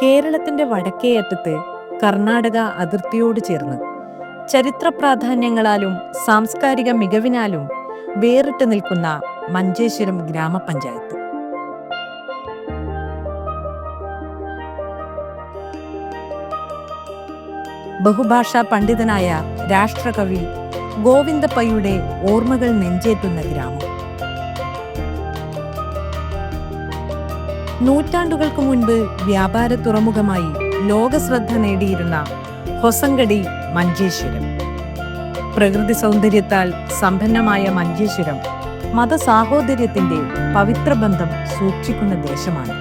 കേരളത്തിന്റെ വടക്കേയറ്റത്ത് കർണാടക അതിർത്തിയോട് ചേർന്ന് ചരിത്ര പ്രാധാന്യങ്ങളാലും സാംസ്കാരിക മികവിനാലും വേറിട്ട് നിൽക്കുന്ന മഞ്ചേശ്വരം ഗ്രാമപഞ്ചായത്ത്. ബഹുഭാഷാ പണ്ഡിതനായ രാഷ്ട്രകവി ഗോവിന്ദപ്പയുടെ ഓർമ്മകൾ നെഞ്ചേറ്റുന്ന ഗ്രാമം. നൂറ്റാണ്ടുകൾക്ക് മുൻപ് വ്യാപാര തുറമുഖമായി ലോകശ്രദ്ധ നേടിയിരുന്ന ഹൊസങ്കടി മഞ്ചേശ്വരം. പ്രകൃതി സൗന്ദര്യത്താൽ സമ്പന്നമായ മഞ്ചേശ്വരം മതസാഹോദര്യത്തിന്റെ പവിത്ര ബന്ധം സൂക്ഷിക്കുന്ന ദേശമാണ്.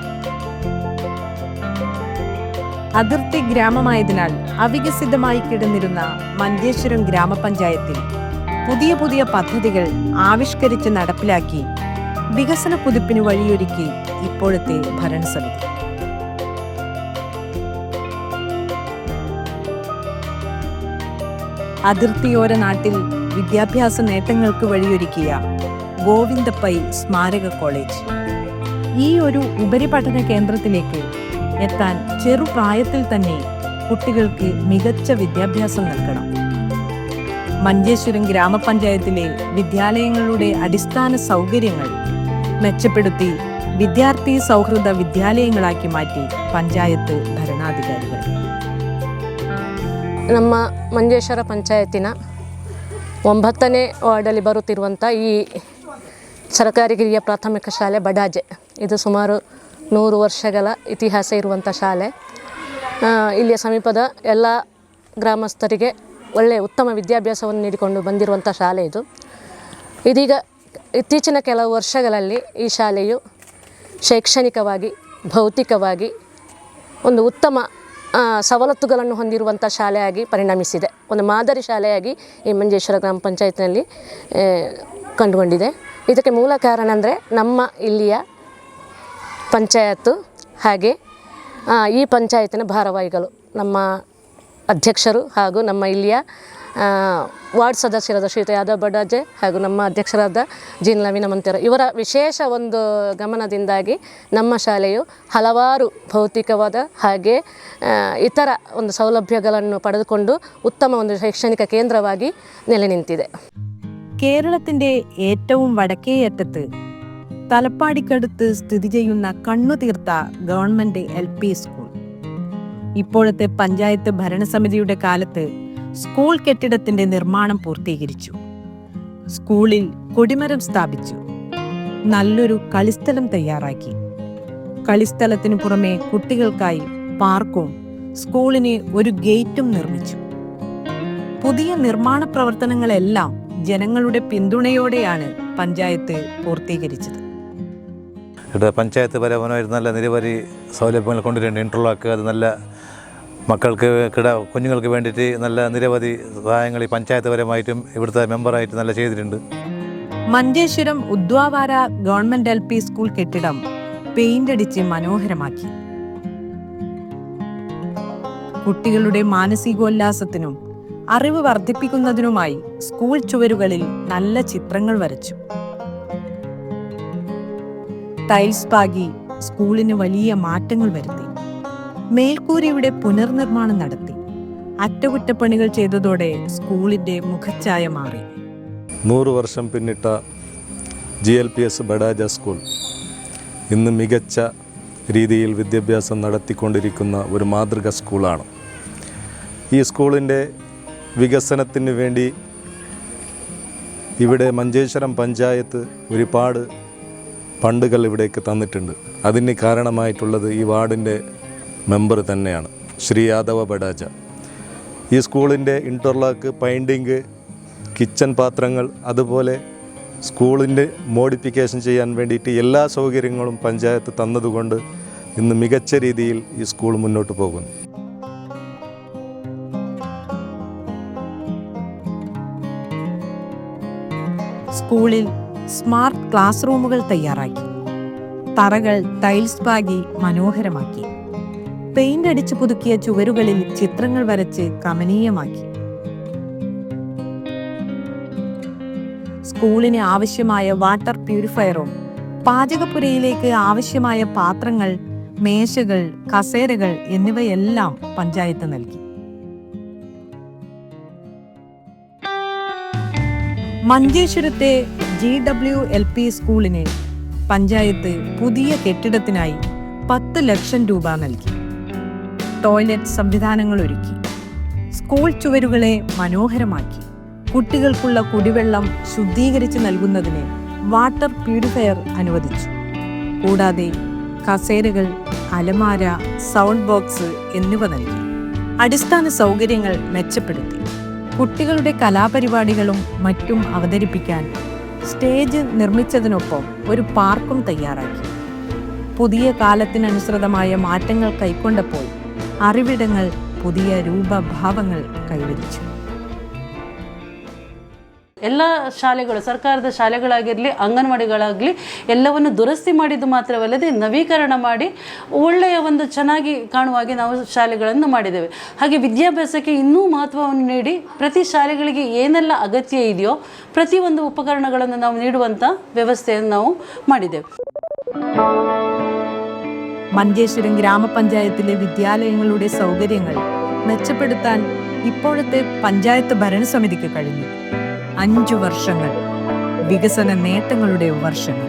അതിർത്തി ഗ്രാമമായതിനാൽ അവികസിതമായി കിടന്നിരുന്ന മഞ്ചേശ്വരം ഗ്രാമപഞ്ചായത്തിൽ പുതിയ പുതിയ പദ്ധതികൾ ആവിഷ്കരിച്ച് നടപ്പിലാക്കി വികസന കുതിപ്പിന് വഴിയൊരുക്കി ഇപ്പോഴത്തെ ഭരണസമിതി. അതിർത്തിയോര നാട്ടിൽ വിദ്യാഭ്യാസ നേട്ടങ്ങൾക്ക് വഴിയൊരുക്കിയ ഗോവിന്ദപ്പൈ സ്മാരക കോളേജ്. ഈ ഒരു ഉപരിപഠന കേന്ദ്രത്തിലേക്ക് എത്താൻ ചെറുപ്രായത്തിൽ തന്നെ കുട്ടികൾക്ക് മികച്ച വിദ്യാഭ്യാസം നൽകണം. മഞ്ചേശ്വരം ഗ്രാമപഞ്ചായത്തിലെ വിദ്യാലയങ്ങളുടെ അടിസ്ഥാന സൗകര്യങ്ങൾ മെച്ചപ്പെടുത്തി വിദ്യാർത്ഥി സൗഹൃദ വിദ്യാലയങ്ങളാക്കി മാറ്റി പഞ്ചായത്ത് ഭരണാധികാരികൾ. ನಮ್ಮ ಮಂಜೇಶ್ವರ ಪಂಚಾಯತಿನ 9ನೇ ವಾರ್ಡಲ್ಲಿ ಬರುತ್ತಿರುವಂಥ ಈ ಸರ್ಕಾರಿ ಹಿರಿಯ ಪ್ರಾಥಮಿಕ ಶಾಲೆ ಬಡಾಜೆ, ಇದು ಸುಮಾರು 100 ವರ್ಷಗಳ ಇತಿಹಾಸ ಇರುವಂಥ ಶಾಲೆ. ಇಲ್ಲಿಯ ಸಮೀಪದ ಎಲ್ಲ ಗ್ರಾಮಸ್ಥರಿಗೆ ಒಳ್ಳೆಯ ಉತ್ತಮ ವಿದ್ಯಾಭ್ಯಾಸವನ್ನು ನೀಡಿಕೊಂಡು ಬಂದಿರುವಂಥ ಶಾಲೆ ಇದು. ಇದೀಗ ಇತ್ತೀಚಿನ ಕೆಲವು ವರ್ಷಗಳಲ್ಲಿ ಈ ಶಾಲೆಯು ಶೈಕ್ಷಣಿಕವಾಗಿ, ಭೌತಿಕವಾಗಿ ಒಂದು ಉತ್ತಮ ಸವಲತ್ತುಗಳನ್ನು ಹೊಂದಿರುವಂಥ ಶಾಲೆಯಾಗಿ ಪರಿಣಮಿಸಿದೆ. ಒಂದು ಮಾದರಿ ಶಾಲೆಯಾಗಿ ಈ ಮಂಜೇಶ್ವರ ಗ್ರಾಮ ಪಂಚಾಯತ್ನಲ್ಲಿ ಕಂಡುಕೊಂಡಿದೆ. ಇದಕ್ಕೆ ಮೂಲ ಕಾರಣ ಅಂದರೆ ನಮ್ಮ ಇಲ್ಲಿಯ ಪಂಚಾಯತ್ತು, ಹಾಗೆ ಈ ಪಂಚಾಯತಿನ ಭಾರವಾಹಿಗಳು, ನಮ್ಮ ಅಧ್ಯಕ್ಷರು ಹಾಗೂ ನಮ್ಮ ಇಲ್ಲಿಯ ವಾರ್ಡ್ ಸದಸ್ಯರಾದ ಶ್ರೀಯುತ ಯಾದವ್ ಬಡಾಜೆ ಹಾಗೂ ನಮ್ಮ ಅಧ್ಯಕ್ಷರಾದ ಜೀನ್ ನವೀನ ಮಂತೆರ ಇವರ ವಿಶೇಷ ಒಂದು ಗಮನದಿಂದಾಗಿ ನಮ್ಮ ಶಾಲೆಯು ಹಲವಾರು ಭೌತಿಕವಾದ ಹಾಗೆ ಇತರ ಒಂದು ಸೌಲಭ್ಯಗಳನ್ನು ಪಡೆದುಕೊಂಡು ಉತ್ತಮ ಒಂದು ಶೈಕ್ಷಣಿಕ ಕೇಂದ್ರವಾಗಿ ನೆಲೆ ನಿಂತಿದೆ. കേരളത്തിന്റെ ഏറ്റവും വടക്കേയറ്റത്ത് തലപ്പാടിക്കടുത്ത് സ്ഥിതി ചെയ്യുന്ന കണ്ണുതീർത്ത ഗവൺമെന്റ് എൽ.പി. സ്കൂൾ. ഇപ്പോഴത്തെ പഞ്ചായത്ത് ഭരണസമിതിയുടെ കാലത്ത് സ്കൂൾ കെട്ടിടത്തിന്റെ നിർമ്മാണം പൂർത്തീകരിച്ചു. സ്കൂളിൽ കൊടിമരം സ്ഥാപിച്ചു. നല്ലൊരു കളിസ്ഥലം തയ്യാറാക്കി. കളിസ്ഥലത്തിനു പുറമെ കുട്ടികൾക്കായി പാർക്കും സ്കൂളിന് ഒരു ഗേറ്റും നിർമ്മിച്ചു. പുതിയ നിർമ്മാണ പ്രവർത്തനങ്ങളെല്ലാം ജനങ്ങളുടെ പിന്തുണയോടെയാണ് പഞ്ചായത്ത് പൂർത്തീകരിച്ചത്. ഇവിടെ പഞ്ചായത്ത് പരമായിട്ട് നല്ല നിരവധി സൗലഭ്യങ്ങൾ കൊണ്ടുവരുന്നുണ്ട്. ഇൻ്റർലോക്ക്, അത് നല്ല മക്കൾക്ക് കുഞ്ഞുങ്ങൾക്ക് വേണ്ടിയിട്ട് നല്ല നിരവധി സഹായങ്ങൾ ഈ പഞ്ചായത്ത് പരമായിട്ടും ഇവിടുത്തെ മെമ്പറായിട്ട് നല്ല ചെയ്തിട്ടുണ്ട്. Manjeshwaram Udyavara government L P. School കെട്ടിടം പെയിന്റ് അടിച്ച് മനോഹരമാക്കി. കുട്ടികളുടെ മാനസികോല്ലാസത്തിനും അറിവ് വർദ്ധിപ്പിക്കുന്നതിനുമായി സ്കൂൾ ചുവരുകളിൽ നല്ല ചിത്രങ്ങൾ വരച്ചു. ടൈൽസ് പാകി സ്കൂളിന് വലിയ മാറ്റങ്ങൾ വരുത്തി. മേൽക്കൂരയുടെ പുനർനിർമ്മാണം നടത്തി. അറ്റകുറ്റപ്പണികൾ ചെയ്തതോടെ സ്കൂളിന്റെ മുഖച്ഛായ മാറി. 100 വർഷം പിന്നിട്ട ജിഎൽപിഎസ് ബഡാജ സ്കൂൾ ഇന്ന് മികച്ച രീതിയിൽ വിദ്യാഭ്യാസം നടത്തിക്കൊണ്ടിരിക്കുന്ന ഒരു മാതൃക സ്കൂളാണ്. ഈ സ്കൂളിൻ്റെ വികസനത്തിന് വേണ്ടി ഇവിടെ മഞ്ചേശ്വരം പഞ്ചായത്ത് ഒരുപാട് ഫണ്ടുകൾ ഇവിടേക്ക് തന്നിട്ടുണ്ട്. അതിന് കാരണമായിട്ടുള്ളത് ഈ വാർഡിൻ്റെ മെമ്പർ തന്നെയാണ്, ശ്രീ യാദവ ബഡാജ. ഈ സ്കൂളിൻ്റെ ഇൻ്റർലോക്ക്, പെയിൻറ്റിങ്, കിച്ചൺ പാത്രങ്ങൾ, അതുപോലെ സ്കൂളിൻ്റെ മോഡിഫിക്കേഷൻ ചെയ്യാൻ വേണ്ടിയിട്ട് എല്ലാ സൗകര്യങ്ങളും പഞ്ചായത്ത് തന്നതുകൊണ്ട് ഇന്ന് മികച്ച രീതിയിൽ ഈ സ്കൂൾ മുന്നോട്ട് പോകുന്നു. സ്കൂളിൽ സ്മാർട്ട് ക്ലാസ് റൂമുകൾ തയ്യാറാക്കി. തറകൾ ടൈൽസ് പാകി മനോഹരമാക്കി. പെയിന്റ് അടിച്ചു പുതുക്കിയ ചുവരുകളിൽ ചിത്രങ്ങൾ വരച്ച് കമനീയമാക്കി. സ്കൂളിന് ആവശ്യമായ വാട്ടർ പ്യൂരിഫയറും പാചകപ്പുരയിലേക്ക് ആവശ്യമായ പാത്രങ്ങൾ, മേശകൾ, കസേരകൾ എന്നിവയെല്ലാം പഞ്ചായത്ത് നൽകി. മഞ്ചേശ്വരത്തെ ജിഡബ്ല്യു എൽ പി സ്കൂളിന് പഞ്ചായത്ത് പുതിയ കെട്ടിടത്തിനായി 10 ലക്ഷം രൂപ നൽകി. ടോയ്ലറ്റ് സംവിധാനങ്ങൾ ഒരുക്കി. സ്കൂൾ ചുവരുകളെ മനോഹരമാക്കി. കുട്ടികൾക്കുള്ള കുടിവെള്ളം ശുദ്ധീകരിച്ച് നൽകുന്നതിന് വാട്ടർ പ്യൂരിഫയർ അനുവദിച്ചു. കൂടാതെ കസേരകൾ, അലമാര, സൗണ്ട് ബോക്സ് എന്നിവ നൽകി. അടിസ്ഥാന സൗകര്യങ്ങൾ മെച്ചപ്പെടുത്തി. കുട്ടികളുടെ കലാപരിപാടികളും മറ്റും അവതരിപ്പിക്കാൻ സ്റ്റേജ് നിർമ്മിച്ചതിനൊപ്പം ഒരു പാർക്കും തയ്യാറാക്കി. പുതിയ കാലത്തിനനുസൃതമായ മാറ്റങ്ങൾ കൈക്കൊണ്ടപ്പോൾ അറിവിടങ്ങൾ പുതിയ രൂപഭാവങ്ങൾ കൈവരിച്ചു. ಎಲ್ಲ ಶಾಲೆಗಳು, ಸರ್ಕಾರದ ಶಾಲೆಗಳಾಗಿರಲಿ, ಅಂಗನವಾಡಿಗಳಾಗಲಿ, ಎಲ್ಲವನ್ನು ದುರಸ್ತಿ ಮಾಡಿದ್ದು ಮಾತ್ರವಲ್ಲದೆ ನವೀಕರಣ ಮಾಡಿ ಒಳ್ಳೆಯ ಒಂದು ಚೆನ್ನಾಗಿ ಕಾಣುವ ಹಾಗೆ ನಾವು ಶಾಲೆಗಳನ್ನು ಮಾಡಿದ್ದೇವೆ. ಹಾಗೆ ವಿದ್ಯಾಭ್ಯಾಸಕ್ಕೆ ಇನ್ನೂ ಮಹತ್ವವನ್ನು ನೀಡಿ ಪ್ರತಿ ಶಾಲೆಗಳಿಗೆ ಏನೆಲ್ಲ ಅಗತ್ಯ ಇದೆಯೋ ಪ್ರತಿಯೊಂದು ಉಪಕರಣಗಳನ್ನು ನಾವು ನೀಡುವಂಥ ವ್ಯವಸ್ಥೆಯನ್ನು ನಾವು ಮಾಡಿದ್ದೇವೆ. മഞ്ചേശ്വരം ഗ്രാമപഞ്ചായത്തിലെ വിദ്യാലയങ്ങളുടെ സൗകര്യങ്ങൾ മെച്ചപ്പെടുത്താൻ ഇപ്പോഴത്തെ പഞ്ചായത്ത് ഭരണസമിതിക്ക് കഴിഞ്ഞു. 5 വർഷങ്ങൾ, വികസന നേട്ടങ്ങളുടെ വർഷങ്ങൾ.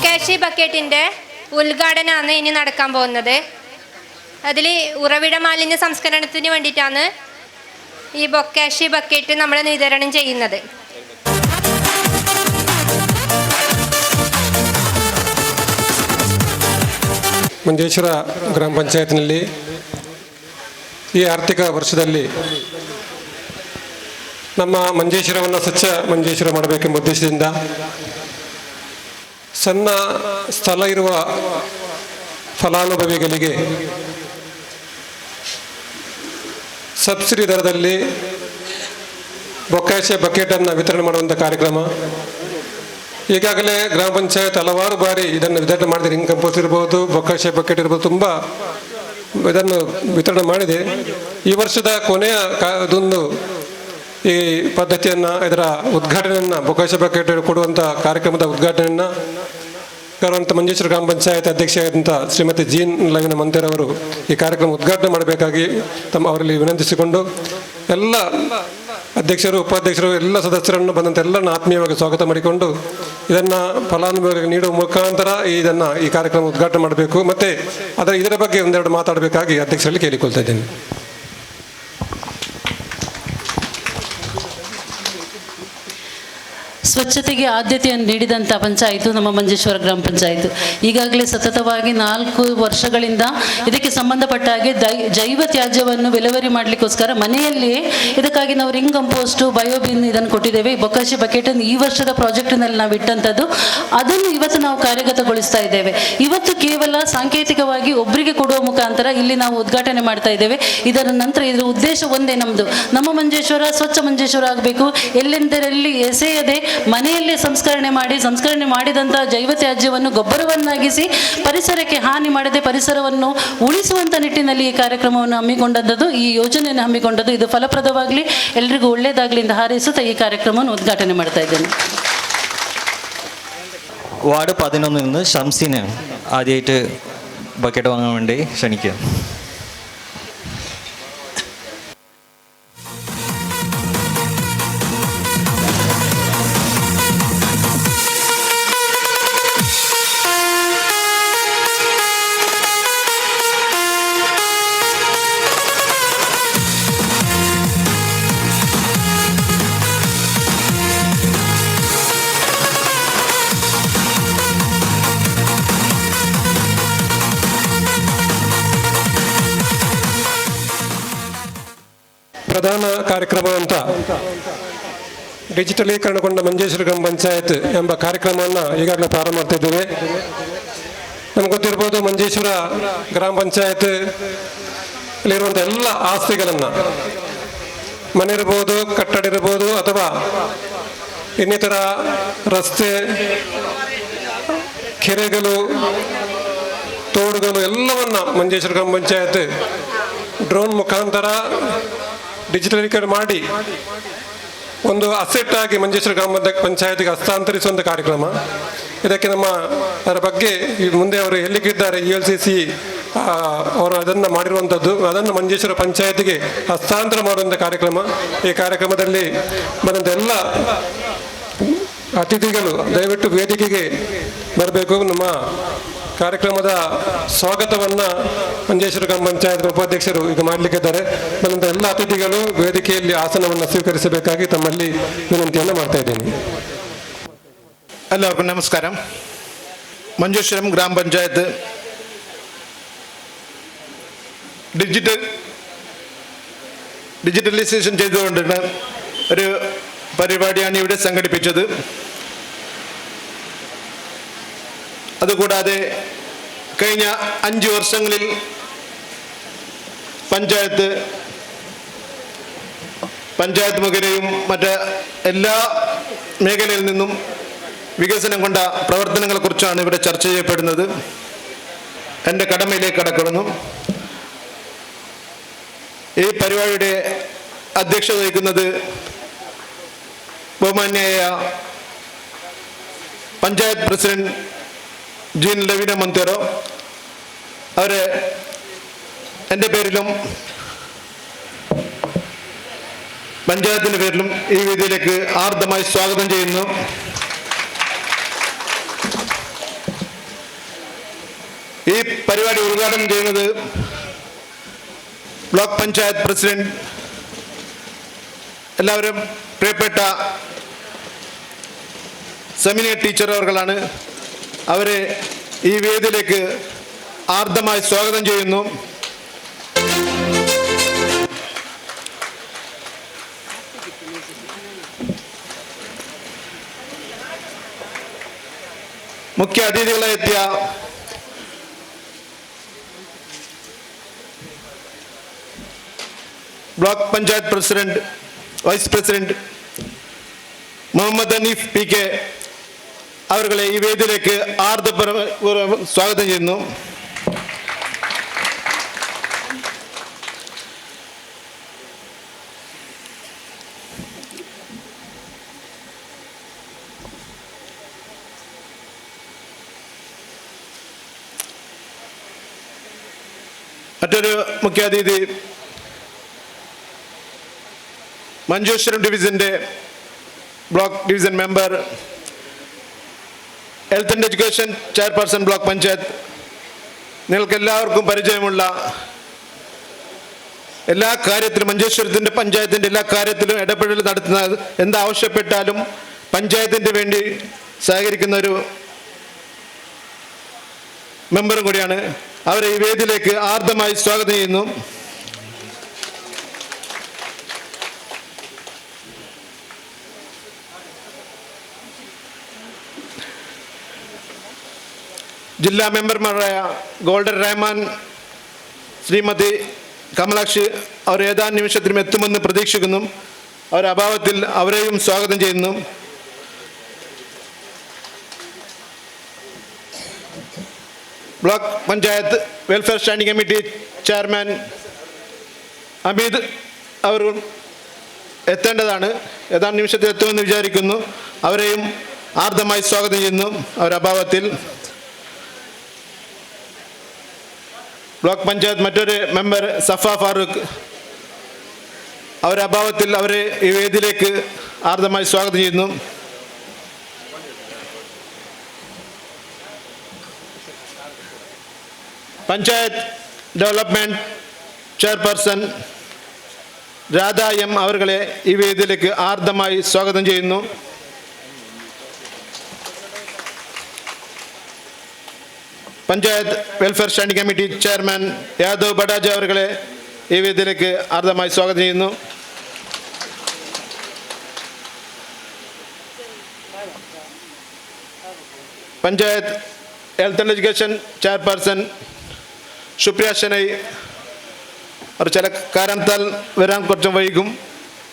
ബൊക്കാഷി ബക്കറ്റിൻ്റെ ഉദ്ഘാടനമാണ് ഇനി നടക്കാൻ പോകുന്നത്. അതിൽ ഉറവിട മാലിന്യ സംസ്കരണത്തിന് വേണ്ടിയിട്ടാണ് ഈ ബൊക്കാഷി ബക്കറ്റ് നമ്മൾ വിതരണം ചെയ്യുന്നത്. ಮಂಜೇಶ್ವರ ಗ್ರಾಮ ಪಂಚಾಯತ್ನಲ್ಲಿ ಈ ಆರ್ಥಿಕ ವರ್ಷದಲ್ಲಿ ನಮ್ಮ ಮಂಜೇಶ್ವರವನ್ನು ಸ್ವಚ್ಛ ಮಂಜೇಶ್ವರ ಮಾಡಬೇಕೆಂಬ ಉದ್ದೇಶದಿಂದ ಸಣ್ಣ ಸ್ಥಳ ಇರುವ ಫಲಾನುಭವಿಗಳಿಗೆ ಸಬ್ಸಿಡಿ ದರದಲ್ಲಿ ಬೊಕ್ಕಾಶೆ ಬಕೆಟನ್ನು ವಿತರಣೆ ಮಾಡುವಂಥ ಕಾರ್ಯಕ್ರಮ. ಈಗಾಗಲೇ ಗ್ರಾಮ ಪಂಚಾಯತ್ ಹಲವಾರು ಬಾರಿ ಇದನ್ನು ವಿತರಣೆ ಮಾಡಿದೆ. ರಿಂಗ್ ಕಂಪೋಸ್ಟ್ ಇರ್ಬೋದು, ಬೊಕ್ಕಾಶೆ ಬಕೆಟ್ ಇರ್ಬೋದು, ತುಂಬ ಇದನ್ನು ವಿತರಣೆ ಮಾಡಿದೆ. ಈ ವರ್ಷದ ಕೊನೆಯ ಅದೊಂದು ಈ ಪದ್ಧತಿಯನ್ನು, ಇದರ ಉದ್ಘಾಟನೆಯನ್ನು, ಬೊಕ್ಕಾಶೆ ಬಕೆಟ್ ಕೊಡುವಂಥ ಕಾರ್ಯಕ್ರಮದ ಉದ್ಘಾಟನೆಯನ್ನು ಗೌರವಾನ್ವಿತ ಮಂಜೇಶ್ವರ ಗ್ರಾಮ ಪಂಚಾಯತ್ ಅಧ್ಯಕ್ಷೆಯಾದಂಥ ಶ್ರೀಮತಿ ಜೀನ್ ಲವಿನ ಮಂತೇರವರು ಈ ಕಾರ್ಯಕ್ರಮ ಉದ್ಘಾಟನೆ ಮಾಡಬೇಕಾಗಿ ತಮ್ಮ ಅವರಲ್ಲಿ ವಿನಂತಿಸಿಕೊಂಡು ಎಲ್ಲ ಅಧ್ಯಕ್ಷರು, ಉಪಾಧ್ಯಕ್ಷರು, ಎಲ್ಲ ಸದಸ್ಯರನ್ನು ಬಂದಂಥ ಎಲ್ಲರನ್ನು ಆತ್ಮೀಯವಾಗಿ ಸ್ವಾಗತ ಮಾಡಿಕೊಂಡು ಇದನ್ನು ಫಲಾನುಭವಿಗಳಿಗೆ ನೀಡುವ ಮುಖಾಂತರ ಈ ಕಾರ್ಯಕ್ರಮ ಉದ್ಘಾಟನೆ ಮಾಡಬೇಕು ಮತ್ತು ಇದರ ಬಗ್ಗೆ ಒಂದೆರಡು ಮಾತಾಡಬೇಕಾಗಿ ಅಧ್ಯಕ್ಷರಲ್ಲಿ ಕೇಳಿಕೊಳ್ತಾ ಇದ್ದೇನೆ. ಸ್ವಚ್ಛತೆಗೆ ಆದ್ಯತೆಯನ್ನು ನೀಡಿದಂಥ ಪಂಚಾಯಿತು ನಮ್ಮ ಮಂಜೇಶ್ವರ ಗ್ರಾಮ ಪಂಚಾಯಿತು. ಈಗಾಗಲೇ ಸತತವಾಗಿ 4 ವರ್ಷಗಳಿಂದ ಇದಕ್ಕೆ ಸಂಬಂಧಪಟ್ಟ ಹಾಗೆ ಜೈವ ತ್ಯಾಜ್ಯವನ್ನು ವಿಲೇವಾರಿ ಮಾಡಲಿಕ್ಕೋಸ್ಕರ ಮನೆಯಲ್ಲಿಯೇ ಇದಕ್ಕಾಗಿ ನಾವು ರಿಂಗ್ ಕಂಪೋಸ್ಟು, ಬಯೋಬಿನ್ ಇದನ್ನು ಕೊಟ್ಟಿದ್ದೇವೆ. ಬೊಕಾಶಿ ಬಕೆಟನ್ನು ಈ ವರ್ಷದ ಪ್ರಾಜೆಕ್ಟಿನಲ್ಲಿ ನಾವು ಇಟ್ಟಂಥದ್ದು, ಅದನ್ನು ಇವತ್ತು ನಾವು ಕಾರ್ಯಗತಗೊಳಿಸ್ತಾ ಇದ್ದೇವೆ. ಇವತ್ತು ಕೇವಲ ಸಾಂಕೇತಿಕವಾಗಿ ಒಬ್ಬರಿಗೆ ಕೊಡುವ ಮುಖಾಂತರ ಇಲ್ಲಿ ನಾವು ಉದ್ಘಾಟನೆ ಮಾಡ್ತಾ ಇದ್ದೇವೆ. ಇದರ ನಂತರ ಇದರ ಉದ್ದೇಶ ಒಂದೇ, ನಮ್ಮದು ನಮ್ಮ ಮಂಜೇಶ್ವರ ಸ್ವಚ್ಛ ಮಂಜೇಶ್ವರ ಆಗಬೇಕು. ಎಲ್ಲೆಂದರಲ್ಲಿ ಎಸೆಯದೆ ಮನೆಯಲ್ಲೇ ಸಂಸ್ಕರಣೆ ಮಾಡಿ, ಸಂಸ್ಕರಣೆ ಮಾಡಿದಂಥ ಜೈವ ತ್ಯಾಜ್ಯವನ್ನು ಗೊಬ್ಬರವನ್ನಾಗಿಸಿ ಪರಿಸರಕ್ಕೆ ಹಾನಿ ಮಾಡದೆ ಪರಿಸರವನ್ನು ಉಳಿಸುವಂಥ ನಿಟ್ಟಿನಲ್ಲಿ ಈ ಕಾರ್ಯಕ್ರಮವನ್ನು ಹಮ್ಮಿಕೊಂಡದ್ದು, ಈ ಯೋಜನೆಯನ್ನು ಹಮ್ಮಿಕೊಂಡದ್ದು. ಇದು ಫಲಪ್ರದವಾಗಲಿ, ಎಲ್ರಿಗೂ ಒಳ್ಳೆಯದಾಗಲಿ ಎಂದು ಹಾರೈಸುತ್ತಾ ಈ ಕಾರ್ಯಕ್ರಮವನ್ನು ಉದ್ಘಾಟನೆ ಮಾಡ್ತಾ ಇದ್ದೇನೆ. വാർഡ് 11 നിന്ന് ഷംസിനെ ആദ്യമായിട്ട് ബക്കറ്റ് വാങ്ങാൻ വേണ്ടി ക്ഷണിക്കുക. ಪ್ರಧಾನ ಕಾರ್ಯಕ್ರಮ ಅಂತ ಡಿಜಿಟಲೀಕರಣಗೊಂಡ ಮಂಜೇಶ್ವರ ಗ್ರಾಮ ಪಂಚಾಯತ್ ಎಂಬ ಕಾರ್ಯಕ್ರಮವನ್ನು ಈಗಾಗಲೇ ಪ್ರಾರಂಭ ಮಾಡ್ತಿದ್ದೇವೆ. ನಮ್ಗೆ ಗೊತ್ತಿರ್ಬೋದು, ಮಂಜೇಶ್ವರ ಗ್ರಾಮ ಪಂಚಾಯತ್ ಅಲ್ಲಿರುವಂಥ ಎಲ್ಲ ಆಸ್ತಿಗಳನ್ನು, ಮನೆ ಇರ್ಬೋದು, ಕಟ್ಟಡ ಇರ್ಬೋದು, ಅಥವಾ ಇನ್ನಿತರ ರಸ್ತೆ, ಕೆರೆಗಳು, ತೋಡುಗಳು ಎಲ್ಲವನ್ನು ಮಂಜೇಶ್ವರ ಗ್ರಾಮ ಪಂಚಾಯತ್ ಡ್ರೋನ್ ಮುಖಾಂತರ ಡಿಜಿಟಲೀಕರಣ ಮಾಡಿ ಒಂದು ಅಸೆಟ್ ಆಗಿ ಮಂಜೇಶ್ವರ ಗ್ರಾಮ ಪಂಚಾಯತ್ಗೆ ಹಸ್ತಾಂತರಿಸುವಂಥ ಕಾರ್ಯಕ್ರಮ. ಇದಕ್ಕೆ ನಮ್ಮ ಅದರ ಬಗ್ಗೆ ಮುಂದೆ ಅವರು ಹೇಳಲಿಕ್ಕಿದ್ದಾರೆ. ULCC ಅವರು ಅದನ್ನು ಮಾಡಿರುವಂಥದ್ದು, ಅದನ್ನು ಮಂಜೇಶ್ವರ ಪಂಚಾಯತ್ಗೆ ಹಸ್ತಾಂತರ ಮಾಡುವಂಥ ಕಾರ್ಯಕ್ರಮ. ಈ ಕಾರ್ಯಕ್ರಮದಲ್ಲಿ ಬಂದಂಥ ಎಲ್ಲ ಅತಿಥಿಗಳು ದಯವಿಟ್ಟು ವೇದಿಕೆಗೆ ಬರಬೇಕು. ನಮ್ಮ ಕಾರ್ಯಕ್ರಮದ ಸ್ವಾಗತವನ್ನು ಮಂಜೇಶ್ವರ ಗ್ರಾಮ ಪಂಚಾಯತ್ ಉಪಾಧ್ಯಕ್ಷರು ಈಗ ಮಾಡಲಿಕ್ಕಿದ್ದಾರೆ. ಬಂದಂಥ ಎಲ್ಲ ಅತಿಥಿಗಳು ವೇದಿಕೆಯಲ್ಲಿ ಆಸನವನ್ನು ಸ್ವೀಕರಿಸಬೇಕಾಗಿ ತಮ್ಮಲ್ಲಿ ವಿನಂತಿಯನ್ನು ಮಾಡ್ತಾ ಇದ್ದೇನೆ. എല്ലാവർക്കും നമസ്കാരം. മഞ്ചേശ്വരം ഗ്രാമപഞ്ചായത്ത് ഡിജിറ്റലൈസേഷൻ ചെയ്തുകൊണ്ടുള്ള ഒരു പരിപാടിയാണ് ഇവിടെ സംഘടിപ്പിച്ചത്. അതുകൂടാതെ കഴിഞ്ഞ 5 വർഷങ്ങളിൽ പഞ്ചായത്ത് മുഖേനയും മറ്റ് എല്ലാ മേഖലയിൽ നിന്നും വികസനം കൊണ്ട പ്രവർത്തനങ്ങളെക്കുറിച്ചാണ് ഇവിടെ ചർച്ച ചെയ്യപ്പെടുന്നത്. എൻ്റെ കടമയിലേക്ക് കടക്കുന്നു. ഈ പരിപാടിയുടെ അധ്യക്ഷത വഹിക്കുന്നത് ബഹുമാന്യായ പഞ്ചായത്ത് പ്രസിഡന്റ് ജീൻ ലവീന മൊന്തേറോ. അവരെ എൻ്റെ പേരിലും പഞ്ചായത്തിൻ്റെ പേരിലും ഈ വേദിയിലേക്ക് ആർദ്രമായി സ്വാഗതം ചെയ്യുന്നു. ഈ പരിപാടി ഉദ്ഘാടനം ചെയ്യുന്നത് ബ്ലോക്ക് പഞ്ചായത്ത് പ്രസിഡന്റ്, എല്ലാവരും പ്രിയപ്പെട്ട സെമിന ടീച്ചർ അവർകളാണ്. അവരെ ഈ വേദിയിലേക്ക് ആർദ്രമായി സ്വാഗതം ചെയ്യുന്നു. മുഖ്യ അതിഥികളായി എത്തിയ block panchayat president, vice president Muhammad Hanif P K അവർകളെ ഈ വേദിയിലേക്ക് ആർദ്രപൂർവ്വം സ്വാഗതം ചെയ്യുന്നു. മറ്റൊരു മുഖ്യാതിഥി Manjeshwaram ഡിവിഷൻ്റെ block division member, health and education chairperson, block panchayat, നിങ്ങൾക്കെല്ലാവർക്കും പരിചയമുള്ള എല്ലാ കാര്യത്തിലും മഞ്ചേശ്വരത്തിൻ്റെ പഞ്ചായത്തിൻ്റെ എല്ലാ കാര്യത്തിലും ഇടപെടൽ നടത്തുന്ന, എന്താവശ്യപ്പെട്ടാലും പഞ്ചായത്തിൻ്റെ വേണ്ടി സഹകരിക്കുന്ന ഒരു മെമ്പറും കൂടിയാണ്. അവരെ ഈ വേദിയിലേക്ക് ആർദ്രമായി സ്വാഗതം ചെയ്യുന്നു. ജില്ലാ മെമ്പർമാരായ ഗോൾഡൻ റഹ്മാൻ, ശ്രീമതി കമലാക്ഷി അവർ ഏതാനും നിമിഷത്തിലും എത്തുമെന്ന് പ്രതീക്ഷിക്കുന്നു. അവരുടെ അഭാവത്തിൽ അവരെയും സ്വാഗതം ചെയ്യുന്നു. Block panchayat welfare standing committee chairman Ameed അവർ എത്തേണ്ടതാണ്. ഏതാനും നിമിഷത്തിൽ എത്തുമെന്ന് വിചാരിക്കുന്നു. അവരെയും ആർദ്രമായി സ്വാഗതം ചെയ്യുന്നു അവരുടെ അഭാവത്തിൽ. ബ്ലോക്ക് പഞ്ചായത്ത് മറ്റൊരു മെമ്പർ സഫ ഫാറൂഖ് അവരുടെ അഭാവത്തിൽ അവരെ ഈ വേദിയിലേക്ക് ആർദ്രമായി സ്വാഗതം ചെയ്യുന്നു. Panchayat development chairperson Radha M അവർകളെ ഈ വേദിയിലേക്ക് ആർദ്രമായി സ്വാഗതം ചെയ്യുന്നു. Panchayat welfare standing committee chairman Yadav Badaja അവർകളെ ഈ വേദിയിലേക്ക് ആർദ്രമായി സ്വാഗതം ചെയ്യുന്നു. Panchayat health and education chairperson Supriya Shenoy അവർ ചില കാരണത്താൽ വരാൻ കുറച്ചും വൈകും.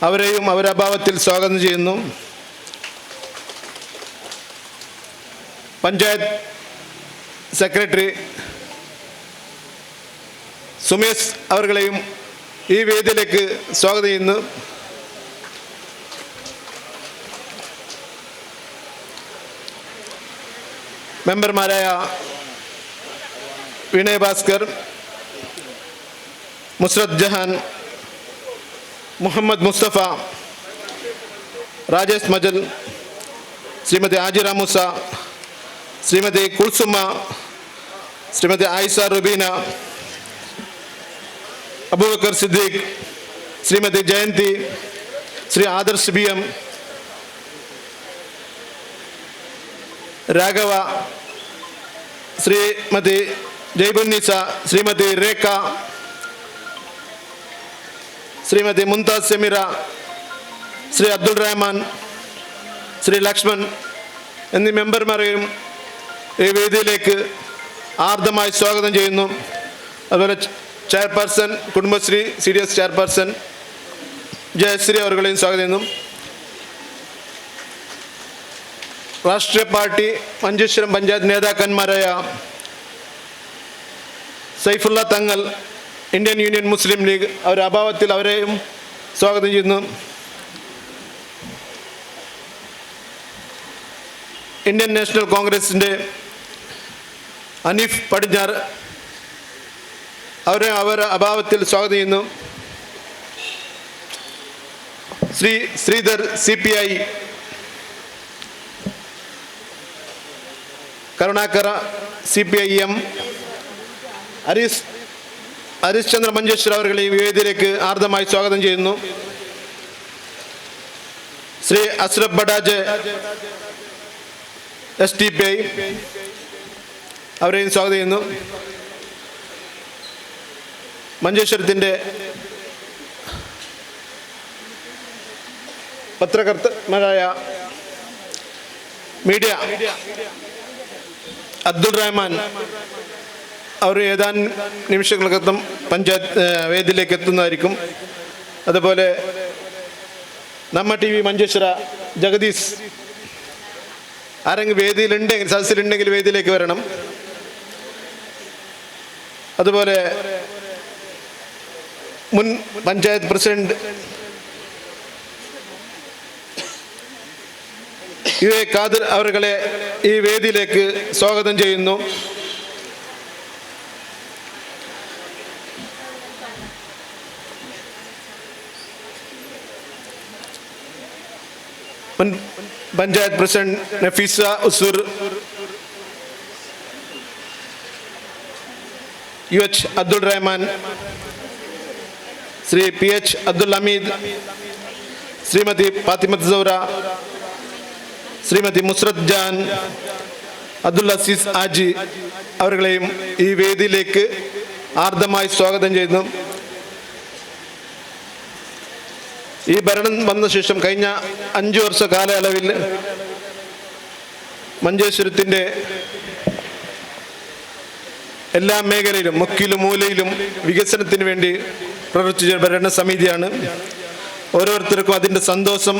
അവരെയും അവരുടെ അഭാവത്തിൽ സ്വാഗതം ചെയ്യുന്നു. പഞ്ചായത്ത് സെക്രട്ടറി സുമേഷ് അവർകളെയും ഈ വേദിയിലേക്ക് സ്വാഗതം ചെയ്യുന്നു. മെമ്പർമാരായ വിനയ് ഭാസ്കർ, മുസ്രത് ജഹാൻ, മുഹമ്മദ് മുസ്തഫ, രാജേഷ് മജൽ, ശ്രീമതി ആജിറ മൂസ, ശ്രീമതി കുൽസുമ, ശ്രീമതി ആയിഷ റുബീന, അബൂബക്കർ സിദ്ദീഖ്, ശ്രീമതി ജയന്തി, ശ്രീ ആദർശ് ബി എം, രാഘവ, ശ്രീമതി ജയ്ബുന്നീസ, ശ്രീമതി രേഖ, ശ്രീമതി മുംതാസ് സെമീറ, ശ്രീ അബ്ദുൾ റഹ്മാൻ, ശ്രീ ലക്ഷ്മൺ എന്നീ മെമ്പർമാരെയും ഈ വേദിയിലേക്ക് ആർദ്രമായി സ്വാഗതം ചെയ്യുന്നു. അതുപോലെ chairperson Kudumbashree C D S chairperson Jayashree അവർകളെയും സ്വാഗതം ചെയ്യുന്നു. രാഷ്ട്രീയ പാർട്ടി മഞ്ചേശ്വരം പഞ്ചായത്ത് നേതാക്കന്മാരായ Saifulla Thangal, Indian Union Muslim League, അവരുടെ അഭാവത്തിൽ അവരെയും സ്വാഗതം ചെയ്യുന്നു. ഇന്ത്യൻ നാഷണൽ കോൺഗ്രസിൻ്റെ അനീഫ് പടിഞ്ഞാർ അവരെ അവരുടെ അഭാവത്തിൽ സ്വാഗതം ചെയ്യുന്നു. Shri Sridhar C P I, Karunakara C P I M, Harish Chandra Manjeshwara അവരെ ഈ വേദിയിലേക്ക് ഹാർദമായി സ്വാഗതം ചെയ്യുന്നു. ശ്രീ അഷ്റഫ് ബഡാജ്, എസ്ഡിപിഐ, അവരെയും സ്വാഗതം ചെയ്യുന്നു. മഞ്ചേശ്വരത്തിൻ്റെ പത്രകർത്തന്മാരായ മീഡിയ അബ്ദുൾ റഹ്മാൻ അവർ ഏതാനും നിമിഷങ്ങൾക്കകം പഞ്ചായത്ത് വേദിയിലേക്ക് എത്തുന്നതായിരിക്കും. അതുപോലെ നമ്മ ടിവി മഞ്ചേശ്വര ജഗദീഷ്, ആരെങ്കിലും വേദിയിലുണ്ടെങ്കിൽ, സദസ്സിലുണ്ടെങ്കിൽ വേദിയിലേക്ക് വരണം. അതുപോലെ മുൻ panchayat president U A Khader അവരുടെ ഈ വേദിയിലേക്ക് സ്വാഗതം ചെയ്യുന്നു. മുൻ panchayat president Nafeesa Usoor, U H Abdul Rahman, Shri P H Abdul Hameed, Shrimati Fathimath Saura, Shrimati Musrath Jan, Abdul Aziz Haji അവരുടെയും ഈ വേദിയിലേക്ക് ഹാർദമായി സ്വാഗതം ചെയ്യുന്നു. ഈ ഭരണം വന്ന ശേഷം കഴിഞ്ഞ 5 വർഷ കാലയളവിൽ മഞ്ചേശ്വരത്തിൻ്റെ എല്ലാ മേഖലയിലും മുക്കിലും മൂലയിലും വികസനത്തിന് വേണ്ടി പ്രവർത്തിച്ച ഭരണസമിതിയാണ്. ഓരോരുത്തർക്കും അതിൻ്റെ സന്തോഷം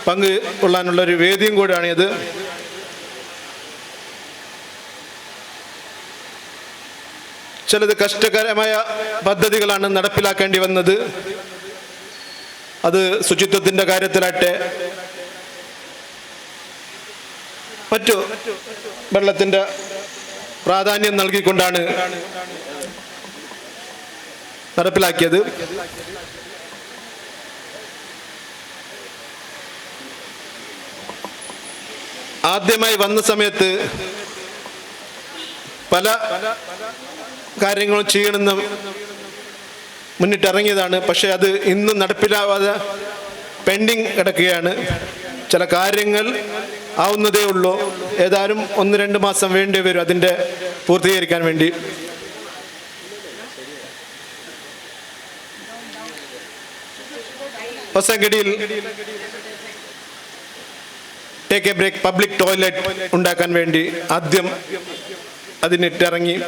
പങ്ക് കൊള്ളാനുള്ള ഒരു വേദിയും കൂടിയാണിത്. ചിലത് കഷ്ടകരമായ പദ്ധതികളാണ് നടപ്പിലാക്കേണ്ടി വന്നത്. അത് ശുചിത്വത്തിൻ്റെ കാര്യത്തിലാട്ടെ, മറ്റു വെള്ളത്തിൻ്റെ പ്രാധാന്യം നൽകിക്കൊണ്ടാണ് നടപ്പിലാക്കിയത്. ആദ്യമായി വന്ന സമയത്ത് പല കാര്യങ്ങളും ചെയ്യണമെന്ന് മുന്നിട്ടിറങ്ങിയതാണ്. പക്ഷേ അത് ഇന്നും നടപ്പിലാവാതെ പെൻഡിങ് കിടക്കുകയാണ്. ചില കാര്യങ്ങൾ ആവുന്നതേ ഉള്ളൂ. ഏതായാലും 1-2 മാസം വേണ്ടി വരും അതിൻ്റെ പൂർത്തീകരിക്കാൻ വേണ്ടി. ഹൊസങ്കടിയിൽ take a break public toilet ഉണ്ടാക്കാൻ വേണ്ടി ആദ്യം അതിനിട്ടിറങ്ങി.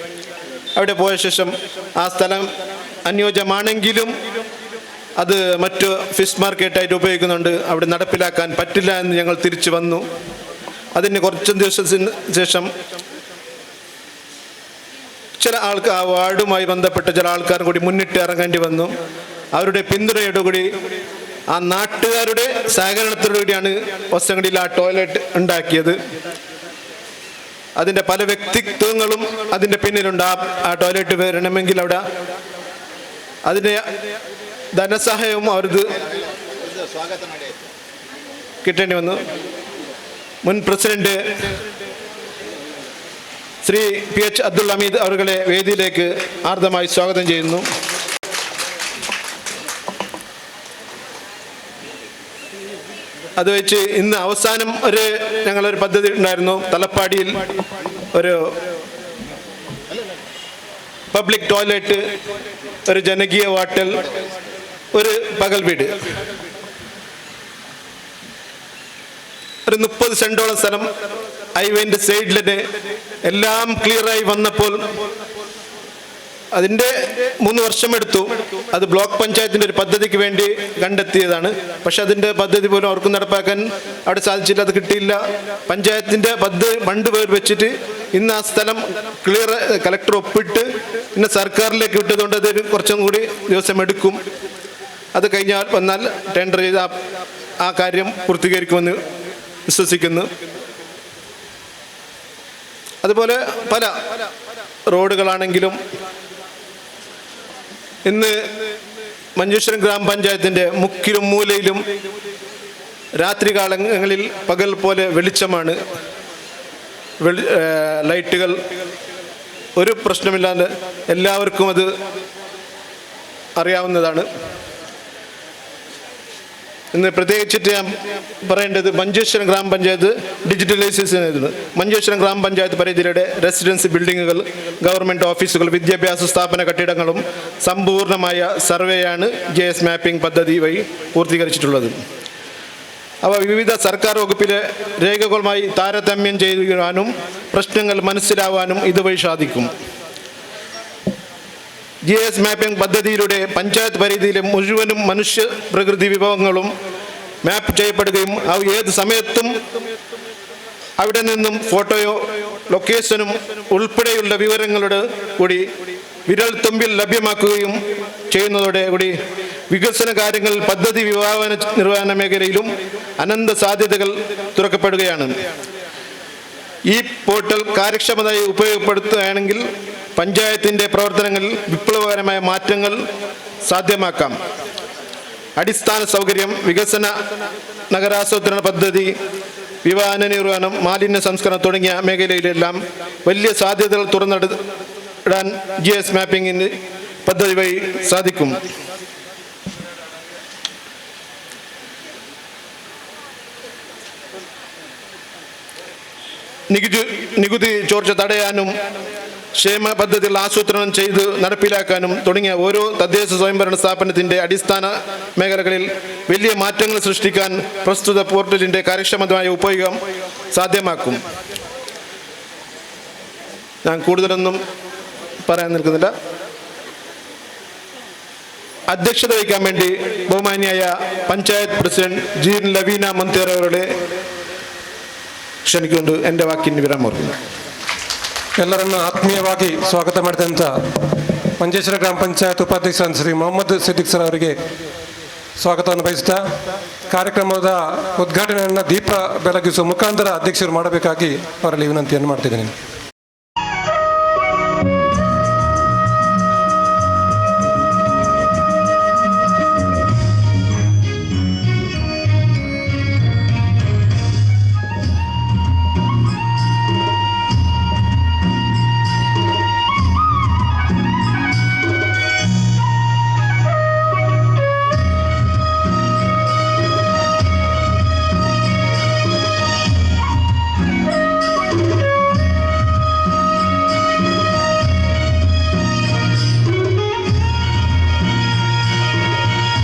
അവിടെ പോയ ശേഷം ആ സ്ഥലം അനുയോജ്യമാണെങ്കിലും അത് മറ്റു ഫിഷ് മാർക്കറ്റായിട്ട് ഉപയോഗിക്കുന്നുണ്ട്, അവിടെ നടപ്പിലാക്കാൻ പറ്റില്ല എന്ന് ഞങ്ങൾ തിരിച്ചു വന്നു. അതിന് കുറച്ച് ദിവസത്തിന് ശേഷം ചില ആൾക്കാർ, ആ വാർഡുമായി ബന്ധപ്പെട്ട ചില ആൾക്കാർ കൂടി മുന്നിട്ട് ഇറങ്ങേണ്ടി വന്നു. അവരുടെ പിന്തുണയോടുകൂടി, ആ നാട്ടുകാരുടെ സഹകരണത്തോടുകൂടിയാണ് ഹൊസങ്കടിയിൽ ആ ടോയ്ലറ്റ് ഉണ്ടാക്കിയത്. അതിൻ്റെ പല വ്യക്തിത്വങ്ങളും അതിൻ്റെ പിന്നിലുണ്ട്. ആ ടോയ്ലറ്റ് വരണമെങ്കിൽ അവിടെ അതിൻ്റെ ധനസഹായവും അവർക്ക് കിട്ടേണ്ടി വന്നു. മുൻ president Shri P H Abdul Hameed അവരുടെ വേദിയിലേക്ക് ഹാർദമായി സ്വാഗതം ചെയ്യുന്നു. അത് വെച്ച് ഇന്ന് അവസാനം ഒരു ഞങ്ങളൊരു പദ്ധതി ഉണ്ടായിരുന്നു. തലപ്പാടിയിൽ ഒരു പബ്ലിക് ടോയ്ലറ്റ്, ഒരു ജനകീയ വാട്ടൽ, ഒരു പകൽ വീട്, ഒരു 30 സെന്റോളം സ്ഥലം ഹൈവേൻ്റെ സൈഡിൽ തന്നെ എല്ലാം ക്ലിയറായി വന്നപ്പോൾ അതിൻ്റെ 3 വർഷമെടുത്തു. അത് ബ്ലോക്ക് പഞ്ചായത്തിൻ്റെ ഒരു പദ്ധതിക്ക് വേണ്ടി കണ്ടെത്തിയതാണ്. പക്ഷെ അതിൻ്റെ പദ്ധതി പോലും അവർക്ക് നടപ്പാക്കാൻ അവിടെ സാധിച്ചില്ല, അത് കിട്ടിയില്ല. പഞ്ചായത്തിൻ്റെ പദ്ധതി ഫണ്ട് പേർ വെച്ചിട്ട് ഇന്ന് ആ സ്ഥലം ക്ലിയർ കലക്ടർ ഒപ്പിട്ട് ഇന്ന് സർക്കാരിലേക്ക് വിട്ടതുകൊണ്ട് അത് കുറച്ചും കൂടി ദിവസം എടുക്കും. അത് കഴിഞ്ഞാൽ വന്നാൽ ടെൻഡർ ചെയ്ത് ആ കാര്യം പൂർത്തീകരിക്കുമെന്ന് വിശ്വസിക്കുന്നു. അതുപോലെ പല റോഡുകളാണെങ്കിലും ഇന്ന് മഞ്ചേശ്വരം ഗ്രാമപഞ്ചായത്തിൻ്റെ മുക്കിലും മൂലയിലും രാത്രികാലങ്ങളിൽ പകൽ പോലെ വെളിച്ചമാണ്. ലൈറ്റുകൾ ഒരു പ്രശ്നമില്ലാതെ എല്ലാവർക്കും അത് അറിയാവുന്നതാണ്. ഇന്ന് പ്രത്യേകിച്ചിട്ട് ഞാൻ പറയേണ്ടത് മഞ്ചേശ്വരം ഗ്രാമപഞ്ചായത്ത് ഡിജിറ്റലൈസേഷൻ ആയിരുന്നു. മഞ്ചേശ്വരം ഗ്രാമപഞ്ചായത്ത് പരിധിയിലെ റെസിഡൻസ് ബിൽഡിങ്ങുകൾ, ഗവൺമെൻറ് ഓഫീസുകൾ, വിദ്യാഭ്യാസ സ്ഥാപന കെട്ടിടങ്ങളും സമ്പൂർണ്ണമായ സർവേയാണ് GIS mapping പദ്ധതി വഴി പൂർത്തീകരിച്ചിട്ടുള്ളത്. അവ വിവിധ സർക്കാർ വകുപ്പിലെ രേഖകളുമായി താരതമ്യം ചെയ്യുവാനും പ്രശ്നങ്ങൾ മനസ്സിലാവാനും ഇതുവഴി സാധിക്കും. GIS mapping പദ്ധതിയിലൂടെ പഞ്ചായത്ത് പരിധിയിലെ മുഴുവനും മനുഷ്യ പ്രകൃതി വിഭവങ്ങളും മാപ്പ് ചെയ്യപ്പെടുകയും അവ ഏത് സമയത്തും അവിടെ നിന്നും ഫോട്ടോയോ ലൊക്കേഷനും ഉൾപ്പെടെയുള്ള വിവരങ്ങളുടെ കൂടി വിരൽ തുമ്പിൽ ലഭ്യമാക്കുകയും ചെയ്യുന്നതോടെ കൂടി വികസന കാര്യങ്ങളിൽ പദ്ധതി വിഭാവന നിർവഹണ മേഖലയിലും അനന്ത സാധ്യതകൾ തുറക്കപ്പെടുകയാണ്. ഈ പോർട്ടൽ കാര്യക്ഷമതയായി ഉപയോഗപ്പെടുത്തുകയാണെങ്കിൽ പഞ്ചായത്തിൻ്റെ പ്രവർത്തനങ്ങളിൽ വിപ്ലവകരമായ മാറ്റങ്ങൾ സാധ്യമാക്കാം. അടിസ്ഥാന സൗകര്യം വികസന, നഗരാസൂത്രണ പദ്ധതി, വിമാന നിർവഹണം, മാലിന്യ സംസ്കരണം തുടങ്ങിയ മേഖലയിലെല്ലാം വലിയ സാധ്യതകൾ തുറന്നിടാൻ GIS മാപ്പിങ്ങിന് പദ്ധതി വഴി സാധിക്കും. നികുതി ചോർച്ച തടയാനും ക്ഷേമ പദ്ധതികൾ ആസൂത്രണം ചെയ്ത് നടപ്പിലാക്കാനും തുടങ്ങിയ ഓരോ തദ്ദേശ സ്വയംഭരണ സ്ഥാപനത്തിൻ്റെ അടിസ്ഥാന മേഖലകളിൽ വലിയ മാറ്റങ്ങൾ സൃഷ്ടിക്കാൻ പ്രസ്തുത പോർട്ടലിൻ്റെ കാര്യക്ഷമമായ ഉപയോഗം സാധ്യമാക്കും. ഞാൻ കൂടുതലൊന്നും പറയാൻ നിൽക്കുന്നില്ല. അധ്യക്ഷത വഹിക്കാൻ വേണ്ടി ബഹുമാന്യായ പഞ്ചായത്ത് പ്രസിഡന്റ് ജീൻ ലവീന മന്തിയർ അവരുടെ ಕ್ಷಣಿಕೊಂಡು എൻ്റെ ವಾಕ್ಯ ವಿರಾಮ. ಎಲ್ಲರನ್ನು ಆತ್ಮೀಯವಾಗಿ ಸ್ವಾಗತ ಮಾಡಿದಂಥ ಮಂಜೇಶ್ವರ ಗ್ರಾಮ ಪಂಚಾಯತ್ ಉಪಾಧ್ಯಕ್ಷ ಶ್ರೀ ಮೊಹಮ್ಮದ್ ಸಿದ್ದಿಕ್ ಸರ್ ಅವರಿಗೆ ಸ್ವಾಗತವನ್ನು ಬಯಸುತ್ತಾ ಕಾರ್ಯಕ್ರಮದ ಉದ್ಘಾಟನೆಯನ್ನು ದೀಪ ಬೆಳಗಿಸುವ ಮುಖಾಂತರ ಅಧ್ಯಕ್ಷರು ಮಾಡಬೇಕಾಗಿ ಅವರಲ್ಲಿ ವಿನಂತಿಯನ್ನು ಮಾಡ್ತಿದ್ದೇನೆ.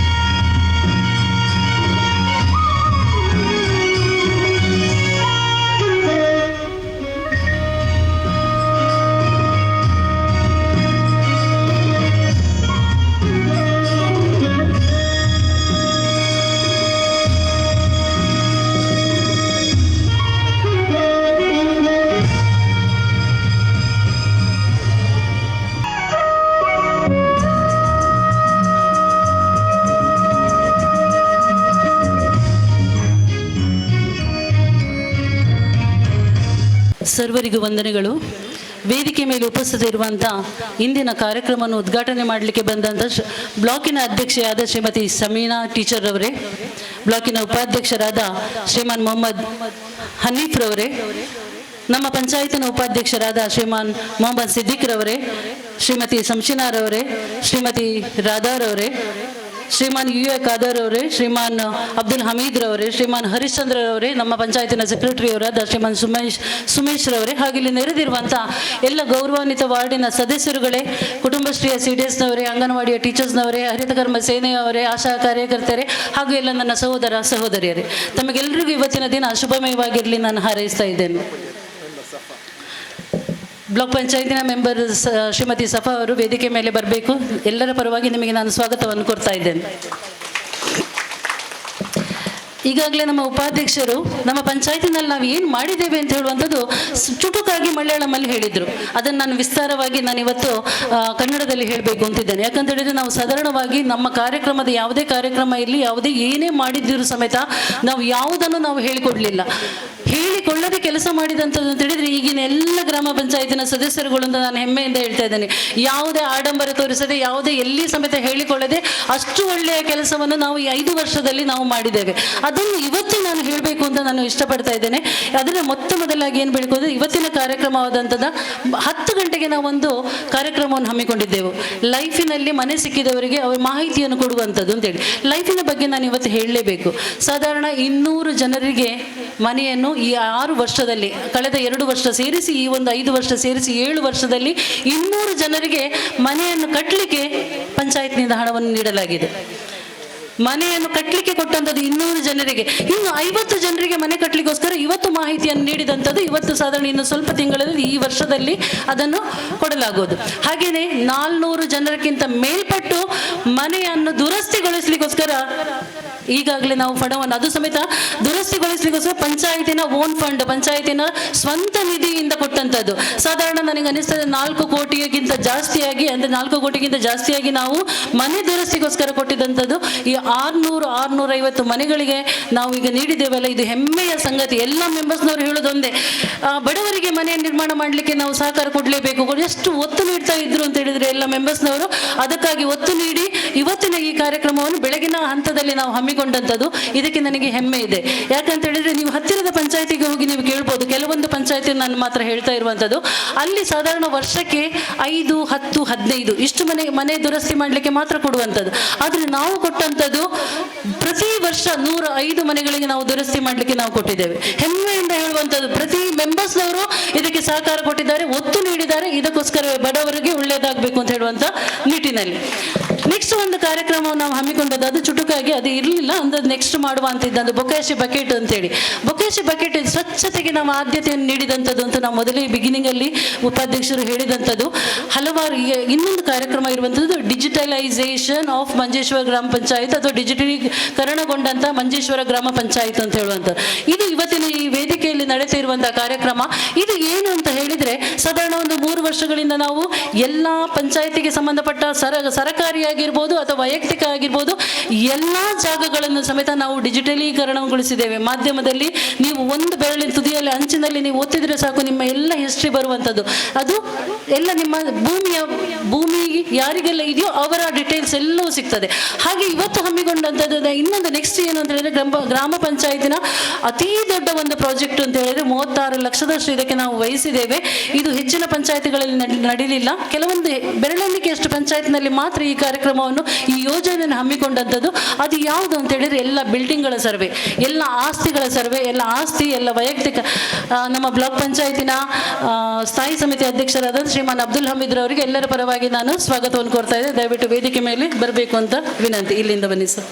ಸರ್ವರಿಗೂ ವಂದನೆಗಳು. ವೇದಿಕೆ ಮೇಲೆ ಉಪಸ್ಥಿತರಿರುವಂಥ ಇಂದಿನ ಕಾರ್ಯಕ್ರಮವನ್ನು ಉದ್ಘಾಟನೆ ಮಾಡಲಿಕ್ಕೆ ಬಂದಂಥ ಬ್ಲಾಕಿನ ಅಧ್ಯಕ್ಷೆಯಾದ ಶ್ರೀಮತಿ ಸಮೀನಾ ಟೀಚರ್ ರವರೇ, ಬ್ಲಾಕಿನ ಉಪಾಧ್ಯಕ್ಷರಾದ ಶ್ರೀಮಾನ್ ಮೊಹಮ್ಮದ್ ಹನೀಫ್ ರವರೇ, ನಮ್ಮ ಪಂಚಾಯತಿನ ಉಪಾಧ್ಯಕ್ಷರಾದ ಶ್ರೀಮಾನ್ ಮೊಹಮ್ಮದ್ ಸಿದ್ದಿಕ್ ರವರೇ, ಶ್ರೀಮತಿ ಸಂಶಿನಾರವರೇ, ಶ್ರೀಮತಿ ರಾಧಾರವರೇ, ಶ್ರೀಮಾನ್ ಯು ಎ ಖಾದರ್ ಅವರೇ, ಶ್ರೀಮಾನ್ ಅಬ್ದುಲ್ ಹಮೀದ್ ರವರೇ, ಶ್ರೀಮಾನ್ ಹರಿಶ್ಚಂದ್ರ ರವರೇ, ನಮ್ಮ ಪಂಚಾಯತಿನ ಸೆಕ್ರೆಟರಿಯವರಾದ ಶ್ರೀಮಾನ್ ಸುಮೇಶ್ ರವರೇ, ಹಾಗೆ ಇಲ್ಲಿ ನೆರೆದಿರುವಂಥ ಎಲ್ಲ ಗೌರವಾನ್ವಿತ ವಾರ್ಡಿನ ಸದಸ್ಯರುಗಳೇ, ಕುಟುಂಬಶ್ರೀಯ CDSನವರೇ, ಅಂಗನವಾಡಿಯ ಟೀಚರ್ಸ್ನವರೇ, ಹರಿತಕರ್ಮ ಸೇನೆಯವರೇ, ಆಶಾ ಕಾರ್ಯಕರ್ತರೇ, ಹಾಗೂ ಎಲ್ಲ ನನ್ನ ಸಹೋದರ ಸಹೋದರಿಯರೇ, ತಮಗೆಲ್ಲರಿಗೂ ಇವತ್ತಿನ ದಿನ ಶುಭಮಯವಾಗಿರಲಿ ನಾನು ಹಾರೈಸ್ತಾ ಇದ್ದೇನೆ. ಬ್ಲಾಕ್ ಪಂಚಾಯತಿನ ಮೆಂಬರ್ ಶ್ರೀಮತಿ ಸಫಾ ಅವರು ವೇದಿಕೆ ಮೇಲೆ ಬರಬೇಕು. ಎಲ್ಲರ ಪರವಾಗಿ ನಿಮಗೆ ನಾನು ಸ್ವಾಗತವನ್ನು ಕೊಡ್ತಾ ಇದ್ದೇನೆ. ಈಗಾಗಲೇ ನಮ್ಮ ಉಪಾಧ್ಯಕ್ಷರು ನಮ್ಮ ಪಂಚಾಯತಿನಲ್ಲಿ ನಾವು ಏನು ಮಾಡಿದ್ದೇವೆ ಅಂತ ಹೇಳುವಂಥದ್ದು ಚುಟುಕಾಗಿ ಮಲಯಾಳಮಲ್ಲಿ ಹೇಳಿದರು. ಅದನ್ನು ನಾನು ವಿಸ್ತಾರವಾಗಿ ನಾನಿವತ್ತು ಕನ್ನಡದಲ್ಲಿ ಹೇಳಬೇಕು ಅಂತಿದ್ದೇನೆ. ಯಾಕಂತ ಹೇಳಿದರೆ ನಾವು ಸಾಧಾರಣವಾಗಿ ನಮ್ಮ ಕಾರ್ಯಕ್ರಮದ ಯಾವುದೇ ಕಾರ್ಯಕ್ರಮ ಇರಲಿ, ಯಾವುದೇ ಏನೇ ಮಾಡಿದ್ದರೂ ಸಮೇತ ನಾವು ಯಾವುದನ್ನು ನಾವು ಹೇಳಿಕೊಡಲಿಲ್ಲ. ಹೇಳಿಕೊಳ್ಳದೆ ಕೆಲಸ ಮಾಡಿದಂಥದ್ದು ಅಂತ ಹೇಳಿದರೆ ಈಗಿನ ಎಲ್ಲ ಗ್ರಾಮ ಪಂಚಾಯತಿನ ಸದಸ್ಯರುಗಳು ಅಂತ ನಾನು ಹೆಮ್ಮೆಯಿಂದ ಹೇಳ್ತಾ ಇದ್ದೇನೆ. ಯಾವುದೇ ಆಡಂಬರ ತೋರಿಸದೆ, ಯಾವುದೇ ಎಲ್ಲಿ ಸಮೇತ ಹೇಳಿಕೊಳ್ಳದೆ ಅಷ್ಟು ಒಳ್ಳೆಯ ಕೆಲಸವನ್ನು ನಾವು ಈ 5 ವರ್ಷದಲ್ಲಿ ನಾವು ಮಾಡಿದ್ದೇವೆ. ಅದನ್ನು ಇವತ್ತು ನಾನು ಹೇಳಬೇಕು ಅಂತ ನಾನು ಇಷ್ಟಪಡ್ತಾ ಇದ್ದೇನೆ. ಅದರ ಮೊತ್ತ ಮೊದಲಾಗಿ ಏನು ಬೆಳ್ಕೋದು, ಇವತ್ತಿನ ಕಾರ್ಯಕ್ರಮವಾದಂಥದ್ದು 10 ಗಂಟೆಗೆ ನಾವೊಂದು ಕಾರ್ಯಕ್ರಮವನ್ನು ಹಮ್ಮಿಕೊಂಡಿದ್ದೆವು. ಲೈಫಿನಲ್ಲಿ ಮನೆ ಸಿಕ್ಕಿದವರಿಗೆ ಅವರ ಮಾಹಿತಿಯನ್ನು ಕೊಡುವಂಥದ್ದು ಅಂತೇಳಿ. ಲೈಫಿನ ಬಗ್ಗೆ ನಾನು ಇವತ್ತು ಹೇಳಲೇಬೇಕು. ಸಾಧಾರಣ 200 ಜನರಿಗೆ ಮನೆಯನ್ನು ಈ 6 ವರ್ಷದಲ್ಲಿ, ಕಳೆದ 2 ವರ್ಷ ಸೇರಿಸಿ ಈ ಒಂದು 5 ವರ್ಷ ಸೇರಿಸಿ 7 ವರ್ಷದಲ್ಲಿ 200 ಜನರಿಗೆ ಮನೆಯನ್ನು ಕಟ್ಟಲಿಕ್ಕೆ ಪಂಚಾಯತ್ನಿಂದ ಹಣವನ್ನು ನೀಡಲಾಗಿದೆ. ಮನೆಯನ್ನು ಕಟ್ಟಲಿಕ್ಕೆ ಕೊಟ್ಟಂಥದ್ದು 200 ಜನರಿಗೆ. ಇನ್ನು 50 ಜನರಿಗೆ ಮನೆ ಕಟ್ಟಲಿಕ್ಕೋಸ್ಕರ ಇವತ್ತು ಮಾಹಿತಿಯನ್ನು ನೀಡಿದಂಥದ್ದು. ಇವತ್ತು ಸಾಧಾರಣ ಇನ್ನು ಸ್ವಲ್ಪ ತಿಂಗಳಲ್ಲಿ ಈ ವರ್ಷದಲ್ಲಿ ಅದನ್ನು ಕೊಡಲಾಗುವುದು. ಹಾಗೆಯೇ 400 ಜನರಕ್ಕಿಂತ ಮೇಲ್ಪಟ್ಟು ಮನೆಯನ್ನು ದುರಸ್ತಿಗೊಳಿಸಲಿಕ್ಕೋಸ್ಕರ ಈಗಾಗಲೇ ನಾವು ಫಂಡವನ್ನು, ಅದು ಸಮೇತ ದುರಸ್ತಿಗೊಳಿಸಲಿಕ್ಕೋಸ್ಕರ ಪಂಚಾಯತಿನ ಓನ್ ಫಂಡ್, ಪಂಚಾಯತಿನ ಸ್ವಂತ ನಿಧಿಯಿಂದ ಕೊಟ್ಟಂಥದ್ದು. ಸಾಧಾರಣ ನನಗೆ ಅನಿಸ್ತದೆ 4 ಕೋಟಿಗಿಂತ ಜಾಸ್ತಿಯಾಗಿ, ಅಂದರೆ 4 ಕೋಟಿಗಿಂತ ಜಾಸ್ತಿಯಾಗಿ ನಾವು ಮನೆ ದುರಸ್ತಿಗೋಸ್ಕರ ಕೊಟ್ಟಿದ್ದಂಥದ್ದು. ಈ 600-650 ಮನೆಗಳಿಗೆ ನಾವು ಈಗ ನೀಡಿದ್ದೇವಲ್ಲ, ಇದು ಹೆಮ್ಮೆಯ ಸಂಗತಿ. ಎಲ್ಲ ಮೆಂಬರ್ಸ್ನವರು ಹೇಳೋದೊಂದೇ, ಬಡವರಿಗೆ ಮನೆ ನಿರ್ಮಾಣ ಮಾಡಲಿಕ್ಕೆ ನಾವು ಸಹಕಾರ ಕೊಡಲೇಬೇಕು. ಎಷ್ಟು ಒತ್ತು ನೀಡ್ತಾ ಇದ್ರು ಅಂತ ಹೇಳಿದರೆ ಎಲ್ಲ ಮೆಂಬರ್ಸ್ನವರು ಅದಕ್ಕಾಗಿ ಒತ್ತು ನೀಡಿ ಇವತ್ತಿನ ಈ ಕಾರ್ಯಕ್ರಮವನ್ನು ಬೆಳಗಿನ ಹಂತದಲ್ಲಿ ನಾವು ಹಮ್ಮಿಕೊಂಡಂಥದ್ದು. ಇದಕ್ಕೆ ನನಗೆ ಹೆಮ್ಮೆ ಇದೆ. ಯಾಕಂತ ಹೇಳಿದರೆ ನೀವು ಹತ್ತಿರದ ಪಂಚಾಯತಿಗೆ ಹೋಗಿ ನೀವು ಕೇಳ್ಬೋದು. ಕೆಲವೊಂದು ಪಂಚಾಯತಿ ನಾನು ಮಾತ್ರ ಹೇಳ್ತಾ ಇರುವಂಥದ್ದು, ಅಲ್ಲಿ ಸಾಧಾರಣ ವರ್ಷಕ್ಕೆ 5, 10, 15 ಇಷ್ಟು ಮನೆ ದುರಸ್ತಿ ಮಾಡಲಿಕ್ಕೆ ಮಾತ್ರ ಕೊಡುವಂಥದ್ದು. ಆದರೆ ನಾವು ಕೊಟ್ಟಂಥದ್ದು ಪ್ರತಿ ವರ್ಷ 105 ಮನೆಗಳಿಗೆ ನಾವು ದುರಸ್ತಿ ಮಾಡಲಿಕ್ಕೆ ನಾವು ಕೊಟ್ಟಿದ್ದೇವೆ. ಹೆಮ್ಮೆಯಿಂದ ಹೇಳುವಂಥದ್ದು, ಪ್ರತಿ ಮೆಂಬರ್ಸ್ನವರು ಇದಕ್ಕೆ ಸಹಕಾರ ಕೊಟ್ಟಿದ್ದಾರೆ, ಒತ್ತು ನೀಡಿದ್ದಾರೆ. ಇದಕ್ಕೋಸ್ಕರ ಬಡವರಿಗೆ ಒಳ್ಳೆಯದಾಗಬೇಕು ಅಂತ ಹೇಳುವಂಥ ನಿಟ್ಟಿನಲ್ಲಿ ನೆಕ್ಸ್ಟ್ ಒಂದು ಕಾರ್ಯಕ್ರಮವನ್ನು ನಾವು ಹಮ್ಮಿಕೊಂಡದ್ದು. ಅದು ಚುಟುಕಾಗಿ ಅದು ಇರಲಿಲ್ಲ, ಅಂದರೆ ನೆಕ್ಸ್ಟ್ ಮಾಡುವ ಅಂತಿದ್ದಂದು ಬೊಕಾಶಿ ಬಕೆಟ್ ಅಂತೇಳಿ. ಬೊಕಾಶಿ ಬಕೆಟ್ ಸ್ವಚ್ಛತೆಗೆ ನಾವು ಆದ್ಯತೆಯನ್ನು ನೀಡಿದಂಥದ್ದು ಅಂತ ನಾವು ಮೊದಲೇ ಬಿಗಿನಿಂಗಲ್ಲಿ ಉಪಾಧ್ಯಕ್ಷರು ಹೇಳಿದಂಥದ್ದು. ಹಲವಾರು ಇನ್ನೊಂದು ಕಾರ್ಯಕ್ರಮ ಇರುವಂಥದ್ದು ಡಿಜಿಟಲೈಸೇಷನ್ ಆಫ್ ಮಂಜೇಶ್ವರ ಗ್ರಾಮ ಪಂಚಾಯತ್ ಅಥವಾ ಡಿಜಿಟಲೀಕರಣಗೊಂಡಂಥ ಮಂಜೇಶ್ವರ ಗ್ರಾಮ ಪಂಚಾಯತ್ ಅಂತ ಹೇಳುವಂಥದ್ದು. ಇದು ಇವತ್ತಿನ ಈ ವೇದಿಕೆಯಲ್ಲಿ ನಡೀತಾ ಇರುವಂಥ ಕಾರ್ಯಕ್ರಮ. ಇದು ಏನು ಅಂತ ಹೇಳಿದರೆ, ಸಾಧಾರಣ ಒಂದು 3 ವರ್ಷಗಳಿಂದ ನಾವು ಎಲ್ಲ ಪಂಚಾಯತಿಗೆ ಸಂಬಂಧಪಟ್ಟ ಸರಕಾರಿಯಾಗಿರ್ಬೋದು ಅಥವಾ ವೈಯಕ್ತಿಕ ಆಗಿರ್ಬೋದು ಎಲ್ಲ ಜಾಗಗಳನ್ನು ಸಮೇತ ನಾವು ಡಿಜಿಟಲೀಕರಣಗೊಳಿಸಿದ್ದೇವೆ. ಮಾಧ್ಯಮದಲ್ಲಿ ನೀವು ಒಂದು ಬೆರಳಿನ ತುದಿಯಲ್ಲಿ ಅಂಚಿನಲ್ಲಿ ನೀವು ಒತ್ತಿದರೆ ಸಾಕು, ನಿಮ್ಮ ಎಲ್ಲ ಹಿಸ್ಟ್ರಿ ಬರುವಂಥದ್ದು. ಅದು ಎಲ್ಲ ನಿಮ್ಮ ಭೂಮಿ ಯಾರಿಗೆಲ್ಲ ಇದೆಯೋ ಅವರ ಡೀಟೇಲ್ಸ್ ಎಲ್ಲವೂ ಸಿಗ್ತದೆ. ಹಾಗೆ ಇವತ್ತು ಹಮ್ಮಿಕೊಂಡಂಥದ್ದು ಇನ್ನೊಂದು ನೆಕ್ಸ್ಟ್ ಏನು ಅಂತ ಹೇಳಿದರೆ, ಗ್ರಾಮ ಪಂಚಾಯತಿನ ಅತೀ ದೊಡ್ಡ ಒಂದು ಪ್ರಾಜೆಕ್ಟ್ ಅಂತ ಹೇಳಿದರೆ 36 ಲಕ್ಷದಷ್ಟು ಇದಕ್ಕೆ ನಾವು ವಹಿಸಿದ್ದೇವೆ. ಇದು ಹೆಚ್ಚಿನ ಪಂಚಾಯತಿಗಳಲ್ಲಿ ನಡೀಲಿಲ್ಲ, ಕೆಲವೊಂದು ಬೆರಳೆಣಿಕೆಯಷ್ಟು ಪಂಚಾಯತ್ನಲ್ಲಿ ಮಾತ್ರ ಈ ಕಾರ್ಯಕ್ರಮವನ್ನು, ಈ ಯೋಜನೆಯನ್ನು ಹಮ್ಮಿಕೊಂಡಂಥದ್ದು. ಅದು ಯಾವುದು ಅಂತ ಹೇಳಿದರೆ, ಎಲ್ಲ ಬಿಲ್ಡಿಂಗ್ಗಳ ಸರ್ವೆ, ಎಲ್ಲ ಆಸ್ತಿಗಳ ಸರ್ವೆ, ಎಲ್ಲ ಆಸ್ತಿ, ಎಲ್ಲ ವೈಯಕ್ತಿಕ. ನಮ್ಮ ಬ್ಲಾಕ್ ಪಂಚಾಯತಿನ ಸ್ಥಾಯಿ ಸಮಿತಿ ಅಧ್ಯಕ್ಷರಾದ ಶ್ರೀಮಾನ್ ಅಬ್ದುಲ್ ಹಮೀದ್ ರವರಿಗೆ ಎಲ್ಲರ ಪರವಾಗಿ ನಾನು ಸ್ವಾಗತವನ್ನು ಕೋರ್ತಾ ಇದ್ದೆ. ದಯವಿಟ್ಟು ವೇದಿಕೆ ಮೇಲೆ ಬರಬೇಕು ಅಂತ ವಿನಂತಿ. ಇಲ್ಲಿಂದ ಬನ್ನಿ ಸರ್.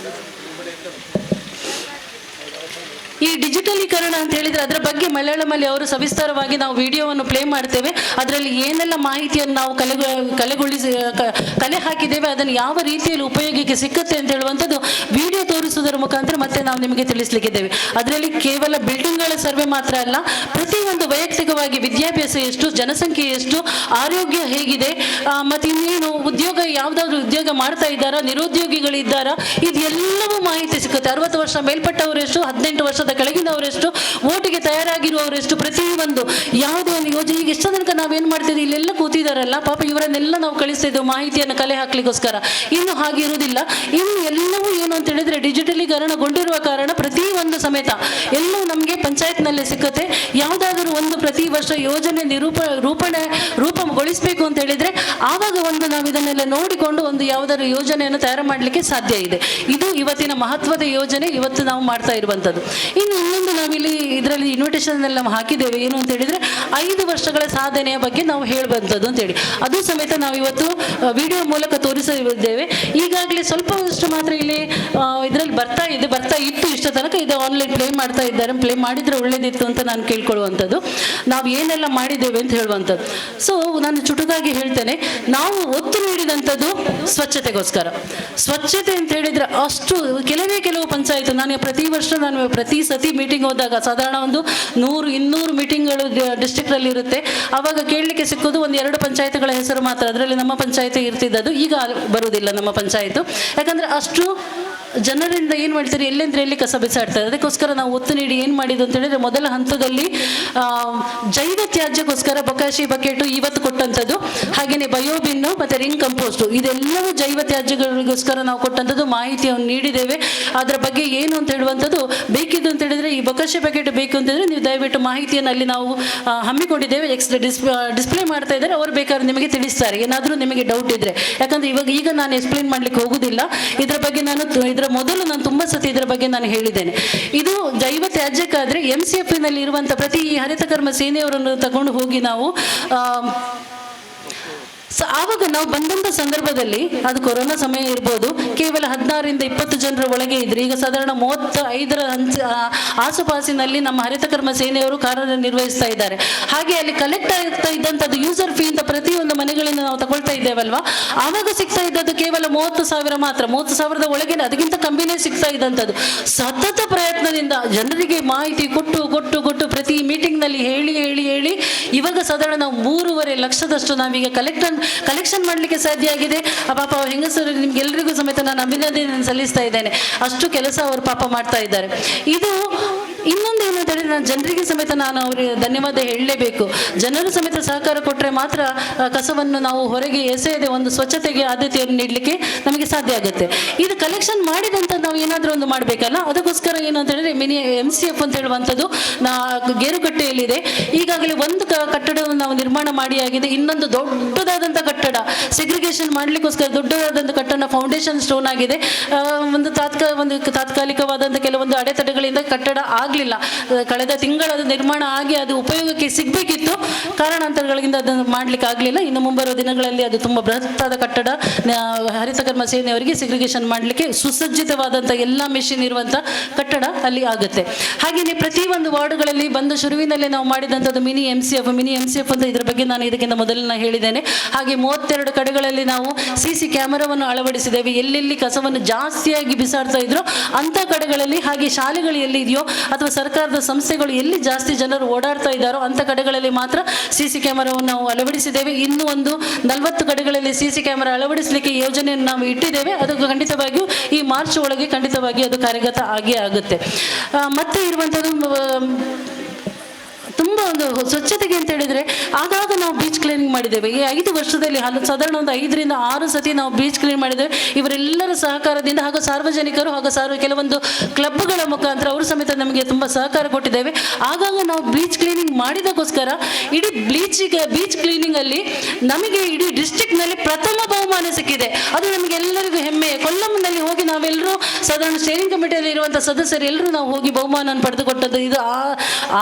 ಈ ಡಿಜಿಟಲೀಕರಣ ಅಂತ ಹೇಳಿದರೆ ಅದರ ಬಗ್ಗೆ ಮಲಯಾಳಮಲ್ಲಿ ಅವರು ಸವಿಸ್ತಾರವಾಗಿ ನಾವು ವಿಡಿಯೋವನ್ನು ಪ್ಲೇ ಮಾಡ್ತೇವೆ. ಅದರಲ್ಲಿ ಏನೆಲ್ಲ ಮಾಹಿತಿಯನ್ನು ನಾವು ಕಲೆ ಹಾಕಿದ್ದೇವೆ, ಅದನ್ನು ಯಾವ ರೀತಿಯಲ್ಲಿ ಉಪಯೋಗಕ್ಕೆ ಸಿಕ್ಕುತ್ತೆ ಅಂತ ಹೇಳುವಂಥದ್ದು ವಿಡಿಯೋ ತೋರಿಸುವುದರ ಮುಖಾಂತರ ಮತ್ತೆ ನಾವು ನಿಮಗೆ ತಿಳಿಸ್ಲಿಕ್ಕಿದ್ದೇವೆ. ಅದರಲ್ಲಿ ಕೇವಲ ಬಿಲ್ಡಿಂಗ್ಗಳ ಸರ್ವೆ ಮಾತ್ರ ಅಲ್ಲ, ಪ್ರತಿಯೊಂದು ವೈಯಕ್ತಿಕವಾಗಿ ವಿದ್ಯಾಭ್ಯಾಸ ಎಷ್ಟು, ಜನಸಂಖ್ಯೆ ಎಷ್ಟು, ಆರೋಗ್ಯ ಹೇಗಿದೆ, ಮತ್ತು ಇನ್ನೇನು ಉದ್ಯೋಗ, ಯಾವುದಾದ್ರೂ ಉದ್ಯೋಗ ಮಾಡ್ತಾ ಇದ್ದಾರಾ, ನಿರುದ್ಯೋಗಿಗಳಿದ್ದಾರಾ, ಇದೆಲ್ಲವೂ ಮಾಹಿತಿ ಸಿಕ್ಕುತ್ತೆ. 60 ವರ್ಷ ಮೇಲ್ಪಟ್ಟವರೆಷ್ಟು, 18 ವರ್ಷದ ಕೆಳಗಿನವರೆಷ್ಟು, ಓಟಿಗೆ ತಯಾರಾಗಿರುವವರೆಷ್ಟು, ಪ್ರತಿಯೊಂದು ಯಾವುದೇ ಒಂದು ಯೋಜನೆ. ಈಗ ಎಷ್ಟೋ ತನಕ ನಾವೇನು ಮಾಡ್ತಿದ್ವಿ, ಇಲ್ಲೆಲ್ಲ ಕೂತಿದ್ದಾರಲ್ಲ ಪಾಪ, ಇವರನ್ನೆಲ್ಲ ನಾವು ಕಳಿಸ್ತಿದ್ದೆವು ಮಾಹಿತಿಯನ್ನು ಕಲೆ ಹಾಕ್ಲಿಕ್ಕೋಸ್ಕರ. ಇನ್ನು ಹಾಗೆ ಇರುವುದಿಲ್ಲ. ಇನ್ನು ಎಲ್ಲವೂ ಏನು ಅಂತ ಹೇಳಿದ್ರೆ ಡಿಜಿಟಲೀಕರಣಗೊಂಡಿರುವ ಕಾರಣ ಪ್ರತಿ ಒಂದು ಸಮೇತ ಎಲ್ಲವೂ ನಮಗೆ ಪಂಚಾಯತ್ನಲ್ಲೇ ಸಿಕ್ಕುತ್ತೆ. ಯಾವುದಾದರೂ ಒಂದು ಪ್ರತಿ ವರ್ಷ ಯೋಜನೆ ರೂಪಗೊಳಿಸಬೇಕು ಅಂತ ಹೇಳಿದ್ರೆ ಆವಾಗ ಒಂದು ನಾವು ಇದನ್ನೆಲ್ಲ ನೋಡಿಕೊಂಡು ಒಂದು ಯಾವುದಾದ್ರು ಯೋಜನೆಯನ್ನು ತಯಾರು ಮಾಡಲಿಕ್ಕೆ ಸಾಧ್ಯ ಇದೆ. ಇದು ಇವತ್ತಿನ ಮಹತ್ವದ ಯೋಜನೆ, ಇವತ್ತು ನಾವು ಮಾಡ್ತಾ ಇರುವಂಥದ್ದು. ಇನ್ನು ಇನ್ನೊಂದು ನಾವಿಲ್ಲಿ ಇದರಲ್ಲಿ ಇನ್ವಿಟೇಷನ್ ಎಲ್ಲ ಹಾಕಿದ್ದೇವೆ, ಏನು ಅಂತ ಹೇಳಿದ್ರೆ 5 ವರ್ಷಗಳ ಸಾಧನೆಯ ಬಗ್ಗೆ ನಾವು ಹೇಳುವಂಥದ್ದು ಅಂತೇಳಿ. ಅದು ಸಮೇತ ನಾವು ಇವತ್ತು ವಿಡಿಯೋ ಮೂಲಕ ತೋರಿಸಿದ್ದೇವೆ. ಈಗಾಗಲೇ ಸ್ವಲ್ಪವಷ್ಟು ಮಾತ್ರ ಇಲ್ಲಿ ಇದರಲ್ಲಿ ಬರ್ತಾ ಇತ್ತು ಇಷ್ಟ ತನಕ. ಇದು ಆನ್ಲೈನ್ ಪ್ಲೇ ಮಾಡ್ತಾ ಇದ್ದಾರೆ, ಪ್ಲೇ ಮಾಡಿದರೆ ಒಳ್ಳೇದಿತ್ತು ಅಂತ ನಾನು ಕೇಳ್ಕೊಳ್ಳುವಂಥದ್ದು, ನಾವು ಏನೆಲ್ಲ ಮಾಡಿದ್ದೇವೆ ಅಂತ ಹೇಳುವಂಥದ್ದು. ಸೊ ನಾನು ಚುಟುಕಾಗಿ ಹೇಳ್ತೇನೆ, ನಾವು ಒತ್ತು ನೀಡಿದಂಥದ್ದು ಸ್ವಚ್ಛತೆಗೋಸ್ಕರ. ಸ್ವಚ್ಛತೆ ಅಂತ ಹೇಳಿದರೆ ಅಷ್ಟು ಕೆಲವೇ ಕೆಲವು ಪಂಚಾಯತ್, ನಾನು ಪ್ರತಿ ವರ್ಷ ನಾನು ಪ್ರತಿ ಸತಿ ಮೀಟಿಂಗ್ ಹೋದಾಗ ಸಾಧಾರಣ ಒಂದು 100-200 ಮೀಟಿಂಗ್ಗಳು ಡಿಸ್ಟ್ರಿಕ್ಟಲ್ಲಿ ಇರುತ್ತೆ. ಆವಾಗ ಕೇಳಲಿಕ್ಕೆ ಸಿಕ್ಕೋದು ಒಂದು 2 ಪಂಚಾಯತ್ಗಳ ಹೆಸರು ಮಾತ್ರ. ಅದರಲ್ಲಿ ನಮ್ಮ ಪಂಚಾಯತಿ ಇರ್ತಿದ್ದದ್ದು, ಈಗ ಬರುವುದಿಲ್ಲ ನಮ್ಮ ಪಂಚಾಯತು. ಯಾಕಂದರೆ ಅಷ್ಟು ಜನರಿಂದ ಏನು ಮಾಡ್ತಾರೆ, ಎಲ್ಲೆಂದ್ರೆ ಎಲ್ಲಿ ಕಸ ಬಿಸಾಡ್ತಾರೆ. ಅದಕ್ಕೋಸ್ಕರ ನಾವು ಒತ್ತು ನೀಡಿ ಏನು ಮಾಡಿದ್ದು ಅಂತ ಹೇಳಿದರೆ, ಮೊದಲ ಹಂತದಲ್ಲಿ ಜೈವ ತ್ಯಾಜ್ಯಕ್ಕೋಸ್ಕರ ಬಕಾಶಿ ಬಕೆಟು ಇವತ್ತು ಕೊಟ್ಟಂಥದ್ದು, ಹಾಗೆಯೇ ಬಯೋಬಿನ್ನು ಮತ್ತು ರಿಂಗ್ ಕಂಪೋಸ್ಟು, ಇದೆಲ್ಲವೂ ಜೈವ ತ್ಯಾಜ್ಯಗಳಿಗೋಸ್ಕರ ನಾವು ಕೊಟ್ಟಂಥದ್ದು. ಮಾಹಿತಿಯನ್ನು ನೀಡಿದ್ದೇವೆ. ಅದರ ಬಗ್ಗೆ ಏನು ಅಂತ ಹೇಳುವಂಥದ್ದು ಬೇಕಿದ್ದು ಅಂತ ಹೇಳಿದರೆ, ಈ ಬಕಾಶಿ ಬಕೆಟ್ ಬೇಕು ಅಂತಂದರೆ ನೀವು ದಯವಿಟ್ಟು ಮಾಹಿತಿಯನ್ನು ಅಲ್ಲಿ ನಾವು ಹಮ್ಮಿಕೊಂಡಿದ್ದೇವೆ. ಡಿಸ್ಪ್ಲೇ ಮಾಡ್ತಾ ಇದ್ದಾರೆ, ಅವರು ಬೇಕಾದ್ರೆ ನಿಮಗೆ ತಿಳಿಸ್ತಾರೆ ಏನಾದರೂ ನಿಮಗೆ ಡೌಟ್ ಇದ್ದರೆ. ಯಾಕಂದರೆ ಇವಾಗ ಈಗ ನಾನು ಎಕ್ಸ್ಪ್ಲೇನ್ ಮಾಡಲಿಕ್ಕೆ ಹೋಗೋದಿಲ್ಲ ಇದರ ಬಗ್ಗೆ. ನಾನು ಇದರ ಮೊದಲು ನಾನು ತುಂಬ ಸತಿ ಇದರ ಬಗ್ಗೆ ನಾನು ಹೇಳಿದ್ದೇನೆ. ಇದು ಜೈವ ತ್ಯಾಜ್ಯಕ್ಕಾದರೆ MCFನಲ್ಲಿ ಇರುವಂಥ ಪ್ರತಿ ಹರಿತಕರ್ಮ ಸೇನೆಯವರನ್ನು ತಗೊಂಡು ಹೋಗಿ ನಾವು ಆವಾಗ ನಾವು ಬಂದಂಥ ಸಂದರ್ಭದಲ್ಲಿ, ಅದು ಕೊರೋನಾ ಸಮಯ ಇರ್ಬೋದು, ಕೇವಲ 16ರಿಂದ 20 ಜನರ ಒಳಗೆ ಇದ್ದರು. ಈಗ ಸಾಧಾರಣ 35ರ ಆಸುಪಾಸಿನಲ್ಲಿ ನಮ್ಮ ಹರಿತಕರ್ಮ ಸೇನೆಯವರು ಕಾರ್ಯನಿರ್ವಹಿಸ್ತಾ ಇದ್ದಾರೆ. ಹಾಗೆ ಅಲ್ಲಿ ಕಲೆಕ್ಟ್ ಆಗ್ತಾ ಇದ್ದಂಥದ್ದು ಯೂಸರ್ ಫೀ ಅಂತ ಪ್ರತಿಯೊಂದು ಮನೆಗಳಿಂದ ನಾವು ತಗೊಳ್ತಾ ಇದ್ದೇವಲ್ವ, ಆವಾಗ ಸಿಗ್ತಾ ಇದ್ದದ್ದು ಕೇವಲ 30,000 ಮಾತ್ರ, 30,000 ಒಳಗೇನೆ, ಅದಕ್ಕಿಂತ ಕಮ್ಮಿನೇ ಸಿಗ್ತಾ ಇದ್ದಂಥದ್ದು. ಸತತ ಪ್ರಯತ್ನದಿಂದ ಜನರಿಗೆ ಮಾಹಿತಿ ಕೊಟ್ಟು ಕೊಟ್ಟು ಕೊಟ್ಟು ಪ್ರತಿ ಮೀಟಿಂಗ್ನಲ್ಲಿ ಹೇಳಿ ಹೇಳಿ ಹೇಳಿ ಇವಾಗ ಸಾಧಾರಣ ನಾವು 3.5 ಲಕ್ಷದಷ್ಟು ನಾವೀಗ ಕಲೆಕ್ಷನ್ ಮಾಡಲಿಕ್ಕೆ ಸಾಧ್ಯ ಆಗಿದೆ. ಆ ಪಾಪ ಹೆಂಗಸರು, ನಿಮ್ಗೆಲ್ರಿಗೂ ಸಮೇತ ನಾನು ಅಭಿನಂದನೆ ಸಲ್ಲಿಸ್ತಾ ಇದ್ದೇನೆ. ಅಷ್ಟು ಕೆಲಸ ಅವರು ಪಾಪ ಮಾಡ್ತಾ ಇದ್ದಾರೆ. ಇದು ಇನ್ನೊಂದು ಏನು ಅಂತ ಹೇಳಿದ್ರೆ, ನಾನು ಜನರಿಗೆ ಸಮೇತ ನಾನು ಅವರಿಗೆ ಧನ್ಯವಾದ ಹೇಳಲೇಬೇಕು. ಜನರು ಸಮೇತ ಸಹಕಾರ ಕೊಟ್ಟರೆ ಮಾತ್ರ ಕಸವನ್ನು ನಾವು ಹೊರಗೆ ಎಸೆಯದೆ ಒಂದು ಸ್ವಚ್ಛತೆಗೆ ಆದ್ಯತೆಯನ್ನು ನೀಡಲಿಕ್ಕೆ ನಮಗೆ ಸಾಧ್ಯ ಆಗುತ್ತೆ. ಇದು ಕಲೆಕ್ಷನ್ ಮಾಡಿದಂಥ ನಾವು ಏನಾದರೂ ಒಂದು ಮಾಡಬೇಕಲ್ಲ, ಅದಕ್ಕೋಸ್ಕರ ಏನು ಅಂತ ಹೇಳಿದ್ರೆ ಮಿನಿ MCF ಅಂತ ಹೇಳುವಂಥದ್ದು ಗೇರುಕಟ್ಟೆಯಲ್ಲಿದೆ. ಈಗಾಗಲೇ ಒಂದು ಕಟ್ಟಡವನ್ನು ನಾವು ನಿರ್ಮಾಣ ಮಾಡಿ ಆಗಿದೆ. ಇನ್ನೊಂದು ದೊಡ್ಡದಾದಂಥ ಕಟ್ಟಡ ಸೆಗ್ರಿಗೇಷನ್ ಮಾಡಲಿಕ್ಕೋಸ್ಕರ ದೊಡ್ಡದಾದಂಥ ಕಟ್ಟಡ ಫೌಂಡೇಶನ್ ಸ್ಟೋನ್ ಆಗಿದೆ. ಒಂದು ತಾತ್ಕಾಲಿಕವಾದಂಥ ಕೆಲವೊಂದು ಅಡೆತಡೆಗಳಿಂದ ಕಟ್ಟಡ ಆಗಲಿಲ್ಲ. ಕಳೆದ ತಿಂಗಳು ಅದು ನಿರ್ಮಾಣ ಆಗಿ ಅದು ಉಪಯೋಗಕ್ಕೆ ಸಿಗಬೇಕಿತ್ತು, ಕಾರಣಾಂತರಗಳಿಂದ ಅದನ್ನು ಮಾಡಲಿಕ್ಕೆ ಆಗಲಿಲ್ಲ. ಇನ್ನು ಮುಂಬರುವ ದಿನಗಳಲ್ಲಿ ಅದು ತುಂಬ ಬೃಹತ್ತಾದ ಕಟ್ಟಡ ಹರಿತಕರ್ಮ ಸೇನೆಯವರಿಗೆ ಸೆಗ್ರಿಗೇಷನ್ ಮಾಡಲಿಕ್ಕೆ ಸುಸಜ್ಜಿತವಾದಂಥ ಎಲ್ಲ ಮೆಷಿನ್ ಇರುವಂಥ ಕಟ್ಟಡ ಅಲ್ಲಿ ಆಗುತ್ತೆ. ಹಾಗೆಯೇ ಪ್ರತಿ ಒಂದು ವಾರ್ಡ್ಗಳಲ್ಲಿ ಬಂದ ಶುರುವಿನಲ್ಲೇ ನಾವು ಮಾಡಿದಂಥದ್ದು ಮಿನಿ MCF ಅಂತ ಇದರ ಬಗ್ಗೆ ನಾನು ಇದಕ್ಕಿಂತ ಮೊದಲು ನಾನು ಹೇಳಿದ್ದೇನೆ. ಹಾಗೆ 32 ಕಡೆಗಳಲ್ಲಿ ನಾವು CC ಕ್ಯಾಮರಾವನ್ನು ಅಳವಡಿಸಿದ್ದೇವೆ. ಎಲ್ಲೆಲ್ಲಿ ಕಸವನ್ನು ಜಾಸ್ತಿಯಾಗಿ ಬಿಸಾಡ್ತಾ ಇದ್ರೋ ಅಂಥ ಕಡೆಗಳಲ್ಲಿ, ಹಾಗೆ ಶಾಲೆಗಳು ಎಲ್ಲಿ ಇದೆಯೋ ಅಥವಾ ಸರ್ಕಾರದ ಸಂಸ್ಥೆಗಳು ಎಲ್ಲಿ ಜಾಸ್ತಿ ಜನರು ಓಡಾಡ್ತಾ ಇದ್ದಾರೋ ಅಂಥ ಕಡೆಗಳಲ್ಲಿ ಮಾತ್ರ CC ಕ್ಯಾಮರಾವನ್ನು ನಾವು ಅಳವಡಿಸಿದ್ದೇವೆ. ಇನ್ನೂ ಒಂದು 40 ಕಡೆಗಳಲ್ಲಿ CC camera ಅಳವಡಿಸಲಿಕ್ಕೆ ಯೋಜನೆಯನ್ನು ನಾವು ಇಟ್ಟಿದ್ದೇವೆ. ಅದು ಖಂಡಿತವಾಗಿಯೂ ಈ ಮಾರ್ಚ್ ಒಳಗೆ ಖಂಡಿತವಾಗಿ ಅದು ಕಾರ್ಯಗತ ಆಗೇ ಆಗುತ್ತೆ. ಮತ್ತೆ ಇರುವಂಥದ್ದು ತುಂಬ ಒಂದು ಸ್ವಚ್ಛತೆಗೆ ಅಂತ ಹೇಳಿದರೆ, ಆಗಾಗ ನಾವು ಬೀಚ್ ಕ್ಲೀನಿಂಗ್ ಮಾಡಿದ್ದೇವೆ. ಈ 5 ವರ್ಷದಲ್ಲಿ ಸಾಧಾರಣ ಒಂದು 5ರಿಂದ 6 ಸತಿ ನಾವು ಬೀಚ್ ಕ್ಲೀನ್ ಮಾಡಿದ್ದೇವೆ. ಇವರೆಲ್ಲರ ಸಹಕಾರದಿಂದ ಹಾಗೂ ಸಾರ್ವಜನಿಕರು ಹಾಗೂ ಕೆಲವೊಂದು ಕ್ಲಬ್ಗಳ ಮುಖಾಂತರ ಅವರು ಸಮೇತ ನಮಗೆ ತುಂಬ ಸಹಕಾರ ಕೊಟ್ಟಿದ್ದೇವೆ. ಆಗಾಗ ನಾವು ಬೀಚ್ ಕ್ಲೀನಿಂಗ್ ಮಾಡಿದಕ್ಕೋಸ್ಕರ ಇಡೀ ಬೀಚ್ ಕ್ಲೀನಿಂಗಲ್ಲಿ ನಮಗೆ ಇಡೀ ಡಿಸ್ಟ್ರಿಕ್ಟ್ನಲ್ಲಿ ಪ್ರಥಮ ಬಹುಮಾನ ಸಿಕ್ಕಿದೆ. ಅದು ನಮಗೆ ಎಲ್ಲರಿಗೂ ಹೆಮ್ಮೆ. ಕೊಲ್ಲಂನಲ್ಲಿ ಹೋಗಿ ನಾವೆಲ್ಲರೂ ಸಾಧಾರಣ ಸ್ಟೇರಿಂಗ್ ಕಮಿಟಿಯಲ್ಲಿ ಇರುವಂಥ ಸದಸ್ಯರು ಎಲ್ಲರೂ ನಾವು ಹೋಗಿ ಬಹುಮಾನ ಪಡೆದುಕೊಟ್ಟದ್ದು ಇದು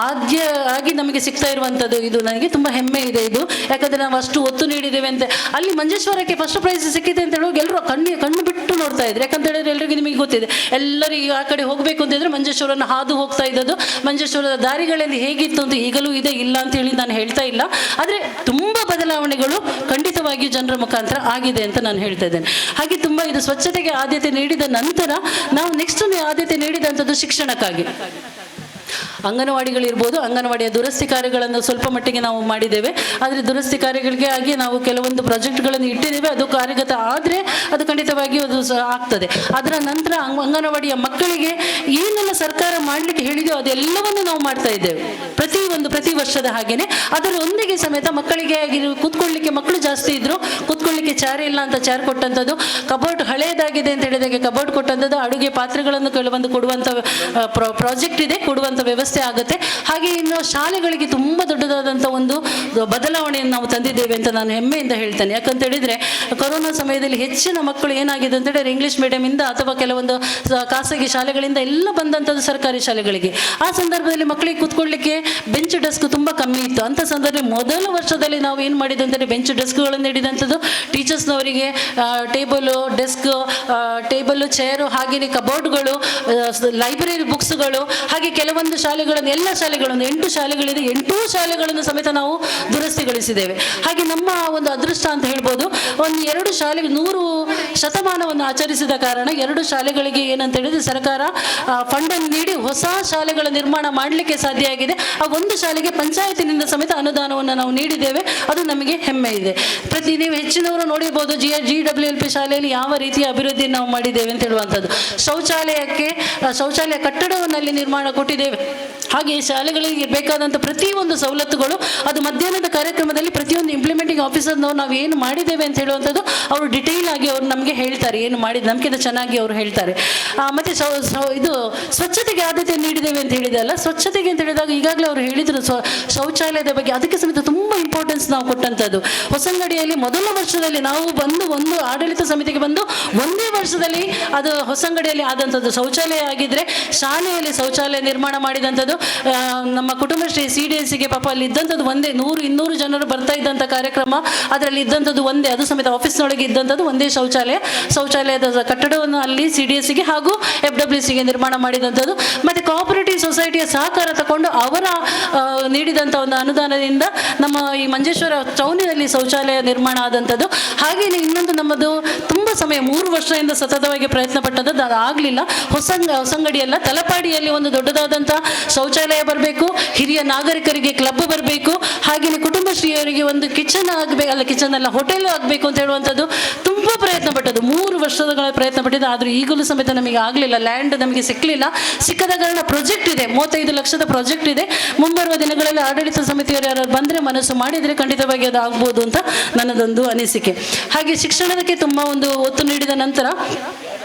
ಆದ್ಯ ಆಗಿ ನಮಗೆ ಸಿಗ್ತಾ ಇರುವಂಥದ್ದು. ಇದು ನನಗೆ ತುಂಬ ಹೆಮ್ಮೆ ಇದೆ ಇದು, ಯಾಕಂದರೆ ನಾವು ಅಷ್ಟು ಒತ್ತು ನೀಡಿದ್ದೇವೆ ಅಂತ. ಅಲ್ಲಿ ಮಂಜೇಶ್ವರಕ್ಕೆ ಫಸ್ಟ್ ಪ್ರೈಸ್ ಸಿಕ್ಕಿದೆ ಅಂತ ಹೇಳುವಾಗ ಎಲ್ಲರೂ ಕಣ್ಣು ಬಿಟ್ಟು ನೋಡ್ತಾ ಇದ್ರು. ಯಾಕಂತ ಹೇಳಿದ್ರೆ ಎಲ್ರಿಗೂ ನಿಮಗೆ ಗೊತ್ತಿದೆ, ಎಲ್ಲರೂ ಈಗ ಆ ಕಡೆ ಹೋಗಬೇಕು ಅಂತಿದ್ರೆ ಮಂಜೇಶ್ವರನ ಹಾದು ಹೋಗ್ತಾ ಇದ್ದದ್ದು. ಮಂಜೇಶ್ವರದ ದಾರಿಗಳಲ್ಲಿ ಹೇಗಿತ್ತು ಅಂತ ಈಗಲೂ ಇದೆ, ಇಲ್ಲ ಅಂತ ಹೇಳಿ ನಾನು ಹೇಳ್ತಾ ಇಲ್ಲ. ಆದರೆ ತುಂಬ ಬದಲಾವಣೆಗಳು ಖಂಡಿತವಾಗಿಯೂ ಜನರ ಮುಖಾಂತರ ಆಗಿದೆ ಅಂತ ನಾನು ಹೇಳ್ತಾ ಇದ್ದೇನೆ. ಹಾಗೆ ತುಂಬ ಇದು ಸ್ವಚ್ಛತೆಗೆ ಆದ್ಯತೆ ನೀಡಿದ ನಂತರ ನಾವು ನೆಕ್ಸ್ಟ್ ಆದ್ಯತೆ ನೀಡಿದಂಥದ್ದು ಶಿಕ್ಷಣಕ್ಕಾಗಿ. ಅಂಗನವಾಡಿಗಳಿರ್ಬೋದು, ಅಂಗನವಾಡಿಯ ದುರಸ್ತಿ ಕಾರ್ಯಗಳನ್ನು ಸ್ವಲ್ಪ ಮಟ್ಟಿಗೆ ನಾವು ಮಾಡಿದ್ದೇವೆ. ಆದರೆ ದುರಸ್ತಿ ಕಾರ್ಯಗಳಿಗೆ ಆಗಿ ನಾವು ಕೆಲವೊಂದು ಪ್ರಾಜೆಕ್ಟ್ಗಳನ್ನು ಇಟ್ಟಿದ್ದೇವೆ. ಅದು ಕಾರ್ಯಗತ ಆದರೆ ಅದು ಖಂಡಿತವಾಗಿಯೂ ಅದು ಆಗ್ತದೆ. ಅದರ ನಂತರ ಅಂಗನವಾಡಿಯ ಮಕ್ಕಳಿಗೆ ಏನೆಲ್ಲ ಸರ್ಕಾರ ಮಾಡಲಿಕ್ಕೆ ಹೇಳಿದೆಯೋ ಅದೆಲ್ಲವನ್ನು ನಾವು ಮಾಡ್ತಾ ಇದ್ದೇವೆ ಪ್ರತಿ ವರ್ಷದ ಹಾಗೆಯೇ. ಅದರೊಂದಿಗೆ ಸಮೇತ ಮಕ್ಕಳಿಗೆ ಕೂತ್ಕೊಳ್ಳಿಕ್ಕೆ ಮಕ್ಕಳು ಜಾಸ್ತಿ ಇದ್ದರು, ಕೂತ್ಕೊಳ್ಳಿಕ್ಕೆ ಚೇರ್ ಇಲ್ಲ ಅಂತ ಚೇರ್ ಕೊಟ್ಟಂಥದ್ದು, ಕಬೋರ್ಡ್ ಹಳೆಯದಾಗಿದೆ ಅಂತ ಹೇಳಿದಾಗೆ ಕಬೋರ್ಡ್ ಕೊಟ್ಟಂಥದ್ದು, ಅಡುಗೆ ಪಾತ್ರೆಗಳನ್ನು ಕೆಲವೊಂದು ಕೊಡುವಂಥ ಪ್ರಾಜೆಕ್ಟ್ ಇದೆ, ಕೊಡುವಂಥ ವ್ಯವಸ್ಥೆ ಆಗುತ್ತೆ. ಹಾಗೆ ಇನ್ನು ಶಾಲೆಗಳಿಗೆ ತುಂಬ ದೊಡ್ಡದಾದಂಥ ಒಂದು ಬದಲಾವಣೆಯನ್ನು ನಾವು ತಂದಿದ್ದೇವೆ ಅಂತ ನಾನು ಹೆಮ್ಮೆಯಿಂದ ಹೇಳ್ತೇನೆ. ಯಾಕಂತ ಹೇಳಿದರೆ ಕೊರೋನಾ ಸಮಯದಲ್ಲಿ ಹೆಚ್ಚಿನ ಮಕ್ಕಳು ಏನಾಗಿದೆ ಅಂತ ಹೇಳಿದ್ರೆ ಇಂಗ್ಲೀಷ್ ಮೀಡಿಯಮಿಂದ ಅಥವಾ ಕೆಲವೊಂದು ಖಾಸಗಿ ಶಾಲೆಗಳಿಂದ ಎಲ್ಲ ಬಂದಂಥದ್ದು ಸರ್ಕಾರಿ ಶಾಲೆಗಳಿಗೆ. ಆ ಸಂದರ್ಭದಲ್ಲಿ ಮಕ್ಕಳಿಗೆ ಕೂತ್ಕೊಳ್ಳಿಕ್ಕೆ ಬೆಂಚ್ ಡೆಸ್ಕ್ ತುಂಬ ಕಮ್ಮಿ ಇತ್ತು. ಅಂಥ ಸಂದರ್ಭದಲ್ಲಿ ಮೊದಲ ವರ್ಷದಲ್ಲಿ ನಾವು ಏನು ಮಾಡಿದ್ದು ಅಂತಂದರೆ ಬೆಂಚ್ ಡೆಸ್ಕ್ಗಳನ್ನು ನೀಡಿದಂಥದ್ದು, ಟೀಚರ್ಸ್ನವರಿಗೆ ಟೇಬಲು ಡೆಸ್ಕ್, ಟೇಬಲು ಚೇರು, ಹಾಗೆಯೇ ಕಬೋರ್ಡ್ಗಳು, ಲೈಬ್ರರಿ ಬುಕ್ಸ್ಗಳು, ಹಾಗೆ ಕೆಲವೊಂದು ಶಾಲೆಗಳನ್ನು, ಎಲ್ಲ ಶಾಲೆಗಳನ್ನು, 8 ಶಾಲೆಗಳಿದೆ, 8 ಶಾಲೆಗಳನ್ನು ಸಮೇತ ನಾವು ದುರಸ್ತಿಗೊಳಿಸಿದ್ದೇವೆ. ಹಾಗೆ ನಮ್ಮ ಒಂದು ಅದೃಷ್ಟ ಅಂತ ಹೇಳ್ಬೋದು, ಒಂದು 2 ಶಾಲೆಗೆ 100 ಶತಮಾನವನ್ನು ಆಚರಿಸಿದ ಕಾರಣ 2 ಶಾಲೆಗಳಿಗೆ ಏನಂತ ಹೇಳಿದ್ರೆ ಸರ್ಕಾರ ಫಂಡನ್ನು ನೀಡಿ ಹೊಸ ಶಾಲೆಗಳ ನಿರ್ಮಾಣ ಮಾಡಲಿಕ್ಕೆ ಸಾಧ್ಯ ಆಗಿದೆ. ಆ ಒಂದು ಶಾಲೆಗೆ ಪಂಚಾಯತಿನಿಂದ ಸಮೇತ ಅನುದಾನವನ್ನು ನಾವು ನೀಡಿದ್ದೇವೆ. ಅದು ನಮಗೆ ಹೆಮ್ಮೆ ಇದೆ. ಪ್ರತಿ ನೀವು ಹೆಚ್ಚಿನವರು ನೋಡಿರ್ಬೋದು, ಜಿಡಬ್ಲ್ಯೂ ಎಲ್ ಪಿ ಶಾಲೆಯಲ್ಲಿ ಯಾವ ರೀತಿಯ ಅಭಿವೃದ್ಧಿಯನ್ನು ನಾವು ಮಾಡಿದ್ದೇವೆ ಅಂತ ಹೇಳುವಂಥದ್ದು. ಶೌಚಾಲಯ ಕಟ್ಟಡವನ್ನು ಅಲ್ಲಿ ನಿರ್ಮಾಣ ಕೊಟ್ಟಿದ್ದೇವೆ. ಹಾಗೆ ಶಾಲೆಗಳಿಗೆ ಬೇಕಾದಂಥ ಪ್ರತಿಯೊಂದು ಸವಲತ್ತುಗಳು, ಅದು ಮಧ್ಯಾಹ್ನದ ಕಾರ್ಯಕ್ರಮದಲ್ಲಿ ಪ್ರತಿಯೊಂದು ಇಂಪ್ಲಿಮೆಂಟಿಂಗ್ ಆಫೀಸರ್ನವರು ನಾವು ಏನು ಮಾಡಿದ್ದೇವೆ ಅಂತ ಹೇಳುವಂಥದ್ದು ಅವರು ಡಿಟೇಲ್ ಆಗಿ ಅವರು ನಮಗೆ ಹೇಳ್ತಾರೆ. ಏನು ಮಾಡಿದ ನಮಗಿಂತ ಚೆನ್ನಾಗಿ ಅವರು ಹೇಳ್ತಾರೆ. ಮತ್ತು ಇದು ಸ್ವಚ್ಛತೆಗೆ ಆದ್ಯತೆ ನೀಡಿದ್ದೇವೆ ಅಂತ ಹೇಳಿದೆ ಅಲ್ಲ. ಸ್ವಚ್ಛತೆಗೆ ಅಂತ ಹೇಳಿದಾಗ ಈಗಾಗಲೇ ಅವರು ಹೇಳಿದರು ಶೌಚಾಲಯದ ಬಗ್ಗೆ. ಅದಕ್ಕೆ ಸಮೇತ ತುಂಬ ಇಂಪಾರ್ಟೆನ್ಸ್ ನಾವು ಕೊಟ್ಟಂಥದ್ದು. ಹೊಸಂಗಡಿಯಲ್ಲಿ ಮೊದಲ ವರ್ಷದಲ್ಲಿ ನಾವು ಬಂದು, ಒಂದು ಆಡಳಿತ ಸಮಿತಿಗೆ ಬಂದು ಒಂದೇ ವರ್ಷದಲ್ಲಿ ಅದು ಹೊಸಂಗಡಿಯಲ್ಲಿ ಆದಂಥದ್ದು ಶೌಚಾಲಯ ಆಗಿದ್ದರೆ, ಶಾಲೆಯಲ್ಲಿ ಶೌಚಾಲಯ ನಿರ್ಮಾಣ ಮಾಡಿದಂಥದ್ದು. ನಮ್ಮ ಕುಟುಂಬಶ್ರೀ ಸಿಡಿಎಸ್ಗೆ ಪಾಪ ಅಲ್ಲಿ ಇದ್ದಂಥದ್ದು ಒಂದೇ, 100-200 ಜನರು ಬರ್ತಾ ಇದ್ದಂಥ ಕಾರ್ಯಕ್ರಮ. ಅದರಲ್ಲಿ ಇದ್ದಂಥದ್ದು ಒಂದೇ, ಅದು ಸಮೇತ ಆಫೀಸ್ನೊಳಗೆ ಇದ್ದಂಥದ್ದು ಒಂದೇ ಶೌಚಾಲಯ. ಶೌಚಾಲಯದ ಕಟ್ಟಡವನ್ನು ಅಲ್ಲಿ ಸಿಡಿಎಸ್ಗೆ ಹಾಗೂ ಎಫ್ಡಬ್ಲ್ಯೂಸಿಗೆ ನಿರ್ಮಾಣ ಮಾಡಿದಂಥದ್ದು. ಮತ್ತು ಕೋಆಪರೇಟಿವ್ ಸೊಸೈಟಿಯ ಸಹಕಾರ ತಗೊಂಡು ಅವರ ನೀಡಿದಂಥ ಒಂದು ಅನುದಾನದಿಂದ ನಮ್ಮ ಈ ಮಂಜೇಶ್ವರ ಟೌನಿನಲ್ಲಿ ಶೌಚಾಲಯ ನಿರ್ಮಾಣ ಆದಂಥದ್ದು. ಹಾಗೆಯೇ ಇನ್ನೊಂದು ನಮ್ಮದು ತುಂಬ ಸಮಯ, 3 ವರ್ಷದಿಂದ ಸತತವಾಗಿ ಪ್ರಯತ್ನ ಪಟ್ಟದ್ದು, ಅದು ಆಗಲಿಲ್ಲ. ಹೊಸಂಗಡಿಯಲ್ಲ, ತಲಪಾಡಿಯಲ್ಲಿ ಒಂದು ದೊಡ್ಡದಾದಂಥ ಶೌಚಾಲಯ ಬರಬೇಕು, ಹಿರಿಯ ನಾಗರಿಕರಿಗೆ ಕ್ಲಬ್ ಬರಬೇಕು, ಹಾಗೆಯೇ ಕುಟುಂಬಶ್ರೀಯವರಿಗೆ ಒಂದು ಕಿಚನ್ ಆಗಬೇಕು, ಅಲ್ಲ ಕಿಚನ್ ಅಲ್ಲ, ಹೋಟೆಲ್ ಆಗಬೇಕು ಅಂತ ಹೇಳುವಂಥದ್ದು ತುಂಬ ಪ್ರಯತ್ನ ಪಟ್ಟದ್ದು. 3 ವರ್ಷಗಳ ಪ್ರಯತ್ನ ಪಟ್ಟಿದ್ದು. ಆದರೂ ಈಗಲೂ ಸಮೇತ ನಮಗೆ ಆಗಲಿಲ್ಲ, ಲ್ಯಾಂಡ್ ನಮಗೆ ಸಿಕ್ಕಲಿಲ್ಲ. ಸಿಕ್ಕದ ಕಾರಣ ಪ್ರಾಜೆಕ್ಟ್ ಇದೆ, 35 ಲಕ್ಷದ ಪ್ರಾಜೆಕ್ಟ್ ಇದೆ. ಮುಂಬರುವ ದಿನಗಳಲ್ಲಿ ಆಡಳಿತ ಸಮಿತಿಯವರು ಯಾರು ಬಂದರೆ, ಮನಸ್ಸು ಮಾಡಿದರೆ ಖಂಡಿತವಾಗಿ ಅದು ಆಗ್ಬೋದು ಅಂತ ನನ್ನದೊಂದು ಅನಿಸಿಕೆ. ಹಾಗೆ ಶಿಕ್ಷಣಕ್ಕೆ ತುಂಬ ಒಂದು ಒತ್ತು ನೀಡಿದ ನಂತರ,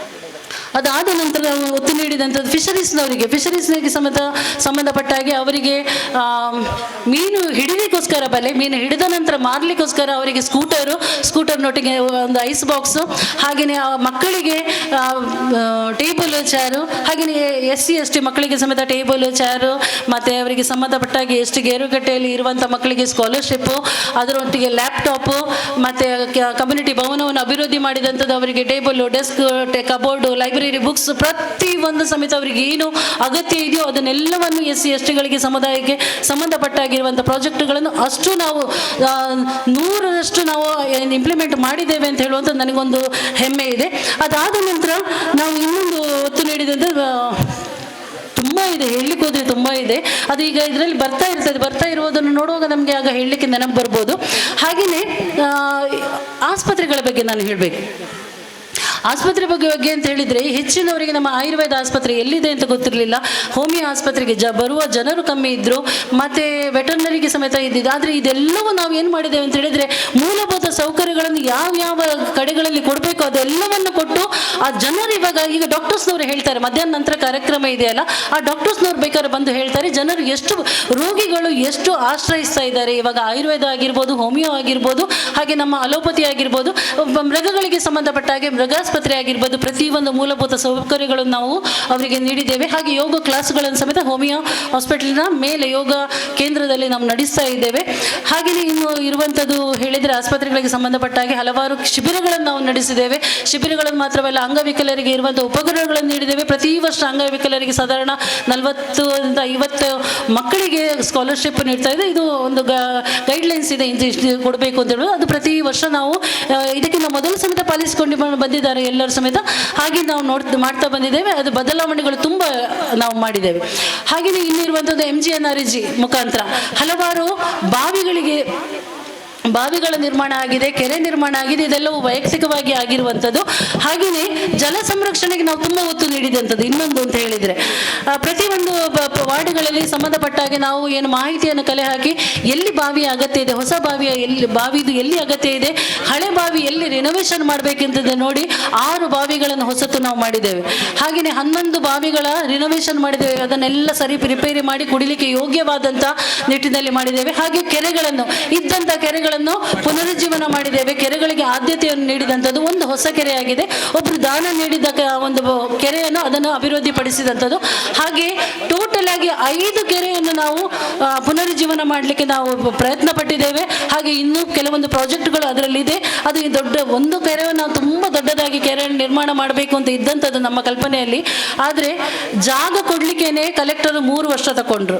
ಅದಾದ ನಂತರ ನಾವು ಒತ್ತು ನೀಡಿದಂಥದ್ದು ಫಿಶರೀಸ್ನವರಿಗೆ. ಫಿಶರೀಸ್ನಿಗೆ ಸಮೇತ ಸಂಬಂಧಪಟ್ಟ ಹಾಗೆ ಅವರಿಗೆ ಮೀನು ಹಿಡಿಲಿಕ್ಕೋಸ್ಕರ ಬಲೆ, ಮೀನು ಹಿಡಿದ ನಂತರ ಮಾರಲಿಕ್ಕೋಸ್ಕರ ಅವರಿಗೆ ಸ್ಕೂಟರು, ಸ್ಕೂಟರ್ನೊಟ್ಟಿಗೆ ಒಂದು ಐಸ್ ಬಾಕ್ಸು, ಹಾಗೆಯೇ ಆ ಮಕ್ಕಳಿಗೆ ಟೇಬಲ್ ಚೇರು, ಹಾಗೆಯೇ ಎಸ್ಸಿ ಎಸ್ಟಿ ಮಕ್ಕಳಿಗೆ ಸಮೇತ ಟೇಬಲ್ ಚೇರು, ಮತ್ತು ಅವರಿಗೆ ಸಂಬಂಧಪಟ್ಟಾಗೆ ಎಷ್ಟು ಗೇರುಗಟ್ಟೆಯಲ್ಲಿ ಇರುವಂಥ ಮಕ್ಕಳಿಗೆ ಸ್ಕಾಲರ್ಶಿಪ್ಪು, ಅದರೊಟ್ಟಿಗೆ ಲ್ಯಾಪ್ಟಾಪು, ಮತ್ತು ಕಮ್ಯುನಿಟಿ ಭವನವನ್ನು ಅಭಿವೃದ್ಧಿ ಮಾಡಿದಂಥದ್ದು. ಅವರಿಗೆ table, desk, cupboard, library books, ಪ್ರತಿ ಒಂದು ಸಮೇತ ಅವರಿಗೆ ಏನು ಅಗತ್ಯ ಇದೆಯೋ ಅದನ್ನೆಲ್ಲವನ್ನು ಎಸ್ಸಿ ಎಸ್ಟಿಗಳಿಗೆ, ಸಮುದಾಯಕ್ಕೆ ಸಂಬಂಧಪಟ್ಟಾಗಿರುವಂಥ ಪ್ರಾಜೆಕ್ಟ್ಗಳನ್ನು ಅಷ್ಟು ನಾವು 100ರಷ್ಟು ನಾವು ಇಂಪ್ಲಿಮೆಂಟ್ ಮಾಡಿದ್ದೇವೆ ಅಂತ ಹೇಳುವಂಥ ನನಗೊಂದು ಹೆಮ್ಮೆ ಇದೆ. ಅದಾದ ನಂತರ ನಾವು ಇನ್ನೊಂದು ಒತ್ತು ನೀಡಿದಂಥ ತುಂಬ ಇದೆ, ಹೇಳಲಿಕ್ಕೆ ಹೋದರೆ ತುಂಬ ಇದೆ. ಅದು ಈಗ ಇದರಲ್ಲಿ ಬರ್ತಾ ಇರ್ತದೆ. ಬರ್ತಾ ಇರುವುದನ್ನು ನೋಡುವಾಗ ನಮಗೆ ಆಗ ಹೇಳಲಿಕ್ಕೆ ನೆನಪು ಬರ್ಬೋದು. ಹಾಗೆಯೇ ಆಸ್ಪತ್ರೆಗಳ ಬಗ್ಗೆ ನಾನು ಹೇಳಬೇಕು. ಆಸ್ಪತ್ರೆ ಬಗ್ಗೆ ಬಗ್ಗೆ ಅಂತ ಹೇಳಿದರೆ, ಹೆಚ್ಚಿನವರಿಗೆ ನಮ್ಮ ಆಯುರ್ವೇದ ಆಸ್ಪತ್ರೆ ಎಲ್ಲಿದೆ ಅಂತ ಗೊತ್ತಿರಲಿಲ್ಲ. ಹೋಮಿಯೋ ಆಸ್ಪತ್ರೆಗೆ ಬರುವ ಜನರು ಕಮ್ಮಿ ಇದ್ದರು. ಮತ್ತು ವೆಟರ್ನರಿಗೆ ಸಮೇತ ಇದ್ದಿದ್ದು. ಆದರೆ ಇದೆಲ್ಲವೂ ನಾವು ಏನು ಮಾಡಿದ್ದೇವೆ ಅಂತ ಹೇಳಿದರೆ, ಮೂಲಭೂತ ಸೌಕರ್ಯಗಳನ್ನು ಯಾವ ಯಾವ ಕಡೆಗಳಲ್ಲಿ ಕೊಡಬೇಕು ಅದೆಲ್ಲವನ್ನು ಕೊಟ್ಟು ಆ ಜನರು ಇವಾಗ, ಈಗ ಡಾಕ್ಟರ್ಸ್ನವರು ಹೇಳ್ತಾರೆ, ಮಧ್ಯಾಹ್ನ ನಂತರ ಕಾರ್ಯಕ್ರಮ ಇದೆಯಲ್ಲ, ಆ ಡಾಕ್ಟರ್ಸ್ನವ್ರು ಬೇಕಾದ್ರೆ ಬಂದು ಹೇಳ್ತಾರೆ, ಜನರು ಎಷ್ಟು, ರೋಗಿಗಳು ಎಷ್ಟು ಆಶ್ರಯಿಸ್ತಾ ಇದ್ದಾರೆ ಇವಾಗ. ಆಯುರ್ವೇದ ಆಗಿರ್ಬೋದು, ಹೋಮಿಯೋ ಆಗಿರ್ಬೋದು, ಹಾಗೆ ನಮ್ಮ ಅಲೋಪತಿ ಆಗಿರ್ಬೋದು, ಒಬ್ಬ ಮೃಗಗಳಿಗೆ ಸಂಬಂಧಪಟ್ಟ ಹಾಗೆ ಮೃಗಾಸ್ಪತ್ರೆ ಆಗಿರ್ಬೋದು, ಪ್ರತಿಯೊಂದು ಮೂಲಭೂತ ಸೌಕರ್ಯಗಳನ್ನು ನಾವು ಅವರಿಗೆ ನೀಡಿದ್ದೇವೆ. ಹಾಗೆ ಯೋಗ ಕ್ಲಾಸ್ಗಳನ್ನು ಸಮೇತ ಹೋಮಿಯೋ ಹಾಸ್ಪಿಟಲ್ನ ಮೇಲೆ ಯೋಗ ಕೇಂದ್ರದಲ್ಲಿ ನಾವು ನಡೆಸ್ತಾ ಇದ್ದೇವೆ. ಹಾಗೆಯೇ ಇನ್ನು ಇರುವಂಥದ್ದು ಹೇಳಿದರೆ, ಆಸ್ಪತ್ರೆಗಳಿಗೆ ಸಂಬಂಧಪಟ್ಟ ಹಾಗೆ ಹಲವಾರು ಶಿಬಿರಗಳನ್ನು ನಾವು ನಡೆಸಿದ್ದೇವೆ. ಶಿಬಿರಗಳನ್ನು ಮಾತ್ರವಲ್ಲ, ಅಂಗವಿಕಲರಿಗೆ ಇರುವಂಥ ಉಪಕರಣಗಳನ್ನು ನೀಡಿದ್ದೇವೆ. ಪ್ರತಿ ವರ್ಷ ಅಂಗವಿಕಲರಿಗೆ ಸಾಧಾರಣ 40-50 ಮಕ್ಕಳಿಗೆ ಸ್ಕಾಲರ್ಶಿಪ್ ನೀಡ್ತಾ ಇದೆ. ಇದು ಒಂದು ಗೈಡ್ಲೈನ್ಸ್ ಇದೆ, ಇಂತಿಷ್ಟು ಕೊಡಬೇಕು ಅಂತ ಹೇಳೋದು. ಅದು ಪ್ರತಿ ವರ್ಷ ನಾವು ಇದಕ್ಕಿಂತ ಮೊದಲು ಸಮೇತ ಪಾಲಿಸಿಕೊಂಡು ಬಂದಿದ್ದಾರೆ ಎಲ್ಲರೂ ಸಮೇತ. ಹಾಗೆ ನಾವು ಮಾಡ್ತಾ ಬಂದಿದ್ದೇವೆ. ಅದು ಬದಲಾವಣೆಗಳು ತುಂಬ ನಾವು ಮಾಡಿದ್ದೇವೆ. ಹಾಗೆಯೇ ಇನ್ನಿರುವಂಥದ್ದು ಎಂಜಿಎನ್ಆರ್ಜಿ ಮುಖಾಂತರ ಹಲವಾರು ಬಾವಿಗಳ ನಿರ್ಮಾಣ ಆಗಿದೆ, ಕೆರೆ ನಿರ್ಮಾಣ ಆಗಿದೆ. ಇದೆಲ್ಲವೂ ವೈಯಕ್ತಿಕವಾಗಿ ಆಗಿರುವಂಥದ್ದು. ಹಾಗೆಯೇ ಜಲ ಸಂರಕ್ಷಣೆಗೆ ನಾವು ತುಂಬ ಒತ್ತು ನೀಡಿದಂಥದ್ದು ಇನ್ನೊಂದು ಅಂತ ಹೇಳಿದರೆ, ಪ್ರತಿಯೊಂದು ವಾರ್ಡ್ಗಳಲ್ಲಿ ಸಂಬಂಧಪಟ್ಟ ಹಾಗೆ ನಾವು ಏನು ಮಾಹಿತಿಯನ್ನು ಕಲೆ ಹಾಕಿ ಎಲ್ಲಿ ಬಾವಿಯ ಅಗತ್ಯ ಇದೆ, ಹೊಸ ಬಾವಿಯ ಎಲ್ಲಿ, ಬಾವಿದು ಎಲ್ಲಿ ಅಗತ್ಯ ಇದೆ, ಹಳೆ ಬಾವಿ ಎಲ್ಲಿ ರಿನೋವೇಷನ್ ಮಾಡಬೇಕಂತದ್ದು ನೋಡಿ ಆರು ಬಾವಿಗಳನ್ನು ಹೊಸತು ನಾವು ಮಾಡಿದ್ದೇವೆ. ಹಾಗೆಯೇ 11 ಬಾವಿಗಳ ರಿನೋವೇಷನ್ ಮಾಡಿದ್ದೇವೆ. ಅದನ್ನೆಲ್ಲ ಸರಿ ರಿಪೇರಿ ಮಾಡಿ ಕುಡಿಲಿಕ್ಕೆ ಯೋಗ್ಯವಾದಂಥ ನಿಟ್ಟಿನಲ್ಲಿ ಮಾಡಿದ್ದೇವೆ. ಹಾಗೆ ಕೆರೆಗಳನ್ನು, ಇದ್ದಂಥ ಕೆರೆಗಳನ್ನು ಪುನರುಜ್ಜೀವನ ಮಾಡಿದ್ದೇವೆ. ಕೆರೆಗಳಿಗೆ ಆದ್ಯತೆಯನ್ನು ನೀಡಿದಂಥದ್ದು. ಒಂದು ಹೊಸ ಕೆರೆಯಾಗಿದೆ, ಒಬ್ಬರು ದಾನ ನೀಡಿದ ಒಂದು ಕೆರೆಯನ್ನು ಅದನ್ನು ಅಭಿವೃದ್ಧಿಪಡಿಸಿದಂಥದ್ದು. ಹಾಗೆ ಟೋಟಲ್ ಆಗಿ ಐದು ಕೆರೆಯನ್ನು ನಾವು ಪುನರುಜ್ಜೀವನ ಮಾಡಲಿಕ್ಕೆ ನಾವು ಪ್ರಯತ್ನ ಪಟ್ಟಿದ್ದೇವೆ. ಹಾಗೆ ಇನ್ನೂ ಕೆಲವೊಂದು ಪ್ರಾಜೆಕ್ಟ್ಗಳು ಅದರಲ್ಲಿದೆ. ಅದು ಈ ದೊಡ್ಡ ಒಂದು ಕೆರೆಯನ್ನು ನಾವು ತುಂಬ ದೊಡ್ಡದಾಗಿ ಕೆರೆಯನ್ನು ನಿರ್ಮಾಣ ಮಾಡಬೇಕು ಅಂತ ಇದ್ದಂಥದ್ದು ನಮ್ಮ ಕಲ್ಪನೆಯಲ್ಲಿ. ಆದರೆ ಜಾಗ ಕೊಡಲಿಕ್ಕೇನೆ ಕಲೆಕ್ಟರ್ 3 ವರ್ಷ ತಗೊಂಡ್ರು.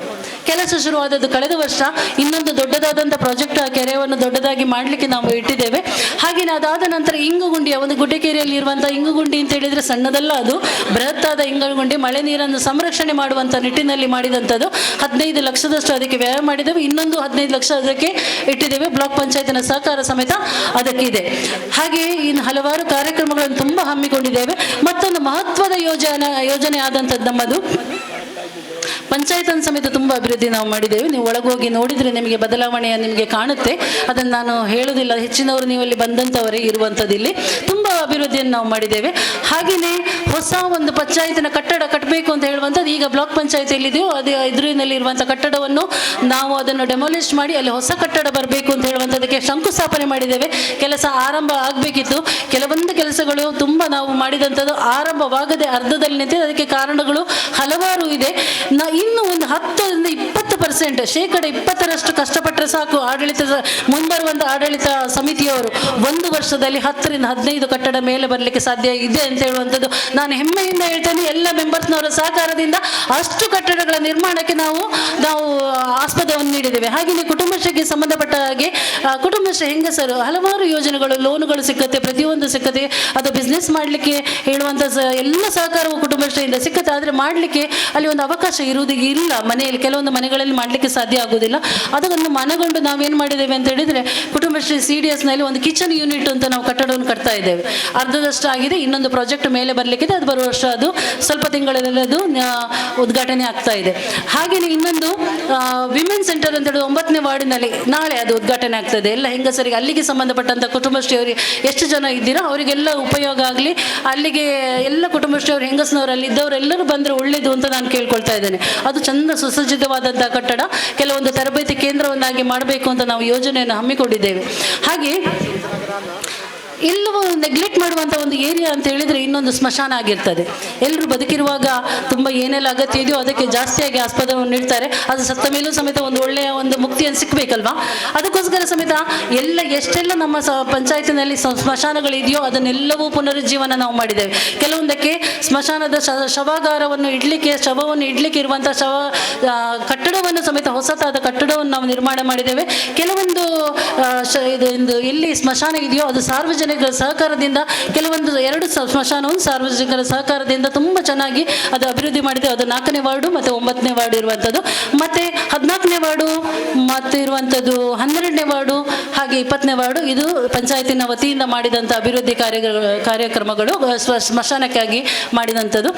ಕೆಲಸ ಶುರುವಾದದ್ದು ಕಳೆದ ವರ್ಷ. ಇನ್ನೊಂದು ದೊಡ್ಡದಾದಂಥ ಪ್ರಾಜೆಕ್ಟ್ ಆ ಕೆರೆಯನ್ನು ದೊಡ್ಡದಾಗಿ ಮಾಡಲಿಕ್ಕೆ ನಾವು ಇಟ್ಟಿದ್ದೇವೆ. ಹಾಗೆಯೇ ಅದಾದ ನಂತರ ಇಂಗುಗುಂಡಿಯ ಒಂದು ಗುಡ್ಡಕೆರೆಯಲ್ಲಿ ಇರುವಂಥ ಇಂಗುಗುಂಡಿ ಅಂತ ಹೇಳಿದರೆ ಸಣ್ಣದಲ್ಲ, ಅದು ಬೃಹತ್ತಾದ ಇಂಗುಗುಂಡಿ. ಮಳೆ ನೀರನ್ನು ಸಂರಕ್ಷಣೆ ಮಾಡುವಂಥ ನಿಟ್ಟಿನಲ್ಲಿ ಮಾಡಿದಂಥದ್ದು. 15 ಲಕ್ಷದಷ್ಟು ಅದಕ್ಕೆ ವ್ಯಯ ಮಾಡಿದ್ದೇವೆ. ಇನ್ನೊಂದು 15 ಲಕ್ಷ ಅದಕ್ಕೆ ಇಟ್ಟಿದ್ದೇವೆ. ಬ್ಲಾಕ್ ಪಂಚಾಯತ್ನ ಸಹಕಾರ ಸಮೇತ ಅದಕ್ಕಿದೆ. ಹಾಗೆಯೇ ಇನ್ನು ಹಲವಾರು ಕಾರ್ಯಕ್ರಮಗಳನ್ನು ತುಂಬ ಹಮ್ಮಿಕೊಂಡಿದ್ದೇವೆ. ಮತ್ತೊಂದು ಮಹತ್ವದ ಯೋಜನೆ ಆದಂಥದ್ದು ನಮ್ಮದು ಪಂಚಾಯತ್ ಸಮೇತ ತುಂಬ ಅಭಿವೃದ್ಧಿ ನಾವು ಮಾಡಿದ್ದೇವೆ. ನೀವು ಒಳಗೋಗಿ ನೋಡಿದರೆ ನಿಮಗೆ ಬದಲಾವಣೆಯ ನಿಮಗೆ ಕಾಣುತ್ತೆ. ಅದನ್ನು ನಾನು ಹೇಳುವುದಿಲ್ಲ, ಹೆಚ್ಚಿನವರು ನೀವು ಅಲ್ಲಿ ಬಂದಂಥವರೇ ಇರುವಂಥದ್ದು. ಇಲ್ಲಿ ತುಂಬ ಅಭಿವೃದ್ಧಿಯನ್ನು ನಾವು ಮಾಡಿದ್ದೇವೆ. ಹಾಗೆಯೇ ಹೊಸ ಒಂದು ಪಂಚಾಯತಿನ ಕಟ್ಟಡ ಕಟ್ಟಬೇಕು ಅಂತ ಹೇಳುವಂಥದ್ದು ಈಗ ಬ್ಲಾಕ್ ಪಂಚಾಯತಿಯಲ್ಲಿದೆಯೋ ಅದೇ ಎದುರಿನಲ್ಲಿ ಇರುವಂಥ ಕಟ್ಟಡವನ್ನು ನಾವು ಅದನ್ನು ಡೆಮಾಲಿಷ್ ಮಾಡಿ ಅಲ್ಲಿ ಹೊಸ ಕಟ್ಟಡ ಬರಬೇಕು ಅಂತ ಹೇಳುವಂಥದ್ದಕ್ಕೆ ಶಂಕುಸ್ಥಾಪನೆ ಮಾಡಿದ್ದೇವೆ. ಕೆಲಸ ಆರಂಭ ಆಗಬೇಕಿತ್ತು. ಕೆಲವೊಂದು ಕೆಲಸಗಳು ತುಂಬ ನಾವು ಮಾಡಿದಂಥದ್ದು ಆರಂಭವಾಗದೆ ಅರ್ಧದಲ್ಲಿ ನಿಂತಿದೆ. ಅದಕ್ಕೆ ಕಾರಣಗಳು ಹಲವಾರು ಇದೆ. ಇನ್ನು ಒಂದು 10ರಿಂದ 20%, 20% ಕಷ್ಟಪಟ್ಟರೆ ಸಾಕು. ಆಡಳಿತ ಮುಂಬರುವಂಥ ಆಡಳಿತ ಸಮಿತಿಯವರು ಒಂದು ವರ್ಷದಲ್ಲಿ 10ರಿಂದ 15 ಕಟ್ಟಡ ಮೇಲೆ ಬರಲಿಕ್ಕೆ ಸಾಧ್ಯ ಇದೆ ಅಂತ ಹೇಳುವಂಥದ್ದು ನಾನು ಹೆಮ್ಮೆಯಿಂದ ಹೇಳ್ತೇನೆ. ಎಲ್ಲ ಮೆಂಬರ್ಸ್ನವರ ಸಹಕಾರದಿಂದ ಅಷ್ಟು ಕಟ್ಟಡಗಳ ನಿರ್ಮಾಣಕ್ಕೆ ನಾವು ನಾವು ಆಸ್ಪದವನ್ನು ನೀಡಿದ್ದೇವೆ. ಹಾಗೆಯೇ ಕುಟುಂಬಶ್ರೀಗೆ ಸಂಬಂಧಪಟ್ಟ ಹಾಗೆ ಕುಟುಂಬಶ್ರೀ ಹೆಂಗಸರು ಹಲವಾರು ಯೋಜನೆಗಳು, ಲೋನುಗಳು ಸಿಕ್ಕತ್ತೆ, ಪ್ರತಿಯೊಂದು ಸಿಕ್ಕತ್ತೆ. ಅದು ಬಿಸ್ನೆಸ್ ಮಾಡಲಿಕ್ಕೆ ಹೇಳುವಂಥ ಎಲ್ಲ ಸಹಕಾರವು ಕುಟುಂಬಶ್ರೀಯಿಂದ ಸಿಕ್ಕತ್ತೆ. ಆದರೆ ಮಾಡಲಿಕ್ಕೆ ಅಲ್ಲಿ ಒಂದು ಅವಕಾಶ ಇರುವುದಿಲ್ಲ. ಮನೆಯಲ್ಲಿ ಕೆಲವೊಂದು ಮನೆಗಳಲ್ಲಿ ಮಾಡಲಿಕ್ಕೆ ಸಾಧ್ಯ ಆಗುವುದಿಲ್ಲ. ಅದನ್ನು ಮನಗೊಂಡು ನಾವೇನು ಮಾಡಿದ್ದೇವೆ ಅಂತ ಹೇಳಿದರೆ, ಕುಟುಂಬಶ್ರೀ CDSನಲ್ಲಿ ಒಂದು ಕಿಚನ್ ಯೂನಿಟ್ ಅಂತ ನಾವು ಕಟ್ಟಡವನ್ನು ಕಟ್ತಾ ಇದ್ದೇವೆ. ಅರ್ಧದಷ್ಟು ಆಗಿದೆ. ಇನ್ನೊಂದು ಪ್ರಾಜೆಕ್ಟ್ ಮೇಲೆ ಬರಲಿಕ್ಕಿದೆ. ಅದು ಬರುವ ವರ್ಷ ಅದು ಸ್ವಲ್ಪ ತಿಂಗಳಲ್ಲಿ ಅದು ಉದ್ಘಾಟನೆ ಆಗ್ತಾ ಇದೆ. ಹಾಗೆಯೇ ಇನ್ನೊಂದು ವಿಮೆನ್ ಸೆಂಟರ್ ಅಂತ ಹೇಳಿ 9ನೇ ವಾರ್ಡಿನಲ್ಲಿ ನಾಳೆ ಅದು ಉದ್ಘಾಟನೆ ಆಗ್ತದೆ. ಎಲ್ಲ ಹೆಂಗಸರಿಗೆ, ಅಲ್ಲಿಗೆ ಸಂಬಂಧಪಟ್ಟಂಥ ಕುಟುಂಬಶ್ರೀಯವರಿಗೆ ಎಷ್ಟು ಜನ ಇದ್ದೀರೋ ಅವರಿಗೆಲ್ಲ ಉಪಯೋಗ ಆಗಲಿ. ಅಲ್ಲಿಗೆ ಎಲ್ಲ ಕುಟುಂಬಶ್ರೀಯವರು, ಹೆಂಗಸ್ನವರು, ಅಲ್ಲಿ ಇದ್ದವರೆಲ್ಲರೂ ಬಂದರೆ ಒಳ್ಳೆಯದು ಅಂತ ನಾನು ಕೇಳ್ಕೊಳ್ತಾ ಇದ್ದೇನೆ. ಅದು ಚಂದ ಸುಸಜ್ಜಿತವಾದಂಥ ಕಟ್ಟಡ. ಕೆಲವೊಂದು ತರಬೇತಿ ಕೇಂದ್ರವನ್ನಾಗಿ ಮಾಡಬೇಕು ಅಂತ ನಾವು ಯೋಜನೆಯನ್ನು ಹಮ್ಮಿಕೊಂಡಿದ್ದೇವೆ. ಹಾಗೆ ಎಲ್ಲವೂ ನೆಗ್ಲೆಕ್ಟ್ ಮಾಡುವಂಥ ಒಂದು ಏರಿಯಾ ಅಂತ ಹೇಳಿದರೆ ಇನ್ನೊಂದು ಸ್ಮಶಾನ ಆಗಿರ್ತದೆ. ಎಲ್ಲರೂ ಬದುಕಿರುವಾಗ ತುಂಬ ಏನೆಲ್ಲ ಅಗತ್ಯ ಇದೆಯೋ ಅದಕ್ಕೆ ಜಾಸ್ತಿಯಾಗಿ ಆಸ್ಪದವನ್ನು ನೀಡ್ತಾರೆ. ಅದು ಸತ್ತ ಮೇಲೂ ಸಮೇತ ಒಂದು ಒಳ್ಳೆಯ ಒಂದು ಮುಕ್ತಿಯನ್ನು ಸಿಕ್ಕಬೇಕಲ್ವಾ. ಅದಕ್ಕೋಸ್ಕರ ಸಮೇತ ಎಲ್ಲ ಎಷ್ಟೆಲ್ಲ ನಮ್ಮ ಪಂಚಾಯತಿನಲ್ಲಿ ಸ್ಮಶಾನಗಳಿದೆಯೋ ಅದನ್ನೆಲ್ಲವೂ ಪುನರುಜ್ಜೀವನ ನಾವು ಮಾಡಿದ್ದೇವೆ. ಕೆಲವೊಂದಕ್ಕೆ ಸ್ಮಶಾನದ ಶವಾಗಾರವನ್ನು ಇಡಲಿಕ್ಕೆ, ಶವವನ್ನು ಇಡಲಿಕ್ಕೆ ಇರುವಂಥ ಶವ ಕಟ್ಟಡವನ್ನು ಸಮೇತ ಹೊಸತಾದ ಕಟ್ಟಡವನ್ನು ನಾವು ನಿರ್ಮಾಣ ಮಾಡಿದ್ದೇವೆ. ಕೆಲವೊಂದು ಇದು ಎಲ್ಲಿ ಸ್ಮಶಾನ ಇದೆಯೋ ಅದು ಸಾರ್ವಜನಿಕ ಸಹಕಾರದಿಂದ ಕೆಲವೊಂದು 2 ಸ್ಮಶಾನವನ್ನು ಸಾರ್ವಜನಿಕರ ಸಹಕಾರದಿಂದ ತುಂಬ ಚೆನ್ನಾಗಿ ಅದು ಅಭಿವೃದ್ಧಿ ಮಾಡಿದೆ. ಅದು 4ನೇ ವಾರ್ಡು ಮತ್ತು 9ನೇ ವಾರ್ಡು ಇರುವಂಥದ್ದು, ಮತ್ತು 14ನೇ ವಾರ್ಡು ಮತ್ತು ಇರುವಂಥದ್ದು 12ನೇ ವಾರ್ಡು, ಹಾಗೆ 20ನೇ ವಾರ್ಡು. ಇದು ಪಂಚಾಯತಿನ ವತಿಯಿಂದ ಮಾಡಿದಂಥ ಅಭಿವೃದ್ಧಿ ಕಾರ್ಯಕ್ರಮಗಳು ಸ್ಮಶಾನಕ್ಕಾಗಿ ಮಾಡಿದಂಥದ್ದು.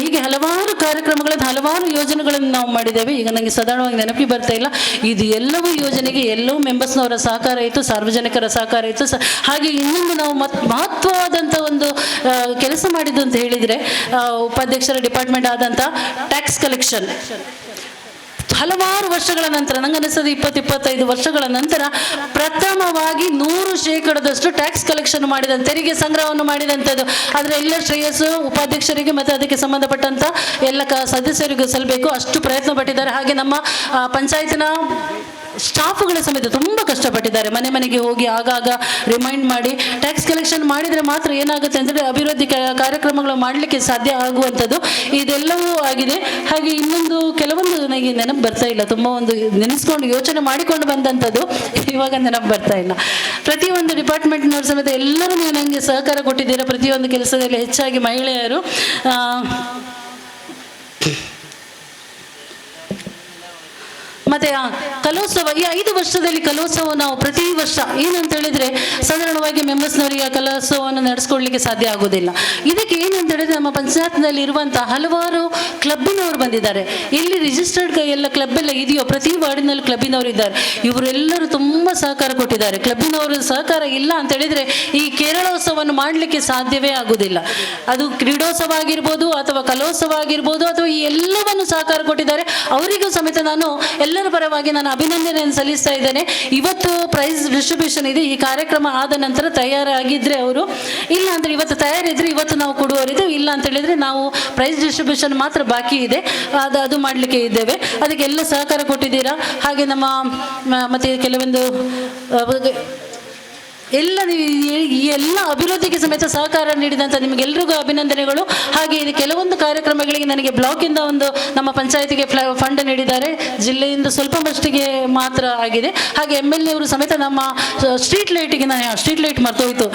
ಹೀಗೆ ಹಲವಾರು ಕಾರ್ಯಕ್ರಮಗಳನ್ನು, ಹಲವಾರು ಯೋಜನೆಗಳನ್ನು ನಾವು ಮಾಡಿದ್ದೇವೆ. ಈಗ ನನಗೆ ಸಾಧಾರಣವಾಗಿ ನೆನಪಿ ಬರ್ತಾ ಇಲ್ಲ. ಇದು ಎಲ್ಲವೂ ಯೋಜನೆಗೆ ಎಲ್ಲವೂ ಮೆಂಬರ್ಸ್ನವರ ಸಹಕಾರ ಇತ್ತು, ಸಾರ್ವಜನಿಕರ ಸಹಕಾರ ಇತ್ತು. ಹಾಗೆ ಇನ್ನೊಂದು ನಾವು ಮಹತ್ವವಾದಂಥ ಒಂದು ಕೆಲಸ ಮಾಡಿದ್ದು ಅಂತ ಹೇಳಿದರೆ, ಉಪಾಧ್ಯಕ್ಷರ ಡಿಪಾರ್ಟ್ಮೆಂಟ್ ಆದಂಥ ಟ್ಯಾಕ್ಸ್ ಕಲೆಕ್ಷನ್. ಹಲವಾರು ವರ್ಷಗಳ ನಂತರ, ನಂಗನಿಸ್ತದೆ 20-25 ವರ್ಷಗಳ ನಂತರ ಪ್ರಥಮವಾಗಿ 100% ಟ್ಯಾಕ್ಸ್ ಕಲೆಕ್ಷನ್ ಮಾಡಿದ, ತೆರಿಗೆ ಸಂಗ್ರಹವನ್ನು ಮಾಡಿದಂಥದ್ದು. ಅದರ ಎಲ್ಲ ಶ್ರೇಯಸ್ಸು ಉಪಾಧ್ಯಕ್ಷರಿಗೆ ಮತ್ತು ಅದಕ್ಕೆ ಸಂಬಂಧಪಟ್ಟಂಥ ಎಲ್ಲ ಸದಸ್ಯರಿಗೂ ಸಲ್ಲಬೇಕು. ಅಷ್ಟು ಪ್ರಯತ್ನ ಪಟ್ಟಿದ್ದಾರೆ. ಹಾಗೆ ನಮ್ಮ ಪಂಚಾಯತಿನ ಸ್ಟಾಫುಗಳ ಸಮೇತ ತುಂಬ ಕಷ್ಟಪಟ್ಟಿದ್ದಾರೆ. ಮನೆ ಮನೆಗೆ ಹೋಗಿ ಆಗಾಗ ರಿಮೈಂಡ್ ಮಾಡಿ ಟ್ಯಾಕ್ಸ್ ಕಲೆಕ್ಷನ್ ಮಾಡಿದರೆ ಮಾತ್ರ ಏನಾಗುತ್ತೆ ಅಂದರೆ ಅಭಿವೃದ್ಧಿ ಕಾರ್ಯಕ್ರಮಗಳು ಮಾಡಲಿಕ್ಕೆ ಸಾಧ್ಯ ಆಗುವಂಥದ್ದು. ಇದೆಲ್ಲವೂ ಆಗಿದೆ. ಹಾಗೆ ಇನ್ನೊಂದು ಕೆಲವೊಂದು ನನಗೆ ನೆನಪು ಬರ್ತಾ ಇಲ್ಲ, ತುಂಬ ಒಂದು ನೆನೆಸ್ಕೊಂಡು ಯೋಚನೆ ಮಾಡಿಕೊಂಡು ಬಂದಂಥದ್ದು ಇವಾಗ ನೆನಪು ಬರ್ತಾ ಇಲ್ಲ. ಪ್ರತಿಯೊಂದು ಡಿಪಾರ್ಟ್ಮೆಂಟ್ನವ್ರ ಸಮೇತ ಎಲ್ಲರೂ ನೀವು ನನಗೆ ಸಹಕಾರ ಕೊಟ್ಟಿದ್ದೀರಾ. ಪ್ರತಿಯೊಂದು ಕೆಲಸದಲ್ಲಿ ಹೆಚ್ಚಾಗಿ ಮಹಿಳೆಯರು. ಮತ್ತು ಕಲೋತ್ಸವ, ಈ 5 ವರ್ಷದಲ್ಲಿ ಕಲೋತ್ಸವ ನಾವು ಪ್ರತಿ ವರ್ಷ ಏನಂತ ಹೇಳಿದರೆ ಸಾಧಾರಣವಾಗಿ ಮೆಂಬರ್ಸ್ನವರಿಗೆ ಆ ಕಲೋತ್ಸವವನ್ನು ನಡೆಸ್ಕೊಳ್ಳಿಕ್ಕೆ ಸಾಧ್ಯ ಆಗೋದಿಲ್ಲ. ಇದಕ್ಕೆ ಏನಂತ ಹೇಳಿದರೆ ನಮ್ಮ ಪಂಚಾಯತ್ನಲ್ಲಿ ಇರುವಂಥ ಹಲವಾರು ಕ್ಲಬ್ಬಿನವರು ಬಂದಿದ್ದಾರೆ. ಎಲ್ಲಿ ರಿಜಿಸ್ಟರ್ಡ್ ಎಲ್ಲ ಕ್ಲಬ್ಬೆಲ್ಲ ಇದೆಯೋ ಪ್ರತಿ ವಾರ್ಡಿನಲ್ಲಿ ಕ್ಲಬ್ಬಿನವರು ಇದ್ದಾರೆ. ಇವರೆಲ್ಲರೂ ತುಂಬ ಸಹಕಾರ ಕೊಟ್ಟಿದ್ದಾರೆ. ಕ್ಲಬ್ಬಿನವರು ಸಹಕಾರ ಇಲ್ಲ ಅಂತ ಹೇಳಿದರೆ ಈ ಕೇರಳೋತ್ಸವವನ್ನು ಮಾಡಲಿಕ್ಕೆ ಸಾಧ್ಯವೇ ಆಗೋದಿಲ್ಲ. ಅದು ಕ್ರೀಡೋತ್ಸವ ಆಗಿರ್ಬೋದು ಅಥವಾ ಕಲೋತ್ಸವ ಆಗಿರ್ಬೋದು ಅಥವಾ ಈ ಎಲ್ಲವನ್ನು ಸಹಕಾರ ಕೊಟ್ಟಿದ್ದಾರೆ. ಅವರಿಗೂ ಸಮೇತ ನಾನು ಎಲ್ಲರ ಪರವಾಗಿ ನಾನು ಅಭಿನಂದನೆಯನ್ನು ಸಲ್ಲಿಸ್ತಾ ಇದ್ದೇನೆ. ಇವತ್ತು ಪ್ರೈಸ್ ಡಿಸ್ಟ್ರಿಬ್ಯೂಷನ್ ಇದೆ. ಈ ಕಾರ್ಯಕ್ರಮ ಆದ ನಂತರ ತಯಾರಾಗಿದ್ದರೆ ಅವರು, ಇಲ್ಲ ಅಂದರೆ ಇವತ್ತು ತಯಾರಿದ್ದರೆ ಇವತ್ತು ನಾವು ಕೊಡುವವರಿದ್ದೇವೆ, ಇಲ್ಲ ಅಂತ ಹೇಳಿದರೆ ನಾವು ಪ್ರೈಸ್ ಡಿಸ್ಟ್ರಿಬ್ಯೂಷನ್ ಮಾತ್ರ ಬಾಕಿ ಇದೆ, ಅದು ಅದು ಮಾಡಲಿಕ್ಕೆ ಇದ್ದೇವೆ. ಅದಕ್ಕೆ ಎಲ್ಲ ಸಹಕಾರ ಕೊಟ್ಟಿದ್ದೀರಾ. ಹಾಗೆ ನಮ್ಮ ಮತ್ತು ಕೆಲವೊಂದು ಎಲ್ಲ ನೀವು ಈ ಎಲ್ಲ ಅಭಿವೃದ್ಧಿಗೆ ಸಮೇತ ಸಹಕಾರ ನೀಡಿದಂಥ ನಿಮಗೆಲ್ಲರಿಗೂ ಅಭಿನಂದನೆಗಳು. ಹಾಗೆ ಇದು ಕೆಲವೊಂದು ಕಾರ್ಯಕ್ರಮಗಳಿಗೆ ನನಗೆ ಬ್ಲಾಕಿಂದ ಒಂದು ನಮ್ಮ ಪಂಚಾಯತಿಗೆ ಫಂಡ್ ನೀಡಿದ್ದಾರೆ, ಜಿಲ್ಲೆಯಿಂದ ಸ್ವಲ್ಪ ಮಟ್ಟಿಗೆ ಮಾತ್ರ ಆಗಿದೆ. ಹಾಗೆ MLA ಅವರು ಸಮೇತ ನಮ್ಮ ಸ್ಟ್ರೀಟ್ ಲೈಟಿಗೆ, ನಾನು ಸ್ಟ್ರೀಟ್ ಲೈಟ್ ಮರ್ತೋಯ್ತು,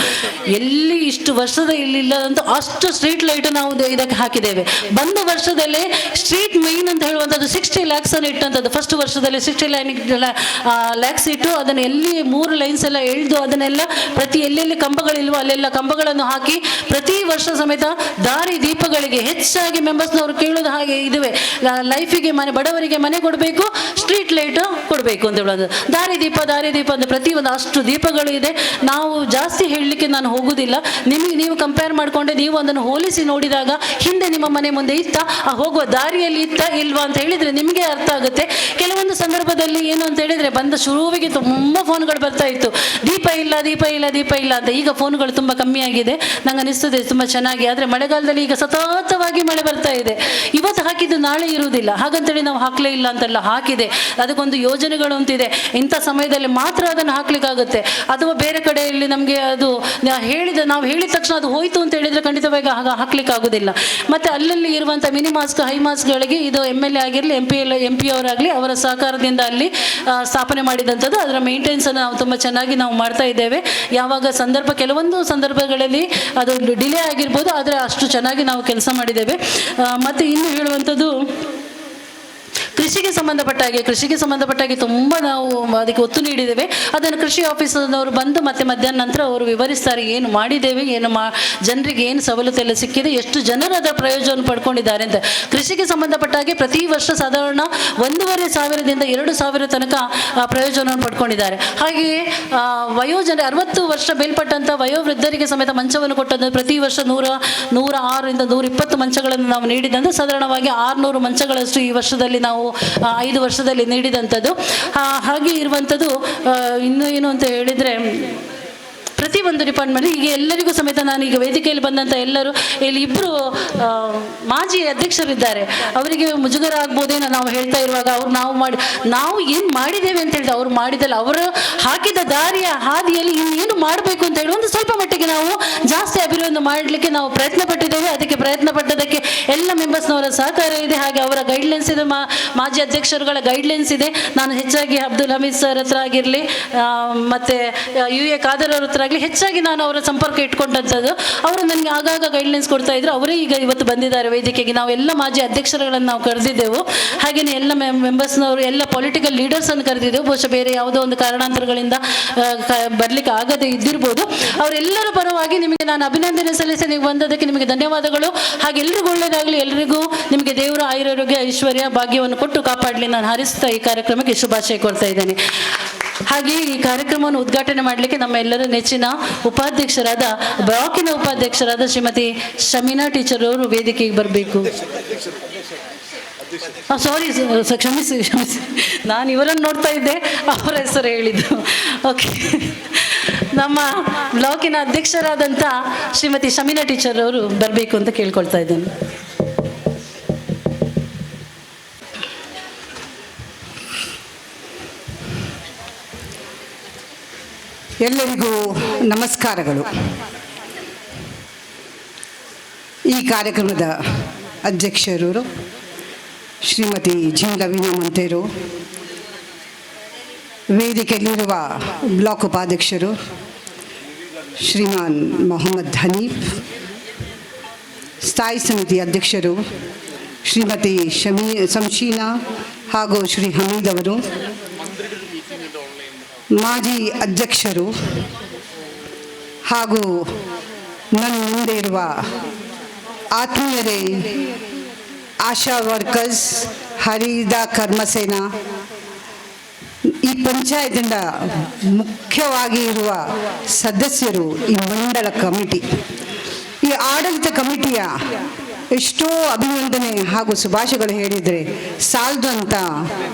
ಎಲ್ಲಿ ಇಷ್ಟು ವರ್ಷದ ಇಲ್ಲಿ ಇಲ್ಲದಂತ ಅಷ್ಟು ಸ್ಟ್ರೀಟ್ ಲೈಟ್ ನಾವು ಇದಕ್ಕೆ ಹಾಕಿದ್ದೇವೆ. ಬಂದ ವರ್ಷದಲ್ಲೇ ಸ್ಟ್ರೀಟ್ ಮೇನ್ ಅಂತ ಹೇಳುವಂಥದ್ದು 60 ಲ್ಯಾಕ್ಸ್ ಅನ್ನು ಇಟ್ಟಂಥದ್ದು. ಫಸ್ಟ್ ವರ್ಷದಲ್ಲಿ 60 ಲ್ಯಾಕ್ಸ್ ಇಟ್ಟು ಅದನ್ನು ಎಲ್ಲಿ 3 ಲೈನ್ಸ್ ಎಲ್ಲ ಎಳೆದು ಅದನ್ನೆಲ್ಲ ಪ್ರತಿ ಎಲ್ಲೆಲ್ಲಿ ಕಂಬಗಳಿಲ್ವೋ ಅಲ್ಲೆಲ್ಲ ಕಂಬಗಳನ್ನು ಹಾಕಿ ಪ್ರತಿ ವರ್ಷ ಸಮೇತ ದಾರಿ ದೀಪಗಳಿಗೆ ಹೆಚ್ಚಾಗಿ ಮೆಂಬರ್ಸ್ನವರು ಕೇಳೋದು ಹಾಗೆ ಇದುವೆ, ಲೈಫಿಗೆ ಮನೆ, ಬಡವರಿಗೆ ಮನೆ ಕೊಡಬೇಕು, ಸ್ಟ್ರೀಟ್ ಲೈಟ್ ಕೊಡಬೇಕು ಅಂತ ಹೇಳೋದು. ದಾರಿ ದೀಪ ದಾರಿ ದೀಪ ಅಂತ ಪ್ರತಿ ಒಂದು ಅಷ್ಟು ದೀಪಗಳು ಇದೆ. ನಾವು ಜಾಸ್ತಿ ಹೇಳಲಿಕ್ಕೆ ನಾನು ಹೋಗುವುದಿಲ್ಲ, ನಿಮಗೆ ನೀವು ಕಂಪೇರ್ ಮಾಡಿಕೊಂಡೆ ನೀವು ಅದನ್ನು ಹೋಲಿಸಿ ನೋಡಿದಾಗ ಹಿಂದೆ ನಿಮ್ಮ ಮನೆ ಮುಂದೆ ಇತ್ತ, ಆ ಹೋಗುವ ದಾರಿಯಲ್ಲಿ ಇತ್ತ ಇಲ್ವಾ ಅಂತ ಹೇಳಿದರೆ ನಿಮಗೆ ಅರ್ಥ ಆಗುತ್ತೆ. ಕೆಲವೊಂದು ಸಂದರ್ಭದಲ್ಲಿ ಏನು ಅಂತ ಹೇಳಿದರೆ ಬಂದ ಶುರುವಿಗೆ ತುಂಬ ಫೋನ್ಗಳು ಬರ್ತಾ ಇತ್ತು, ದೀಪ ಇಲ್ಲ ದೀಪ ಇಲ್ಲ ದೀಪ ಇಲ್ಲ ಅಂತ. ಈಗ ಫೋನ್ಗಳು ತುಂಬ ಕಮ್ಮಿ ಆಗಿದೆ, ನಂಗೆ ಅನಿಸ್ತದೆ ತುಂಬ ಚೆನ್ನಾಗಿ. ಆದರೆ ಮಳೆಗಾಲದಲ್ಲಿ ಈಗ ಸತತವಾಗಿ ಮಳೆ ಬರ್ತಾ ಇದೆ, ಇವತ್ತು ಹಾಕಿದ್ದು ನಾಳೆ ಇರುವುದಿಲ್ಲ, ಹಾಗಂತೇಳಿ ನಾವು ಹಾಕಲೇ ಇಲ್ಲ ಅಂತಲ್ಲ, ಹಾಕಿದೆ. ಅದಕ್ಕೊಂದು ಯೋಜನೆಗಳು ಅಂತಿದೆ, ಇಂಥ ಸಮಯದಲ್ಲಿ ಮಾತ್ರ ಅದನ್ನು ಹಾಕ್ಲಿಕ್ಕಾಗುತ್ತೆ. ಅಥವಾ ಬೇರೆ ಕಡೆಯಲ್ಲಿ ನಮಗೆ ಅದು ನಾವು ಹೇಳಿದ ತಕ್ಷಣ ಅದು ಹೋಯಿತು ಅಂತ ಹೇಳಿದರೆ ಖಂಡಿತವಾಗಿ ಆಗ ಹಾಕ್ಲಿಕ್ಕಾಗೋದಿಲ್ಲ. ಮತ್ತು ಅಲ್ಲಲ್ಲಿ ಇರುವಂಥ ಮಿನಿ ಮಾಸ್ಕ್ ಹೈ ಮಾಸ್ಕ್ಗಳಿಗೆ ಇದು MLA ಆಗಿರಲಿ MP ಅವರಾಗಲಿ ಅವರ ಸಹಕಾರದಿಂದ ಅಲ್ಲಿ ಸ್ಥಾಪನೆ ಮಾಡಿದಂಥದ್ದು. ಅದರ ಮೇಂಟೆನೆನ್ಸನ್ನು ನಾವು ತುಂಬ ಚೆನ್ನಾಗಿ ನಾವು ಮಾಡ್ತಾ ಇದ್ದೇವೆ. ಯಾವಾಗ ಸಂದರ್ಭ ಕೆಲವೊಂದು ಸಂದರ್ಭಗಳಲ್ಲಿ ಅದು ಡಿಲೇ ಆಗಿರ್ಬೋದು, ಆದರೆ ಅಷ್ಟು ಚೆನ್ನಾಗಿ ನಾವು ಕೆಲಸ ಮಾಡಿದ್ದೇವೆ. ಮತ್ತು ಇನ್ನು ಹೇಳುವಂಥದ್ದು ಕೃಷಿಗೆ ಸಂಬಂಧಪಟ್ಟ ಹಾಗೆ ತುಂಬ ನಾವು ಅದಕ್ಕೆ ಒತ್ತು ನೀಡಿದ್ದೇವೆ. ಅದನ್ನು ಕೃಷಿ ಆಫೀಸರ್ನವರು ಬಂದು ಮತ್ತೆ ಮಧ್ಯಾಹ್ನ ನಂತರ ಅವರು ವಿವರಿಸ್ತಾರೆ, ಏನು ಮಾಡಿದ್ದೇವೆ, ಏನು ಜನರಿಗೆ ಏನು ಸವಲತ್ತೆಲ್ಲ ಸಿಕ್ಕಿದೆ, ಎಷ್ಟು ಜನರು ಅದರ ಪ್ರಯೋಜನ ಪಡ್ಕೊಂಡಿದ್ದಾರೆ ಅಂತ. ಕೃಷಿಗೆ ಸಂಬಂಧಪಟ್ಟ ಹಾಗೆ ಪ್ರತಿ ವರ್ಷ ಸಾಧಾರಣ 1500ದಿಂದ 2000 ತನಕ ಪ್ರಯೋಜನವನ್ನು ಪಡ್ಕೊಂಡಿದ್ದಾರೆ. ಹಾಗೆಯೇ ವಯೋಜನ 60 ವರ್ಷ ಮೇಲ್ಪಟ್ಟಂಥ ವಯೋವೃದ್ಧರಿಗೆ ಸಮೇತ ಮಂಚವನ್ನು ಕೊಟ್ಟದ್ದು ಪ್ರತಿ ವರ್ಷ 106ರಿಂದ 120 ಮಂಚಗಳನ್ನು ನಾವು ನೀಡಿದಂತೆ ಸಾಧಾರಣವಾಗಿ 600 ಮಂಚಗಳಷ್ಟು ಈ ವರ್ಷದಲ್ಲಿ ನಾವು 5 ವರ್ಷದಲ್ಲಿ ನೀಡಿದಂಥದ್ದು. ಹಾಗೆ ಇರುವಂಥದ್ದು. ಇನ್ನೂ ಏನು ಅಂತ ಹೇಳಿದರೆ ಪ್ರತಿ ಒಂದು ಡಿಪಾರ್ಟ್ಮೆಂಟ್ ಈಗ ಎಲ್ಲರಿಗೂ ಸಮೇತ ನಾನು ಈಗ ವೇದಿಕೆಯಲ್ಲಿ ಬಂದಂಥ ಎಲ್ಲರೂ ಇಲ್ಲಿ ಇಬ್ಬರು ಮಾಜಿ ಅಧ್ಯಕ್ಷರಿದ್ದಾರೆ, ಅವರಿಗೆ ಮುಜುಗರ ಆಗ್ಬೋದೇನೋ ನಾವು ಹೇಳ್ತಾ ಇರುವಾಗ. ಅವ್ರು ನಾವು ಏನು ಮಾಡಿದ್ದೇವೆ ಅಂತ ಹೇಳಿದ್ರೆ ಅವ್ರು ಮಾಡಿದಲ್ಲ, ಅವರು ಹಾಕಿದ ದಾರಿಯ ಹಾದಿಯಲ್ಲಿ ಇನ್ನೇನು ಮಾಡಬೇಕು ಅಂತ ಹೇಳಿ ಒಂದು ಸ್ವಲ್ಪ ಮಟ್ಟಿಗೆ ನಾವು ಜಾಸ್ತಿ ಅಭಿವೃದ್ಧಿ ಮಾಡಲಿಕ್ಕೆ ನಾವು ಪ್ರಯತ್ನ ಪಟ್ಟಿದ್ದೇವೆ. ಅದಕ್ಕೆ ಪ್ರಯತ್ನ ಪಟ್ಟದಕ್ಕೆ ಎಲ್ಲ ಮೆಂಬರ್ಸ್ನವರ ಸಹಕಾರ ಇದೆ, ಹಾಗೆ ಅವರ ಗೈಡ್ಲೈನ್ಸ್ ಇದೆ, ಮಾಜಿ ಅಧ್ಯಕ್ಷರುಗಳ ಗೈಡ್ಲೈನ್ಸ್ ಇದೆ. ನಾನು ಹೆಚ್ಚಾಗಿ ಅಬ್ದುಲ್ ಹಮೀದ್ ಸರ್ ಹತ್ರ ಆಗಿರಲಿ, ಮತ್ತು UA Khader ಅವ್ರ ಹತ್ರ ಆಗಲಿ ಹೆಚ್ಚಾಗಿ ನಾನು ಅವರ ಸಂಪರ್ಕ ಇಟ್ಕೊಂಡಂಥದ್ದು. ಅವರು ನನಗೆ ಆಗಾಗ ಗೈಡ್ಲೈನ್ಸ್ ಕೊಡ್ತಾ ಇದ್ರು. ಅವರೇ ಈಗ ಇವತ್ತು ಬಂದಿದ್ದಾರೆ ವೇದಿಕೆಗೆ. ನಾವೆಲ್ಲ ಮಾಜಿ ಅಧ್ಯಕ್ಷರುಗಳನ್ನು ನಾವು ಕರೆದಿದ್ದೆವು, ಹಾಗೆಯೇ ಎಲ್ಲ ಮೆಂಬರ್ಸ್ನವರು, ಎಲ್ಲ ಪೊಲಿಟಿಕಲ್ ಲೀಡರ್ಸನ್ನು ಕರೆದಿದ್ದೆವು. ಬಹುಶಃ ಬೇರೆ ಯಾವುದೋ ಒಂದು ಕಾರಣಾಂತರಗಳಿಂದ ಬರಲಿಕ್ಕೆ ಆಗದೆ ಇದ್ದಿರ್ಬೋದು. ಅವರೆಲ್ಲರ ಪರವಾಗಿ ನಿಮಗೆ ನಾನು ಅಭಿನಂದನೆ ಸಲ್ಲಿಸಿ ನೀವು ಬಂದದಕ್ಕೆ ನಿಮಗೆ ಧನ್ಯವಾದಗಳು. ಹಾಗೆ ಎಲ್ರಿಗೂ ಒಳ್ಳೆಯದಾಗಲಿ, ಎಲ್ರಿಗೂ ನಿಮಗೆ ದೇವರ ಆಯುರಾರೋಗ್ಯ ಐಶ್ವರ್ಯ ಭಾಗ್ಯವನ್ನು ಕೊಟ್ಟು ಕಾಪಾಡಲಿ ನಾನು ಹಾರೈಸ್ತಾ ಈ ಕಾರ್ಯಕ್ರಮಕ್ಕೆ ಶುಭಾಶಯ ಕೋರ್ತಾ ಇದ್ದೇನೆ. ಹಾಗೆಯೇ ಈ ಕಾರ್ಯಕ್ರಮವನ್ನು ಉದ್ಘಾಟನೆ ಮಾಡಲಿಕ್ಕೆ ನಮ್ಮ ಎಲ್ಲರ ನೆಚ್ಚಿನ ಉಪಾಧ್ಯಕ್ಷರಾದ, ಬ್ಲಾಕಿನ ಉಪಾಧ್ಯಕ್ಷರಾದ ಶ್ರೀಮತಿ ಶಮೀನಾ ಟೀಚರ್ ಅವರು ವೇದಿಕೆಗೆ ಬರಬೇಕು. ಸಾರಿ, ಕ್ಷಮಿಸಿ ಕ್ಷಮಿಸಿ, ನಾನು ಇವರನ್ನು ನೋಡ್ತಾ ಇದ್ದೆ, ಅವರ ಹೆಸರು ಹೇಳಿದ್ದು. ಓಕೆ, ನಮ್ಮ ಬ್ಲಾಕಿನ ಅಧ್ಯಕ್ಷರಾದಂಥ ಶ್ರೀಮತಿ ಶಮೀನಾ ಟೀಚರ್ ಅವರು ಬರಬೇಕು ಅಂತ ಕೇಳ್ಕೊಳ್ತಾ ಇದ್ದೇನೆ. ಎಲ್ಲರಿಗೂ ನಮಸ್ಕಾರಗಳು. ಈ ಕಾರ್ಯಕ್ರಮದ ಅಧ್ಯಕ್ಷರು ಶ್ರೀಮತಿ ಜಿಂಗವಿನ ಮಂತೇರು, ವೇದಿಕೆಯಲ್ಲಿರುವ ಬ್ಲಾಕ್ ಉಪಾಧ್ಯಕ್ಷರು ಶ್ರೀಮಾನ್ ಮೊಹಮ್ಮದ್ ಹನೀಫ್, ಸ್ಥಾಯಿ ಸಮಿತಿ ಅಧ್ಯಕ್ಷರು ಶ್ರೀಮತಿ ಶಂಶೀನಾ ಹಾಗೂ ಶ್ರೀ ಹಮೀದ್ ಅವರು, ಮಾಜಿ ಅಧ್ಯಕ್ಷರು ಹಾಗೂ ನನ್ನ ಮುಂದೆ ಇರುವ ಆತ್ಮೀಯರೇ, ಆಶಾ ವರ್ಕರ್ಸ್, ಹರಿದ ಕರ್ಮಸೇನಾ, ಈ ಪಂಚಾಯತಿಂದ ಮುಖ್ಯವಾಗಿ ಇರುವ ಸದಸ್ಯರು, ಈ ಮಂಡಲ ಕಮಿಟಿ, ಈ ಆಡಳಿತ ಕಮಿಟಿಯ ಎಷ್ಟೋ ಅಭಿನಂದನೆ ಹಾಗೂ ಶುಭಾಶಯಗಳು ಹೇಳಿದರೆ ಸಾಲದು ಅಂತ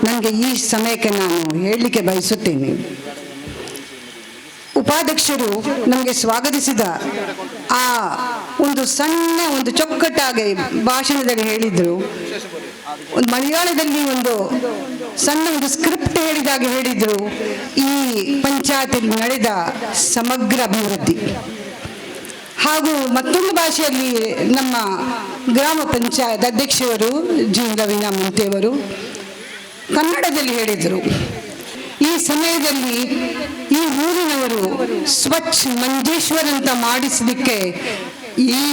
ನನಗೆ ಈ ಸಮಯಕ್ಕೆ ನಾನು ಹೇಳಲಿಕ್ಕೆ ಬಯಸುತ್ತೇನೆ. ಉಪಾಧ್ಯಕ್ಷರು ನಮಗೆ ಸ್ವಾಗತಿಸಿದ ಆ ಒಂದು ಸಣ್ಣ ಒಂದು ಚೊಕ್ಕಟ್ಟಾಗಿ ಭಾಷಣದಲ್ಲಿ ಹೇಳಿದರು, ಒಂದು ಮಲಯಾಳದಲ್ಲಿ ಒಂದು ಸಣ್ಣ ಒಂದು ಸ್ಕ್ರಿಪ್ಟ್ ಹೇಳಿದಾಗೆ ಹೇಳಿದರು. ಈ ಪಂಚಾಯತಿಯಲ್ಲಿ ನಡೆದ ಸಮಗ್ರ ಅಭಿವೃದ್ಧಿ ಹಾಗೂ ಮತ್ತೊಂದು ಭಾಷೆಯಲ್ಲಿ ನಮ್ಮ ಗ್ರಾಮ ಪಂಚಾಯತ್ ಅಧ್ಯಕ್ಷರು ಜಿ ರವೀನಾ ಮುಂತೆಯವರು ಕನ್ನಡದಲ್ಲಿ ಹೇಳಿದರು. ಈ ಸಮಯದಲ್ಲಿ ಈ ಊರಿನವರು ಸ್ವಚ್ಛ ಮಂಜೇಶ್ವರ ಅಂತ ಮಾಡಿಸಲಿಕ್ಕೆ ಈ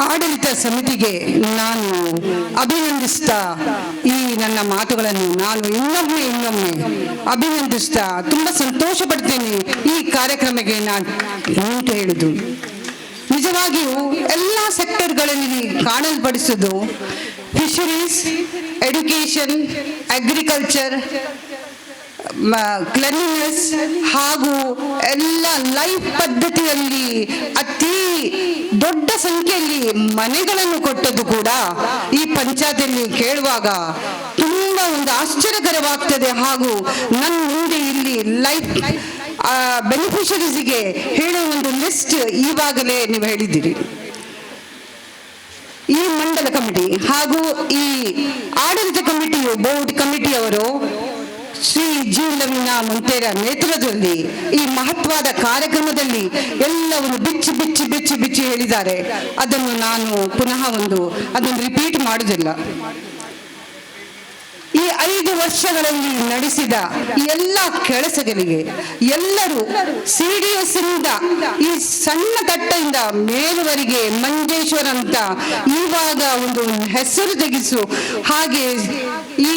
ಆಡಳಿತ ಸಮಿತಿಗೆ ನಾನು ಅಭಿನಂದಿಸ್ತಾ, ಈ ನನ್ನ ಮಾತುಗಳನ್ನು ನಾನು ಇನ್ನೊಮ್ಮೆ ಇನ್ನೊಮ್ಮೆ ಅಭಿನಂದಿಸ್ತಾ ತುಂಬ ಸಂತೋಷ ಪಡ್ತೇನೆ. ಈ ಕಾರ್ಯಕ್ರಮಕ್ಕೆ ನಾನು ಅಂತ ಹೇಳಿದ್ದು ನಿಜವಾಗಿಯೂ ಎಲ್ಲ ಸೆಕ್ಟರ್ಗಳಲ್ಲಿ ಕಾಣಲ್ಪಡಿಸೋದು ಫಿಶರೀಸ್, ಎಡ್ಯುಕೇಷನ್, ಅಗ್ರಿಕಲ್ಚರ್, ಕ್ಲೆನ್ಲಿನೆಸ್ ಹಾಗೂ ಎಲ್ಲ ಲೈಫ್ ಪದ್ಧತಿಯಲ್ಲಿ ಅತಿ ದೊಡ್ಡ ಸಂಖ್ಯೆಯಲ್ಲಿ ಮನೆಗಳನ್ನು ಕೊಟ್ಟದ್ದು ಕೂಡ ಈ ಪಂಚಾಯತಿಯಲ್ಲಿ ಕೇಳುವಾಗ ತುಂಬ ಒಂದು ಆಶ್ಚರ್ಯಕರವಾಗ್ತದೆ. ಹಾಗೂ ನನ್ನ ಮುಂದೆ ಇಲ್ಲಿ ಲೈಫ್ ಬೆನಿಫಿಷರೀಸಿಗೆ ಹೇಳುವ ಒಂದು ಲಿಸ್ಟ್ ಈವಾಗಲೇ ನೀವು ಹೇಳಿದ್ದೀರಿ. ಈ ಮಂಡಲ ಕಮಿಟಿ ಹಾಗೂ ಈ ಆಡಳಿತ ಕಮಿಟಿಯು, ಬೋರ್ಡ್ ಕಮಿಟಿಯವರು ಶ್ರೀ ಜಿ ನವೀನ ಮುಂತೇರ ನೇತೃತ್ವದಲ್ಲಿ ಈ ಮಹತ್ವದ ಕಾರ್ಯಕ್ರಮದಲ್ಲಿ ಎಲ್ಲವನ್ನು ಬಿಚ್ಚಿ ಬಿಚ್ಚಿ ಬಿಚ್ಚಿ ಬಿಚ್ಚಿ ಹೇಳಿದ್ದಾರೆ. ಅದನ್ನು ನಾನು ಪುನಃ ಒಂದು ಅದನ್ನು ರಿಪೀಟ್ ಮಾಡುವುದಿಲ್ಲ. ಈ 5 ವರ್ಷಗಳಲ್ಲಿ ನಡೆಸಿದ ಎಲ್ಲ ಕೆಲಸಗಳಿಗೆ ಎಲ್ಲರೂ ಸಿಡಿಎಸ್ ಇಂದ ಈ ಸಣ್ಣ ತಟ್ಟೆಯಿಂದ ಮೇಲುವರೆಗೆ ಮಂಜೇಶ್ವರ ಅಂತ ಇವಾಗ ಒಂದು ಹೆಸರು ತೆಗೆಸು ಹಾಗೆ ಈ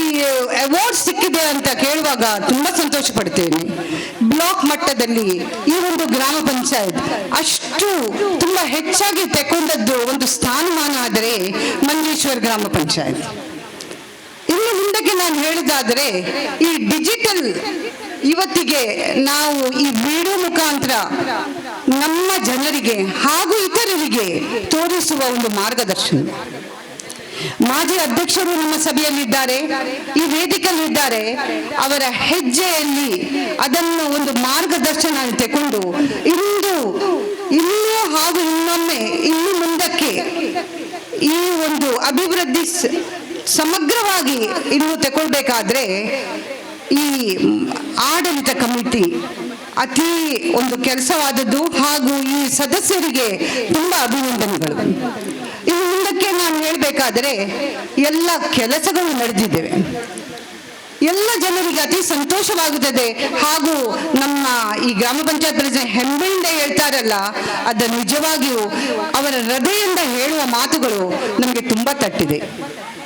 ಅವಾರ್ಡ್ ಸಿಕ್ಕಿದೆ ಅಂತ ಕೇಳುವಾಗ ತುಂಬಾ ಸಂತೋಷ ಪಡ್ತೇನೆ. ಬ್ಲಾಕ್ ಮಟ್ಟದಲ್ಲಿ ಈ ಒಂದು ಗ್ರಾಮ ಪಂಚಾಯತ್ ಅಷ್ಟು ತುಂಬಾ ಹೆಚ್ಚಾಗಿ ತೆಕೊಂಡದ್ದು ಒಂದು ಸ್ಥಾನಮಾನ ಆದರೆ ಮಂಜೇಶ್ವರ ಗ್ರಾಮ ಪಂಚಾಯತ್. ಇನ್ನು ಮುಂದಕ್ಕೆ ನಾನು ಹೇಳುದಾದರೆ ಈ ಡಿಜಿಟಲ್ ಇವತ್ತಿಗೆ ನಾವು ಈ ವಿಡಿಯೋ ಮುಖಾಂತರ ನಮ್ಮ ಜನರಿಗೆ ಹಾಗೂ ಇತರರಿಗೆ ತೋರಿಸುವ ಒಂದು ಮಾರ್ಗದರ್ಶನ. ಮಾಜಿ ಅಧ್ಯಕ್ಷರು ನಮ್ಮ ಸಭೆಯಲ್ಲಿದ್ದಾರೆ, ಈ ವೇದಿಕೆಯಲ್ಲಿದ್ದಾರೆ. ಅವರ ಹೆಜ್ಜೆಯಲ್ಲಿ ಅದನ್ನು ಒಂದು ಮಾರ್ಗದರ್ಶನ ತೆಕೊಂಡು ಇಂದು ಇನ್ನೂ ಹಾಗೂ ಇನ್ನೊಮ್ಮೆ ಇನ್ನು ಮುಂದಕ್ಕೆ ಈ ಒಂದು ಅಭಿವೃದ್ಧಿ ಸಮಗ್ರವಾಗಿ ಇನ್ನು ತಗೊಳ್ಬೇಕಾದ್ರೆ ಈ ಆಡಳಿತ ಕಮಿಟಿ ಅತಿ ಒಂದು ಕೆಲಸವಾದದ್ದು ಹಾಗೂ ಈ ಸದಸ್ಯರಿಗೆ ತುಂಬ ಅಭಿನಂದನೆಗಳು. ಇನ್ನು ಮುಂದಕ್ಕೆ ನಾನು ಹೇಳಬೇಕಾದರೆ ಎಲ್ಲ ಕೆಲಸಗಳು ನಡೆದಿದ್ದೇವೆ, ಎಲ್ಲ ಜನರಿಗೆ ಅತಿ ಸಂತೋಷವಾಗುತ್ತದೆ. ಹಾಗೂ ನಮ್ಮ ಈ ಗ್ರಾಮ ಪಂಚಾಯತ್ ಪ್ರೆಸಿಡೆಂಟ್ ಹೆಮ್ಮೆಯಿಂದ ಹೇಳ್ತಾರಲ್ಲ, ಅದು ನಿಜವಾಗಿಯೂ ಅವರ ಹೃದಯದಿಂದ ಹೇಳುವ ಮಾತುಗಳು ನಮಗೆ ತುಂಬ ತಟ್ಟಿದೆ,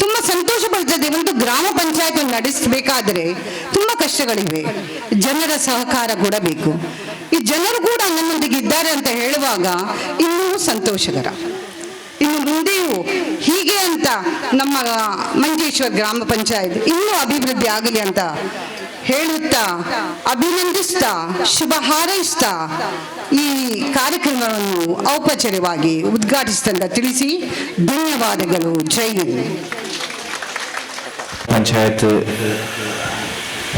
ತುಂಬ ಸಂತೋಷ ಪಡ್ತದೆ. ಒಂದು ಗ್ರಾಮ ಪಂಚಾಯತ್ ನಡೆಸಬೇಕಾದರೆ ತುಂಬ ಕಷ್ಟಗಳಿವೆ, ಜನರ ಸಹಕಾರ ಕೂಡ ಬೇಕು. ಈ ಜನರು ಕೂಡ ನಮ್ಮೊಂದಿಗೆ ಇದ್ದಾರೆ ಅಂತ ಹೇಳುವಾಗ ಇನ್ನೂ ಸಂತೋಷಕರ. ಇನ್ನು ಮುಂದೆಯೂ ಹೀಗೆ ಅಂತ ನಮ್ಮ ಮಂಜೇಶ್ವರ ಗ್ರಾಮ ಪಂಚಾಯತ್ ಇನ್ನೂ ಅಭಿವೃದ್ಧಿ ಆಗಲಿ ಅಂತ ಹೇಳುತ್ತಾ, ಅಭಿನಂದಿಸ್ತಾ, ಶುಭ ಹಾರೈಸ್ತಾ ಈ ಕಾರ್ಯಕ್ರಮವನ್ನು ಔಪಚಾರಿಕವಾಗಿ ಉದ್ಘಾಟಿಸಿದಂತ ತಿಳಿಸಿ ಧನ್ಯವಾದಗಳು. ಜೈ Hind. Panchayat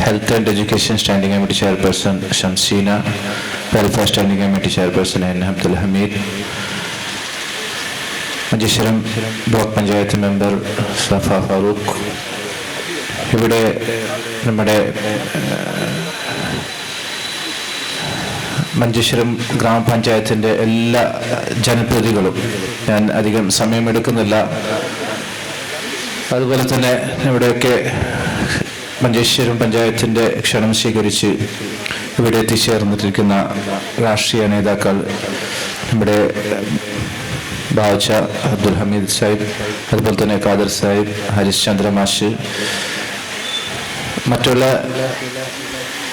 health and education standing committee chairperson Shamseena, welfare standing committee chairperson N Abdul Hameed, Manjeshwaram block panchayat member Safa Farooq, ഇവിടെ നമ്മുടെ മഞ്ചേശ്വരം ഗ്രാമപഞ്ചായത്തിൻ്റെ എല്ലാ ജനപ്രതിനിധികളും, ഞാൻ അധികം സമയമെടുക്കുന്നില്ല. അതുപോലെ തന്നെ ഇവിടെയൊക്കെ മഞ്ചേശ്വരം പഞ്ചായത്തിൻ്റെ ക്ഷണം സ്വീകരിച്ച് ഇവിടെ എത്തിച്ചേർന്നിട്ടിരിക്കുന്ന രാഷ്ട്രീയ നേതാക്കൾ, നമ്മുടെ ബാദ്ഷ അബ്ദുൽ ഹമീദ് സാഹിബ്, അതുപോലെ തന്നെ ഖാദർ സാഹിബ്, ഹരീഷ് ചന്ദ്ര മാഷ്, മറ്റുള്ള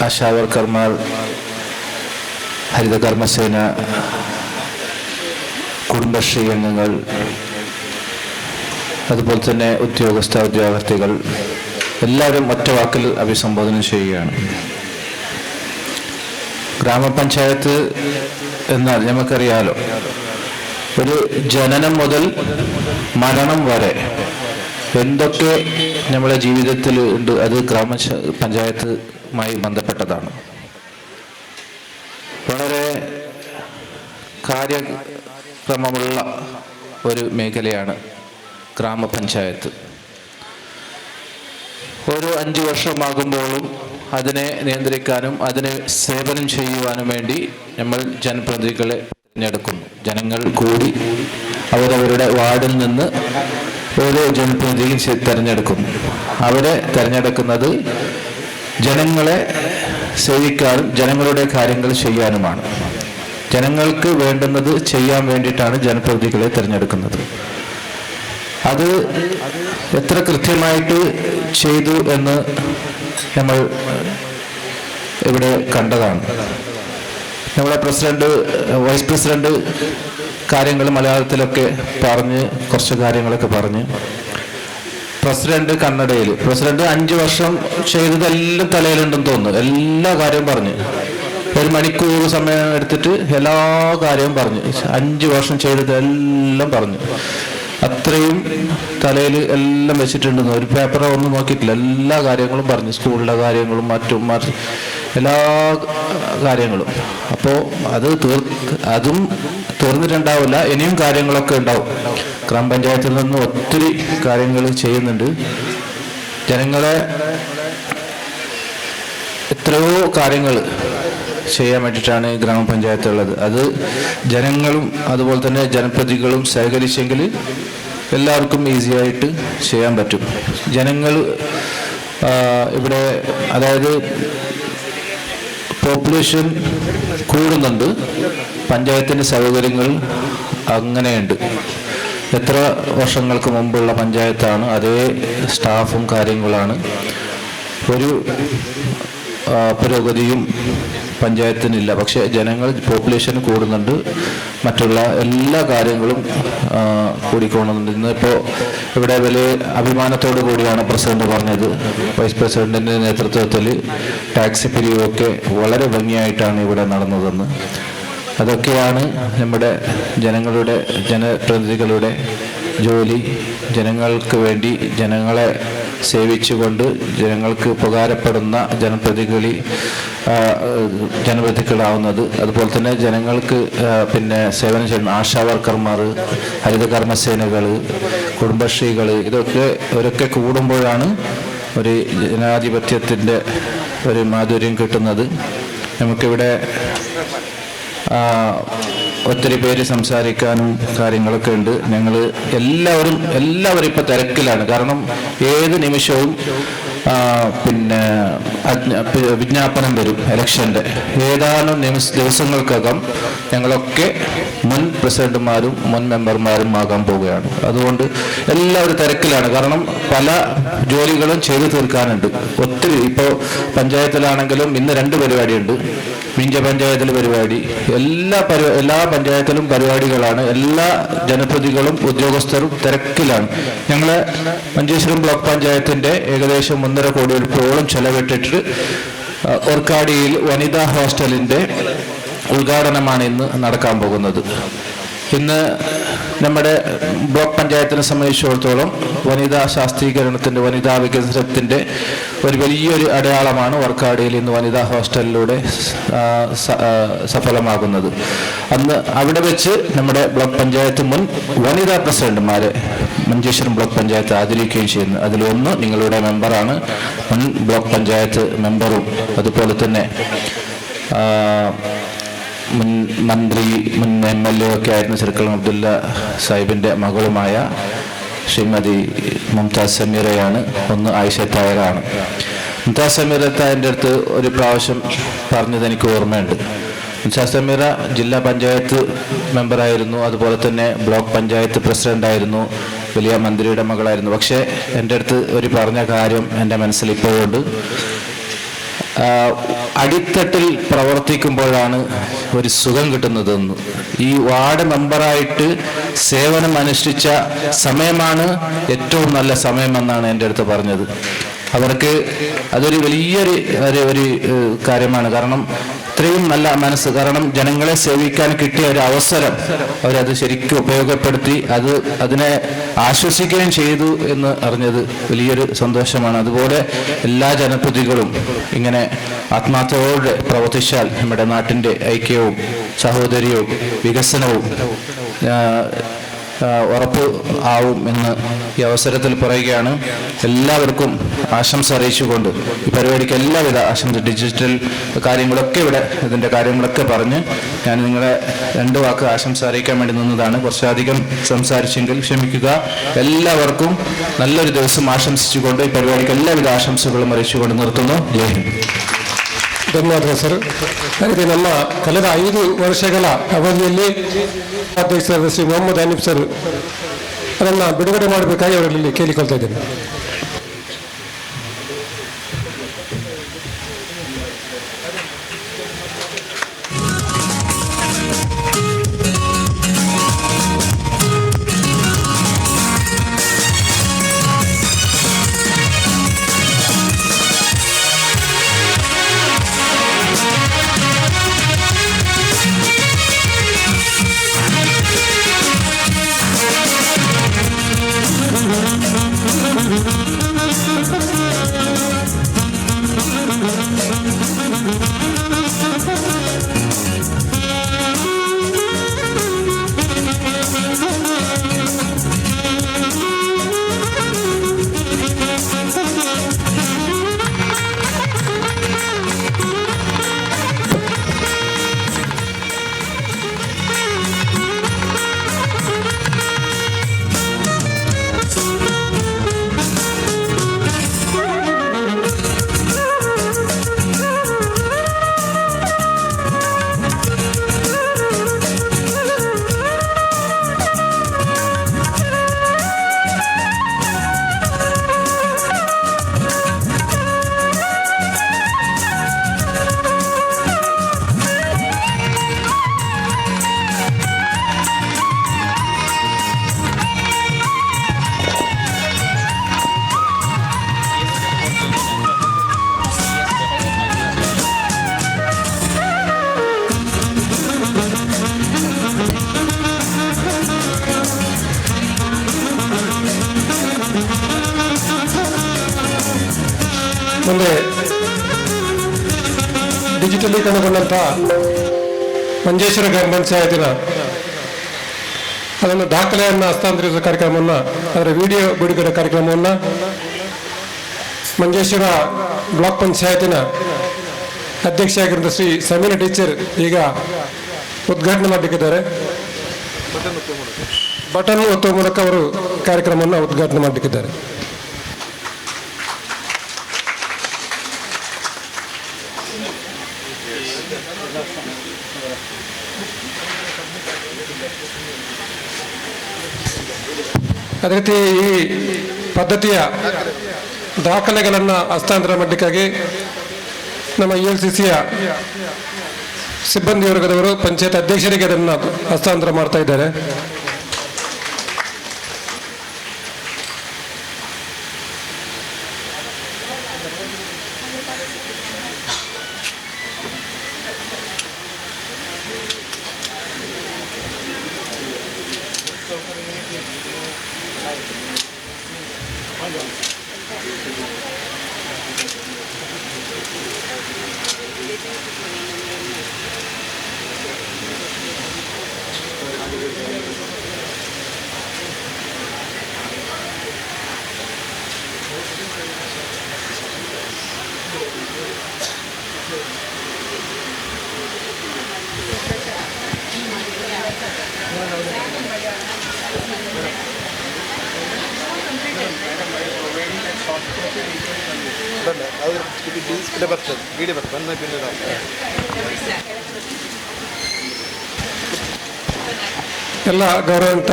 ആശാവർക്കർമാർ, ഹരിതകർമ്മസേന, കുടുംബശ്രീ അംഗങ്ങൾ, അതുപോലെ തന്നെ ഉദ്യോഗസ്ഥ ഉദ്യോഗാർത്ഥികൾ എല്ലാവരും ഒറ്റ വാക്കിൽ അഭിസംബോധന ചെയ്യുകയാണ്. ഗ്രാമപഞ്ചായത്ത് എന്നാൽ നമുക്കറിയാലോ, ഒരു ജനനം മുതൽ മരണം വരെ എന്തൊക്കെ നമ്മുടെ ജീവിതത്തിൽ ഉണ്ട്, അത് ഗ്രാമ പഞ്ചായത്തുമായി ബന്ധപ്പെട്ടതാണ്. വളരെ കാര്യക്രമമുള്ള ഒരു മേഖലയാണ് ഗ്രാമപഞ്ചായത്ത്. ഓരോ 5 വർഷമാകുമ്പോഴും അതിനെ നിയന്ത്രിക്കാനും അതിനെ സേവനം ചെയ്യുവാനും വേണ്ടി നമ്മൾ ജനപ്രതിനിധികളെ തിരഞ്ഞെടുക്കുന്നു. ജനങ്ങൾ കൂടി അവരവരുടെ വാർഡിൽ നിന്ന് ഓരോ ജനപ്രതിനിധിയും തിരഞ്ഞെടുക്കുന്നു. അവരെ തിരഞ്ഞെടുക്കുന്നത് ജനങ്ങളെ സേവിക്കാനും ജനങ്ങളുടെ കാര്യങ്ങൾ ചെയ്യാനുമാണ്. ജനങ്ങൾക്ക് വേണ്ടുന്നത് ചെയ്യാൻ വേണ്ടിയിട്ടാണ് ജനപ്രതിനിധികളെ തിരഞ്ഞെടുക്കുന്നത്. അത് എത്ര കൃത്യമായിട്ട് ചെയ്തു എന്ന് നമ്മൾ ഇവിടെ കണ്ടതാണ്. നമ്മളെ പ്രസിഡന്റ്, വൈസ് പ്രസിഡന്റ് കാര്യങ്ങൾ മലയാളത്തിലൊക്കെ പറഞ്ഞ് കുറച്ച് കാര്യങ്ങളൊക്കെ പറഞ്ഞ്, പ്രസിഡന്റ് കന്നഡയിൽ, പ്രസിഡന്റ് 5 വർഷം ചെയ്തതെല്ലാം തലയിലുണ്ടെന്ന് തോന്നുന്നു. എല്ലാ കാര്യവും പറഞ്ഞ് 1 മണിക്കൂർ സമയം എടുത്തിട്ട് എല്ലാ കാര്യവും പറഞ്ഞു. 5 വർഷം ചെയ്തതെല്ലാം പറഞ്ഞു. അത്രയും തലയിൽ എല്ലാം വെച്ചിട്ടുണ്ടെന്ന്, ഒരു പേപ്പറോ ഒന്നും നോക്കിയിട്ടില്ല. എല്ലാ കാര്യങ്ങളും പറഞ്ഞു, സ്കൂളിലെ കാര്യങ്ങളും മറ്റും എല്ലാ കാര്യങ്ങളും. അപ്പോൾ അത് അതും തീർന്നിട്ടുണ്ടാവില്ല, ഇനിയും കാര്യങ്ങളൊക്കെ ഉണ്ടാവും. ഗ്രാമപഞ്ചായത്തിൽ നിന്ന് ഒത്തിരി കാര്യങ്ങൾ ചെയ്യുന്നുണ്ട്. ജനങ്ങളെ എത്രയോ കാര്യങ്ങൾ ചെയ്യാൻ വേണ്ടിയിട്ടാണ് ഗ്രാമപഞ്ചായത്തുള്ളത്. അത് ജനങ്ങളും അതുപോലെ തന്നെ ജനപ്രതിനിധികളും സഹകരിച്ചെങ്കിൽ എല്ലാവർക്കും ഈസിയായിട്ട് ചെയ്യാൻ പറ്റും. ജനങ്ങൾ ഇവിടെ, അതായത് പോപ്പുലേഷൻ കൂടുന്നുണ്ട്, പഞ്ചായത്തിൻ്റെ സൗകര്യങ്ങൾ അങ്ങനെയുണ്ട്. എത്ര വർഷങ്ങൾക്ക് മുമ്പുള്ള പഞ്ചായത്താണ്, അതേ സ്റ്റാഫും കാര്യങ്ങളാണ്. ഒരു പുരോഗതിയും പഞ്ചായത്തിനില്ല. പക്ഷേ ജനങ്ങൾ പോപ്പുലേഷൻ കൂടുന്നുണ്ട്, മറ്റുള്ള എല്ലാ കാര്യങ്ങളും കൂടിക്കോണുന്നുണ്ട്. ഇന്നിപ്പോൾ ഇവിടെ വലിയ അഭിമാനത്തോടു കൂടിയാണ് പ്രസിഡന്റ് പറഞ്ഞത്. വൈസ് പ്രസിഡന്റിൻ്റെ നേതൃത്വത്തിൽ ടാക്സി പിരിവൊക്കെ വളരെ ഭംഗിയായിട്ടാണ് ഇവിടെ നടന്നതെന്ന്. അതൊക്കെയാണ് നമ്മുടെ ജനങ്ങളുടെ, ജനപ്രതിനിധികളുടെ ജോലി. ജനങ്ങൾക്ക് വേണ്ടി, ജനങ്ങളെ സേവിച്ചുകൊണ്ട് ജനങ്ങൾക്ക് ഉപകാരപ്പെടുന്ന ജനപ്രതിനിധികളാവുന്നത്. അതുപോലെ തന്നെ ജനങ്ങൾക്ക് പിന്നെ സേവനം ചെയ്യുന്ന ആശാ വർക്കർമാർ, ഹരിതകർമ്മസേനകൾ, കുടുംബശ്രീകൾ, ഇതൊക്കെ ഇവരൊക്കെ കൂടുമ്പോഴാണ് ഒരു ജനാധിപത്യത്തിൻ്റെ ഒരു മാധുര്യം കിട്ടുന്നത്. നമുക്കിവിടെ ഒത്തിരി പേര് സംസാരിക്കാനും കാര്യങ്ങളൊക്കെ ഉണ്ട്. ഞങ്ങൾ എല്ലാവരും ഇപ്പോൾ തിരക്കിലാണ്. കാരണം ഏത് നിമിഷവും പിന്നെ വിജ്ഞാപനം വരും ഇലക്ഷൻ്റെ. ഏതാനും ദിവസങ്ങൾക്കകം ഞങ്ങളൊക്കെ മുൻ പ്രസിഡന്റുമാരും മുൻ മെമ്പർമാരും ആകാൻ പോവുകയാണ്. അതുകൊണ്ട് എല്ലാവരും തിരക്കിലാണ്. കാരണം പല ജോലികളും ചെയ്തു തീർക്കാനുണ്ട് ഒത്തിരി. ഇപ്പോൾ പഞ്ചായത്തിലാണെങ്കിലും ഇന്ന് 2 പരിപാടിയുണ്ട്. മിഞ്ച പഞ്ചായത്തിൽ പരിപാടി, എല്ലാ പഞ്ചായത്തിലും പരിപാടികളാണ്. എല്ലാ ജനപ്രതിനിധികളും ഉദ്യോഗസ്ഥരും തിരക്കിലാണ്. ഞങ്ങൾ മഞ്ചേശ്വരം ബ്ലോക്ക് പഞ്ചായത്തിൻ്റെ ഏകദേശം 1.5 കോടിയോളം ചെലവിട്ടിട്ട് ഓർക്കാടിയിൽ വനിതാ ഹോസ്റ്റലിൻ്റെ ഉദ്ഘാടനമാണ് ഇന്ന് നടക്കാൻ പോകുന്നത്. ഇന്ന് നമ്മുടെ ബ്ലോക്ക് പഞ്ചായത്തിനെ സംബന്ധിച്ചിടത്തോളം വനിതാ ശാസ്ത്രീകരണത്തിൻ്റെ, വനിതാ വികസനത്തിൻ്റെ ഒരു വലിയൊരു അടയാളമാണ് വർക്കാടിയിൽ ഇന്ന് വനിതാ ഹോസ്റ്റലിലൂടെ സഫലമാകുന്നത്. അന്ന് അവിടെ വെച്ച് നമ്മുടെ ബ്ലോക്ക് പഞ്ചായത്ത് മുൻ വനിതാ പ്രസിഡന്റുമാരെ മഞ്ചേശ്വരം ബ്ലോക്ക് പഞ്ചായത്ത് ആദരിക്കുകയും ചെയ്യുന്നു. അതിലൊന്ന് നിങ്ങളുടെ മെമ്പറാണ്, മുൻ ബ്ലോക്ക് പഞ്ചായത്ത് മെമ്പറും അതുപോലെ തന്നെ മുൻ മന്ത്രി, മുൻ MLA ഒക്കെ ആയിരുന്ന ചെറുക്കളം അബ്ദുള്ള സാഹിബിൻ്റെ മകളുമായ ശ്രീമതി മുംതാസ് സമീറയാണ്. ഒന്ന് ആയിഷ തായറാണ്. മുംതാസ് സമീറ തായറിൻ്റെ അടുത്ത് ഒരു പ്രാവശ്യം പറഞ്ഞത് എനിക്ക് ഓർമ്മയുണ്ട്. മുംതാസ് സമീറ ജില്ലാ പഞ്ചായത്ത് മെമ്പറായിരുന്നു, അതുപോലെ തന്നെ ബ്ലോക്ക് പഞ്ചായത്ത് പ്രസിഡൻ്റായിരുന്നു, വലിയ മന്ത്രിയുടെ മകളായിരുന്നു. പക്ഷേ എൻ്റെ അടുത്ത് ഒരു പറഞ്ഞ കാര്യം എൻ്റെ മനസ്സിൽ ഇപ്പോഴുണ്ട്. അടിത്തട്ടിൽ പ്രവർത്തിക്കുമ്പോഴാണ് ഒരു സുഖം കിട്ടുന്നതെന്ന്. ഈ വാർഡ് മെമ്പറായിട്ട് സേവനം അനുഷ്ഠിച്ച സമയമാണ് ഏറ്റവും നല്ല സമയമെന്നാണ് എൻ്റെ അടുത്ത് പറഞ്ഞത്. അവർക്ക് അതൊരു വലിയൊരു ഒരു കാര്യമാണ്. കാരണം ഇത്രയും നല്ല മനസ്സ്, കാരണം ജനങ്ങളെ സേവിക്കാൻ കിട്ടിയ ഒരു അവസരം അവരത് ശരിക്കും ഉപയോഗപ്പെടുത്തി അതിനെ ആശ്വസിക്കുകയും ചെയ്തു എന്ന് അറിഞ്ഞത് വലിയൊരു സന്തോഷമാണ്. അതുപോലെ എല്ലാ ജനപ്രതിനിധികളും ഇങ്ങനെ ആത്മാർത്ഥതയോടെ പ്രവർത്തിച്ചാൽ നമ്മുടെ നാട്ടിൻ്റെ ഐക്യവും സഹോദര്യവും വികസനവും ഉറപ്പ് ആവും എന്ന് ഈ അവസരത്തിൽ പറയുകയാണ്. എല്ലാവർക്കും ആശംസ അറിയിച്ചുകൊണ്ട് ഈ പരിപാടിക്ക് എല്ലാവിധ ആശംസ, ഡിജിറ്റൽ കാര്യങ്ങളൊക്കെ ഇവിടെ ഇതിൻ്റെ കാര്യങ്ങളൊക്കെ പറഞ്ഞ് ഞാൻ നിങ്ങളെ 2 വാക്ക് ആശംസ അറിയിക്കാൻ വേണ്ടി നിന്നതാണ്. കുറച്ചധികം സംസാരിച്ചെങ്കിൽ ക്ഷമിക്കുക. എല്ലാവർക്കും നല്ലൊരു ദിവസം ആശംസിച്ചുകൊണ്ട് ഈ പരിപാടിക്ക് എല്ലാവിധ ആശംസകളും അറിയിച്ചുകൊണ്ട് നിർത്തുന്നു. ജയ് ഹിന്ദ്. ಧನ್ಯವಾದ ಸರ್. ಅದೇ ನಮ್ಮ ಕಳೆದ 5 ವರ್ಷಗಳ ಅವಧಿಯಲ್ಲಿ ಅಧ್ಯಕ್ಷರಾದ ಶ್ರೀ ಮೊಹಮ್ಮದ್ ಹನೀಫ್ ಸರ್ ಅದನ್ನು ಬಿಡುಗಡೆ ಮಾಡಬೇಕಾಗಿ ಅವರಲ್ಲಿ ಕೇಳಿಕೊಳ್ತಾ ಇದ್ದೇನೆ. ಮುಂದೆ ಡಿಜಿಟಲೀಕರಣಗೊಂಡಂತಹ ಮಂಜೇಶ್ವರ ಗ್ರಾಮ ಪಂಚಾಯತಿನ ಅದನ್ನು ದಾಖಲೆಯನ್ನು ಹಸ್ತಾಂತರಿಸುವ ಕಾರ್ಯಕ್ರಮವನ್ನು, ಅದರ ವಿಡಿಯೋ ಬಿಡುಗಡೆ ಕಾರ್ಯಕ್ರಮವನ್ನು ಮಂಜೇಶ್ವರ ಬ್ಲಾಕ್ ಪಂಚಾಯತಿನ ಅಧ್ಯಕ್ಷೆಯಾಗಿರುವ ಶ್ರೀ ಸಮೀನ ಟೀಚರ್ ಈಗ ಉದ್ಘಾಟನೆ ಮಾಡಲಿಕ್ಕಿದ್ದಾರೆ. ಬಟನ್ ಒತ್ತುವ ಮೂಲಕ ಅವರು ಕಾರ್ಯಕ್ರಮವನ್ನು ಉದ್ಘಾಟನೆ ಮಾಡಲಿಕ್ಕಿದ್ದಾರೆ. ಅದೇ ರೀತಿ ಈ ಪದ್ಧತಿಯ ದಾಖಲೆಗಳನ್ನು ಹಸ್ತಾಂತರ ಮಾಡಲಿಕ್ಕಾಗಿ ನಮ್ಮ ELCCಯ ಸಿಬ್ಬಂದಿ ವರ್ಗದವರು ಪಂಚಾಯತ್ ಅಧ್ಯಕ್ಷರಿಗೆ ಅದನ್ನು ಹಸ್ತಾಂತರ ಮಾಡ್ತಾ ಇದ್ದಾರೆ. ಎಲ್ಲ ಗೌರವಂತ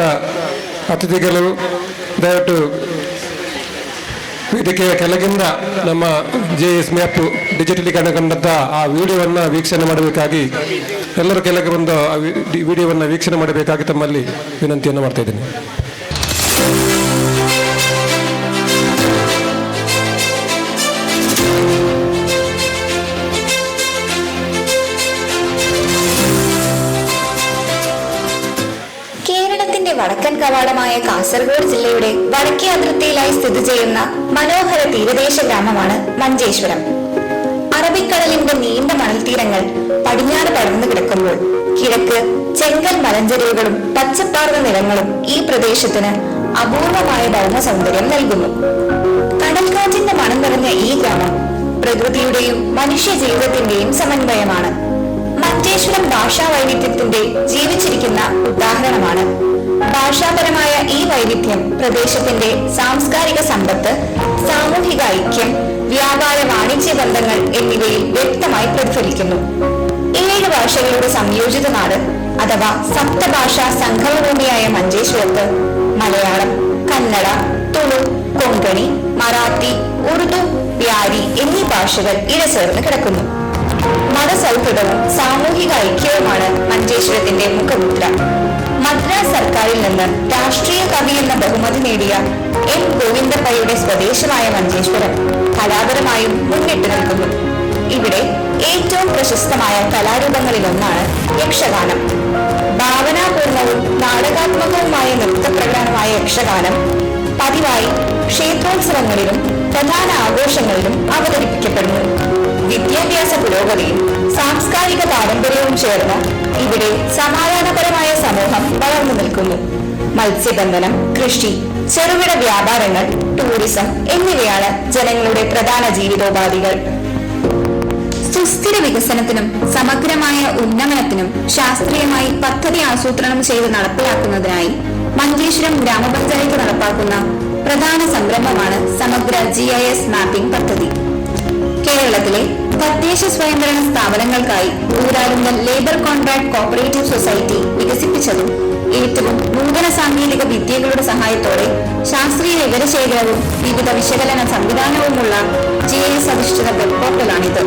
ಅತಿಥಿಗಳು ದಯವಿಟ್ಟು ವೇದಿಕೆಯ ಕೆಳಗಿಂದ ನಮ್ಮ JS map ಡಿಜಿಟಲೀಕರಣಗೊಂಡಂಥ ಆ ವಿಡಿಯೋವನ್ನು ವೀಕ್ಷಣೆ ಮಾಡಬೇಕಾಗಿ ಎಲ್ಲರೂ ಕೆಳಗೆ ಬಂದು ಆ ವಿಡಿಯೋವನ್ನು ವೀಕ್ಷಣೆ ಮಾಡಬೇಕಾಗಿ ತಮ್ಮಲ್ಲಿ ವಿನಂತಿಯನ್ನು ಮಾಡ್ತಾ ಇದ್ದೀನಿ. കേരളത്തിന്റെ വടക്കൻ കവാടമായ കാസർഗോഡ് ജില്ലയുടെ വടക്കേ അതിർത്തിയിലായി സ്ഥിതി ചെയ്യുന്ന മനോഹര തീരദേശ ഗ്രാമമാണ് മഞ്ചേശ്വരം. അറബിക്കടലിന്റെ നീണ്ട മണൽത്തീരങ്ങൾ പടിഞ്ഞാറ് പടർന്നു കിടക്കുമ്പോൾ കിഴക്ക് ചെങ്കൽ മലഞ്ചെരിവുകളും പച്ചപ്പാർന്ന നിലങ്ങളും ഈ പ്രദേശത്തിന് അപൂർവമായ ഭൗമ സൗന്ദര്യം നൽകുന്നു. കടൽക്കാറ്റിന്റെ മണം നിറഞ്ഞ ഈ ഗ്രാമം പ്രകൃതിയുടെയും മനുഷ്യ ജീവിതത്തിന്റെയും സമന്വയമാണ്. മഞ്ചേശ്വരം ഭാഷാ വൈവിധ്യത്തിന്റെ ജീവിച്ചിരിക്കുന്ന ഉദാഹരണമാണ്. ഭാഷാപരമായ ഈ വൈവിധ്യം പ്രദേശത്തിന്റെ സാംസ്കാരിക സമ്പത്ത്, സാമൂഹിക ഐക്യം, വ്യാപാര വാണിജ്യ ബന്ധങ്ങൾ എന്നിവയിൽ വ്യക്തമായി പ്രതിഫലിക്കുന്നു. 7 ഭാഷകളുടെ സംയോജിത നാട് അഥവാ സപ്തഭാഷാ സംഗമഭൂമിയായ മഞ്ചേശ്വരത്ത് മലയാളം, കന്നഡ, തുളു, കൊങ്കണി, മറാത്തി, ഉറുദു, പ്യാരി എന്നീ ഭാഷകൾ ഇഴചേർന്ന് കിടക്കുന്നു. മതസൗഹൃദവും സാമൂഹിക ഐക്യവുമാണ് മഞ്ചേശ്വരത്തിന്റെ മുഖമുദ്ര. മദ്രാസ് സർക്കാരിൽ നിന്ന് രാഷ്ട്രീയ കവി എന്ന ബഹുമതി നേടിയ എം ഗോവിന്ദപ്പയുടെ സ്വദേശമായ മഞ്ചേശ്വരം കലാപരമായും മുന്നിട്ട് നിൽക്കുന്നു. ഇവിടെ ഏറ്റവും പ്രശസ്തമായ കലാരൂപങ്ങളിലൊന്നാണ് യക്ഷഗാനം. ഭാവനാപൂർണവും നാടകാത്മകവുമായ നൃത്തപ്രകടനമായ യക്ഷഗാനം പതിവായി ക്ഷേത്രോത്സവങ്ങളിലും പ്രധാന ആഘോഷങ്ങളിലും അവതരിപ്പിക്കപ്പെടുന്നു. വിദ്യാഭ്യാസ പുരോഗതിയും സാംസ്കാരിക പാരമ്പര്യവും ചേർന്ന് ഇവിടെ സമാധാനപരമായ സമൂഹം വളർന്നു നിൽക്കുന്നു. മത്സ്യബന്ധനം, കൃഷി, ചെറുകിട വ്യാപാരങ്ങൾ, ടൂറിസം എന്നിവയാണ് ജനങ്ങളുടെ പ്രധാന ജീവിതോപാധികൾ. സുസ്ഥിര വികസനത്തിനും സമഗ്രമായ ഉന്നമനത്തിനും ശാസ്ത്രീയമായി പദ്ധതി ആസൂത്രണം ചെയ്ത് നടപ്പിലാക്കുന്നതിനായി മഞ്ചേശ്വരം ഗ്രാമപഞ്ചായത്ത് നടപ്പാക്കുന്ന പ്രധാന സംരംഭമാണ് സമഗ്ര GIS mapping പദ്ധതി. കേരളത്തിലെ തദ്ദേശ സ്വയംഭരണ സ്ഥാപനങ്ങൾക്കായി Uralungal labour contract cooperative society വികസിപ്പിച്ചതും ഏറ്റവും നൂതന സാങ്കേതിക വിദ്യകളുടെ സഹായത്തോടെ ശാസ്ത്രീയ വിവരശേഖരവും വിവിധ വിശകലന സംവിധാനവുമുള്ള GIS അധിഷ്ഠിത വെബ് പോർട്ടലാണിത്.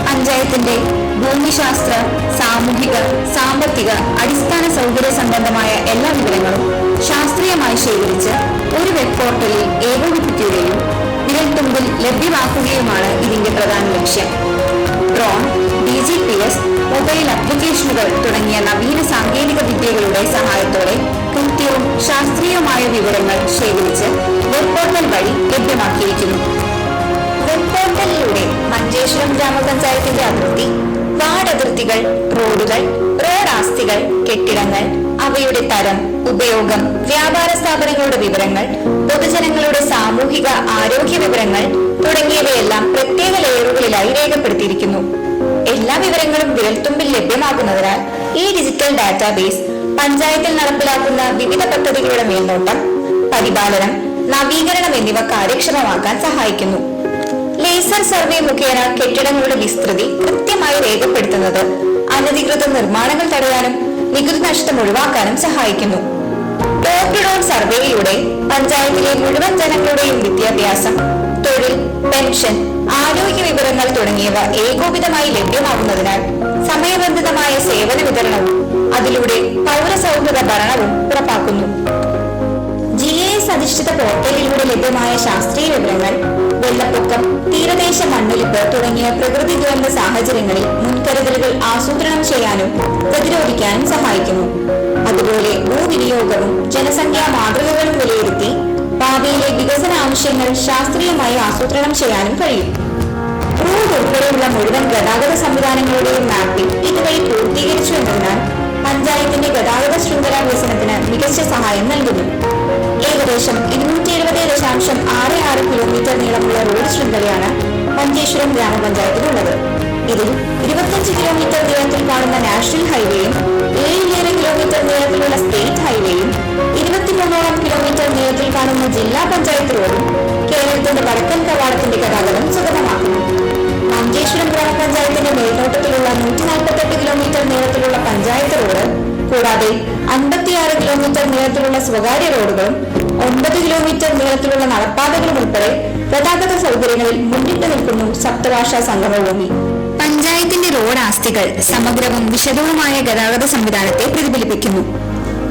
പഞ്ചായത്തിന്റെ ഭൂമിശാസ്ത്ര, സാമൂഹിക, സാമ്പത്തിക, അടിസ്ഥാന സൗകര്യ സംബന്ധമായ എല്ലാ വിവരങ്ങളും ശാസ്ത്രീയമായി ശേഖരിച്ച് ഒരു വെബ് പോർട്ടലിൽ ഏകോപിപ്പിക്കുകയും വിരൽത്തുമ്പിൽ ലഭ്യമാക്കുകയുമാണ് ഇതിന്റെ പ്രധാന ലക്ഷ്യം. ഡ്രോൺ, DGPS, mobile ആപ്ലിക്കേഷനുകൾ തുടങ്ങിയ നവീന സാങ്കേതിക വിദ്യകളുടെ സഹായത്തോടെ കൃത്യവും ശാസ്ത്രീയവുമായ വിവരങ്ങൾ ശേഖരിച്ച് വെബ് പോർട്ടൽ വഴി ലഭ്യമാക്കിയിരിക്കുന്നു. വെബ് പോർട്ടലിലൂടെ മഞ്ചേശ്വരം ഗ്രാമപഞ്ചായത്തിന്റെ അതിർത്തി, വാർഡ് അതിർത്തികൾ, റോഡുകൾ, റോഡ് ആസ്തികൾ, കെട്ടിടങ്ങൾ, അവയുടെ തരം, ഉപയോഗം, വ്യാപാര സ്ഥാപനങ്ങളുടെ വിവരങ്ങൾ, പൊതുജനങ്ങളുടെ സാമൂഹിക ആരോഗ്യ വിവരങ്ങൾ തുടങ്ങിയവയെല്ലാം പ്രത്യേക ലെയറുകളിലായി രേഖപ്പെടുത്തിയിരിക്കുന്നു. എല്ലാ വിവരങ്ങളും വിരൽത്തുമ്പിൽ ലഭ്യമാകുന്നതിനാൽ ഈ ഡിജിറ്റൽ ഡാറ്റാബേസ് പഞ്ചായത്തിൽ നടപ്പിലാക്കുന്ന വിവിധ പദ്ധതികളുടെ മേൽനോട്ടം, പരിപാലനം, നവീകരണം എന്നിവ കാര്യക്ഷമമാക്കാൻ സഹായിക്കുന്നു. ലേസർ സർവേ മുഖേന കെട്ടിടങ്ങളുടെ വിസ്തൃതി കൃത്യമായി രേഖപ്പെടുത്തുന്നത് അനധികൃത നിർമ്മാണങ്ങൾ തടയാനും നികുതി നഷ്ടം ഒഴിവാക്കാനും സഹായിക്കുന്നു. ഡോർ ടു ഡോർ സർവേയിലൂടെ പഞ്ചായത്തിലെ മുഴുവൻ ജനങ്ങളുടെയും വിദ്യാഭ്യാസം, തൊഴിൽ, പെൻഷൻ, ആരോഗ്യ വിവരങ്ങൾ തുടങ്ങിയവ ഏകോപിതമായി ലഭ്യമാകുന്നതിനാൽ സമയബന്ധിതമായ സേവന വിതരണവും അതിലൂടെ പൗരസൗഹൃദ ഭരണവും ഉറപ്പാക്കുന്നു. GIS അധിഷ്ഠിത പോർട്ടലിലൂടെ ലഭ്യമായ ശാസ്ത്രീയ വിവരങ്ങൾ വെള്ളപ്പൊക്കം, തീരദേശ മണ്ണൊലിപ്പ് തുടങ്ങിയ പ്രകൃതി ദുരന്ത സാഹചര്യങ്ങളിൽ മുൻകരുതലുകൾ ആസൂത്രണം ചെയ്യാനും പ്രതിരോധിക്കാനും സഹായിക്കുന്നു. അതുപോലെ ഭൂവിനിയോഗവും ജനസംഖ്യാ മാതൃകകളും വിലയിരുത്തി ഭാവിയിലെ വികസന ആവശ്യങ്ങൾ ശാസ്ത്രീയമായി ആസൂത്രണം ചെയ്യാനും കഴിയും. റോഡ് ഉൾപ്പെടെയുള്ള മുഴുവൻ ഗതാഗത സംവിധാനങ്ങളുടെയും മാപ്പിംഗ് ഇതുവഴി പൂർത്തീകരിച്ചു എന്നതിനാൽ പഞ്ചായത്തിന്റെ ഗതാഗത ശൃംഖല വികസനത്തിന് മികച്ച സഹായം നൽകുന്നു. ഏകദേശം 270.66 കിലോമീറ്റർ നീളമുള്ള റോഡ് ശൃംഖലയാണ് മഞ്ചേശ്വരം ഗ്രാമപഞ്ചായത്തിലുള്ളത്. ഇതിൽ 25 കിലോമീറ്റർ നീളത്തിൽ കാണുന്ന നാഷണൽ ഹൈവേയും 7 കിലോമീറ്റർ നീളത്തിലുള്ള സ്റ്റേറ്റ് ഹൈവേയും 23ഓളം കിലോമീറ്റർ നീളത്തിൽ കാണുന്ന ജില്ലാ പഞ്ചായത്ത് റോഡും കേരളത്തിന്റെ വടക്കൻ കവാടത്തിന്റെ ഗതാഗതം സുഗമമാക്കുന്നു. മഞ്ചേശ്വരം ഗ്രാമപഞ്ചായത്തിന്റെ മേൽനോട്ടത്തിലുള്ള 148 കിലോമീറ്റർ നീളത്തിലുള്ള പഞ്ചായത്ത് റോഡ് കൂടാതെ 56 കിലോമീറ്റർ നീളത്തിലുള്ള സ്വകാര്യ റോഡുകളും 9 കിലോമീറ്റർ നീളത്തിലുള്ള നടപ്പാതകളും ഉൾപ്പെടെ ഗതാഗത സൗകര്യങ്ങളിൽ മുന്നിട്ട് നിൽക്കുന്നു സപ്തഭാഷാ സംഗമഭൂമി. പഞ്ചായത്തിന്റെ റോഡ് ആസ്തികൾ സമഗ്രവും വിശദവുമായ ഗതാഗത സംവിധാനത്തെ പ്രതിഫലിപ്പിക്കുന്നു.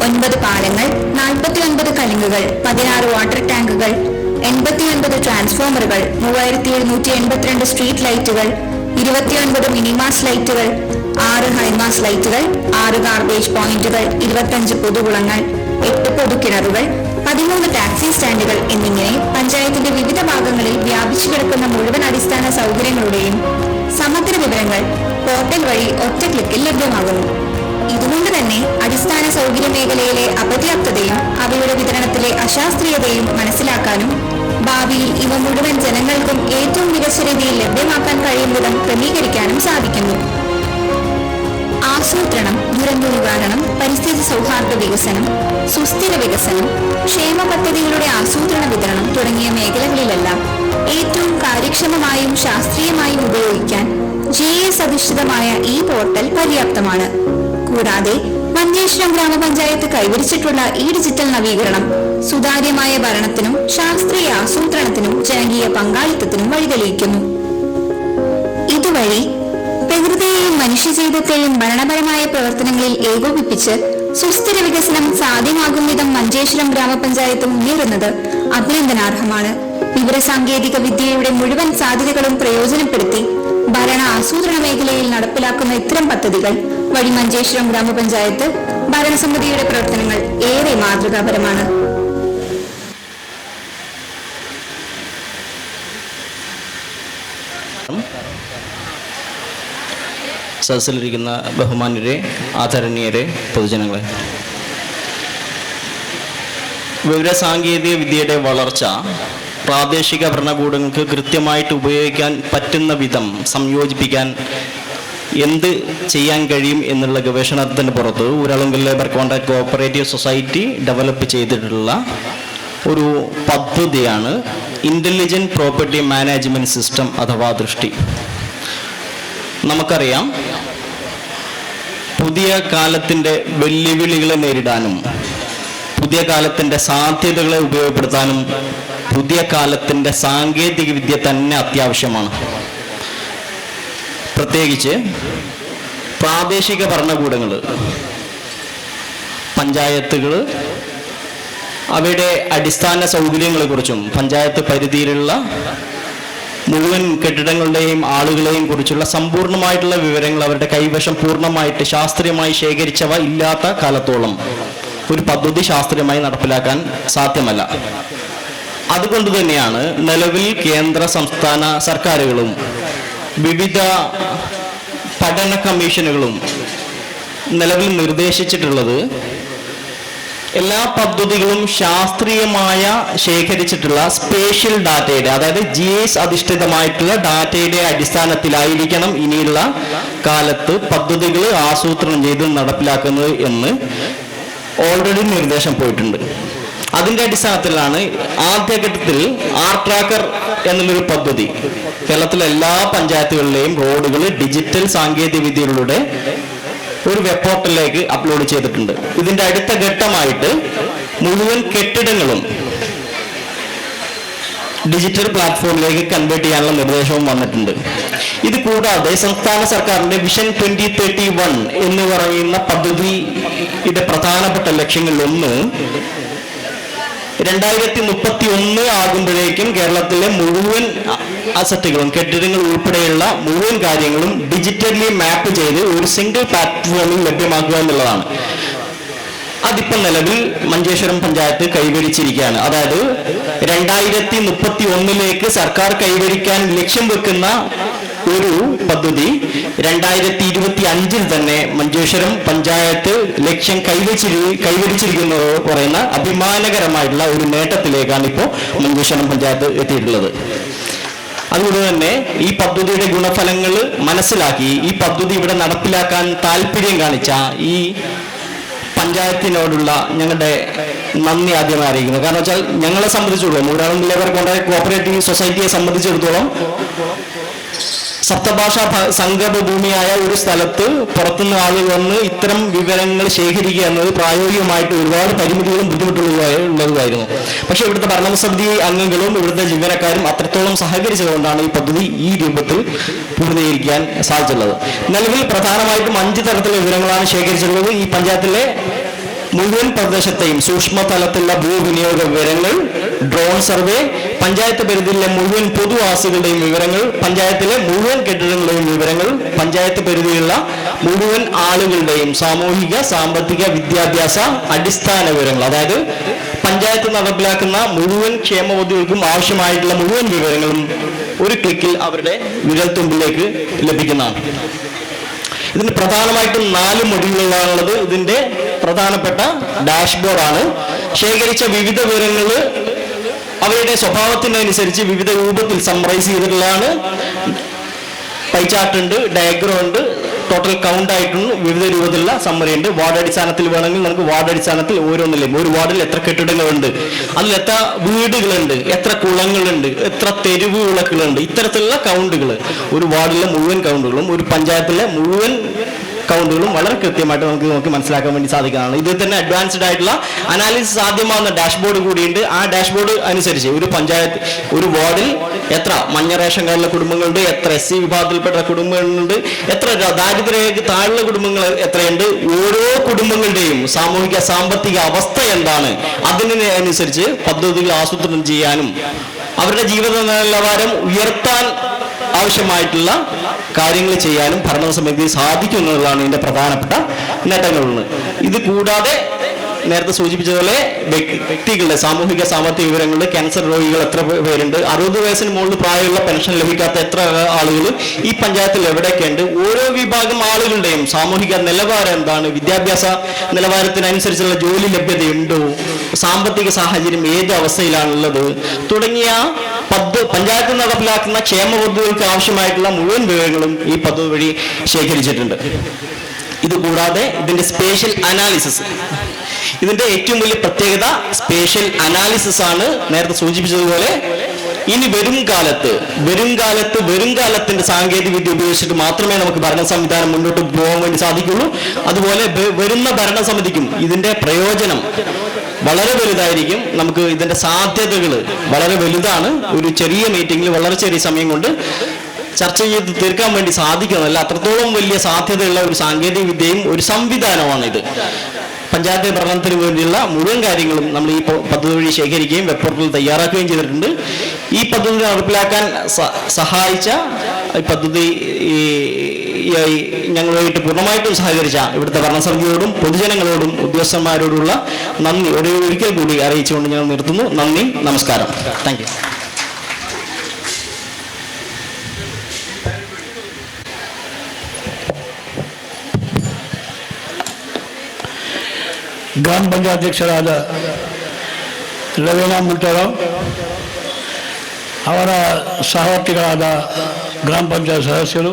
9 പാലങ്ങൾ, 49 കലുങ്കുകൾ, 16 വാട്ടർ ടാങ്കുകൾ, 89 ട്രാൻസ്ഫോമറുകൾ, 3782 സ്ട്രീറ്റ് ലൈറ്റുകൾ, 29 മിനിമാസ് ലൈറ്റുകൾ, 6 ഹൈമാസ് ലൈറ്റുകൾ, 6 ഗാർബേജ് പോയിന്റുകൾ, 25 പൊതുകുളങ്ങൾ, 8 പൊതുകിണറുകൾ, 13 ടാക്സി സ്റ്റാൻഡുകൾ എന്നിങ്ങനെ പഞ്ചായത്തിന്റെ വിവിധ ഭാഗങ്ങളിൽ വ്യാപിച്ചു കിടക്കുന്ന മുഴുവൻ അടിസ്ഥാന സൗകര്യങ്ങളുടെയും സമഗ്ര വിവരങ്ങൾ പോർട്ടൽ വഴി ഒറ്റ ക്ലിക്കിൽ ലഭ്യമാകുന്നു. ഇതുകൊണ്ട് തന്നെ അടിസ്ഥാന സൗകര്യ മേഖലയിലെ അപര്യാപ്തതയും അവയുടെ വിതരണത്തിലെ അശാസ്ത്രീയതയും മനസ്സിലാക്കാനും ഭാവിയിൽ ഇവ മുഴുവൻ ജനങ്ങൾക്കും ഏറ്റവും മികച്ച രീതിയിൽ ലഭ്യമാക്കാൻ കഴിയും വിധം ക്രമീകരിക്കാനും സാധിക്കുന്നു. ആസൂത്രണം, ദുരന്ത നിവാരണം, പരിസ്ഥിതി സൗഹാർദ്ദ വികസനം, സുസ്ഥിര വികസനം, ക്ഷേമ പദ്ധതികളുടെ ആസൂത്രണ വിതരണം തുടങ്ങിയ മേഖലകളിലെല്ലാം ഏറ്റവും കാര്യക്ഷമമായും ശാസ്ത്രീയമായും ഉപയോഗിക്കാൻ ജിഐഎസ് അധിഷ്ഠിതമായ ഈ പോർട്ടൽ പര്യാപ്തമാണ്. കൂടാതെ മഞ്ചേശ്വരം ഗ്രാമപഞ്ചായത്ത് കൈവരിച്ചിട്ടുള്ള ഈ ഡിജിറ്റൽ നവീകരണം സുതാര്യമായ ഭരണത്തിനും ശാസ്ത്രീയ ആസൂത്രണത്തിനും ജനകീയ പങ്കാളിത്തത്തിനും വഴിതെളിയിക്കുന്നു. ഇതുവഴി പ്രകൃതിയെയും മനുഷ്യജീവിതത്തെയും ഭരണപരമായ പ്രവർത്തനങ്ങളിൽ ഏകോപിപ്പിച്ച് സുസ്ഥിര വികസനം സാധ്യമാകും വിധം മഞ്ചേശ്വരം ഗ്രാമപഞ്ചായത്ത് മുന്നേറുന്നത് അഭിനന്ദനാർഹമാണ്. വിവരസാങ്കേതിക വിദ്യയുടെ മുഴുവൻ സാധ്യതകളും പ്രയോജനപ്പെടുത്തി ഭരണ ആസൂത്രണ മേഖലയിൽ നടപ്പിലാക്കുന്ന ഇത്തരം പദ്ധതികൾ വഴി മഞ്ചേശ്വരം ഗ്രാമപഞ്ചായത്ത് ഭരണസമിതിയുടെ പ്രവർത്തനങ്ങൾ ഏറെ മാതൃകാപരമാണ്. സദസ്സിലിരിക്കുന്ന ബഹുമാന്യരെ, ആദരണീയരെ, പൊതുജനങ്ങളെ, വിവരസാങ്കേതിക വിദ്യയുടെ വളർച്ച പ്രാദേശിക ഭരണകൂടങ്ങൾക്ക് കൃത്യമായിട്ട് ഉപയോഗിക്കാൻ പറ്റുന്ന വിധം സംയോജിപ്പിക്കാൻ എന്ത് ചെയ്യാൻ കഴിയും എന്നുള്ള ഗവേഷണത്തിന് പുറത്ത് Uralungal labour contract cooperative society develop ചെയ്തിട്ടുള്ള ഒരു പദ്ധതിയാണ് ഇൻ്റലിജൻറ്റ് പ്രോപ്പർട്ടി മാനേജ്മെൻറ്റ് സിസ്റ്റം അഥവാ ദൃഷ്ടി. നമുക്കറിയാം, പുതിയ കാലത്തിൻ്റെ വെല്ലുവിളികളെ നേരിടാനും പുതിയ കാലത്തിൻ്റെ സാധ്യതകളെ ഉപയോഗപ്പെടുത്താനും പുതിയ കാലത്തിൻ്റെ സാങ്കേതിക വിദ്യ തന്നെ അത്യാവശ്യമാണ്. പ്രത്യേകിച്ച് പ്രാദേശിക ഭരണകൂടങ്ങൾ, പഞ്ചായത്തുകൾ, അവയുടെ അടിസ്ഥാന സൗകര്യങ്ങളെക്കുറിച്ചും പഞ്ചായത്ത് പരിധിയിലുള്ള മുഴുവൻ കെട്ടിടങ്ങളുടെയും ആളുകളെയും കുറിച്ചുള്ള സമ്പൂർണ്ണമായിട്ടുള്ള വിവരങ്ങൾ അവരുടെ കൈവശം പൂർണ്ണമായിട്ട് ശാസ്ത്രീയമായി ശേഖരിച്ചവ ഇല്ലാത്ത കാലത്തോളം ഒരു പദ്ധതി ശാസ്ത്രീയമായി നടപ്പിലാക്കാൻ സാധ്യമല്ല. അതുകൊണ്ട് തന്നെയാണ് നിലവിൽ കേന്ദ്ര സംസ്ഥാന സർക്കാരുകളും വിവിധ പഠന കമ്മീഷനുകളും നിലവിൽ നിർദ്ദേശിച്ചിട്ടുള്ളത് എല്ലാ പദ്ധതികളും ശാസ്ത്രീയമായ ശേഖരിച്ചിട്ടുള്ള സ്പേഷ്യൽ ഡാറ്റയുടെ, അതായത് ജിഎസ് അധിഷ്ഠിതമായിട്ടുള്ള ഡാറ്റയുടെ അടിസ്ഥാനത്തിലായിരിക്കണം ഇനിയുള്ള കാലത്ത് പദ്ധതികൾ ആസൂത്രണം ചെയ്ത് നടപ്പിലാക്കുന്നത് എന്ന് ഓൾറെഡി നിർദ്ദേശം പോയിട്ടുണ്ട്. അതിൻ്റെ അടിസ്ഥാനത്തിലാണ് ആദ്യഘട്ടത്തിൽ ആർ ട്രാക്കർ എന്നുള്ളൊരു പദ്ധതി കേരളത്തിലെ എല്ലാ പഞ്ചായത്തുകളിലെയും റോഡുകൾ ഡിജിറ്റൽ സാങ്കേതിക വിദ്യയിലൂടെ ഒരു വെബ് പോർട്ടലിലേക്ക് അപ്ലോഡ് ചെയ്തിട്ടുണ്ട്. ഇതിൻ്റെ അടുത്ത ഘട്ടമായിട്ട് മുഴുവൻ കെട്ടിടങ്ങളും ഡിജിറ്റൽ പ്ലാറ്റ്ഫോമിലേക്ക് കൺവേർട്ട് ചെയ്യാനുള്ള നിർദ്ദേശവും വന്നിട്ടുണ്ട്. ഇത് കൂടാതെ സംസ്ഥാന സർക്കാരിന്റെ വിഷൻ 2031 എന്ന് പറയുന്ന പദ്ധതിയുടെ പ്രധാനപ്പെട്ട ലക്ഷ്യങ്ങളിലൊന്ന് 2031 ആകുമ്പോഴേക്കും കേരളത്തിലെ മുഴുവൻ അസറ്റുകളും കെട്ടിടങ്ങൾ ഉൾപ്പെടെയുള്ള മുഴുവൻ കാര്യങ്ങളും ഡിജിറ്റലി മാപ്പ് ചെയ്ത് ഒരു സിംഗിൾ പ്ലാറ്റ്ഫോമിൽ ലഭ്യമാക്കുക എന്നുള്ളതാണ്. അതിപ്പം നിലവിൽ മഞ്ചേശ്വരം പഞ്ചായത്ത് കൈവരിച്ചിരിക്കുകയാണ്. അതായത് 2031 സർക്കാർ കൈവരിക്കാൻ ലക്ഷ്യം വെക്കുന്ന ഒരു പദ്ധതി 2025 തന്നെ മഞ്ചേശ്വരം പഞ്ചായത്ത് ലക്ഷ്യം കൈവരിച്ചിരിക്കുന്നത് പറയുന്ന അഭിമാനകരമായിട്ടുള്ള ഒരു നേട്ടത്തിലേക്കാണ് ഇപ്പോൾ മഞ്ചേശ്വരം പഞ്ചായത്ത് എത്തിയിട്ടുള്ളത്. അതുകൊണ്ട് തന്നെ ഈ പദ്ധതിയുടെ ഗുണഫലങ്ങൾ മനസ്സിലാക്കി ഈ പദ്ധതി ഇവിടെ നടപ്പിലാക്കാൻ താല്പര്യം കാണിച്ച ഈ പഞ്ചായത്തിനോടുള്ള ഞങ്ങളുടെ നന്ദി ആദ്യമായി അറിയിക്കുന്നു. കാരണം വെച്ചാൽ ഞങ്ങളെ സംബന്ധിച്ചിടത്തോളം ഊരാളുങ്കൽ ലേബർ കോൺട്രാക്ട് കോഓപ്പറേറ്റീവ് സൊസൈറ്റിയെ സംബന്ധിച്ചിടത്തോളം സപ്തഭാഷാ സംഗമഭൂമിയായ ഒരു സ്ഥലത്ത് പുറത്തുനിന്ന് ആളുകൾ വന്ന് ഇത്തരം വിവരങ്ങൾ ശേഖരിക്കുക എന്നത് പ്രായോഗികമായിട്ട് ഒരുപാട് പരിമിതികളും ബുദ്ധിമുട്ടുള്ളതായിരുന്നു. പക്ഷേ ഇവിടുത്തെ ഭരണസമിതി അംഗങ്ങളും ഇവിടുത്തെ ജീവനക്കാരും അത്രത്തോളം സഹകരിച്ചതുകൊണ്ടാണ് ഈ പദ്ധതി ഈ രൂപത്തിൽ പൂർത്തീകരിക്കാൻ സാധിച്ചുള്ളത്. നിലവിൽ പ്രധാനമായിട്ടും 5 തരത്തിലുള്ള വിവരങ്ങളാണ് ശേഖരിച്ചിട്ടുള്ളത്. ഈ പഞ്ചായത്തിലെ മുഴുവൻ പ്രദേശത്തെയും സൂക്ഷ്മതലത്തിലുള്ള ഭൂവിനിയോഗ വിവരങ്ങൾ, ഡ്രോൺ സർവേ, പഞ്ചായത്ത് പരിധിയിലെ മുഴുവൻ പൊതുവാസികളുടെയും വിവരങ്ങൾ, പഞ്ചായത്തിലെ മുഴുവൻ കെട്ടിടങ്ങളുടെയും വിവരങ്ങൾ, പഞ്ചായത്ത് പരിധിയിലുള്ള മുഴുവൻ ആളുകളുടെയും സാമൂഹിക സാമ്പത്തിക വിദ്യാഭ്യാസ അടിസ്ഥാന വിവരങ്ങൾ, അതായത് പഞ്ചായത്ത് നടപ്പിലാക്കുന്ന മുഴുവൻ ക്ഷേമ പദ്ധതികൾക്കും ആവശ്യമായിട്ടുള്ള മുഴുവൻ വിവരങ്ങളും ഒരു ക്ലിക്കിൽ അവരുടെ വിരൽത്തുമ്പിലേക്ക് ലഭിക്കുന്നതാണ്. ഇതിന് പ്രധാനമായിട്ടും 4 മൊഡ്യൂളുകളാണുള്ളത്. ഇതിൻ്റെ പ്രധാനപ്പെട്ട ഡാഷ്ബോർഡാണ്. ശേഖരിച്ച വിവിധ വിവരങ്ങൾ അവരുടെ സ്വഭാവത്തിനനുസരിച്ച് വിവിധ രൂപത്തിൽ സമ്മറൈസ് ചെയ്തിട്ടുള്ളതാണ്. പൈ ചാർട്ട് ഉണ്ട്, ഡയഗ്രം ഉണ്ട്, ടോട്ടൽ കൗണ്ട് ആയിട്ടുണ്ട്, വിവിധ രൂപത്തിലുള്ള സമ്മറി ഉണ്ട്. വാർഡ് അടിസ്ഥാനത്തിൽ വേണമെങ്കിൽ നമുക്ക് വാർഡ് അടിസ്ഥാനത്തിൽ ഓരോന്നിലും ഒരു വാർഡിൽ എത്ര കെട്ടിടങ്ങളുണ്ട്, അതിൽ എത്ര വീടുകളുണ്ട്, എത്ര കുളങ്ങളുണ്ട്, എത്ര തെരുവ് വിളക്കുകളുണ്ട്, ഇത്തരത്തിലുള്ള കൗണ്ടുകൾ ഒരു വാർഡിലെ മുഴുവൻ കൗണ്ടുകളും ഒരു പഞ്ചായത്തിലെ മുഴുവൻ കൗണ്ടുകളും വളരെ കൃത്യമായിട്ട് നമുക്ക് മനസ്സിലാക്കാൻ വേണ്ടി സാധിക്കുന്നതാണ്. ഇതിൽ തന്നെ അഡ്വാൻസ്ഡ് ആയിട്ടുള്ള അനാലിസിസ് സാധ്യമാകുന്ന ഡാഷ്ബോർഡ് കൂടിയുണ്ട്. ആ ഡാഷ്ബോർഡ് അനുസരിച്ച് ഒരു പഞ്ചായത്ത് ഒരു വാർഡിൽ എത്ര മഞ്ഞ റേഷൻ കാർഡിലെ കുടുംബങ്ങളുണ്ട്, എത്ര എസ് സി വിഭാഗത്തിൽപ്പെട്ട കുടുംബങ്ങളുണ്ട്, എത്ര ദാരിദ്ര്യരേഖയ്ക്ക് താഴെയുള്ള കുടുംബങ്ങൾ എത്രയുണ്ട്, ഓരോ കുടുംബങ്ങളുടെയും സാമൂഹിക സാമ്പത്തിക അവസ്ഥ എന്താണ്, അതിനനുസരിച്ച് പദ്ധതികൾ ആസൂത്രണം ചെയ്യാനും അവരുടെ ജീവിത നിലവാരം ഉയർത്താൻ ആവശ്യമായിട്ടുള്ള കാര്യങ്ങൾ ചെയ്യാനും ഭരണസമിതി സാധിക്കും എന്നുള്ളതാണ് ഇതിന്റെ പ്രധാനപ്പെട്ട നേട്ടങ്ങളുള്ളത്. ഇത് കൂടാതെ നേരത്തെ സൂചിപ്പിച്ചതുപോലെ വ്യക്തികളുടെ സാമൂഹിക സാമ്പത്തിക വിവരങ്ങളുണ്ട്, ക്യാൻസർ രോഗികൾ എത്ര പേരുണ്ട്, 60 വയസ്സിന് മുകളിൽ പ്രായമുള്ള പെൻഷൻ ലഭിക്കാത്ത എത്ര ആളുകൾ ഈ പഞ്ചായത്തിൽ എവിടെയൊക്കെയുണ്ട്, ഓരോ വിഭാഗം ആളുകളുടെയും സാമൂഹിക നിലവാരം എന്താണ്, വിദ്യാഭ്യാസ നിലവാരത്തിനനുസരിച്ചുള്ള ജോലി ലഭ്യതയുണ്ടോ, സാമ്പത്തിക സാഹചര്യം ഏത് അവസ്ഥയിലാണുള്ളത് തുടങ്ങിയ പഞ്ചായത്ത് നടപ്പിലാക്കുന്ന ക്ഷേമ പദ്ധതികൾക്ക് ആവശ്യമായിട്ടുള്ള മുഴുവൻ വിവരങ്ങളും ഈ പദ്ധതി വഴി ശേഖരിച്ചിട്ടുണ്ട്. ഇതുകൂടാതെ ഇതിന്റെ സ്പേഷ്യൽ അനാലിസിസ്, ഇതിന്റെ ഏറ്റവും വലിയ പ്രത്യേകത സ്പേഷ്യൽ അനാലിസിസ് ആണ്. നേരത്തെ സൂചിപ്പിച്ചതുപോലെ ഇനി വരും കാലത്തിന്റെ സാങ്കേതിക വിദ്യ ഉപയോഗിച്ചിട്ട് മാത്രമേ നമുക്ക് ഭരണ സംവിധാനം മുന്നോട്ട് പോകാൻ വേണ്ടി സാധിക്കുള്ളൂ. അതുപോലെ വരുന്ന ഭരണസമിതിക്കും ഇതിന്റെ പ്രയോജനം വളരെ വലുതായിരിക്കും. നമുക്ക് ഇതിന്റെ സാധ്യതകൾ വളരെ വലുതാണ്. ഒരു ചെറിയ മീറ്റിംഗിൽ വളരെ ചെറിയ സമയം കൊണ്ട് ചർച്ച ചെയ്ത് തീർക്കാൻ വേണ്ടി സാധിക്കുന്നതല്ല, അത്രത്തോളം വലിയ സാധ്യതയുള്ള ഒരു സാങ്കേതിക വിദ്യയും ഒരു സംവിധാനമാണിത്. പഞ്ചായത്ത് ഭരണത്തിന് വേണ്ടിയുള്ള മുഴുവൻ കാര്യങ്ങളും നമ്മൾ ഈ പദ്ധതി വഴി ശേഖരിക്കുകയും വെബ് പോർട്ടൽ തയ്യാറാക്കുകയും ചെയ്തിട്ടുണ്ട്. ഈ പദ്ധതി നടപ്പിലാക്കാൻ സഹായിച്ച ഈ പദ്ധതി ഞങ്ങളുമായിട്ട് പൂർണ്ണമായിട്ടും സഹകരിച്ച ഇവിടുത്തെ ഭരണസമിതിയോടും പൊതുജനങ്ങളോടും ഉദ്യോഗസ്ഥന്മാരോടുള്ള നന്ദി ഒരിക്കൽ കൂടി അറിയിച്ചുകൊണ്ട് ഞങ്ങൾ നിർത്തുന്നു. നന്ദി, നമസ്കാരം. Thank you. ಗ್ರಾಮ ಪಂಚಾಯತ್ ಅಧ್ಯಕ್ಷರಾದ ರವೀನಾ ಮುಂಟೇರಾವ್, ಅವರ ಸಹವರ್ತಿಗಳಾದ ಗ್ರಾಮ ಪಂಚಾಯತ್ ಸದಸ್ಯರು,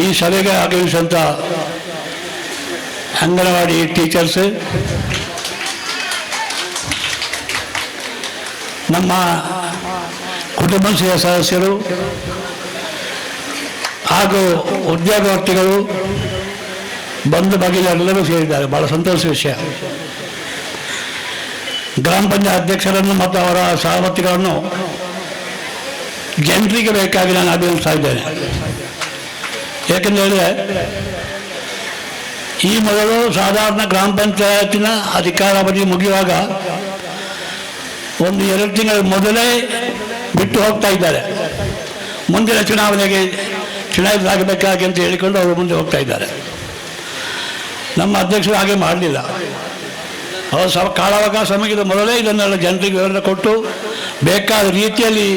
ಈ ಸಭೆಗೆ ಆಗಮಿಸಿದಂಥ ಅಂಗನವಾಡಿ ಟೀಚರ್ಸ್, ನಮ್ಮ ಕುಟುಂಬ ಸದಸ್ಯರು ಹಾಗೂ ಉದ್ಯೋಗವರ್ತಿಗಳು, ಬಂಧು ಬಗೆಯೆಲ್ಲರೂ ಸೇರಿದ್ದಾರೆ. ಭಾಳ ಸಂತೋಷ ವಿಷಯ. ಗ್ರಾಮ ಪಂಚಾಯತ್ ಅಧ್ಯಕ್ಷರನ್ನು ಮತ್ತು ಅವರ ಸಹವರ್ತಿಗಳನ್ನು ಜನರಿಗೆ ಬೇಕಾಗಿ ನಾನು ಅಭಿನಂದಿಸ್ತಾ ಇದ್ದೇನೆ. ಏಕೆಂದರೆ ಈ ಮೊದಲು ಸಾಧಾರಣ ಗ್ರಾಮ ಪಂಚಾಯತಿನ ಅಧಿಕಾರಾವಧಿ ಮುಗಿಯುವಾಗ ಒಂದು 2 ತಿಂಗಳ ಮೊದಲೇ ಬಿಟ್ಟು ಹೋಗ್ತಾ ಇದ್ದಾರೆ. ಮುಂದಿನ ಚುನಾವಣೆಗೆ ಚುನಾಯಿತರಾಗಬೇಕಾಗಿ ಅಂತ ಹೇಳಿಕೊಂಡು ಅವರು ಮುಂದೆ ಹೋಗ್ತಾ ಇದ್ದಾರೆ. ನಮ್ಮ ಅಧ್ಯಕ್ಷರು ಹಾಗೆ ಮಾಡಲಿಲ್ಲ. ಅವರು ಕಾಲಾವಕಾಶ ಸಮಯದ ಮೊದಲೇ ಇದನ್ನೆಲ್ಲ ಜನರಿಗೆ ವಿವರಣೆ ಕೊಟ್ಟು ಬೇಕಾದ ರೀತಿಯಲ್ಲಿ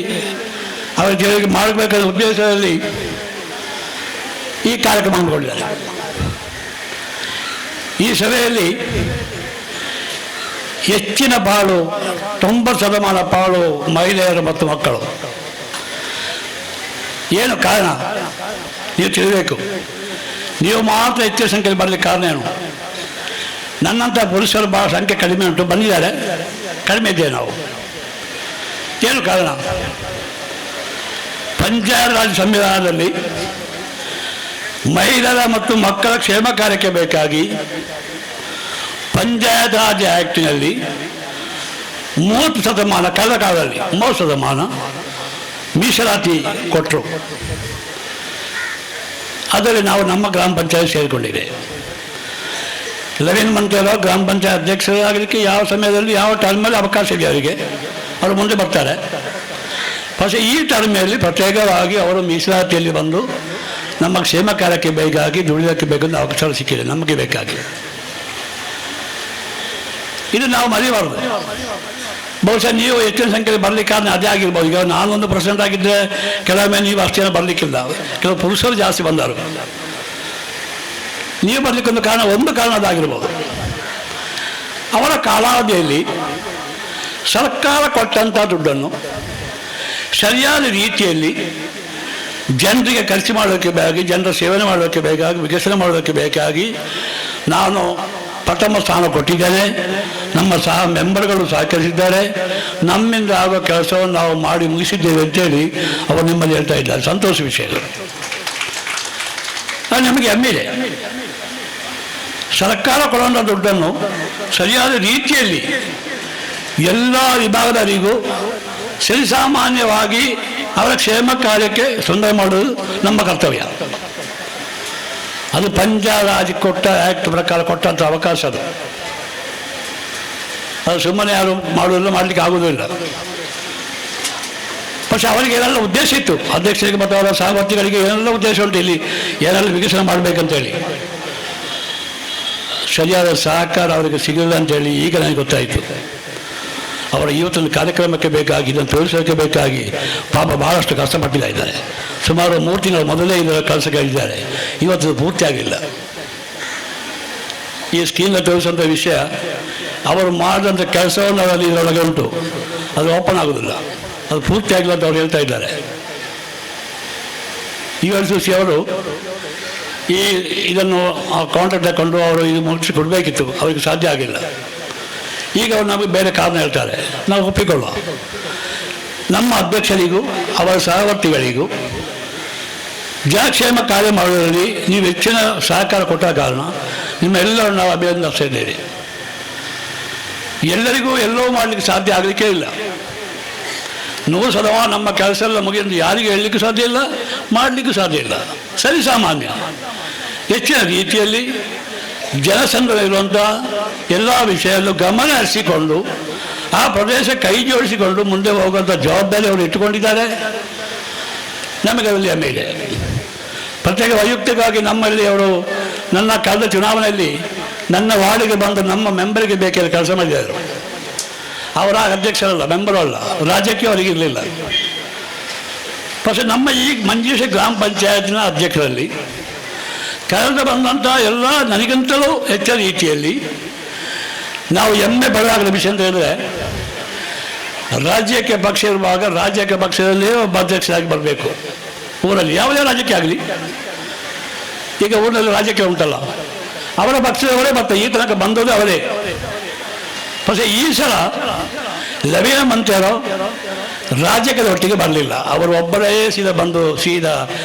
ಅವರ ಜನರಿಗೆ ಮಾಡಬೇಕಾದ ಉದ್ದೇಶದಲ್ಲಿ ಈ ಕಾರ್ಯಕ್ರಮ ಹಮ್ಮಿಕೊಂಡಿದ್ದಾರೆ. ಈ ಸಭೆಯಲ್ಲಿ ಹೆಚ್ಚಿನ ಪಾಲು, 90% ಪಾಲು ಮಹಿಳೆಯರು ಮತ್ತು ಮಕ್ಕಳು. ಏನು ಕಾರಣ ನೀವು ತಿಳಿಬೇಕು. ನೀವು ಮಾತ್ರ ಹೆಚ್ಚಿನ ಸಂಖ್ಯೆಯಲ್ಲಿ ಬರಲಿಕ್ಕೆ ಕಾರಣ ಏನು? ನನ್ನಂಥ ಪುರುಷರು ಭಾಳ ಸಂಖ್ಯೆ ಕಡಿಮೆ ಉಂಟು, ಬಂದಿದ್ದಾರೆ, ಕಡಿಮೆ ಇದ್ದೇವೆ ನಾವು. ಏನು ಕಾರಣ? ಪಂಚಾಯತ್ ರಾಜ್ ಸಂವಿಧಾನದಲ್ಲಿ ಮಹಿಳೆಯರ ಮತ್ತು ಮಕ್ಕಳ ಕ್ಷೇಮ ಕಾರ್ಯಕ್ಕೆ ಬೇಕಾಗಿ ಪಂಚಾಯತ್ ರಾಜ್ ಆ್ಯಕ್ಟಿನಲ್ಲಿ 30%, ಕಳೆದ ಕಾಲದಲ್ಲಿ 30% ಮೀಸಲಾತಿ ಕೊಟ್ಟರು. ಅದರಲ್ಲಿ ನಾವು ನಮ್ಮ ಗ್ರಾಮ ಪಂಚಾಯತ್ ಸೇರಿಕೊಂಡಿದೆ. ಲವೀನ್ ಮಂತ್ರಿಯವರು ಗ್ರಾಮ ಪಂಚಾಯತ್ ಅಧ್ಯಕ್ಷರಾಗಲಿಕ್ಕೆ ಯಾವ ಸಮಯದಲ್ಲಿ ಯಾವ ಟರ್ಮಲ್ಲಿ ಅವಕಾಶ ಇದೆ ಅವರಿಗೆ, ಅವರು ಮುಂದೆ ಬರ್ತಾರೆ. പക്ഷേ ಈ ಟರ್ಮಿನಲ್ಲಿ ಪ್ರತ್ಯೇಕವಾಗಿ ಅವರು ಮೀಸಲಾತಿಯಲ್ಲಿ ಬಂದು ನಮ್ಮ ಕ್ಷೇಮ ಕಾರ್ಯಕ್ಕೆ ಬೇಕಾಗಿ ದುಡಿಯೋಕ್ಕೆ ಬೇಕೆಂದು ಅವಕಾಶ ಸಿಕ್ಕಿದೆ ನಮಗೆ ಬೇಕಾಗಿ. ಇದು ನಾವು ಮರೆಯಬಾರದು. ಬಹುಶಃ ನೀವು ಹೆಚ್ಚಿನ ಸಂಖ್ಯೆಯಲ್ಲಿ ಬರಲಿಕ್ಕೆ ಕಾರಣ ಅದೇ ಆಗಿರ್ಬೋದು. ಈಗ ನಾನೊಂದು ಪ್ರೆಸಿಡೆಂಟ್ ಆಗಿದ್ದರೆ ಕೆಲವೊಮ್ಮೆ ನೀವು ಅಷ್ಟು ಜನ ಬರಲಿಕ್ಕಿಲ್ಲ, ಕೆಲವು ಪುರುಷರು ಜಾಸ್ತಿ ಬಂದರು. ನೀವು ಬರಲಿಕ್ಕೊಂದು ಕಾರಣ, ಒಂದು ಕಾರಣ ಅದಾಗಿರ್ಬೋದು. ಅವರ ಕಾಲಾವಧಿಯಲ್ಲಿ ಸರ್ಕಾರ ಕೊಟ್ಟಂಥ ದುಡ್ಡನ್ನು ಸರಿಯಾದ ರೀತಿಯಲ್ಲಿ ಜನರಿಗೆ ಖರ್ಚು ಮಾಡೋಕ್ಕೆ ಬೇಕಾಗಿ, ಜನರ ಸೇವನೆ ಮಾಡೋಕ್ಕೆ ಬೇಕಾಗಿ, ವಿಕಸನ ಮಾಡೋಕ್ಕೆ ಬೇಕಾಗಿ ನಾನು ಪ್ರಥಮ ಸ್ಥಾನ ಕೊಟ್ಟಿದ್ದೇನೆ. ನಮ್ಮ ಸಹ ಮೆಂಬರ್ಗಳು ಸಹಕರಿಸಿದ್ದಾರೆ. ನಮ್ಮಿಂದ ಆಗುವ ಕೆಲಸವನ್ನು ನಾವು ಮಾಡಿ ಮುಗಿಸಿದ್ದೇವೆ ಅಂತೇಳಿ ಅವರು ನಿಮ್ಮಲ್ಲಿ ಹೇಳ್ತಾ ಇದ್ದಾರೆ. ಸಂತೋಷ ವಿಷಯಗಳು. ಅದು ನಮಗೆ ಹೆಮ್ಮೆ ಇದೆ. ಸರ್ಕಾರ ಕೊಡುವಂಥ ದುಡ್ಡನ್ನು ಸರಿಯಾದ ರೀತಿಯಲ್ಲಿ ಎಲ್ಲ ವಿಭಾಗದವರಿಗೂ ಸರಿಸಾಮಾನ್ಯವಾಗಿ ಅವರ ಕ್ಷೇಮ ಕಾರ್ಯಕ್ಕೆ ತೊಂದರೆ ಮಾಡುವುದು ನಮ್ಮ ಕರ್ತವ್ಯ. ಅದು ಪಂಚಾಯತ್ ಕೊಟ್ಟ ಆ್ಯಕ್ಟ್ ಪ್ರಕಾರ ಕೊಟ್ಟಂಥ ಅವಕಾಶ. ಅದು ಅದು ಸುಮ್ಮನೆ ಯಾರು ಮಾಡುವುದಿಲ್ಲ, ಮಾಡಲಿಕ್ಕೆ ಆಗುವುದಿಲ್ಲ. പക്ഷെ ಅವರಿಗೆ ಏನೆಲ್ಲ ಉದ್ದೇಶ ಇತ್ತು, ಅಧ್ಯಕ್ಷರಿಗೆ ಮತ್ತು ಅವರ ಸಹವರ್ತಿಗಳಿಗೆ ಏನೆಲ್ಲ ಉದ್ದೇಶ ಉಂಟು, ಇಲ್ಲಿ ಏನೆಲ್ಲ ವಿಕಸನ ಮಾಡಬೇಕಂತೇಳಿ ಸರಿಯಾದ ಸಹಕಾರ ಅವರಿಗೆ ಸಿಗಲಿಲ್ಲ ಅಂತೇಳಿ ಈಗ ನನಗೆ ಗೊತ್ತಾಯಿತು. ಅವರ ಇವತ್ತೊಂದು ಕಾರ್ಯಕ್ರಮಕ್ಕೆ ಬೇಕಾಗಿ, ಇದನ್ನು ತೋರಿಸೋಕ್ಕೆ ಬೇಕಾಗಿ ಪಾಪ ಭಾಳಷ್ಟು ಕಷ್ಟಪಟ್ಟಿದ್ದಾರೆ ಇದ್ದಾರೆ. ಸುಮಾರು 3 ತಿಂಗಳ ಮೊದಲೇ ಇದರ ಕೆಲಸಕ್ಕೆ ಇದ್ದಾರೆ, ಇವತ್ತು ಪೂರ್ತಿ ಆಗಿಲ್ಲ. ಈ ಸ್ಕೀಮ್ನ ತೋರಿಸುವಂಥ ವಿಷಯ, ಅವರು ಮಾಡಿದಂಥ ಕೆಲಸವನ್ನು ಅವರಲ್ಲಿ ಇದರೊಳಗೆ ಉಂಟು, ಅದು ಓಪನ್ ಆಗೋದಿಲ್ಲ, ಅದು ಪೂರ್ತಿ ಆಗಿಲ್ಲ ಅಂತ ಅವ್ರು ಹೇಳ್ತಾ ಇದ್ದಾರೆ. ಯು.ಎಲ್.ಸಿ ಅವರು ಈ ಇದನ್ನು ಕಾಂಟ್ರಾಕ್ಟ್ ತಗೊಂಡು ಅವರು ಇದು ಮುಗಿಸಿ ಕೊಡಬೇಕಿತ್ತು, ಅವರಿಗೆ ಸಾಧ್ಯ ಆಗಿಲ್ಲ. ಈಗ ಅವರು ನಮಗೆ ಬೇರೆ ಕಾರಣ ಹೇಳ್ತಾರೆ, ನಾವು ಒಪ್ಪಿಕೊಳ್ಳುವ. ನಮ್ಮ ಅಧ್ಯಕ್ಷರಿಗೂ ಅವರ ಸಹವರ್ತಿಗಳಿಗೂ ಜನಕ್ಷೇಮ ಕಾರ್ಯ ಮಾಡುವುದರಲ್ಲಿ ನೀವು ಹೆಚ್ಚಿನ ಸಹಕಾರ ಕೊಟ್ಟ ಕಾರಣ ನಿಮ್ಮೆಲ್ಲರನ್ನು ನಾವು ಅಭಿನಂದಿಸ್ತಾ ಇದ್ದೇವೆ. ಎಲ್ಲರಿಗೂ ಎಲ್ಲವೂ ಮಾಡಲಿಕ್ಕೆ ಸಾಧ್ಯ ಆಗಲಿಕ್ಕೆ ಇಲ್ಲ. 100% ನಮ್ಮ ಕೆಲಸ ಎಲ್ಲ ಮುಗಿದು ಯಾರಿಗೂ ಹೇಳಲಿಕ್ಕೂ ಸಾಧ್ಯ ಇಲ್ಲ, ಮಾಡಲಿಕ್ಕೂ ಸಾಧ್ಯ ಇಲ್ಲ. ಸರಿ ಸಾಮಾನ್ಯ ಹೆಚ್ಚಿನ ರೀತಿಯಲ್ಲಿ ಜನಸಂಗ್ರಹ ಇರುವಂಥ ಎಲ್ಲ ವಿಷಯಲ್ಲೂ ಗಮನ ಹರಿಸಿಕೊಂಡು ಆ ಪ್ರದೇಶ ಕೈ ಜೋಡಿಸಿಕೊಂಡು ಮುಂದೆ ಹೋಗುವಂಥ ಜವಾಬ್ದಾರಿ ಅವರು ಇಟ್ಟುಕೊಂಡಿದ್ದಾರೆ. ನಮಗೆ ಅದರಲ್ಲಿ ಹೆಮ್ಮೆ ಇದೆ. ಪ್ರತ್ಯೇಕ ವೈಯಕ್ತಿಕವಾಗಿ ನಮ್ಮಲ್ಲಿ ಅವರು ನನ್ನ ಕಳೆದ ಚುನಾವಣೆಯಲ್ಲಿ ನನ್ನ ವಾರ್ಡಿಗೆ ಬಂದು ನಮ್ಮ ಮೆಂಬರಿಗೆ ಬೇಕಾದ ಕೆಲಸ ಮಾಡಿದರು. ಅವರ ಅಧ್ಯಕ್ಷರಲ್ಲ, ಮೆಂಬರು ಅಲ್ಲ, ರಾಜ್ಯಕ್ಕೆ ಅವರಿಗೆ ಇರಲಿಲ್ಲ. പക്ഷെ ನಮ್ಮ ಈ ಮಂಜೇಶ್ವರ ಗ್ರಾಮ ಪಂಚಾಯತ್ನ ಅಧ್ಯಕ್ಷರಲ್ಲಿ ಕಳೆದ ಬಂದಂಥ ಎಲ್ಲ ನನಗಿಂತಲೂ ಹೆಚ್ಚಿನ ರೀತಿಯಲ್ಲಿ ನಾವು ಹೆಮ್ಮೆ ಪಡಲಾಗದ ವಿಷಯ ಅಂತ ಹೇಳಿದ್ರೆ, ರಾಜ್ಯಕ್ಕೆ ಪಕ್ಷ ಇರುವಾಗ ರಾಜ್ಯಕ್ಕೆ ಪಕ್ಷದಲ್ಲಿ ಒಬ್ಬ ಅಧ್ಯಕ್ಷರಾಗಿ ಬರಬೇಕು. ಊರಲ್ಲಿ ಯಾವುದೇ ರಾಜ್ಯಕ್ಕೆ ಆಗಲಿ, ಈಗ ಊರಿನಲ್ಲಿ ರಾಜ್ಯಕ್ಕೆ ಉಂಟಲ್ಲ, ಅವರ ಪಕ್ಷದವರೇ ಬರ್ತಾರೆ, ಈ ತನಕ ಬಂದದ್ದು ಅವರೇ. പക്ഷേ ಈ ಸಲ ಲವೀನ ಮಂತ್ರಿಯವರು ರಾಜ್ಯಕ್ಕೆ ಒಟ್ಟಿಗೆ ಬರಲಿಲ್ಲ, ಅವರು ಒಬ್ಬರೇ ಸೀದಾ ಬಂದು ಸೀದಾ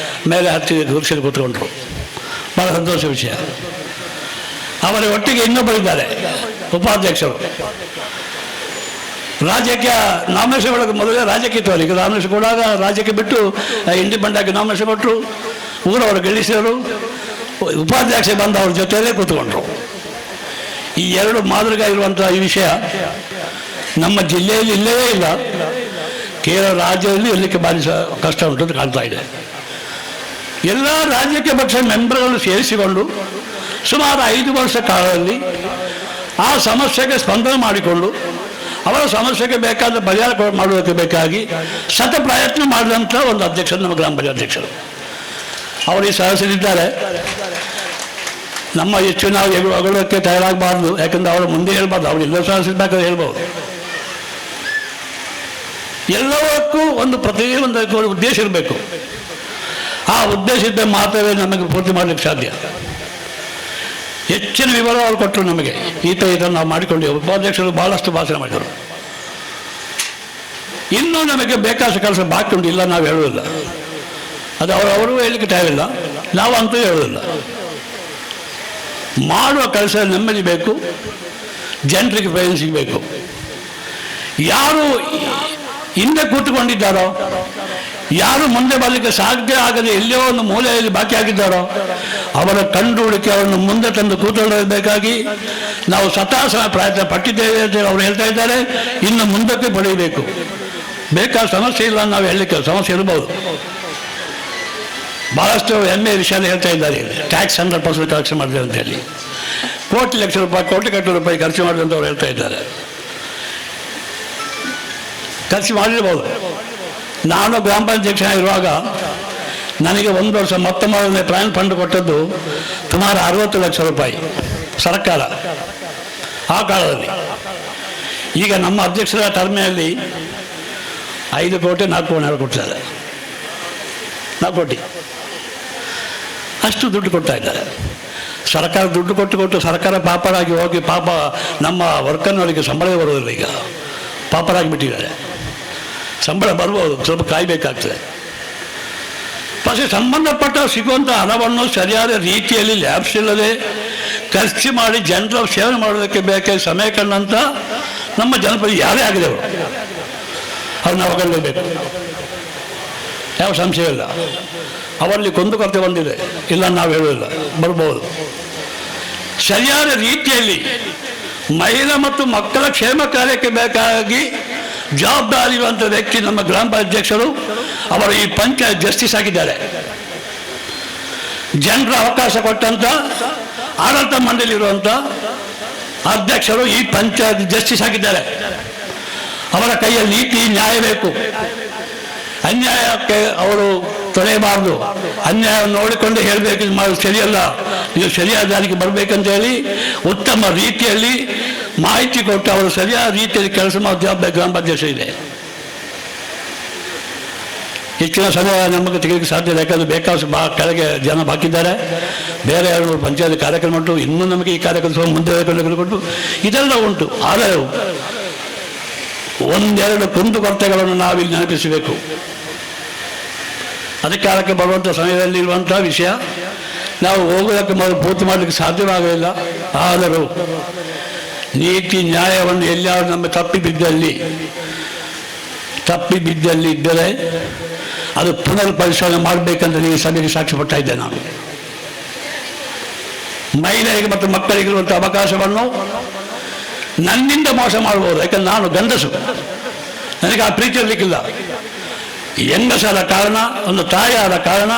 ಮೇಲೆ ಹತ್ತಿ ಕುರ್ಚಿಯಲ್ಲಿ ಕೂತ್ಕೊಂಡ್ರು. ಭಾಳ ಸಂತೋಷ ವಿಷಯ. ಅವರ ಒಟ್ಟಿಗೆ ಇನ್ನೊಬ್ಬರಿದ್ದಾರೆ ಉಪಾಧ್ಯಕ್ಷರು. ರಾಜ್ಯಕ್ಕೆ ನಾಮಿನೇಷನ್ ಒಳಗೆ ಮೊದಲೇ ರಾಜ್ಯಕ್ಕೆ ಇತ್ತು, ಅವರಿಗೆ ನಾಮಿನೇಷನ್ ಕೊಡುವಾಗ ರಾಜ್ಯಕ್ಕೆ ಬಿಟ್ಟು ಇಂಡಿಪೆಂಡೆಂಟ್ ಆಗಿ ನಾಮಿನೇಷನ್ ಕೊಟ್ಟರು, ಊರವರು ಗೆಲ್ಲಿಸಿದರು. ಉಪಾಧ್ಯಕ್ಷ ಬಂದು ಅವ್ರ ಜೊತೆಯಲ್ಲೇ ಕೂತ್ಕೊಂಡ್ರು. ಈ ಎರಡು ಮಾದರಿಗ ಇರುವಂಥ ಈ ವಿಷಯ ನಮ್ಮ ಜಿಲ್ಲೆಯಲ್ಲಿ ಇಲ್ಲವೇ ಇಲ್ಲ, ಕೇರಳ ರಾಜ್ಯದಲ್ಲಿ ಇರಲಿಕ್ಕೆ ಭಾರಿ ಕಷ್ಟ ಉಂಟು ಅಂತ ಕಾಣ್ತಾ ಇದೆ. ಎಲ್ಲ ರಾಜ್ಯಕ್ಕೆ ಪಕ್ಷ ಮೆಂಬರ್ಗಳನ್ನು ಸೇರಿಸಿಕೊಂಡು ಸುಮಾರು 5 ವರ್ಷ ಕಾಲದಲ್ಲಿ ಆ ಸಮಸ್ಯೆಗೆ ಸ್ಪಂದನೆ ಮಾಡಿಕೊಂಡು ಅವರ ಸಮಸ್ಯೆಗೆ ಬೇಕಾದ ಪರಿಹಾರ ಮಾಡುವುದಕ್ಕೆ ಬೇಕಾಗಿ ಸತ ಪ್ರಯತ್ನ ಮಾಡಿದಂಥ ಒಂದು ಅಧ್ಯಕ್ಷರು ನಮ್ಮ ಗ್ರಾಮ ಪಂಚಾಯತ್ ಅಧ್ಯಕ್ಷರು. ಅವರು ಈ ಸದಸ್ಯರಿದ್ದಾರೆ. ನಮ್ಮ ಹೆಚ್ಚು ನಾವು ಹೊಗಳೋಕ್ಕೆ ತಯಾರಾಗಬಾರ್ದು, ಯಾಕಂದರೆ ಅವರ ಮುಂದೆ ಹೇಳ್ಬಾರ್ದು, ಅವರು ಎಲ್ಲ ಸದಸ್ಯರು ಹೇಳ್ಬೋದು. ಎಲ್ಲವಕ್ಕೂ ಒಂದು ಪ್ರತಿಯೊಂದಕ್ಕೂ ಉದ್ದೇಶ ಇರಬೇಕು. ಆ ಉದ್ದೇಶ ಇದ್ದರೆ ಮಾತ್ರವೇ ನಮಗೆ ಪೂರ್ತಿ ಮಾಡಲಿಕ್ಕೆ ಸಾಧ್ಯ. ಹೆಚ್ಚಿನ ವಿವರ ಅವರು ಕೊಟ್ಟರು ನಮಗೆ, ಈ ಥರ ಇದನ್ನು ನಾವು ಮಾಡಿಕೊಂಡೆವು. ಉಪಾಧ್ಯಕ್ಷರು ಭಾಳಷ್ಟು ಭಾಷಣ ಮಾಡಿದರು. ಇನ್ನೂ ನಮಗೆ ಬೇಕಾದ ಕೆಲಸ ಬಾಕಿ ಉಂಟು, ಇಲ್ಲ ನಾವು ಹೇಳುವುದಿಲ್ಲ. ಅದು ಅವರು ಹೇಳಲಿಕ್ಕೆ ತಯಾರಿಲ್ಲ, ನಾವು ಅಂತೂ ಹೇಳುವುದಿಲ್ಲ. ಮಾಡುವ ಕೆಲಸ ನೆಮ್ಮದಿ ಬೇಕು, ಜನರಿಗೆ ಪ್ರಯೋಜನ ಸಿಗಬೇಕು. ಯಾರು ಹಿಂದೆ ಕೂತ್ಕೊಂಡಿದ್ದಾರೋ, ಯಾರು ಮುಂದೆ ಬರಲಿಕ್ಕೆ ಸಾಧ್ಯ ಆಗದೆ ಎಲ್ಲೋ ಒಂದು ಮೂಲೆಯಲ್ಲಿ ಬಾಕಿ ಆಗಿದ್ದಾರೋ ಅವರ ಕಂಡು ಹುಡುಕಿ ಅವರನ್ನು ಮುಂದೆ ತಂದು ಕೂತ್ಕೊಳ್ಳಬೇಕಾಗಿ ನಾವು ಸತಾಸನ ಪ್ರಯತ್ನ ಪಟ್ಟಿದ್ದೇವೆ ಅಂತ ಅವರು ಹೇಳ್ತಾ ಇದ್ದಾರೆ. ಇನ್ನು ಮುಂದಕ್ಕೆ ಪಡೆಯಬೇಕು. ಬೇಕಾದ ಸಮಸ್ಯೆ ಇಲ್ಲ ನಾವು ಹೇಳಲಿಕ್ಕೆ, ಸಮಸ್ಯೆ ಇರ್ಬೋದು. ಭಾಳಷ್ಟು ಹೆಮ್ಮೆ ವಿಷಯ ಹೇಳ್ತಾ ಇದ್ದಾರೆ. ಟ್ಯಾಕ್ಸ್ 100% ಕಲೆಕ್ಷನ್ ಮಾಡಿದೆ ಅಂತ ಹೇಳಿ, ಕೋಟಿ ಲಕ್ಷ ರೂಪಾಯಿ, ಕೋಟಿ ಗಟ್ಟಲೆ ರೂಪಾಯಿ ಖರ್ಚು ಮಾಡಿದೆ ಅಂತ ಅವ್ರು ಹೇಳ್ತಾ ಇದ್ದಾರೆ. ಖರ್ಚು ಮಾಡಿರ್ಬೋದು. ನಾನು ಗ್ರಾಮ ಪಂಚಾಯತ್ ಇರುವಾಗ ನನಗೆ ಒಂದು ವರ್ಷ ಮೊತ್ತ ಮೊದಲನೇ ಪ್ಲಾನ್ ಫಂಡ್ ಕೊಟ್ಟದ್ದು ಸುಮಾರು 60 ಲಕ್ಷ ರೂಪಾಯಿ ಸರ್ಕಾರ ಆ ಕಾಲದಲ್ಲಿ. ಈಗ ನಮ್ಮ ಅಧ್ಯಕ್ಷರ ಟರ್ಮಿನಲ್ಲಿ 5 ಕೋಟಿ 4 ಕೋಟಿ ಕೊಡ್ತಾರೆ, 4 ಕೋಟಿ ಅಷ್ಟು ದುಡ್ಡು ಕೊಡ್ತಾ ಇದ್ದಾರೆ. ಸರ್ಕಾರ ದುಡ್ಡು ಕೊಟ್ಟು ಕೊಟ್ಟು ಸರ್ಕಾರ ಪಾಪರಾಗಿ ಹೋಗಿ ಪಾಪ ನಮ್ಮ ವರ್ಕರ್ನವರಿಗೆ ಸಂಬಳ ಬರೋದಿಲ್ಲ, ಈಗ ಪಾಪರಾಗಿ ಬಿಟ್ಟಿದ್ದಾರೆ. ಸಂಬಳ ಬರ್ಬೋದು, ಸ್ವಲ್ಪ ಕಾಯಬೇಕಾಗ್ತದೆ. പക്ഷേ ಸಂಬಂಧಪಟ್ಟ ಸಿಗುವಂಥ ಹಣವನ್ನು ಸರಿಯಾದ ರೀತಿಯಲ್ಲಿ ಲ್ಯಾಬ್ಸ್ ಇಲ್ಲದೆ ಖರ್ಚು ಮಾಡಿ ಜನರ ಸೇವೆ ಮಾಡೋದಕ್ಕೆ ಬೇಕಾದ ಸಮಯ ಕಂಡಂಥ ನಮ್ಮ ಜನಪದ ಯಾರೇ ಆಗಲಿ ಅವರು ಅವ್ರನ್ನ ಹೊಗಳಲೇಬೇಕು, ಯಾವ ಸಂಶಯ ಇಲ್ಲ. ಅವರಲ್ಲಿ ಕುಂದುಕೊರತೆ ಬಂದಿದೆ ಇಲ್ಲ ನಾವು ಹೇಳುವುದಿಲ್ಲ, ಬರ್ಬೋದು. ಸರಿಯಾದ ರೀತಿಯಲ್ಲಿ ಮಹಿಳಾ ಮತ್ತು ಮಕ್ಕಳ ಕ್ಷೇಮ ಕಾರ್ಯಕ್ಕೆ ಬೇಕಾಗಿ ಜವಾಬ್ದಾರಿ ಇರುವಂಥ ವ್ಯಕ್ತಿ ನಮ್ಮ ಗ್ರಾಮ ಅಧ್ಯಕ್ಷರು. ಅವರು ಈ ಪಂಚಾಯತ್ ಜಸ್ಟಿಸ್ ಆಗಿದ್ದಾರೆ. ಜನರ ಅವಕಾಶ ಕೊಟ್ಟಂಥ ಆಡಳಿತ ಮಂಡಳಿ ಇರುವಂಥ ಅಧ್ಯಕ್ಷರು ಈ ಪಂಚಾಯತ್ ಜಸ್ಟಿಸ್ ಆಗಿದ್ದಾರೆ. ಅವರ ಕೈಯಲ್ಲಿ ನೀತಿ ನ್ಯಾಯ ಬೇಕು. ಅನ್ಯಾಯಕ್ಕೆ ಅವರು ತೊಳೆಯಬಾರ್ದು. ಅನ್ಯಾಯವನ್ನು ನೋಡಿಕೊಂಡು ಹೇಳಬೇಕು, ಇದು ಮಾಡೋದು ಸರಿಯಲ್ಲ, ನೀವು ಸರಿಯಾದ ದಾರಿಗೆ ಬರಬೇಕಂತ ಹೇಳಿ ಉತ್ತಮ ರೀತಿಯಲ್ಲಿ ಮಾಹಿತಿ ಕೊಟ್ಟು ಅವರು ಸರಿಯಾದ ರೀತಿಯಲ್ಲಿ ಕೆಲಸ ಮಾಡೋ ಜವಾಬ್ದಾರಿ ಗ್ರಾಮ ಅಧ್ಯಕ್ಷ ಇದೆ. ಹೆಚ್ಚಿನ ಸಮಯ ನಮಗೆ ತೆಗೆಯಲಿಕ್ಕೆ ಸಾಧ್ಯ ಇಲ್ಲ, ಯಾಕಂದರೆ ಬೇಕಾದಷ್ಟು ಕೆಳಗೆ ಜನ ಬಾಕಿದ್ದಾರೆ. ಬೇರೆ 2 ಪಂಚಾಯತ್ ಕಾರ್ಯಕ್ರಮ ಉಂಟು, ಇನ್ನೂ ನಮಗೆ ಈ ಕಾರ್ಯಕ್ರಮ ಮುಂದೆ ಕೊಟ್ಟು ಇದೆಲ್ಲ ಉಂಟು. ಆದರೆ ಒಂದೆರಡು ಕುಂದುಕೊರತೆಗಳನ್ನು ನಾವಿಲ್ಲಿ ನೆನಪಿಸಬೇಕು. ಅಧಿಕಾರಕ್ಕೆ ಬರುವಂಥ ಸಮಯದಲ್ಲಿ ಇರುವಂಥ ವಿಷಯ ನಾವು ಹೋಗೋದಕ್ಕೆ ಮೊದಲು ಪೂರ್ತಿ ಮಾಡಲಿಕ್ಕೆ ಸಾಧ್ಯವಾಗಲಿಲ್ಲ. ಆದರೂ ನೀತಿ ನ್ಯಾಯವನ್ನು ಎಲ್ಲಿಯಾದರೂ ನಮ್ಮ ತಪ್ಪಿ ಬಿದ್ದಲ್ಲಿ ಇದ್ದರೆ ಅದು ಪುನರ್ ಪರಿಶೀಲನೆ ಮಾಡಬೇಕಂತ ನೀವು ಸಭೆಗೆ ಸಾಕ್ಷಿ ಪಡ್ತಾ ಇದ್ದೆ ನಾನು. ಮಹಿಳೆಯರಿಗೆ ಮತ್ತು ಮಕ್ಕಳಿಗಿರುವಂಥ ಅವಕಾಶವನ್ನು ನನ್ನಿಂದ ಮೋಸ ಮಾಡ್ಬೋದು, ಯಾಕಂದ್ರೆ ನಾನು ಗಂಡಸು, ನನಗೆ ಆ ಪ್ರೀತಿ ಇರಲಿಕ್ಕಿಲ್ಲ. ಹೆಂಗಸಾದ ಕಾರಣ, ಒಂದು ತಾಯಿಯಾದ ಕಾರಣ,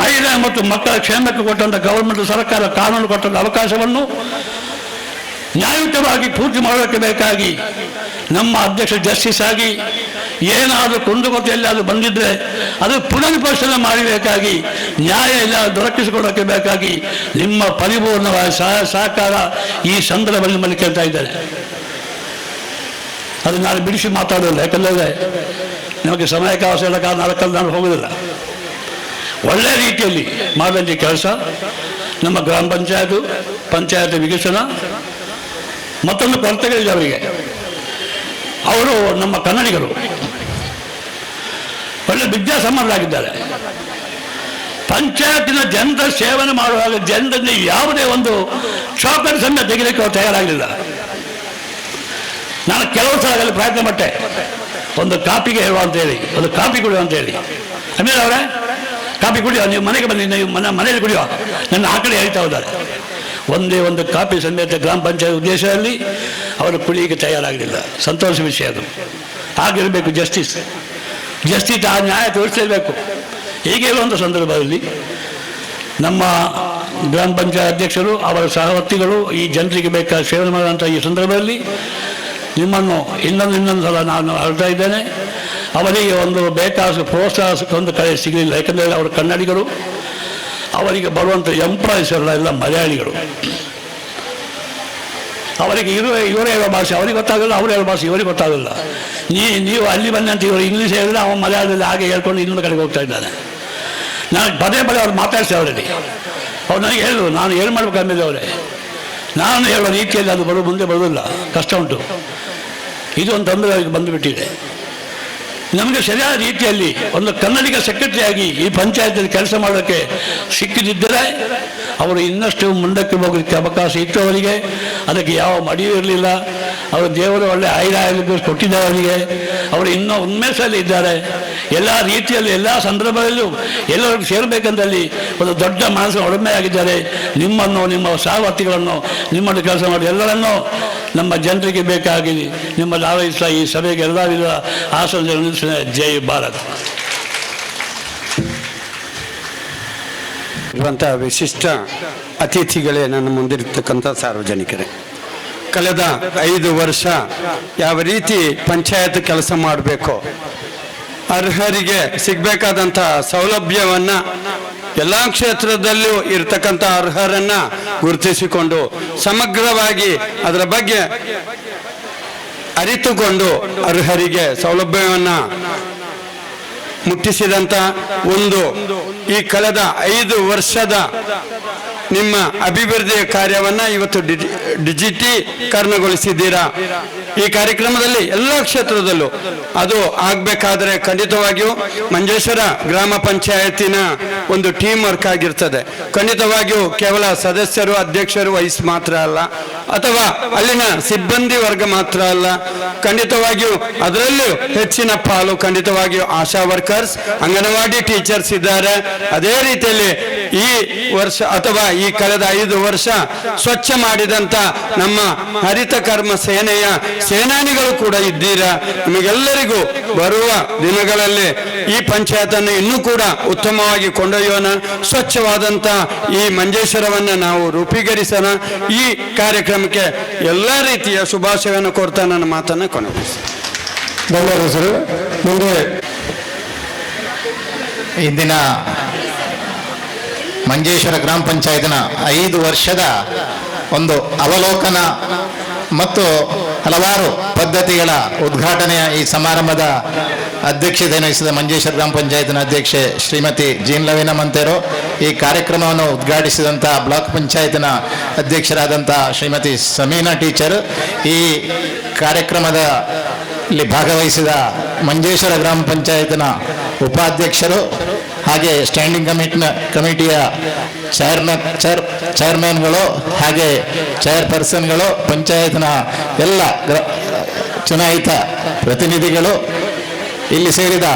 ಮಹಿಳೆ ಮತ್ತು ಮಕ್ಕಳ ಕ್ಷೇಮಕ್ಕೆ ಕೊಟ್ಟಂಥ ಗೌರ್ಮೆಂಟ್ ಸರ್ಕಾರ ಕಾನೂನು ಕೊಟ್ಟಂಥ ಅವಕಾಶವನ್ನು ನ್ಯಾಯಯುತವಾಗಿ ಪೂರ್ತಿ ಮಾಡೋಕ್ಕೆ ಬೇಕಾಗಿ ನಮ್ಮ ಅಧ್ಯಕ್ಷ ಜಸ್ಟಿಸ್ ಆಗಿ ಏನಾದರೂ ಕುಂದುಕೊರತೆಯಲ್ಲಿ ಅದು ಬಂದಿದ್ದರೆ ಅದು ಪುನರ್ಪರಿಶೀಲನೆ ಮಾಡಬೇಕಾಗಿ, ನ್ಯಾಯ ಎಲ್ಲ ದೊರಕಿಸಿಕೊಡೋಕ್ಕೆ ಬೇಕಾಗಿ ನಿಮ್ಮ ಪರಿಪೂರ್ಣವಾದ ಸಹಕಾರ ಈ ಸಂದರ್ಭದಲ್ಲಿ ನಿಮ್ಮಲ್ಲಿ ಕೇಳ್ತಾ ಇದ್ದಾರೆ. ಅದು ನಾನು ಬಿಡಿಸಿ ಮಾತಾಡೋಲ್ಲ, ಯಾಕಂದರೆ ನಿಮಗೆ ಸಮಯಾವಕಾಶ ಇಲ್ಲ, ಕಾರಣ ನಾಲ್ಕಲ್ಲಿ ನಾನು ಹೋಗೋದಿಲ್ಲ. ಒಳ್ಳೆಯ ರೀತಿಯಲ್ಲಿ ಮಾಡಿದಂಥ ಕೆಲಸ ನಮ್ಮ ಗ್ರಾಮ ಪಂಚಾಯತು, ಪಂಚಾಯತ್ ವಿಕಸನ ಮತ್ತೊಂದು ಕೊರತೆಗಳಿದೆ ಅವರಿಗೆ. ಅವರು ನಮ್ಮ ಕನ್ನಡಿಗರು, ಒಳ್ಳೆ ವಿದ್ಯಾಸಂಪನ್ನರಾಗಿದ್ದಾರೆ. ಪಂಚಾಯತಿನ ಜನರ ಸೇವನೆ ಮಾಡುವಾಗ ಜನರನ್ನು ಯಾವುದೇ ಒಂದು ಚಾಕ್ಲೇಟ್ ಸಮಯ ತೆಗೆಯಲಿಕ್ಕೆ ಅವರು ತಯಾರಾಗಲಿಲ್ಲ. ನಾನು ಕೆಲವು ಸಲಗಳಲ್ಲಿ ಪ್ರಯತ್ನ ಪಟ್ಟೆ, ಒಂದು ಕಾಪಿಗೆ ಹೇಳುವ ಅಂತೇಳಿ, ಒಂದು ಕಾಪಿ ಕುಡಿಯುವ ಅಂತೇಳಿ. ಆಮೇಲೆ ಅವರೇ ಕಾಪಿ ಕುಡಿಯುವ, ನೀವು ಮನೆಗೆ ಬನ್ನಿ, ನೀವು ಮನೆಯಲ್ಲಿ ಕುಡಿಯುವ, ನನ್ನ ಆ ಕಡೆ ಹೇಳ್ತಾ ಹೋದ್ದಾರೆ. ಒಂದೇ ಒಂದು ಕಾಪಿ ಸಮೇತ ಗ್ರಾಮ ಪಂಚಾಯತ್ ಉದ್ದೇಶದಲ್ಲಿ ಅವರು ಕುಡಿಯಕ್ಕೆ ತಯಾರಾಗಲಿಲ್ಲ. ಸಂತೋಷ ವಿಷಯ ಅದು. ಆಗಿರಬೇಕು ಜಸ್ಟಿಸ್, ಜಸ್ಟಿಸ್ ಆ ನ್ಯಾಯ ತೋರಿಸಲೇಬೇಕು. ಹೀಗೆ ಇರುವಂಥ ಸಂದರ್ಭದಲ್ಲಿ ನಮ್ಮ ಗ್ರಾಮ ಪಂಚಾಯತ್ ಅಧ್ಯಕ್ಷರು, ಅವರ ಸಹವರ್ತಿಗಳು ಈ ಜನರಿಗೆ ಬೇಕಾದ ಸೇವೆ ಮಾಡುವಂಥ ಈ ಸಂದರ್ಭದಲ್ಲಿ ನಿಮ್ಮನ್ನು ಇನ್ನೊಂದು ಸಲ ನಾನು ಹೇಳ್ತಾ ಇದ್ದೇನೆ. ಅವರಿಗೆ ಒಂದು ಬೇಕಾದ ಪ್ರೋತ್ಸಾಹ ಒಂದು ಕಡೆ ಸಿಗಲಿಲ್ಲ, ಯಾಕಂದರೆ ಅವರು ಕನ್ನಡಿಗರು, ಅವರಿಗೆ ಬರುವಂಥ ಎಂಪ್ಲಾಯೀಸ್ ಎಲ್ಲ ಮಲಯಾಳಿಗಳು. ಅವರಿಗೆ ಇವರೇ ಹೇಳೋ ಭಾಷೆ ಅವರಿಗೆ ಗೊತ್ತಾಗಲ್ಲ, ಅವರು ಹೇಳೋ ಭಾಷೆ ಇವರಿಗೆ ಗೊತ್ತಾಗಲ್ಲ. ನೀವು ಅಲ್ಲಿ ಬನ್ನಿ ಅಂತ ಇವರು ಇಂಗ್ಲೀಷ್ ಹೇಳಿದ್ರೆ ಅವನು ಮಲಯಾಳದಲ್ಲಿ ಹಾಗೆ ಹೇಳ್ಕೊಂಡು ಇನ್ನೊಂದು ಕಡೆಗೆ ಹೋಗ್ತಾ ಇದ್ದಾನೆ. ನಾನು ಪದೇ ಪದೇ ಅವ್ರು ಮಾತಾಡಿಸಿ ಅವರಲ್ಲಿ, ಅವ್ರು ನನಗೆ ಹೇಳಿದ್ರು, ನಾನು ಏನು ಮಾಡ್ಬೇಕು ಅಂದಿದ್ದೆ ಅವರೇ, ನಾನು ಹೇಳೋ ರೀತಿಯಲ್ಲಿ ಅದು ಮುಂದೆ ಬರೋದಿಲ್ಲ, ಕಷ್ಟ ಉಂಟು, ಇದು ಒಂದು ತೊಂದರೆ ಅವರಿಗೆ ಬಂದುಬಿಟ್ಟಿದೆ. ನಮಗೆ ಸರಿಯಾದ ರೀತಿಯಲ್ಲಿ ಒಂದು ಕನ್ನಡಿಗ ಸೆಕ್ರೆಟರಿಯಾಗಿ ಈ ಪಂಚಾಯತಿಯಲ್ಲಿ ಕೆಲಸ ಮಾಡೋಕ್ಕೆ ಸಿಕ್ಕಿದ್ದರೆ ಅವರು ಇನ್ನಷ್ಟು ಮುಂದಕ್ಕೆ ಹೋಗಲಿಕ್ಕೆ ಅವಕಾಶ ಇತ್ತು ಅವರಿಗೆ. ಅದಕ್ಕೆ ಯಾವ ಮಡಿಯೂ ಇರಲಿಲ್ಲ. ಅವರು ದೇವರು ಒಳ್ಳೆ ಆಯುಧ ಕೊಟ್ಟಿದ್ದಾರೆ ಅವರಿಗೆ. ಅವರು ಇನ್ನೂ ಉನ್ಮೇಷಲ್ಲಿ ಇದ್ದಾರೆ. ಎಲ್ಲ ರೀತಿಯಲ್ಲಿ ಎಲ್ಲ ಸಂದರ್ಭದಲ್ಲೂ ಎಲ್ಲರಿಗೂ ಸೇರಬೇಕಂತಲ್ಲಿ ಒಂದು ದೊಡ್ಡ ಮನಸ್ಸು ಒಡಮೆಯಾಗಿದ್ದಾರೆ. ನಿಮ್ಮನ್ನು, ನಿಮ್ಮ ಸಹವರ್ತಿಗಳನ್ನು, ನಿಮ್ಮನ್ನು ಕೆಲಸ ಮಾಡಿ ಎಲ್ಲರನ್ನೂ ನಮ್ಮ ಜನರಿಗೆ ಬೇಕಾಗಿ ನಿಮ್ಮಲ್ಲಿ ಆಲೋಚಿಸ್ತಾ ಈ ಸಭೆಗೆ ಎಲ್ಲ ವಿಧದ ಆಸನ. ಜೈ ಭಾರತ್. ಇರುವಂಥ ವಿಶಿಷ್ಟ ಅತಿಥಿಗಳೇ, ನನ್ನ ಮುಂದಿರತಕ್ಕಂಥ ಸಾರ್ವಜನಿಕರೇ, ಕಳೆದ 5 ವರ್ಷ ಯಾವ ರೀತಿ ಪಂಚಾಯತ್ ಕೆಲಸ ಮಾಡಬೇಕು, ಅರ್ಹರಿಗೆ ಸಿಗಬೇಕಾದಂಥ ಸೌಲಭ್ಯವನ್ನು ಎಲ್ಲ ಕ್ಷೇತ್ರದಲ್ಲೂ ಇರ್ತಕ್ಕಂಥ ಅರ್ಹರನ್ನು ಗುರುತಿಸಿಕೊಂಡು ಸಮಗ್ರವಾಗಿ ಅದರ ಬಗ್ಗೆ ಅರಿತುಕೊಂಡು ಅರ್ಹರಿಗೆ ಸೌಲಭ್ಯವನ್ನು ಮುಟ್ಟಿಸಿದಂಥ ಒಂದು ಈ ಕಳೆದ 5 ವರ್ಷದ ನಿಮ್ಮ ಅಭಿವೃದ್ಧಿಯ ಕಾರ್ಯವನ್ನು ಇವತ್ತು ಡಿಜಿಟೀಕರಣಗೊಳಿಸಿದ್ದೀರಾ. ಈ ಕಾರ್ಯಕ್ರಮದಲ್ಲಿ ಎಲ್ಲ ಕ್ಷೇತ್ರದಲ್ಲೂ ಅದು ಆಗಬೇಕಾದ್ರೆ ಖಂಡಿತವಾಗಿಯೂ ಮಂಜೇಶ್ವರ ಗ್ರಾಮ ಪಂಚಾಯತಿನ ಒಂದು ಟೀಮ್ ವರ್ಕ್ ಆಗಿರ್ತದೆ. ಖಂಡಿತವಾಗಿಯೂ ಕೇವಲ ಸದಸ್ಯರು, ಅಧ್ಯಕ್ಷರು, ವೈಸ್ ಮಾತ್ರ ಅಲ್ಲ, ಅಥವಾ ಅಲ್ಲಿನ ಸಿಬ್ಬಂದಿ ವರ್ಗ ಮಾತ್ರ ಅಲ್ಲ, ಖಂಡಿತವಾಗಿಯೂ ಅದರಲ್ಲೂ ಹೆಚ್ಚಿನ ಪಾಲು ಖಂಡಿತವಾಗಿಯೂ ಆಶಾ ವರ್ಕರ್ಸ್, ಅಂಗನವಾಡಿ ಟೀಚರ್ಸ್ ಇದ್ದಾರೆ. ಅದೇ ರೀತಿಯಲ್ಲಿ ಈ ವರ್ಷ ಅಥವಾ ಈ ಕಳೆದ 5 ವರ್ಷ ಸ್ವಚ್ಛ ಮಾಡಿದಂಥ ನಮ್ಮ ಹರಿತ ಕರ್ಮ ಸೇನೆಯ ಸೇನಾನಿಗಳು ಕೂಡ ಇದ್ದೀರಾ. ನಿಮಗೆಲ್ಲರಿಗೂ ಬರುವ ದಿನಗಳಲ್ಲಿ ಈ ಪಂಚಾಯತನ್ನು ಇನ್ನೂ ಕೂಡ ಉತ್ತಮವಾಗಿ ಕೊಂಡೊಯ್ಯೋಣ, ಸ್ವಚ್ಛವಾದಂಥ ಈ ಮಂಜೇಶ್ವರವನ್ನು ನಾವು ರೂಪೀಕರಿಸೋಣ. ಈ ಕಾರ್ಯಕ್ರಮಕ್ಕೆ ಎಲ್ಲ ರೀತಿಯ ಶುಭಾಶಯವನ್ನು ಕೋರ್ತಾ ನನ್ನ ಮಾತನ್ನು ಕೊನೆಗೊಳಿಸ್ತೇನೆ. ಧನ್ಯವಾದ ಸರ್. ಮುಂದೆ ಇಂದಿನ ಮಂಜೇಶ್ವರ ಗ್ರಾಮ ಪಂಚಾಯತ್ನ 5 ವರ್ಷದ ಒಂದು ಅವಲೋಕನ ಮತ್ತು ಹಲವಾರು ಪದ್ಧತಿಗಳ ಉದ್ಘಾಟನೆಯ ಈ ಸಮಾರಂಭದ ಅಧ್ಯಕ್ಷತೆಯನ್ನು ವಹಿಸಿದ ಮಂಜೇಶ್ವರ ಗ್ರಾಮ ಪಂಚಾಯತ್ನ ಅಧ್ಯಕ್ಷೆ ಶ್ರೀಮತಿ ಜೀನ್ ಲವೀನ ಮಂತೇರು, ಈ ಕಾರ್ಯಕ್ರಮವನ್ನು ಉದ್ಘಾಟಿಸಿದಂಥ ಬ್ಲಾಕ್ ಪಂಚಾಯತ್ನ ಅಧ್ಯಕ್ಷರಾದಂಥ ಶ್ರೀಮತಿ ಸಮೀನಾ ಟೀಚರ್, ಈ ಕಾರ್ಯಕ್ರಮದಲ್ಲಿ ಭಾಗವಹಿಸಿದ ಮಂಜೇಶ್ವರ ಗ್ರಾಮ ಪಂಚಾಯತ್ನ ಉಪಾಧ್ಯಕ್ಷರು ಹಾಗೆ ಸ್ಟ್ಯಾಂಡಿಂಗ್ ಕಮಿಟಿಯ ಚೇರ್ಮನ್ಗಳು ಹಾಗೆ ಚೇರ್ಪರ್ಸನ್ಗಳು, ಪಂಚಾಯತ್ನ ಎಲ್ಲ ಚುನಾಯಿತ ಪ್ರತಿನಿಧಿಗಳು, ಇಲ್ಲಿ ಸೇರಿದ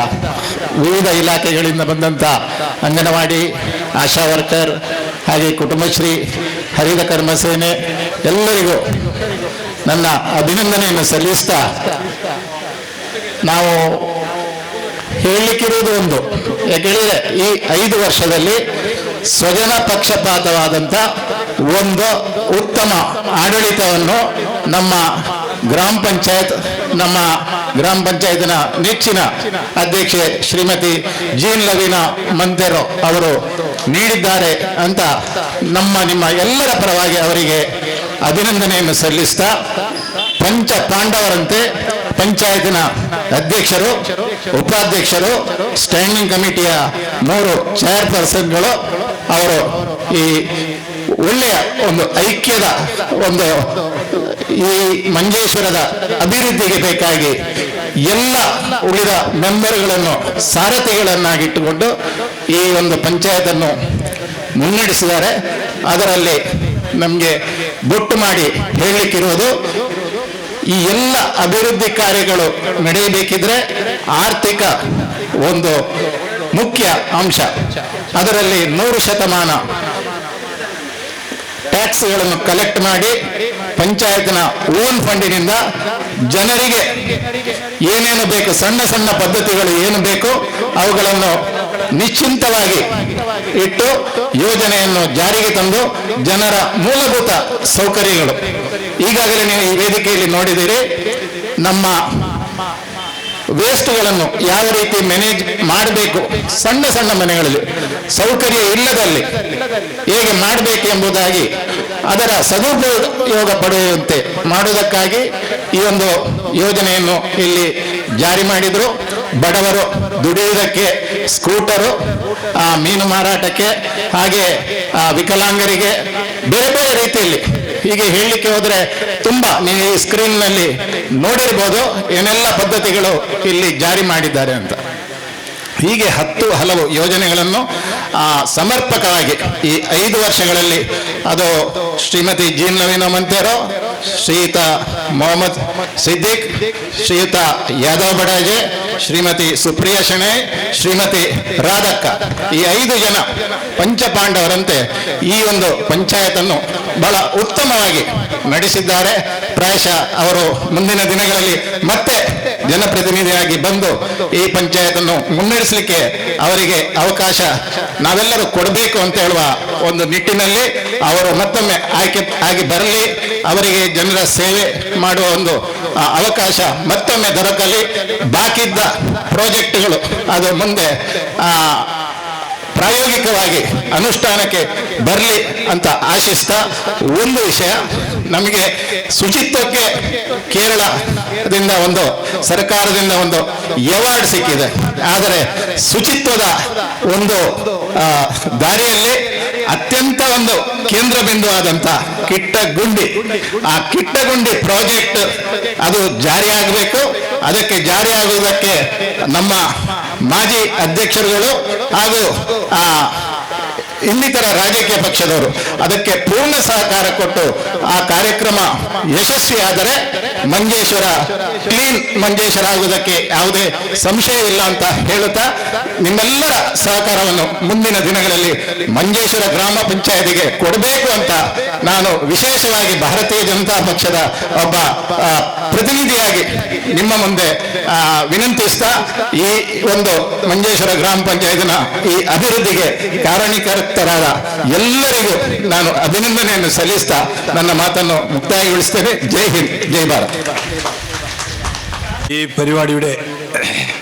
ವಿವಿಧ ಇಲಾಖೆಗಳಿಂದ ಬಂದಂಥ ಅಂಗನವಾಡಿ, ಆಶಾ ವರ್ಕರ್ ಹಾಗೆ ಕುಟುಂಬಶ್ರೀ, ಹರಿತ ಕರ್ಮ ಸೇನೆ ಎಲ್ಲರಿಗೂ ನನ್ನ ಅಭಿನಂದನೆಯನ್ನು ಸಲ್ಲಿಸ್ತಾ, ನಾವು ಹೇಳಲಿಕ್ಕಿರುವುದು ಒಂದು, ಯಾಕೆಳಿದರೆ ಈ 5 ವರ್ಷದಲ್ಲಿ ಸ್ವಜನ ಪಕ್ಷಪಾತವಾದಂಥ ಒಂದು ಉತ್ತಮ ಆಡಳಿತವನ್ನು ನಮ್ಮ ಗ್ರಾಮ ಪಂಚಾಯತ್, ನಮ್ಮ ಗ್ರಾಮ ಪಂಚಾಯತ್ನ ನೆಚ್ಚಿನ ಅಧ್ಯಕ್ಷೆ ಶ್ರೀಮತಿ ಜೀನ್ ಲವೀನಾ ಮಂತೇರೋ ಅವರು ನೀಡಿದ್ದಾರೆ ಅಂತ ನಮ್ಮ ನಿಮ್ಮ ಎಲ್ಲರ ಪರವಾಗಿ ಅವರಿಗೆ ಅಭಿನಂದನೆಯನ್ನು ಸಲ್ಲಿಸ್ತಾ, ಪಂಚ ಪಾಂಡವರಂತೆ ಪಂಚಾಯತಿನ ಅಧ್ಯಕ್ಷರು, ಉಪಾಧ್ಯಕ್ಷರು, ಸ್ಟ್ಯಾಂಡಿಂಗ್ ಕಮಿಟಿಯ 3 ಚೇರ್ಪರ್ಸನ್ಗಳು ಅವರು ಈ ಒಳ್ಳೆಯ ಒಂದು ಐಕ್ಯದ ಒಂದು ಈ ಮಂಜೇಶ್ವರದ ಅಭಿವೃದ್ಧಿಗೆ ಬೇಕಾಗಿ ಎಲ್ಲ ಉಳಿದ ಮೆಂಬರ್ಗಳನ್ನು ಸಾರಥಿಗಳನ್ನಾಗಿಟ್ಟುಕೊಂಡು ಈ ಒಂದು ಪಂಚಾಯತನ್ನು ಮುನ್ನಡೆಸಿದ್ದಾರೆ. ಅದರಲ್ಲಿ ನಮಗೆ ಬೊಟ್ಟು ಮಾಡಿ ಹೇಳಲಿಕ್ಕಿರುವುದು, ಈ ಎಲ್ಲ ಅಭಿವೃದ್ಧಿ ಕಾರ್ಯಗಳು ನಡೆಯಬೇಕಿದ್ರೆ ಆರ್ಥಿಕ ಒಂದು ಮುಖ್ಯ ಅಂಶ. ಅದರಲ್ಲಿ 100 ಶತಮಾನ ಟ್ಯಾಕ್ಸ್ಗಳನ್ನು ಕಲೆಕ್ಟ್ ಮಾಡಿ ಪಂಚಾಯತ್ನ ಓನ್ ಫಂಡಿನಿಂದ ಜನರಿಗೆ ಏನೇನು ಬೇಕು, ಸಣ್ಣ ಸಣ್ಣ ಪದ್ಧತಿಗಳು ಏನು ಬೇಕು ಅವುಗಳನ್ನು ನಿಶ್ಚಿಂತವಾಗಿ ಇಟ್ಟು ಯೋಜನೆಯನ್ನು ಜಾರಿಗೆ ತಂದು ಜನರ ಮೂಲಭೂತ ಸೌಕರ್ಯಗಳು ಈಗಾಗಲೇ ನೀವು ಈ ವೇದಿಕೆಯಲ್ಲಿ ನೋಡಿದ್ದೀರಿ. ನಮ್ಮ ವೇಸ್ಟ್ಗಳನ್ನು ಯಾವ ರೀತಿ ಮ್ಯಾನೇಜ್ ಮಾಡಬೇಕು, ಸಣ್ಣ ಸಣ್ಣ ಮನೆಗಳಲ್ಲಿ ಸೌಕರ್ಯ ಇಲ್ಲದಲ್ಲಿ ಹೇಗೆ ಮಾಡಬೇಕು ಎಂಬುದಾಗಿ ಅದರ ಸದುಪಯೋಗ ಪಡೆಯುವಂತೆ ಮಾಡುವುದಕ್ಕಾಗಿ ಈ ಒಂದು ಯೋಜನೆಯನ್ನು ಇಲ್ಲಿ ಜಾರಿ ಮಾಡಿದರು. ಬಡವರು ದುಡಿಯುವುದಕ್ಕೆ ಸ್ಕೂಟರು, ಮೀನು ಮಾರಾಟಕ್ಕೆ, ಹಾಗೆ ವಿಕಲಾಂಗರಿಗೆ ಬೇರೆ ಬೇರೆ ರೀತಿಯಲ್ಲಿ ಹೀಗೆ ಹೇಳಲಿಕ್ಕೆ ಹೋದರೆ ತುಂಬ ನೀವು ಈ ಸ್ಕ್ರೀನ್ನಲ್ಲಿ ನೋಡಿರ್ಬೋದು ಏನೆಲ್ಲ ಪದ್ಧತಿಗಳು ಇಲ್ಲಿ ಜಾರಿ ಮಾಡಿದ್ದಾರೆ ಅಂತ. ಹೀಗೆ 10 ಹಲವು ಯೋಜನೆಗಳನ್ನು ಸಮರ್ಪಕವಾಗಿ ಈ 5 ವರ್ಷಗಳಲ್ಲಿ ಅದು ಶ್ರೀಮತಿ ಜೀನ್ ಲವೀನಾ ಮಂತೇರೋ, ಶ್ರೀಯುತ ಮೊಹಮ್ಮದ್ ಸಿದ್ದಿಕ್, ಶ್ರೀಯುತ ಯಾದವ್ ಬಡಾಜೆ, ಶ್ರೀಮತಿ ಸುಪ್ರಿಯಾ ಶೆಣೈ, ಶ್ರೀಮತಿ ರಾಧಕ್ಕ, ಈ 5 ಜನ ಪಂಚಪಾಂಡವರಂತೆ ಈ ಒಂದು ಪಂಚಾಯತನ್ನು ಬಹಳ ಉತ್ತಮವಾಗಿ ನಡೆಸಿದ್ದಾರೆ. ಪ್ರಾಯಶಃ ಅವರು ಮುಂದಿನ ದಿನಗಳಲ್ಲಿ ಮತ್ತೆ ಜನಪ್ರತಿನಿಧಿಯಾಗಿ ಬಂದು ಈ ಪಂಚಾಯತನ್ನು ಮುನ್ನಡೆಸಲಿಕ್ಕೆ ಅವರಿಗೆ ಅವಕಾಶ ನಾವೆಲ್ಲರೂ ಕೊಡಬೇಕು ಅಂತ ಹೇಳುವ ಒಂದು ನಿಟ್ಟಿನಲ್ಲಿ ಅವರು ಮತ್ತೊಮ್ಮೆ ಆಯ್ಕೆ ಆಗಿ ಬರಲಿ, ಅವರಿಗೆ ಜನರ ಸೇವೆ ಮಾಡುವ ಒಂದು ಅವಕಾಶ ಮತ್ತೊಮ್ಮೆ ದೊರಕಲಿ. ಬಾಕಿದ್ದ ಪ್ರಾಜೆಕ್ಟ್ಗಳು ಅದು ಮುಂದೆ ಪ್ರಾಯೋಗಿಕವಾಗಿ ಅನುಷ್ಠಾನಕ್ಕೆ ಬರಲಿ ಅಂತ ಆಶಿಸ್ತಾ, ಒಂದು ವಿಷಯ ನಮಗೆ ಶುಚಿತ್ವಕ್ಕೆ ಕೇರಳದಿಂದ ಒಂದು ಸರ್ಕಾರದಿಂದ ಒಂದು ಅವಾರ್ಡ್ ಸಿಕ್ಕಿದೆ. ಆದರೆ ಶುಚಿತ್ವದ ಒಂದು ದಾರಿಯಲ್ಲಿ ಅತ್ಯಂತ ಒಂದು ಕೇಂದ್ರ ಬಿಂದು ಆದಂಥ ಕಿಟ್ಟಗುಂಡಿ, ಆ ಕಿಟ್ಟಗುಂಡಿ ಪ್ರಾಜೆಕ್ಟ್ ಅದು ಜಾರಿಯಾಗಬೇಕು. ಅದಕ್ಕೆ ಜಾರಿಯಾಗುವುದಕ್ಕೆ ನಮ್ಮ ಮಾಜಿ ಅಧ್ಯಕ್ಷರುಗಳು ಹಾಗೂ ಇನ್ನಿತರ ರಾಜಕೀಯ ಪಕ್ಷದವರು ಅದಕ್ಕೆ ಪೂರ್ಣ ಸಹಕಾರ ಕೊಟ್ಟು ಆ ಕಾರ್ಯಕ್ರಮ ಯಶಸ್ವಿಯಾದರೆ ಮಂಜೇಶ್ವರ ಕ್ಲೀನ್ ಮಂಜೇಶ್ವರ ಆಗುವುದಕ್ಕೆ ಯಾವುದೇ ಸಂಶಯವಿಲ್ಲ ಅಂತ ಹೇಳುತ್ತಾ, ನಿಮ್ಮೆಲ್ಲರ ಸಹಕಾರವನ್ನು ಮುಂದಿನ ದಿನಗಳಲ್ಲಿ ಮಂಜೇಶ್ವರ ಗ್ರಾಮ ಪಂಚಾಯತಿಗೆ ಕೊಡಬೇಕು ಅಂತ ನಾನು ವಿಶೇಷವಾಗಿ ಭಾರತೀಯ ಜನತಾ ಪಕ್ಷದ ಒಬ್ಬ ಪ್ರತಿನಿಧಿಯಾಗಿ ನಿಮ್ಮ ಮುಂದೆ ವಿನಂತಿಸ್ತಾ, ಈ ಒಂದು ಮಂಜೇಶ್ವರ ಗ್ರಾಮ ಪಂಚಾಯತಿನ ಈ ಅಭಿವೃದ್ಧಿಗೆ ಕಾರಣೀಕರ್ತರಾದ ಎಲ್ಲರಿಗೂ ನಾನು ಅಭಿನಂದನೆಯನ್ನು ಸಲ್ಲಿಸ್ತಾ ನನ್ನ ಮಾತನ್ನು ಮುಕ್ತಾಯಗೊಳಿಸ್ತೇನೆ. ಜೈ ಹಿಂದ್, ಜೈ ಭಾರತ್. ಈ ಪರಿವಾಡಿയുടെ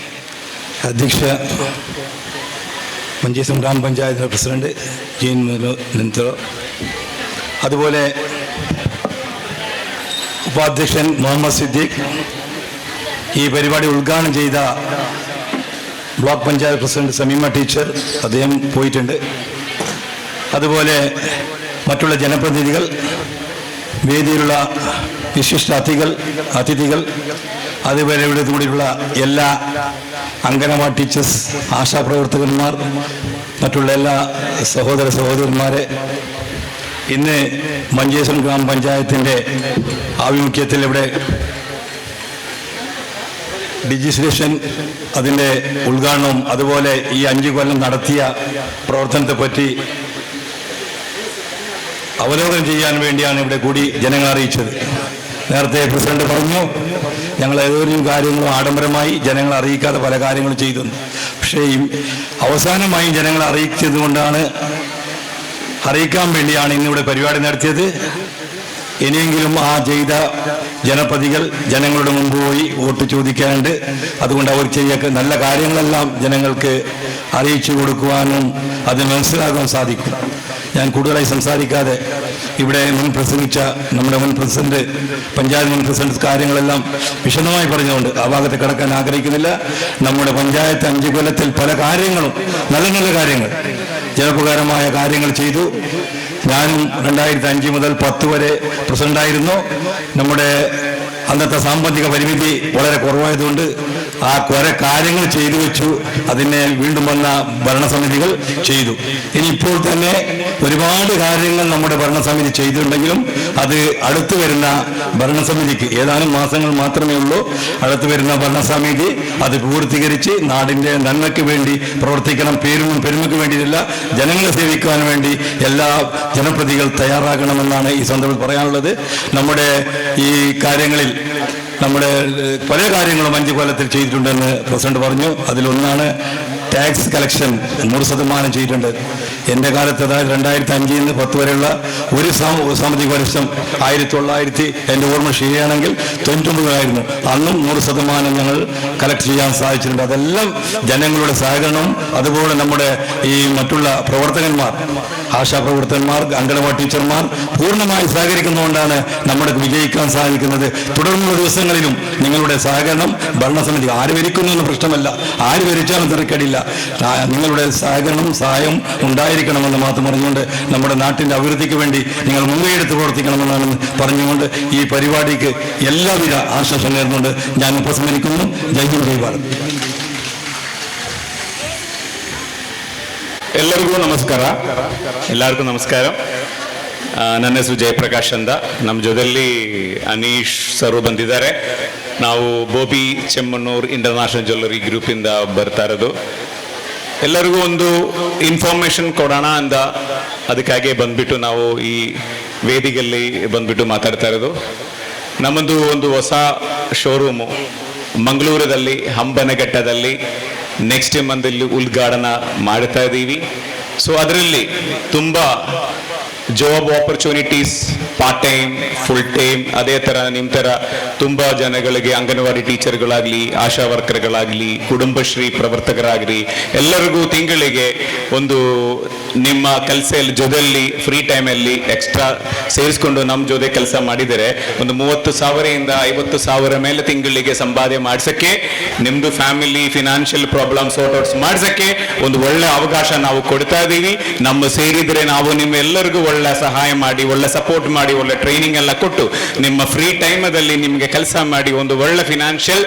ಅಧ್ಯಕ್ಷ മഞ്ചേശ്വരം ഗ്രാമപഞ്ചായത്ത് പ്രസിഡന്റ് ജീൻ നിന്തോ, അതുപോലെ ഉപാധ്യക്ഷൻ മുഹമ്മദ് സിദ്ദീഖ്, ഈ പരിപാടി ഉദ്ഘാടനം ചെയ്ത block panchayat president Sameema teacher, അദ്ദേഹം പോയിട്ടുണ്ട്. അതുപോലെ മറ്റുള്ള ജനപ്രതിനിധികൾ, വേദിയിലുള്ള വിശിഷ്ട അതിഥികൾ, അതുപോലെ ഇവിടെ കൂടിയുള്ള എല്ലാ അംഗനവാടി ടീച്ചേഴ്സ്, ആശാപ്രവർത്തകന്മാർ, മറ്റുള്ള എല്ലാ സഹോദര സഹോദരന്മാരെ, ഇന്ന് മഞ്ചേശ്വരം ഗ്രാമപഞ്ചായത്തിൻ്റെ ആഭിമുഖ്യത്തിൽ ഇവിടെ ഡിജിറ്റലൈസേഷൻ അതിൻ്റെ ഉദ്ഘാടനവും അതുപോലെ ഈ 5 കൊല്ലം നടത്തിയ പ്രവർത്തനത്തെപ്പറ്റി അവലോകനം ചെയ്യാൻ വേണ്ടിയാണ് ഇവിടെ കൂടി ജനങ്ങളെ അറിയിച്ചത്. നേരത്തെ പ്രസിഡന്റ് പറഞ്ഞു, ഞങ്ങൾ ഏതൊരു കാര്യങ്ങളും ആഡംബരമായി ജനങ്ങളെ അറിയിക്കാതെ പല കാര്യങ്ങളും ചെയ്തു. പക്ഷേ ഈ അവസാനമായി ജനങ്ങളെ അറിയിച്ചത് കൊണ്ടാണ്, അറിയിക്കാൻ വേണ്ടിയാണ് ഇന്നിവിടെ പരിപാടി നടത്തിയത്. ഇനിയെങ്കിലും ആ ചെയ്ത ജനപ്രതികൾ ജനങ്ങളുടെ മുമ്പ് പോയി വോട്ട് ചോദിക്കാനുണ്ട്. അതുകൊണ്ട് അവർ ചെയ്യ നല്ല കാര്യങ്ങളെല്ലാം ജനങ്ങൾക്ക് അറിയിച്ചു കൊടുക്കുവാനും അത് മനസ്സിലാക്കാൻ സാധിക്കും. ഞാൻ കൂടുതലായി സംസാരിക്കാതെ ഇവിടെ മുൻ പ്രസംഗിച്ച നമ്മുടെ മുൻ പ്രസിഡന്റ്, പഞ്ചായത്ത് മുൻ പ്രസിഡന്റ് കാര്യങ്ങളെല്ലാം വിശദമായി പറഞ്ഞുകൊണ്ട് ആ ഭാഗത്ത് കടക്കാൻ ആഗ്രഹിക്കുന്നില്ല. നമ്മുടെ പഞ്ചായത്ത് 5 കൊല്ലത്തിൽ പല കാര്യങ്ങളും, നല്ല നല്ല കാര്യങ്ങൾ, ജനോപകാരമായ കാര്യങ്ങൾ ചെയ്തു. ഞാനും 2005 മുതൽ 10 വരെ പ്രസിഡന്റായിരുന്നു. നമ്മുടെ അന്നത്തെ സാമ്പത്തിക പരിമിതി വളരെ കുറവായതുകൊണ്ട് ആ കുറെ കാര്യങ്ങൾ ചെയ്തു വെച്ചു. അതിനെ വീണ്ടും വന്ന ഭരണസമിതികൾ ചെയ്തു. ഇനിയിപ്പോൾ തന്നെ ഒരുപാട് കാര്യങ്ങൾ നമ്മുടെ ഭരണസമിതി ചെയ്തിട്ടുണ്ടെങ്കിലും അത് അടുത്തു വരുന്ന ഭരണസമിതിക്ക് ഏതാനും മാസങ്ങൾ മാത്രമേ ഉള്ളൂ. അടുത്തു വരുന്ന ഭരണസമിതി അത് പൂർത്തീകരിച്ച് നാടിൻ്റെ നന്മയ്ക്ക് വേണ്ടി പ്രവർത്തിക്കണം. പെരുമയ്ക്ക് വേണ്ടിയിട്ടല്ല, ജനങ്ങളെ സേവിക്കുവാൻ വേണ്ടി എല്ലാ ജനപ്രതികൾ തയ്യാറാകണമെന്നാണ് ഈ സന്ദർഭത്തിൽ പറയാനുള്ളത്. നമ്മുടെ ഈ കാര്യങ്ങളിൽ നമ്മുടെ പല കാര്യങ്ങളും 5 കൊല്ലത്തിൽ ചെയ്തിട്ടുണ്ടെന്ന് പ്രസിഡന്റ് പറഞ്ഞു. അതിലൊന്നാണ് ടാക്സ് കളക്ഷൻ 100% ചെയ്തിട്ടുണ്ട്. എൻ്റെ കാലത്ത്, അതായത് 2005 നിന്ന് 10 വരെയുള്ള ഒരു സാമ്പത്തിക വർഷം 1900, എൻ്റെ ഓർമ്മ ശരിയാണെങ്കിൽ 99 ആയിരുന്നു. അന്നും 100% ഞങ്ങൾ കളക്ട് ചെയ്യാൻ സാധിച്ചിട്ടുണ്ട്. അതെല്ലാം ജനങ്ങളുടെ സഹകരണവും അതുപോലെ നമ്മുടെ ഈ മറ്റുള്ള പ്രവർത്തകന്മാർ, ആശാപ്രവർത്തകന്മാർ, അംഗനവാടി ടീച്ചർമാർ പൂർണ്ണമായി സഹകരിക്കുന്നതുകൊണ്ടാണ് നമ്മുടെ വിജയിക്കാൻ സാധിക്കുന്നത്. തുടർന്നുള്ള ദിവസങ്ങളിലും നിങ്ങളുടെ സഹകരണം, ഭരണസമിതി ആര് ഭരിക്കുന്നു എന്ന പ്രശ്നമല്ല, ആര് ഭരിച്ചാലും തിരക്കേടില്ല. നിങ്ങളുടെ സഹകരണം സഹായം ഉണ്ടായിരിക്കണമെന്ന് മാത്രം പറഞ്ഞുകൊണ്ട് നമ്മുടെ നാട്ടിൻ്റെ അഭിവൃദ്ധിക്ക് വേണ്ടി നിങ്ങൾ മുൻകൈയെടുത്ത് പ്രവർത്തിക്കണമെന്നാണ് പറഞ്ഞുകൊണ്ട് ഈ പരിപാടിക്ക് എല്ലാവിധ ആശംസ നേർന്നുകൊണ്ട് ഞാൻ ഉപസംഹരിക്കുന്നു. ജയ് ഹിന്ദ്, ജയ് ഭാരത്. ಎಲ್ಲರಿಗೂ ನಮಸ್ಕಾರ. ಎಲ್ಲರಿಗೂ ನಮಸ್ಕಾರ. ನನ್ನ ಹೆಸರು ಜಯಪ್ರಕಾಶ್ ಅಂತ. ನಮ್ಮ ಜೊತೆಯಲ್ಲಿ ಅನೀಶ್ ಸರ್ ಬಂದಿದ್ದಾರೆ. ನಾವು ಬೋಬಿ ಚೆಮ್ಮನ್ನೂರ್ ಇಂಟರ್ನ್ಯಾಷನಲ್ ಜ್ಯುವೆಲ್ಲರಿ ಗ್ರೂಪಿಂದ ಬರ್ತಾ ಇರೋದು. ಎಲ್ಲರಿಗೂ ಒಂದು ಇನ್ಫಾರ್ಮೇಷನ್ ಕೊಡೋಣ ಅಂತ ಅದಕ್ಕಾಗಿ ಬಂದ್ಬಿಟ್ಟು ನಾವು ಈ ವೇದಿಕೆಯಲ್ಲಿ ಬಂದ್ಬಿಟ್ಟು ಮಾತಾಡ್ತಾ ಇರೋದು. ನಮ್ಮದು ಒಂದು ಹೊಸ ಶೋರೂಮು ಮಂಗಳೂರದಲ್ಲಿ ಹಂಬನಘಟ್ಟದಲ್ಲಿ ನೆಕ್ಸ್ಟ್ ಮಂತಲ್ಲಿ ಉದ್ಘಾಟನಾ ಮಾಡ್ತಾ ಇದ್ದೀವಿ. ಸೊ ಅದರಲ್ಲಿ ತುಂಬ job opportunities, part time, full time, ಅದೇ ಥರ ನಿಮ್ಮ ಥರ ತುಂಬ ಜನಗಳಿಗೆ ಅಂಗನವಾಡಿ ಟೀಚರ್ಗಳಾಗಲಿ, ಆಶಾ ವರ್ಕರ್ಗಳಾಗಲಿ, ಕುಟುಂಬಶ್ರೀ ಪ್ರವರ್ತಕರಾಗಲಿ, ಎಲ್ಲರಿಗೂ ತಿಂಗಳಿಗೆ ಒಂದು ನಿಮ್ಮ ಕೆಲಸ ಜೊತೆಯಲ್ಲಿ ಫ್ರೀ ಟೈಮಲ್ಲಿ ಎಕ್ಸ್ಟ್ರಾ ಸೇರಿಸ್ಕೊಂಡು ನಮ್ಮ ಜೊತೆ ಕೆಲಸ ಮಾಡಿದರೆ ಒಂದು 30,000ರಿಂದ 50,000 ಮೇಲೆ ತಿಂಗಳಿಗೆ ಸಂಪಾದನೆ ಮಾಡ್ಸೋಕ್ಕೆ, ನಿಮ್ಮದು family financial problem sort outs ಮಾಡ್ಸೋಕ್ಕೆ ಒಂದು ಒಳ್ಳೆ ಅವಕಾಶ ನಾವು ಕೊಡ್ತಾ ಇದ್ದೀವಿ. ನಮ್ಮ ಸೇರಿದರೆ ನಾವು ನಿಮ್ಮೆಲ್ಲರಿಗೂ ಒಳ್ಳೆ ಸಹಾಯ ಮಾಡಿ, ಒಳ್ಳೆ ಸಪೋರ್ಟ್ ಮಾಡಿ, ಒಳ್ಳೆ ಟ್ರೈನಿಂಗ್ ಎಲ್ಲ ಕೊಟ್ಟು ನಿಮ್ಮ ಫ್ರೀ ಟೈಮದಲ್ಲಿ ನಿಮಗೆ ಕೆಲಸ ಮಾಡಿ ಒಂದು ಒಳ್ಳೆ ಫಿನಾನ್ಷಿಯಲ್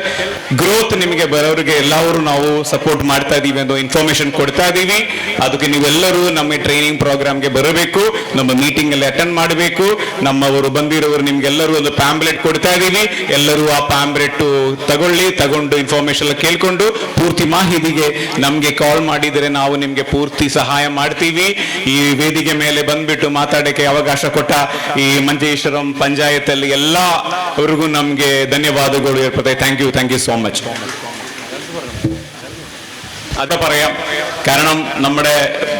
ಗ್ರೋತ್ ನಿಮಗೆ ಬರೋರಿಗೆ ಎಲ್ಲರೂ ನಾವು ಸಪೋರ್ಟ್ ಮಾಡ್ತಾ ಇದ್ದೀವಿ ಎಂದು ಇನ್ಫಾರ್ಮೇಶನ್ ಕೊಡ್ತಾ ಇದ್ದೀವಿ. ಅದಕ್ಕೆ ನೀವೆಲ್ಲರೂ ನಮ್ಮ ಟ್ರೈನಿಂಗ್ ಪ್ರೋಗ್ರಾಮ್ಗೆ ಬರಬೇಕು, ನಮ್ಮ ಮೀಟಿಂಗ್ ಅಲ್ಲಿ ಅಟೆಂಡ್ ಮಾಡಬೇಕು. ನಮ್ಮವರು ಬಂದಿರೋರು ನಿಮ್ಗೆಲ್ಲರೂ ಒಂದು ಪ್ಯಾಂಪ್ಲೆಟ್ ಕೊಡ್ತಾ ಇದ್ದೀವಿ. ಎಲ್ಲರೂ ಆ ಪ್ಯಾಂಪ್ಲೆಟ್ ತಗೊಳ್ಳಿ, ತಗೊಂಡು ಇನ್ಫಾರ್ಮೇಶನ್ ಕೇಳ್ಕೊಂಡು ಪೂರ್ತಿ ಮಾಹಿತಿಗೆ ನಮಗೆ ಕಾಲ್ ಮಾಡಿದರೆ ನಾವು ನಿಮಗೆ ಪೂರ್ತಿ ಸಹಾಯ ಮಾಡ್ತೀವಿ. ಈ ವೇದಿಕೆ ಮೇಲೆ ಬಂದ್ಬಿಟ್ಟು ಮಾತಾಡೋಕ್ಕೆ ಅವಕಾಶ ಕೊಟ್ಟ ಈ ಮಂಜೇಶ್ವರಂ ಪಂಚಾಯತಲ್ಲಿ ಎಲ್ಲ ಅವ್ರಿಗೂ ನಮಗೆ ಧನ್ಯವಾದಗಳು ಇರ್ತದೆ. Thank you, thank you so much. അത് പറയാം, കാരണം നമ്മുടെ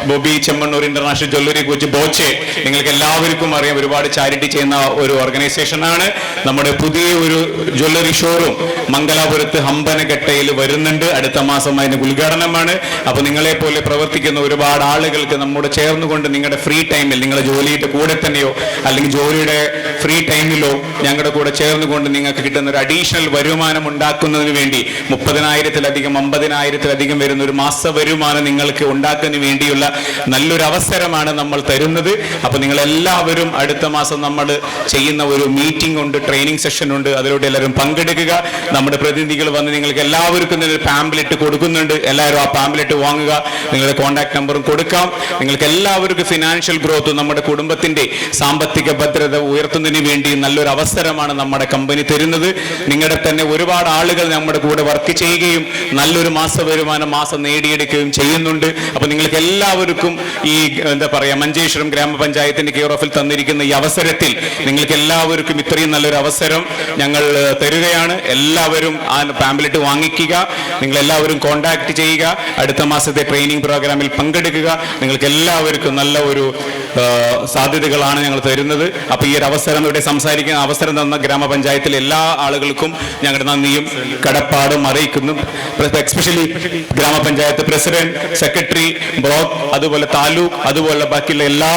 ബോബി ചെമ്മണ്ണൂർ ഇന്റർനാഷണൽ ജ്വല്ലറി കുറിച്ച് ബോച്ചെ നിങ്ങൾക്ക് എല്ലാവർക്കും അറിയാം. ഒരുപാട് ചാരിറ്റി ചെയ്യുന്ന ഒരു ഓർഗനൈസേഷനാണ്. നമ്മുടെ പുതിയ ഒരു ജ്വല്ലറി ഷോറൂം മംഗലാപുരത്ത് ഹമ്പനഘട്ടയിൽ വരുന്നുണ്ട്. അടുത്ത മാസം അതിന് ഉദ്ഘാടനമാണ്. അപ്പൊ നിങ്ങളെ പോലെ പ്രവർത്തിക്കുന്ന ഒരുപാട് ആളുകൾക്ക് നമ്മോട് ചേർന്നുകൊണ്ട് നിങ്ങളുടെ ഫ്രീ ടൈമിൽ, നിങ്ങളുടെ ജോലിയുടെ കൂടെ തന്നെയോ അല്ലെങ്കിൽ ജോലിയുടെ ഫ്രീ ടൈമിലോ ഞങ്ങളുടെ കൂടെ ചേർന്നുകൊണ്ട് നിങ്ങൾക്ക് കിട്ടുന്ന ഒരു അഡീഷണൽ വരുമാനം ഉണ്ടാക്കുന്നതിന് വേണ്ടി 30,000-ലധികം 50,000-ലധികം വരുന്ന ഒരു മാസ വരുമാനം നിങ്ങൾക്ക് ഉണ്ടാക്കുന്നതിന് വേണ്ടിയുള്ള നല്ലൊരു അവസരമാണ് നമ്മൾ തരുന്നത്. അപ്പൊ നിങ്ങളെല്ലാവരും അടുത്ത മാസം നമ്മൾ ചെയ്യുന്ന ഒരു മീറ്റിംഗ് ഉണ്ട്, ട്രെയിനിങ് സെഷൻ ഉണ്ട്, അതിലൂടെ എല്ലാവരും പങ്കെടുക്കുക. നമ്മുടെ പ്രതിനിധികൾ വന്ന് നിങ്ങൾക്ക് എല്ലാവർക്കും ഒരു പാംപ്ലെറ്റ് കൊടുക്കുന്നുണ്ട്. എല്ലാവരും ആ പാംപ്ലെറ്റ് വാങ്ങുക, നിങ്ങളുടെ കോൺടാക്ട് നമ്പറും കൊടുക്കാം. നിങ്ങൾക്ക് എല്ലാവർക്കും ഫിനാൻഷ്യൽ ഗ്രോത്ത്, നമ്മുടെ കുടുംബത്തിന്റെ സാമ്പത്തിക ഭദ്രത ഉയർത്തുന്നതിന് വേണ്ടി നല്ലൊരു അവസരമാണ് നമ്മുടെ കമ്പനി തരുന്നത്. നിങ്ങളുടെ തന്നെ ഒരുപാട് ആളുകൾ നമ്മുടെ കൂടെ വർക്ക് ചെയ്യുകയും നല്ലൊരു മാസ വരുമാനം മാസം നേടിയെടുക്കുകയും ചെയ്യുന്നുണ്ട്. അപ്പൊ നിങ്ങൾക്ക് എല്ലാവർക്കും ഈ എന്താ പറയാ മഞ്ചേശ്വരം ഗ്രാമപഞ്ചായത്തിന്റെ കെയർ ഓഫിൽ തന്നിരിക്കുന്ന ഈ അവസരത്തിൽ നിങ്ങൾക്ക് എല്ലാവർക്കും ഇത്രയും നല്ലൊരു അവസരം ഞങ്ങൾ തരുകയാണ്. എല്ലാവരും ആ പാംപ്ലെറ്റ് വാങ്ങിക്കുക, നിങ്ങളെല്ലാവരും കോൺടാക്ട് ചെയ്യുക, അടുത്ത മാസത്തെ ട്രെയിനിങ് പ്രോഗ്രാമിൽ പങ്കെടുക്കുക. നിങ്ങൾക്ക് എല്ലാവർക്കും നല്ല ഒരു സാധ്യതകളാണ് ഞങ്ങൾ തരുന്നത്. അപ്പൊ ഈ ഒരു അവസരം ഇവിടെ സംസാരിക്കുന്ന അവസരം തന്ന ഗ്രാമപഞ്ചായത്തിലെ എല്ലാ ആളുകൾക്കും ഞങ്ങളുടെ നന്ദിയും കടപ്പാടും അറിയിക്കുന്നു. എക്സ്പെഷ്യലി ഗ്രാമപഞ്ചായത്ത് പ്രസിഡന്റ്, സെക്രട്ടറി, ബ്ലോക്ക്, അതുപോലെ താലൂക്ക്, അതുപോലെ ബാക്കിയുള്ള എല്ലാ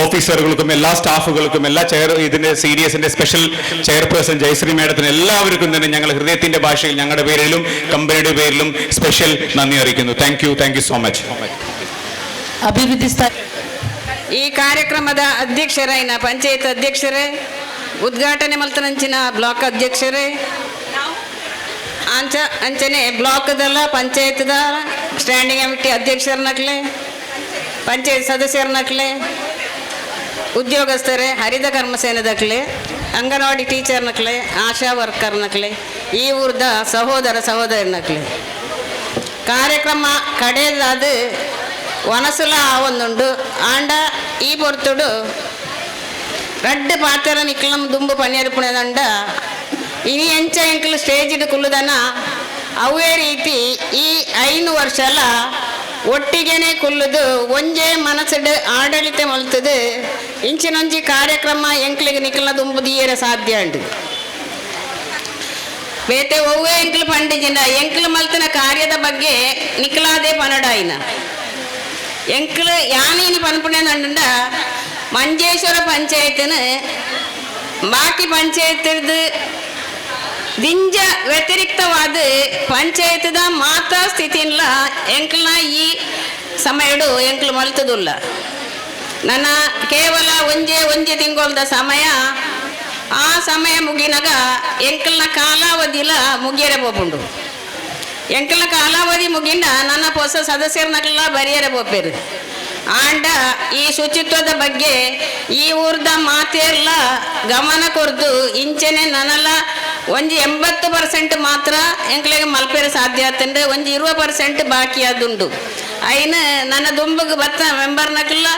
ഓഫീസറുകൾക്കും എല്ലാ സ്റ്റാഫുകൾക്കും എല്ലാ ചെയർ ഇതിന്റെ സി ഡി എസിന്റെ സ്പെഷ്യൽ ചെയർപേഴ്സൺ ജയശ്രീ മേഡത്തിന് എല്ലാവർക്കും തന്നെ ഞങ്ങൾ ഹൃദയത്തിന്റെ ഭാഷയിൽ ഞങ്ങളുടെ പേരിലും കമ്പനിയുടെ പേരിലും സ്പെഷ്യൽ നന്ദി അറിയിക്കുന്നു. Thank you, thank you so much. ಅಭಿವೃದ್ಧಿ ಈ ಕಾರ್ಯಕ್ರಮದ ಅಧ್ಯಕ್ಷರಾಯಿನ ಪಂಚಾಯತ್ ಅಧ್ಯಕ್ಷರೇ, ಉದ್ಘಾಟನೆ ಮಲ್ತನಂಚಿನ ಬ್ಲಾಕ್ ಅಧ್ಯಕ್ಷರೇ, ಅಂಚ ಅಂಚನೆ ಬ್ಲಾಕ್ದಲ್ಲ ಪಂಚಾಯತ್ದ ಸ್ಟ್ಯಾಂಡಿಂಗ್ ಕಮಿಟಿ ಅಧ್ಯಕ್ಷರನಕ್ಲೆ, ಪಂಚಾಯತ್ ಸದಸ್ಯರನಕ್ಲೆ, ಉದ್ಯೋಗಸ್ಥರೇ, ಹರಿತ ಕರ್ಮಸೇನದಕ್ಲೆ, ಅಂಗನವಾಡಿ ಟೀಚರ್ನಕ್ಲೆ, ಆಶಾ ವರ್ಕರ್ನಕ್ಲೆ, ಈ ಊರ್ದ ಸಹೋದರ ಸಹೋದರನಕ್ಲೆ, ಕಾರ್ಯಕ್ರಮ ಕಡೆದಾದ ವನಸುಲ ಆವೊಂದುಂಡು. ಆಂಡ ಈ ಪೊರ್ತುಡು ರಡ್ಡ್ ಪಾತೆರ ನಿಕ್ಲಂ ದುಂಬು ಪನ್ಯರ್ಪುಣದಂಡ ಇನಿ ಎಂಚ ಎಂಕ್ಲು ಸ್ಟೇಜಿಡ್ ಕುಲ್ಲುದನ ಅವೇ ರೀತಿ ಈ 5 ವರ್ಷಲ ಒಟ್ಟಿಗೆನೆ ಕುಲ್ಲುದು ಒಂಜೇ ಮನಸ್ಸುಡು ಆಡಳಿತ ಮಲ್ತದು ಇಂಚಿನೊಂಜಿ ಕಾರ್ಯಕ್ರಮ ಎಂಕ್ಲಿಗೆ ನಿಕ್ಲನ ದುಂಬು ದೀಯರೆ ಸಾಧ್ಯ ಉಂಡು. ಬೇತೆ ಒವ್ವೇ ಎಂಕ್ಲು ಪಂಡಿಜಿನ ಎಂಕ್ಲು ಮಲ್ತನ ಕಾರ್ಯದ ಬಗ್ಗೆ ನಿಕ್ಲಾದೆ ಪನಡಾಯಿನ ಎಂಕ್ಲು ಯಾನೇನಿ ಪನ್ಪುಣೆಂಡ ಮಂಜೇಶ್ವರ ಪಂಚಾಯತ್ನ ಬಾಕಿ ಪಂಚಾಯತ್ ದಿಂಜ ವ್ಯತಿರಿಕ್ತವಾದ ಪಂಚಾಯತ್ದ ಮಾತಾ ಸ್ಥಿತಿನ್ಲ ಎಂಕ್ಲನ ಈ ಸಮಯಡು ಎಂಕ್ಲು ಮಲ್ತದುಲ್ಲ. ನನ್ನ ಕೇವಲ ಒಂಜೇ ಒಂಜಿ ತಿಂಗೊಳ್ದ ಸಮಯ, ಆ ಸಮಯ ಮುಗಿನಾಗ ಎಂಕ್ಲನ ಕಾಲಾವಧಿಲ ಮುಗಿಯರೆ ಪೋಪುಂಡು. ಎಂಕ್ಲನ ಕಾಲಾವಧಿ ಮುಗಿಂಡ ನನ್ನ ಹೊಸ ಸದಸ್ಯರನ್ನಕ್ಲ ಬರಿಯರೆ ಪೋಪೇರು. ಆಂಡ ಈ ಶುಚಿತ್ವದ ಬಗ್ಗೆ ಈ ಊರ್ದ ಮಾತೆಲ್ಲ ಗಮನ ಕೊರ್ದು ಇಂಚನೆ ನನಲ ಒಂಜಿ 80% ಮಾತ್ರ ಎಂಕ್ಲೆಗೆ ಮಲ್ಪೆರೆ ಸಾಧ್ಯ ಆತಂಡು, ಒಂಜಿ 20% ಬಾಕಿ ಆದುಂಡು. ಐನು ನನ್ನ ದುಂಬಗ್ ಬತ್ತ ಮೆಂಬರ್ನಕಲ್ಲ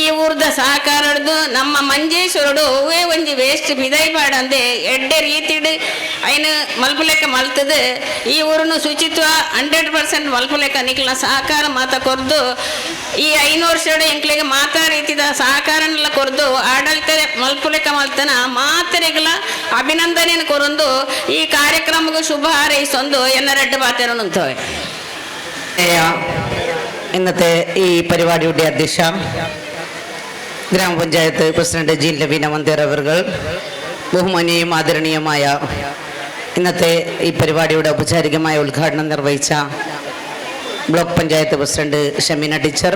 ಈ ಊರ್ದ ಸಹಕಾರಡ್ದು ನಮ್ಮ ಮಂಜೇಶ್ವರಡು ಒವ್ವೇ ಒಂಜಿ ವೇಸ್ಟ್ ಬಿದೈ ಪಾಡಂದೆ ಎಡ್ಡೆ ರೀತಿಡ್ ಐನು ಮಲ್ಪುಲೆಕ್ಕ ಮಲ್ತದು ಈ ಊರನ್ನು ಶುಚಿತ್ವ 100% ಮಲ್ಪುಲೆಕ್ಕ ನಿಕ್ಲ ಸಹಕಾರ ಮಾತ ಕೊರ್ದು ಈ 5 ವರ್ಷಡು ಎಂಕ್ಲೆಗೆ ಮಾತಾ ರೀತಿದ ಸಹಕಾರನೆಲ್ಲ ಕೊರ್ದು ಆಡಳಿತ ಮಲ್ಪುಲೆಕ್ಕ ಮಲ್ತನ ಮಾತರೆಗಳ ಅಭಿನಂದನೆಯನ್ನು ಕೊರೊಂದು ಈ ಕಾರ್ಯಕ್ರಮಕ್ಕೆ ಶುಭ ಹಾರೈಸೊಂದು ಎನ್ನ ರೆಡ್ಡು ಪಾತೆರೊಂದುಂತವೆ. ഇന്നത്തെ ഈ പരിപാടിയുടെ അധ്യക്ഷ ഗ്രാമപഞ്ചായത്ത് പ്രസിഡന്റ് ജി ലവീന മന്ദിർ അവർകൾ, ബഹുമാനീയം ആദരണീയമായ ഇന്നത്തെ ഈ പരിപാടിയുടെ ഔപചാരികമായ ഉദ്ഘാടനം നിർവഹിച്ച block panchayat president Shameena teacher,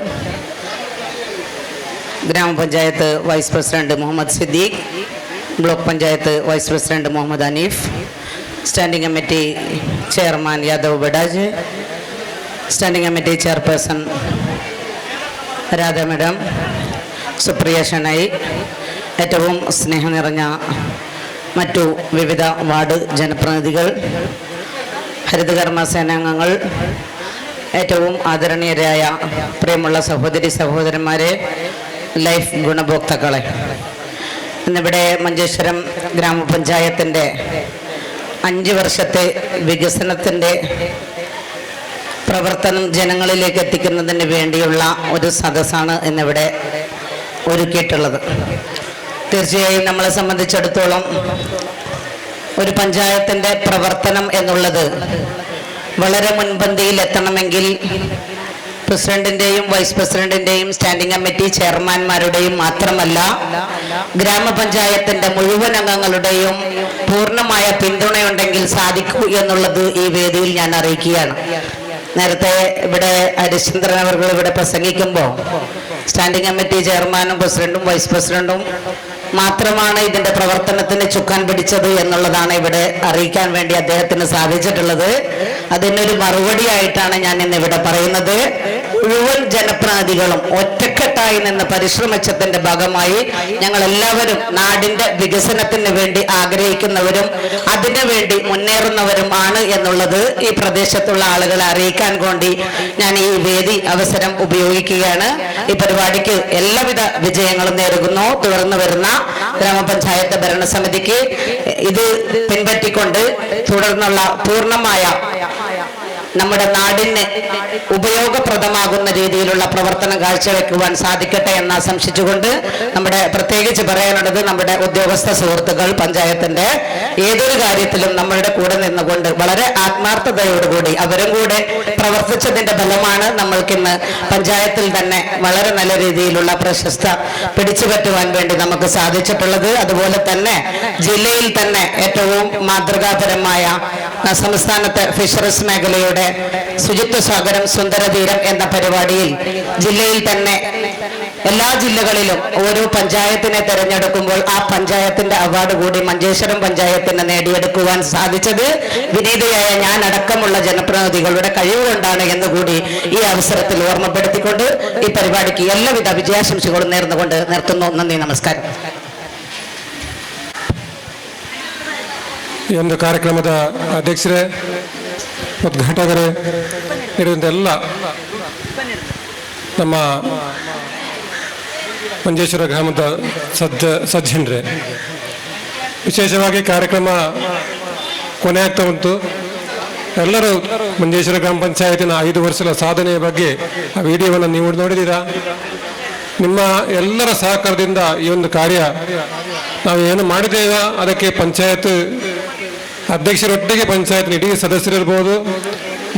ഗ്രാമപഞ്ചായത്ത് vice president Muhammad Siddique, block panchayat vice president Muhammad Hanif, standing committee chairman Yadav Badaj, standing committee chairperson Radha madam, Supriya Shenoy, ഏറ്റവും സ്നേഹം നിറഞ്ഞ മറ്റു വിവിധ വാർഡ് ജനപ്രതിനിധികൾ, ഹരിതകർമ്മ സേനാംഗങ്ങൾ, ഏറ്റവും ആദരണീയരായ പ്രിയമുള്ള സഹോദരി സഹോദരന്മാരെ, ലൈഫ് ഗുണഭോക്താക്കളെ, ഇന്നിവിടെ മഞ്ചേശ്വരം ഗ്രാമപഞ്ചായത്തിൻ്റെ 5 വർഷത്തെ വികസനത്തിൻ്റെ പ്രവർത്തനം ജനങ്ങളിലേക്ക് എത്തിക്കുന്നതിന് വേണ്ടിയുള്ള ഒരു സദസ്സാണ് ഇന്നിവിടെ ഒരുക്കിയിട്ടുള്ളത്. തീർച്ചയായും നമ്മളെ സംബന്ധിച്ചിടത്തോളം ഒരു പഞ്ചായത്തിൻ്റെ പ്രവർത്തനം എന്നുള്ളത് വളരെ മുൻപന്തിയിൽ എത്തണമെങ്കിൽ പ്രസിഡന്റിൻ്റെയും വൈസ് പ്രസിഡന്റിൻ്റെയും സ്റ്റാൻഡിംഗ് കമ്മിറ്റി ചെയർമാൻമാരുടെയും മാത്രമല്ല ഗ്രാമപഞ്ചായത്തിൻ്റെ മുഴുവൻ അംഗങ്ങളുടെയും പൂർണ്ണമായ പിന്തുണയുണ്ടെങ്കിൽ സാധിക്കൂ എന്നുള്ളത് ഈ വേദിയിൽ ഞാൻ അറിയിക്കുകയാണ്. നേരത്തെ ഇവിടെ ഹരിശ്ചന്ദ്രൻ അവർ ഇവിടെ പ്രസംഗിക്കുമ്പോൾ സ്റ്റാൻഡിംഗ് കമ്മിറ്റി ചെയർമാനും പ്രസിഡന്റും വൈസ് പ്രസിഡന്റും മാത്രമാണ് ഇതിൻ്റെ പ്രവർത്തനത്തിന് ചുക്കാൻ പിടിച്ചത് എന്നുള്ളതാണ് ഇവിടെ അറിയിക്കാൻ വേണ്ടി അദ്ദേഹത്തിന് സാധിച്ചിട്ടുള്ളത്. അതിനൊരു മറുപടിയായിട്ടാണ് ഞാൻ ഇന്നിവിടെ പറയുന്നത്. മുഴുവൻ ജനപ്രതിനിധികളും ഒറ്റക്കെട്ടായി നിന്ന് പരിശ്രമിച്ചതിൻ്റെ ഭാഗമായി ഞങ്ങളെല്ലാവരും നാടിൻ്റെ വികസനത്തിന് വേണ്ടി ആഗ്രഹിക്കുന്നവരും അതിനു വേണ്ടി മുന്നേറുന്നവരും ആണ് എന്നുള്ളത് ഈ പ്രദേശത്തുള്ള ആളുകളെ അറിയിക്കാൻ വേണ്ടി ഞാൻ ഈ വേദി അവസരം ഉപയോഗിക്കുകയാണ്. ഈ പരിപാടിക്ക് എല്ലാവിധ വിജയങ്ങളും നേരുന്നു. തുടർന്ന് വരുന്ന ഗ്രാമപഞ്ചായത്ത് ഭരണസമിതിക്ക് ഇത് പിൻപറ്റിക്കൊണ്ട് തുടർന്നുള്ള പൂർണ്ണമായ നമ്മുടെ നാടിന് ഉപയോഗപ്രദമാകുന്ന രീതിയിലുള്ള പ്രവർത്തനം കാഴ്ചവെക്കുവാൻ സാധിക്കട്ടെ എന്ന് ആശംസിച്ചുകൊണ്ട് നമ്മുടെ പ്രത്യേകിച്ച് പറയാനുള്ളത് നമ്മുടെ ഉദ്യോഗസ്ഥ സുഹൃത്തുക്കൾ പഞ്ചായത്തിന്റെ ഏതൊരു കാര്യത്തിലും നമ്മളുടെ കൂടെ നിന്നുകൊണ്ട് വളരെ ആത്മാർത്ഥതയോടുകൂടി അവരും കൂടെ പ്രവർത്തിച്ചതിന്റെ ഫലമാണ് നമ്മൾക്കിന്ന് പഞ്ചായത്തിൽ തന്നെ വളരെ നല്ല രീതിയിലുള്ള പ്രശസ്ത പിടിച്ചുപറ്റുവാൻ വേണ്ടി നമുക്ക് സാധിച്ചിട്ടുള്ളത്. അതുപോലെ തന്നെ ജില്ലയിൽ തന്നെ ഏറ്റവും മാതൃകാപരമായ സംസ്ഥാനത്തെ ഫിഷറീസ് മേഖലയുടെ ശുചിത്വ സാഗരം സുന്ദരതീരം എന്ന പരിപാടിയിൽ ജില്ലയിൽ തന്നെ എല്ലാ ജില്ലകളിലും ഓരോ പഞ്ചായത്തിനെ തെരഞ്ഞെടുക്കുമ്പോൾ ആ പഞ്ചായത്തിന്റെ അവാർഡ് കൂടി മഞ്ചേശ്വരം പഞ്ചായത്തിന് നേടിയെടുക്കുവാൻ സാധിച്ചത് വിനീതയായ ഞാൻ അടക്കമുള്ള ജനപ്രതിനിധികളുടെ കഴിവുകൊണ്ടാണ് എന്നുകൂടി ഈ അവസരത്തിൽ ഓർമ്മപ്പെടുത്തിക്കൊണ്ട് ഈ പരിപാടിക്ക് എല്ലാവിധ വിജയാശംസകളും നേർന്നുകൊണ്ട് നിർത്തുന്നു. നന്ദി, നമസ്കാരം. ಈ ಒಂದು ಕಾರ್ಯಕ್ರಮದ ಅಧ್ಯಕ್ಷರೇ, ಉದ್ಘಾಟಕರೇ, ಇರುವಂಥ ಎಲ್ಲ ನಮ್ಮ ಮಂಜೇಶ್ವರ ಗ್ರಾಮದ ಸಜ್ಜನರೇ, ವಿಶೇಷವಾಗಿ ಕಾರ್ಯಕ್ರಮ ಕೊನೆಯಾಗ್ತಾ ಉಂಟು. ಎಲ್ಲರೂ ಮಂಜೇಶ್ವರ ಗ್ರಾಮ ಪಂಚಾಯತಿನ 5 ವರ್ಷದ ಸಾಧನೆಯ ಬಗ್ಗೆ ಆ ವಿಡಿಯೋವನ್ನು ನೀವು ನೋಡಿದ್ದೀರಾ. ನಿಮ್ಮ ಎಲ್ಲರ ಸಹಕಾರದಿಂದ ಈ ಒಂದು ಕಾರ್ಯ ನಾವು ಏನು ಮಾಡಿದ್ದೇವೆ ಅದಕ್ಕೆ ಪಂಚಾಯತ್ ಅಧ್ಯಕ್ಷರೊಟ್ಟಿಗೆ ಪಂಚಾಯತ್ನ ಇಡೀ ಸದಸ್ಯರಿರ್ಬೋದು,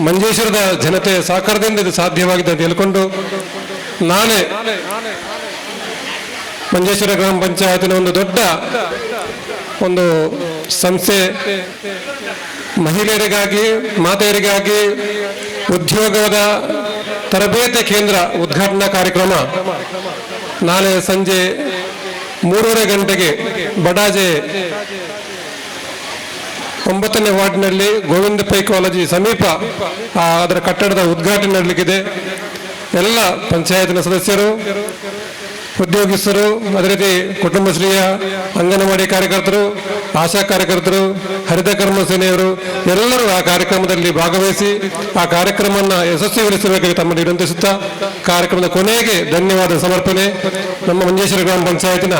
ಮಂಜೇಶ್ವರದ ಜನತೆಯ ಸಹಕಾರದಿಂದ ಇದು ಸಾಧ್ಯವಾಗಿದೆ ಅಂತ ಹೇಳ್ಕೊಂಡು ನಾಳೆ ಮಂಜೇಶ್ವರ ಗ್ರಾಮ ಪಂಚಾಯತಿನ ಒಂದು ದೊಡ್ಡ ಒಂದು ಸಂಸ್ಥೆ ಮಹಿಳೆಯರಿಗಾಗಿ, ಮಾತೆಯರಿಗಾಗಿ ಉದ್ಯೋಗದ ತರಬೇತಿ ಕೇಂದ್ರ ಉದ್ಘಾಟನಾ ಕಾರ್ಯಕ್ರಮ ನಾಳೆ ಸಂಜೆ 3:30 ಗಂಟೆಗೆ ಬಡಾಜೆ 9ನೇ ವಾರ್ಡ್ನಲ್ಲಿ ಗೋವಿಂದ ಪೈ ಕಾಲೇಜು ಸಮೀಪ ಅದರ ಕಟ್ಟಡದ ಉದ್ಘಾಟನೆ ನಡೆಯಲಿಕ್ಕಿದೆ. ಎಲ್ಲ ಪಂಚಾಯತ್ನ ಸದಸ್ಯರು, ಉದ್ಯೋಗಸ್ಥರು, ಅದೇ ರೀತಿ ಕುಟುಂಬಶ್ರೀಯ ಅಂಗನವಾಡಿ ಕಾರ್ಯಕರ್ತರು, ಆಶಾ ಕಾರ್ಯಕರ್ತರು, ಹರಿತ ಕರ್ಮ ಸೇನೆಯವರು ಎಲ್ಲರೂ ಆ ಕಾರ್ಯಕ್ರಮದಲ್ಲಿ ಭಾಗವಹಿಸಿ ಆ ಕಾರ್ಯಕ್ರಮವನ್ನು ಯಶಸ್ವಿಗೊಳಿಸಬೇಕಾಗಿ ತಮ್ಮಲ್ಲಿ ವಿನಂತಿಸುತ್ತಾ, ಕಾರ್ಯಕ್ರಮದ ಕೊನೆಗೆ ಧನ್ಯವಾದ ಸಮರ್ಪಣೆ ನಮ್ಮ ಮಂಜೇಶ್ವರ ಗ್ರಾಮ ಪಂಚಾಯತಿನ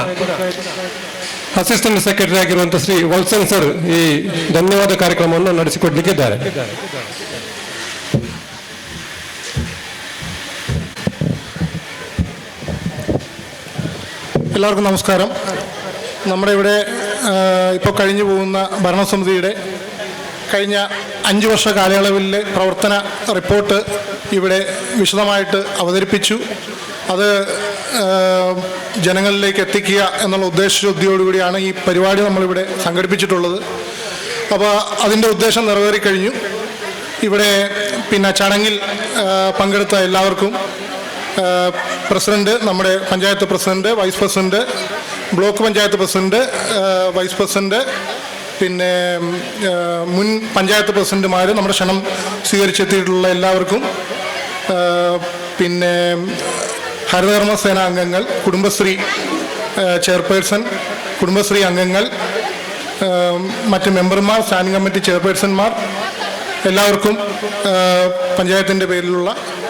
ಅಸಿಸ್ಟೆಂಟ್ ಸೆಕ್ರೆಟರಿ ಆಗಿರುವಂಥ ಶ್ರೀ ವಲ್ಸನ್ ಸರ್ ಈ ಧನ್ಯವಾದ ಕಾರ್ಯಕ್ರಮವನ್ನು ನಡೆಸಿಕೊಡ್ಲಿಕ್ಕಿದ್ದಾರೆ. എല്ലാവർക്കും നമസ്കാരം. നമ്മുടെ ഇവിടെ ഇപ്പോൾ കഴിഞ്ഞു പോകുന്ന ഭരണസമിതിയുടെ കഴിഞ്ഞ 5 വർഷ കാലയളവിലെ പ്രവർത്തന റിപ്പോർട്ട് ഇവിടെ വിശദമായിട്ട് അവതരിപ്പിച്ചു. അത് ജനങ്ങളിലേക്ക് എത്തിക്കുക എന്നുള്ള ഉദ്ദേശശുദ്ധിയോടുകൂടിയാണ് ഈ പരിപാടി നമ്മളിവിടെ സംഘടിപ്പിച്ചിട്ടുള്ളത്. അപ്പോൾ അതിൻ്റെ ഉദ്ദേശം നിറവേറിക്കഴിഞ്ഞു. ഇവിടെ പിന്നെ ചടങ്ങിൽ പങ്കെടുത്ത എല്ലാവർക്കും പ്രസിഡന്റ്, നമ്മുടെ panchayat president, vice president, block panchayat president, vice president, പിന്നെ മുൻ പഞ്ചായത്ത് പ്രസിഡന്റുമാർ, നമ്മുടെ ക്ഷണം സ്വീകരിച്ചെത്തിയിട്ടുള്ള എല്ലാവർക്കും, പിന്നെ ഹരിതകർമ്മ സേന അംഗങ്ങൾ, കുടുംബശ്രീ ചെയർപേഴ്സൺ, കുടുംബശ്രീ അംഗങ്ങൾ, മറ്റ് മെമ്പർമാർ, സ്റ്റാൻഡിംഗ് കമ്മിറ്റി ചെയർപേഴ്സൺമാർ, എല്ലാവർക്കും പഞ്ചായത്തിൻ്റെ പേരിലുള്ള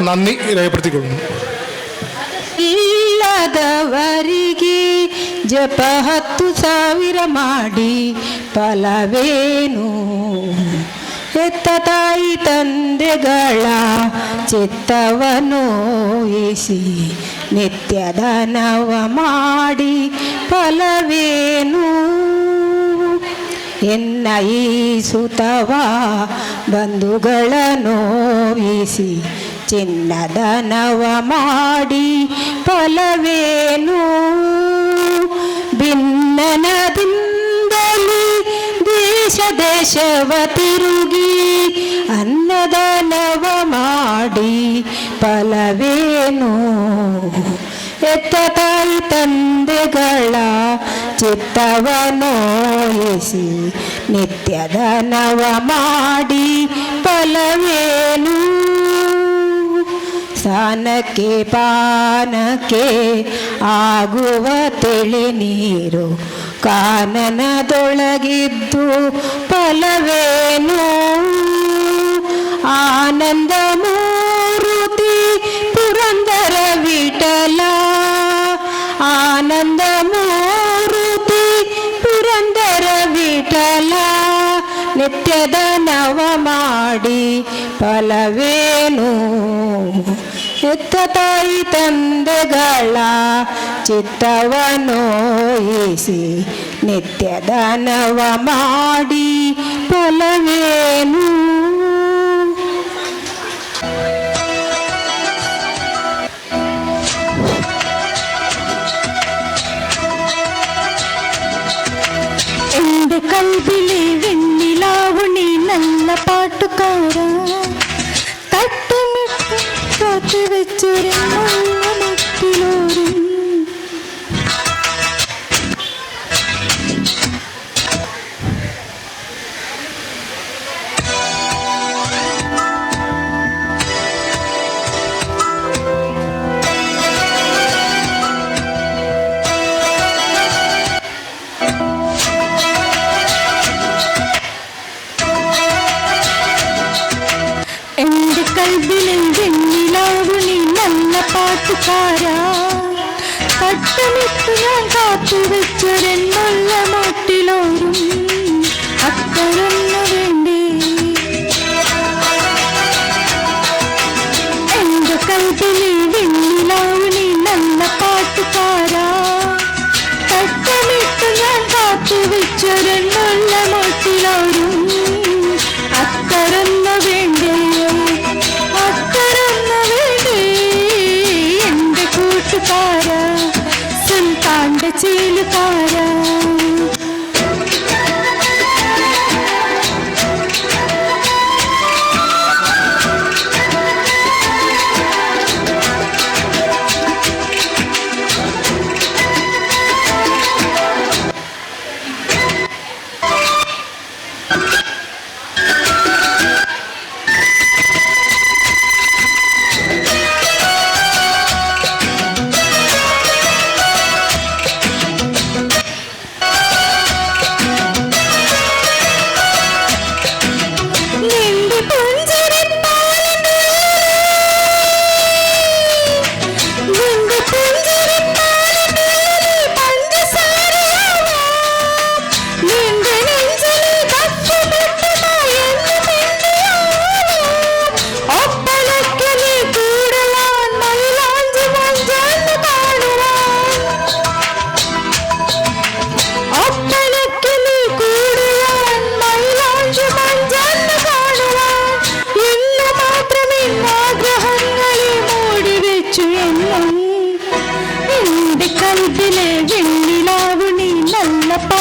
നന്ദി രേഖപ്പെടുത്തിക്കൊള്ളുന്നു. ಇಲ್ಲದವರಿಗೆ ಜಪ 10,000 ಮಾಡಿ ಫಲವೇನು? ಹೆತ್ತ ತಾಯಿ ತಂದೆಗಳ ಚಿತ್ತವನೋಯಿಸಿ ನಿತ್ಯದಾನವ ಮಾಡಿ ಫಲವೇನು? ಎನ್ನ ಈ ಸುತವ ಬಂಧುಗಳ ನೋಯಿಸಿ ಚಿನ್ನದನವ ಮಾಡಿ ಫಲವೇನು? ಭಿನ್ನನದಿಂದಲೇ ದೇಶ ದೇಶವ ತಿರುಗಿ ಅನ್ನದಾನವ ಮಾಡಿ ಫಲವೇನು? ಹೆತ್ತ ತಾಯಿ ತಂದೆಗಳ ಚಿತ್ತವನೋಯಿಸಿ ನಿತ್ಯದಾನವ ಮಾಡಿ ಫಲವೇನು? ಸ್ನಾನಕ್ಕೆ ಪಾನಕ್ಕೆ ಆಗುವ ತಿಳಿ ನೀರು ಕಾನನದೊಳಗಿದ್ದು ಫಲವೇನು? ಆನಂದ ಮೂರುತಿ ಪುರಂದರ ವಿಠಲ, ಆನಂದ ಮೂರುತಿ ಪುರಂದರ ವಿಠಲ, ನಿತ್ಯದಾನವ ಮಾಡಿ ಫಲವೇನು? ಹೆತ್ತ ತಾಯಿ ತಂದೆಗಳ ಚಿತ್ತವನೋಯಿಸಿ ನಿತ್ಯದಾನವ ಮಾಡಿ ಫಲವೇನು? എന്റെ കൽവിലെ വെണ്ണിലാവുണി നല്ല പാട്ടുകാരാ, തട്ടുമിട്ട് കാത്തു വെച്ചൊരു മട്ടിലോരും. എന്റെ കൽവിലെ വെണ്ണിലാവുണി നല്ല പാട്ടുകാരാ, തട്ടമിട്ട് ഞാൻ കാത്തു വെച്ചൊരെണ്ണുള്ള മട്ടിലോരും അക്കരന്നു വേണ്ടേ? എന്റെ കൽവിലെ വെണ്ണിലാവുണി നല്ല പാട്ടുകാരാ, തട്ടമിട്ട് ഞാൻ കാത്തു വെച്ചൊരെണ്ണുള്ള മട്ടിലോരും അക്കരന്നു വേണ്ടേ? അക്കരന്നു വേണ്ടേ? എന്റെ കൂട്ടുകാരാ, സുൽത്താന്റെ ചേലുകാരാ.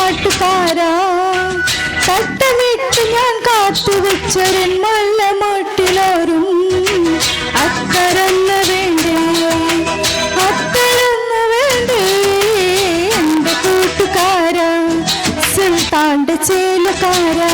പാട്ടുകാരാ. തട്ടമിട്ട് ഞാൻ കാത്തുവെച്ചൊരൻ മുല്ല മൊട്ടിലോരും അത്തരന്ന വേണ്ടേ, അത്തരന്ന വേണ്ടേ എന്റെ കൂട്ടുകാരാ, സുൽത്താന്റെ ചേലുകാരാ.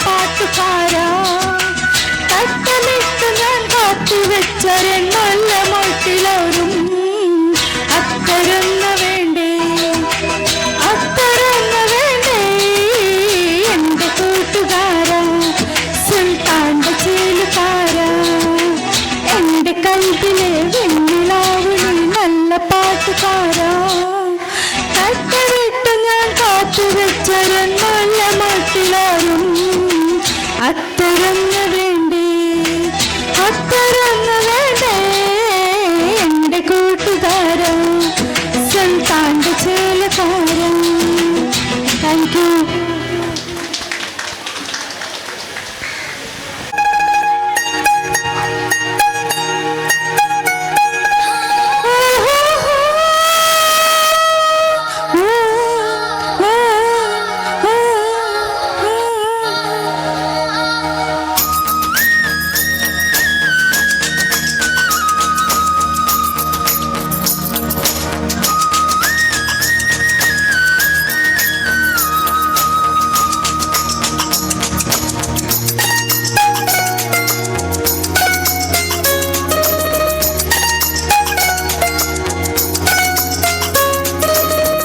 പാട്ടുകാരാ, തട്ടമിട്ട് ഞാൻ കാത്തുവെച്ചൊരൻ മുല്ല മൊട്ടിലോരും അത്തരന്ന വേണ്ടേ, അത്തരന്ന വേണ്ടേ എന്റെ കൂട്ടുകാരാ, സുൽത്താന്റെ ചേലുകാരാ. എന്റെ കൽബിലെ വെണ്ണിലാവു നീ നല്ല പാട്ടുകാരാ. തട്ടമിട്ട് ഞാൻ കാത്തുവെച്ചൊരൻ മുല്ല മൊട്ടിലോരും അത്തരന്ന വേണ്ടേ, അത്തരന്ന വേണ്ടേ എന്റെ കൂട്ടുകാരാ, സുൽത്താന്റെ ചേലക്കാരാ. Thank you.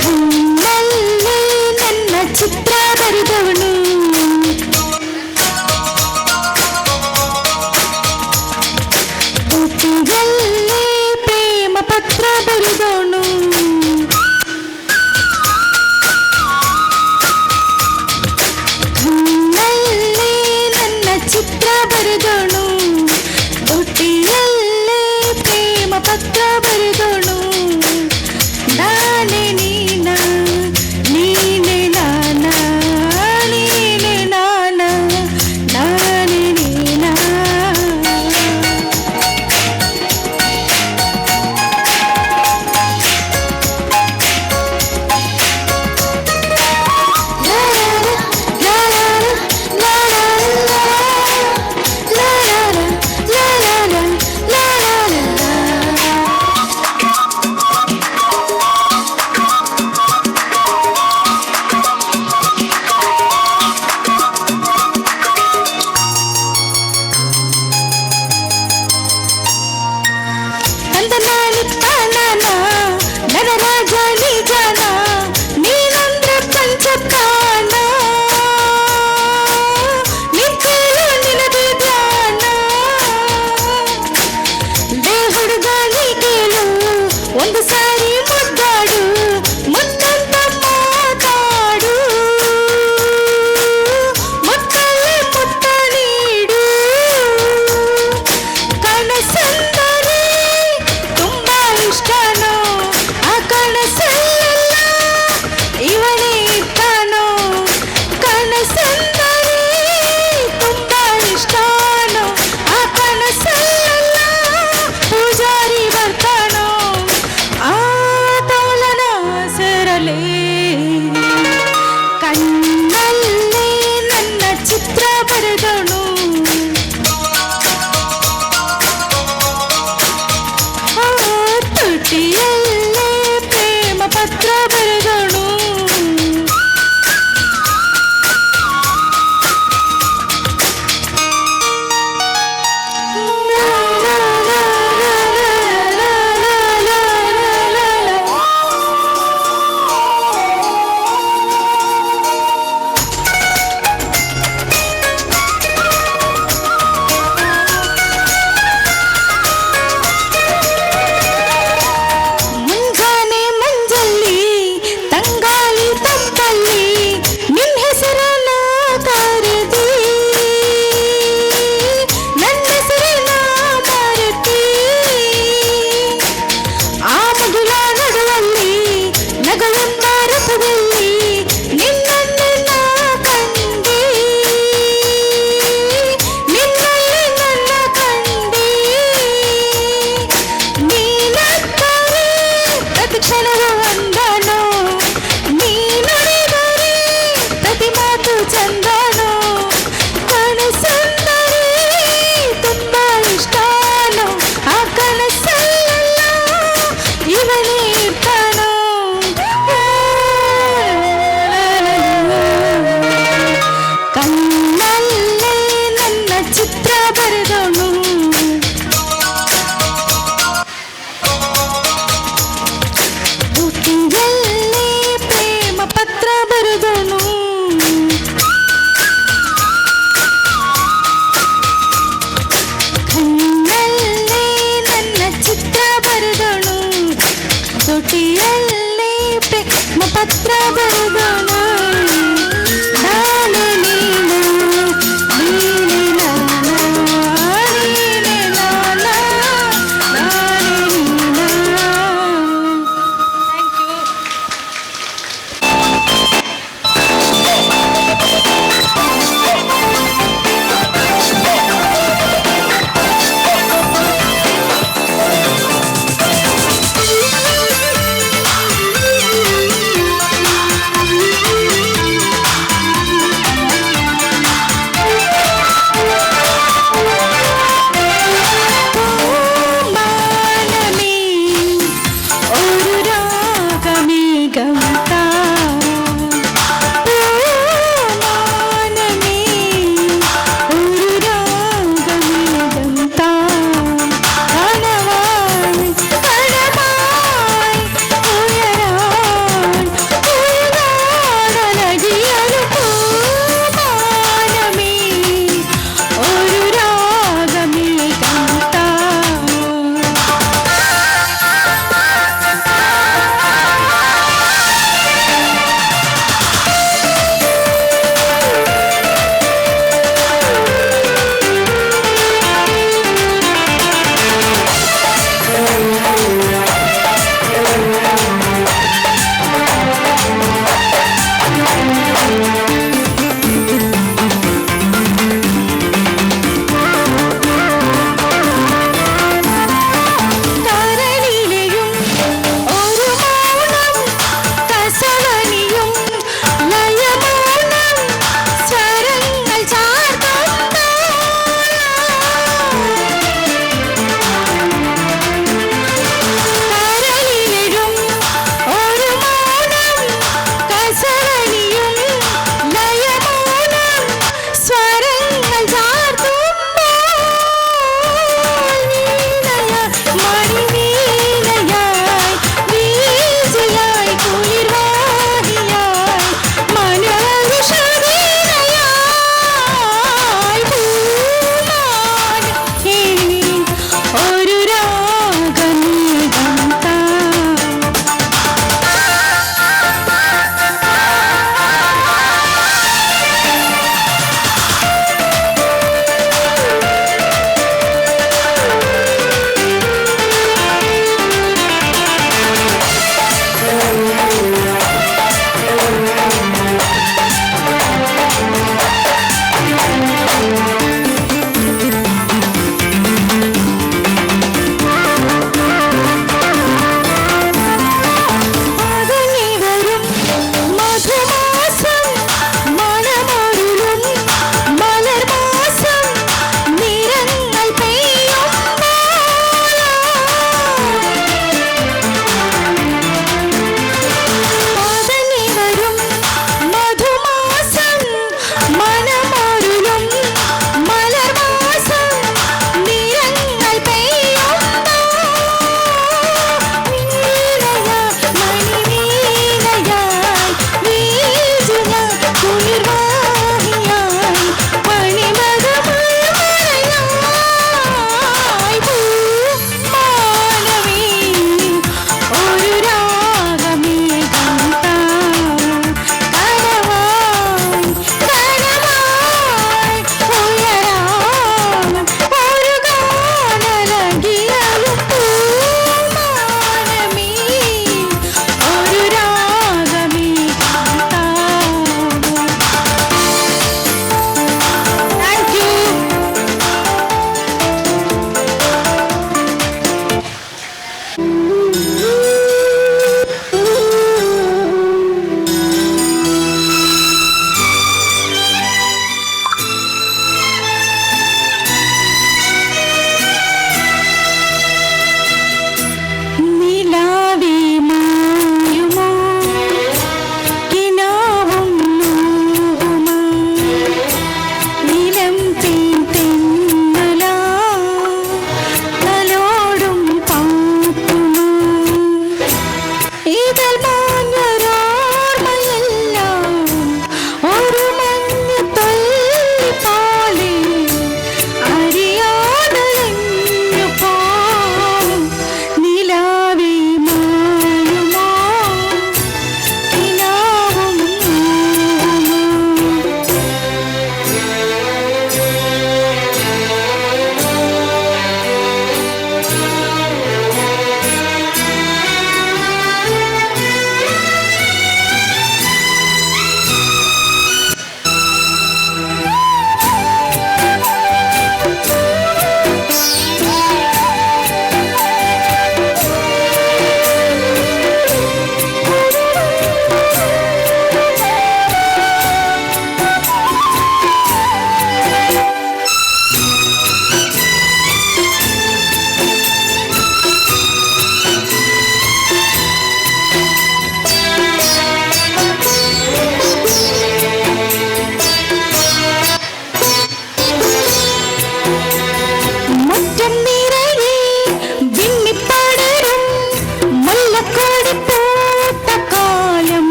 ಕಣ್ಣಲ್ಲೇ ನನ್ನ ಚಿತ್ರ ಬರೆದವನು, ತುಟಿಯಲ್ಲೇ ಪ್ರೇಮ ಪತ್ರ ಬರೆದವನು. ಕಣ್ಣಲ್ಲೇ ನನ್ನ ಚಿತ್ರ ಬರೆದವನು, ತುಟಿಯಲ್ಲೇ ಪ್ರೇಮ ಪತ್ರ ಬರೆದವನು. ನಾನೇ ನೀನ, ನೀನೆ ನಾನ, ನೀನೆ ನಾನ, ನಾನೇ ನೀನ. ಲಾ ಲಾ ಲಾ ಲಾ ಲಾ ಲಾ.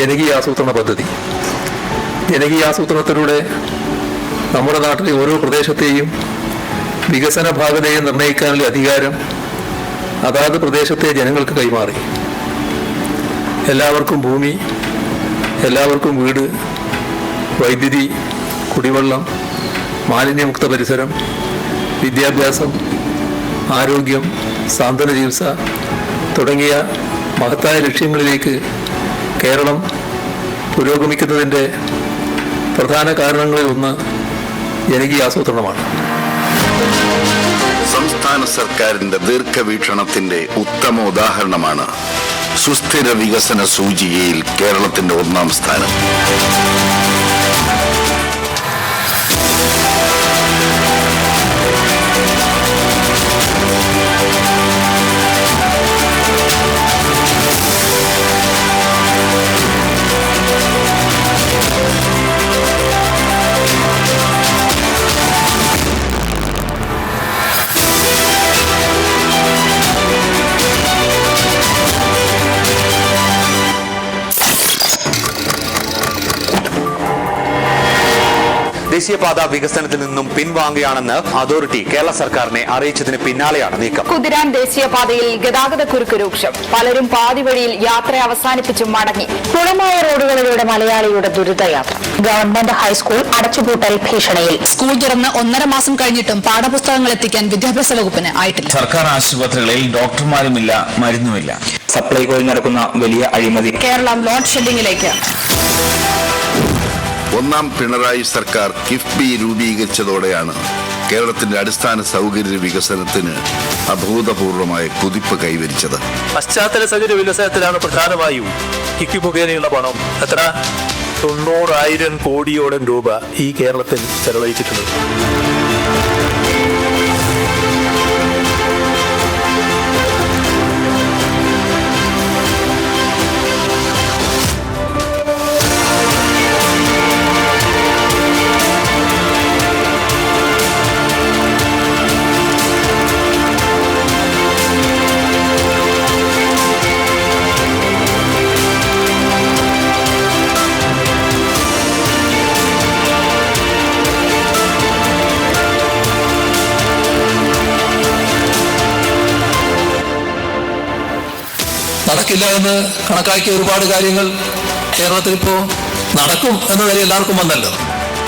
ജനകീയ ആസൂത്രണ പദ്ധതി. ജനകീയ ആസൂത്രണത്തിലൂടെ നമ്മുടെ നാട്ടിലെ ഓരോ പ്രദേശത്തെയും വികസന ഭാഗതയെ നിർണ്ണയിക്കാനുള്ള അധികാരം അതാത് പ്രദേശത്തെ ജനങ്ങൾക്ക് കൈമാറി. എല്ലാവർക്കും ഭൂമി, എല്ലാവർക്കും വീട്, വൈദ്യുതി, കുടിവെള്ളം, മാലിന്യമുക്ത പരിസരം, വിദ്യാഭ്യാസം, ആരോഗ്യം, സാന്ത്വന ചികിത്സ തുടങ്ങിയ മഹത്തായ ലക്ഷ്യങ്ങളിലേക്ക് കേരളം പുരോഗമിക്കുന്നതിൻ്റെ പ്രധാന കാരണങ്ങളിൽ ഒന്ന് ജനകീയ ആസൂത്രണമാണ്. സംസ്ഥാന സർക്കാരിന്റെ ദീർഘവീക്ഷണത്തിന്റെ ഉത്തമ ഉദാഹരണമാണ് സുസ്ഥിര വികസന സൂചികയിൽ കേരളത്തിന്റെ ഒന്നാം സ്ഥാനം. ദേശീയപാത വികസനത്തിൽ നിന്നും പിൻവാങ്ങുകയാണെന്ന് അതോറിറ്റി കേരള സർക്കാരിനെ അറിയിച്ചതിന് പിന്നാലെയാണ് നീക്കം. കുതിരാൻ ദേശീയപാതയിൽ ഗതാഗതക്കുരുക്ക് രൂക്ഷം. പലരും പാതിവഴിയിൽ യാത്ര അവസാനിപ്പിച്ചു മടങ്ങി. കുളമായ റോഡുകളിലൂടെ മലയാളിയുടെ ദുരിതയാത്ര. ഗവൺമെന്റ് ഹൈസ്കൂൾ അടച്ചുപൂട്ടൽ ഭീഷണിയിൽ. സ്കൂൾ തുറന്ന് 1.5 മാസം കഴിഞ്ഞിട്ടും പാഠപുസ്തകങ്ങൾ എത്തിക്കാൻ വിദ്യാഭ്യാസ വകുപ്പിന് ആയിട്ടില്ല. സർക്കാർ ആശുപത്രികളിൽ ഡോക്ടർമാരുമില്ല, മരുന്നുമില്ല. സപ്ലൈകോയിൽ നടക്കുന്ന വലിയ അഴിമതി. കേരളം ലോഡ് ഷെഡിംഗിലേക്ക്. ഒന്നാം പിണറായി സർക്കാർ കിഫ്ബി രൂപീകരിച്ചതോടെയാണ് കേരളത്തിന്റെ അടിസ്ഥാന സൗകര്യ വികസനത്തിന് അഭൂതപൂർവമായ കുതിപ്പ് കൈവരിച്ചത്. പശ്ചാത്തല സൗകര്യ വികസനത്തിലാണ് പ്രധാനമായും കിഫ്ബി മുഖേനയുള്ള പണം. എത്ര? 90,000 കോടിയോളം രൂപ ഈ കേരളത്തിൽ ചെലവഴിച്ചിട്ടുണ്ട്. നടക്കില്ല എന്ന് കണക്കാക്കിയ ഒരുപാട് കാര്യങ്ങൾ കേരളത്തിൽ ഇപ്പോൾ നടക്കും എന്ന നില എല്ലാവർക്കും വന്നല്ലോ.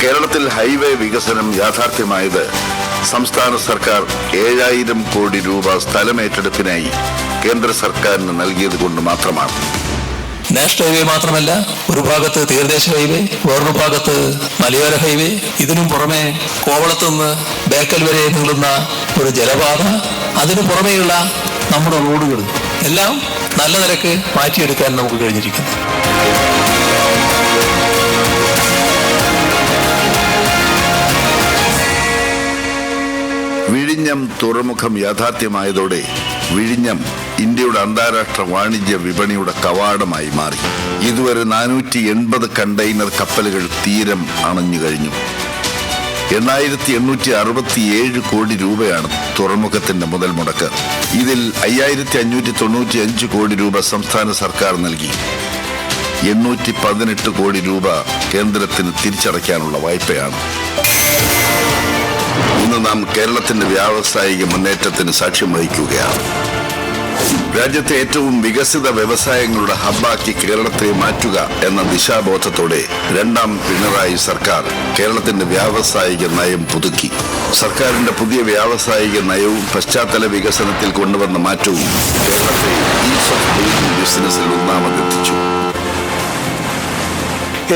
കേരളത്തിൽ ഹൈവേ വികസനം യാഥാർത്ഥ്യമായത് സംസ്ഥാന സർക്കാർ 7,000 കോടി രൂപ സ്ഥലമേറ്റെടുപ്പിനായി കേന്ദ്ര സർക്കാരിന് നൽകിയത് കൊണ്ട് മാത്രമാണ്. നാഷണൽ ഹൈവേ മാത്രമല്ല, ഒരു ഭാഗത്ത് തീരദേശ ഹൈവേ, വേറൊരു ഭാഗത്ത് മലയോര ഹൈവേ, ഇതിനും പുറമെ കോവളത്ത് നിന്ന് ബേക്കൽ വരെ നീളുന്ന ഒരു ജലപാത, അതിനു പുറമേയുള്ള നമ്മുടെ റോഡുകൾ എല്ലാം നല്ല നിലക്ക് മാറ്റിയെടുക്കാൻ നമുക്ക് കഴിഞ്ഞിരിക്കുന്നു. വിഴിഞ്ഞം തുറമുഖം യാഥാർത്ഥ്യമായതോടെ വിഴിഞ്ഞം ഇന്ത്യയുടെ അന്താരാഷ്ട്ര വാണിജ്യ വിപണിയുടെ കവാടമായി മാറി. ഇതുവരെ 480 കണ്ടെയ്നർ കപ്പലുകൾ തീരം അണഞ്ഞു കഴിഞ്ഞു. 8,867 കോടി രൂപയാണ് തുറമുഖത്തിന്റെ മുതൽ മുടക്ക്. ഇതിൽ 5,595 കോടി രൂപ സംസ്ഥാന സർക്കാർ നൽകി. 818 കോടി രൂപ കേന്ദ്രത്തിന് തിരിച്ചടയ്ക്കാനുള്ള വായ്പയാണ്. ഇന്ന് നാം കേരളത്തിന്റെ വ്യാവസായിക മുന്നേറ്റത്തിന് സാക്ഷ്യം വഹിക്കുകയാണ്. രാജ്യത്തെ ഏറ്റവും വികസിത വ്യവസായങ്ങളുടെ ഹബ്ബാക്കി കേരളത്തെ മാറ്റുക എന്ന ദിശാബോധത്തോടെ രണ്ടാം പിണറായി സർക്കാർ കേരളത്തിന്റെ വ്യാവസായിക നയം പുതുക്കി. സർക്കാരിന്റെ പുതിയ വ്യാവസായിക നയവും പശ്ചാത്തല വികസനത്തിൽ കൊണ്ടുവന്ന മാറ്റവും കേരളത്തെ is of doing ബിസിനസ്സിൽ ഒന്നാമതെത്തിച്ചു.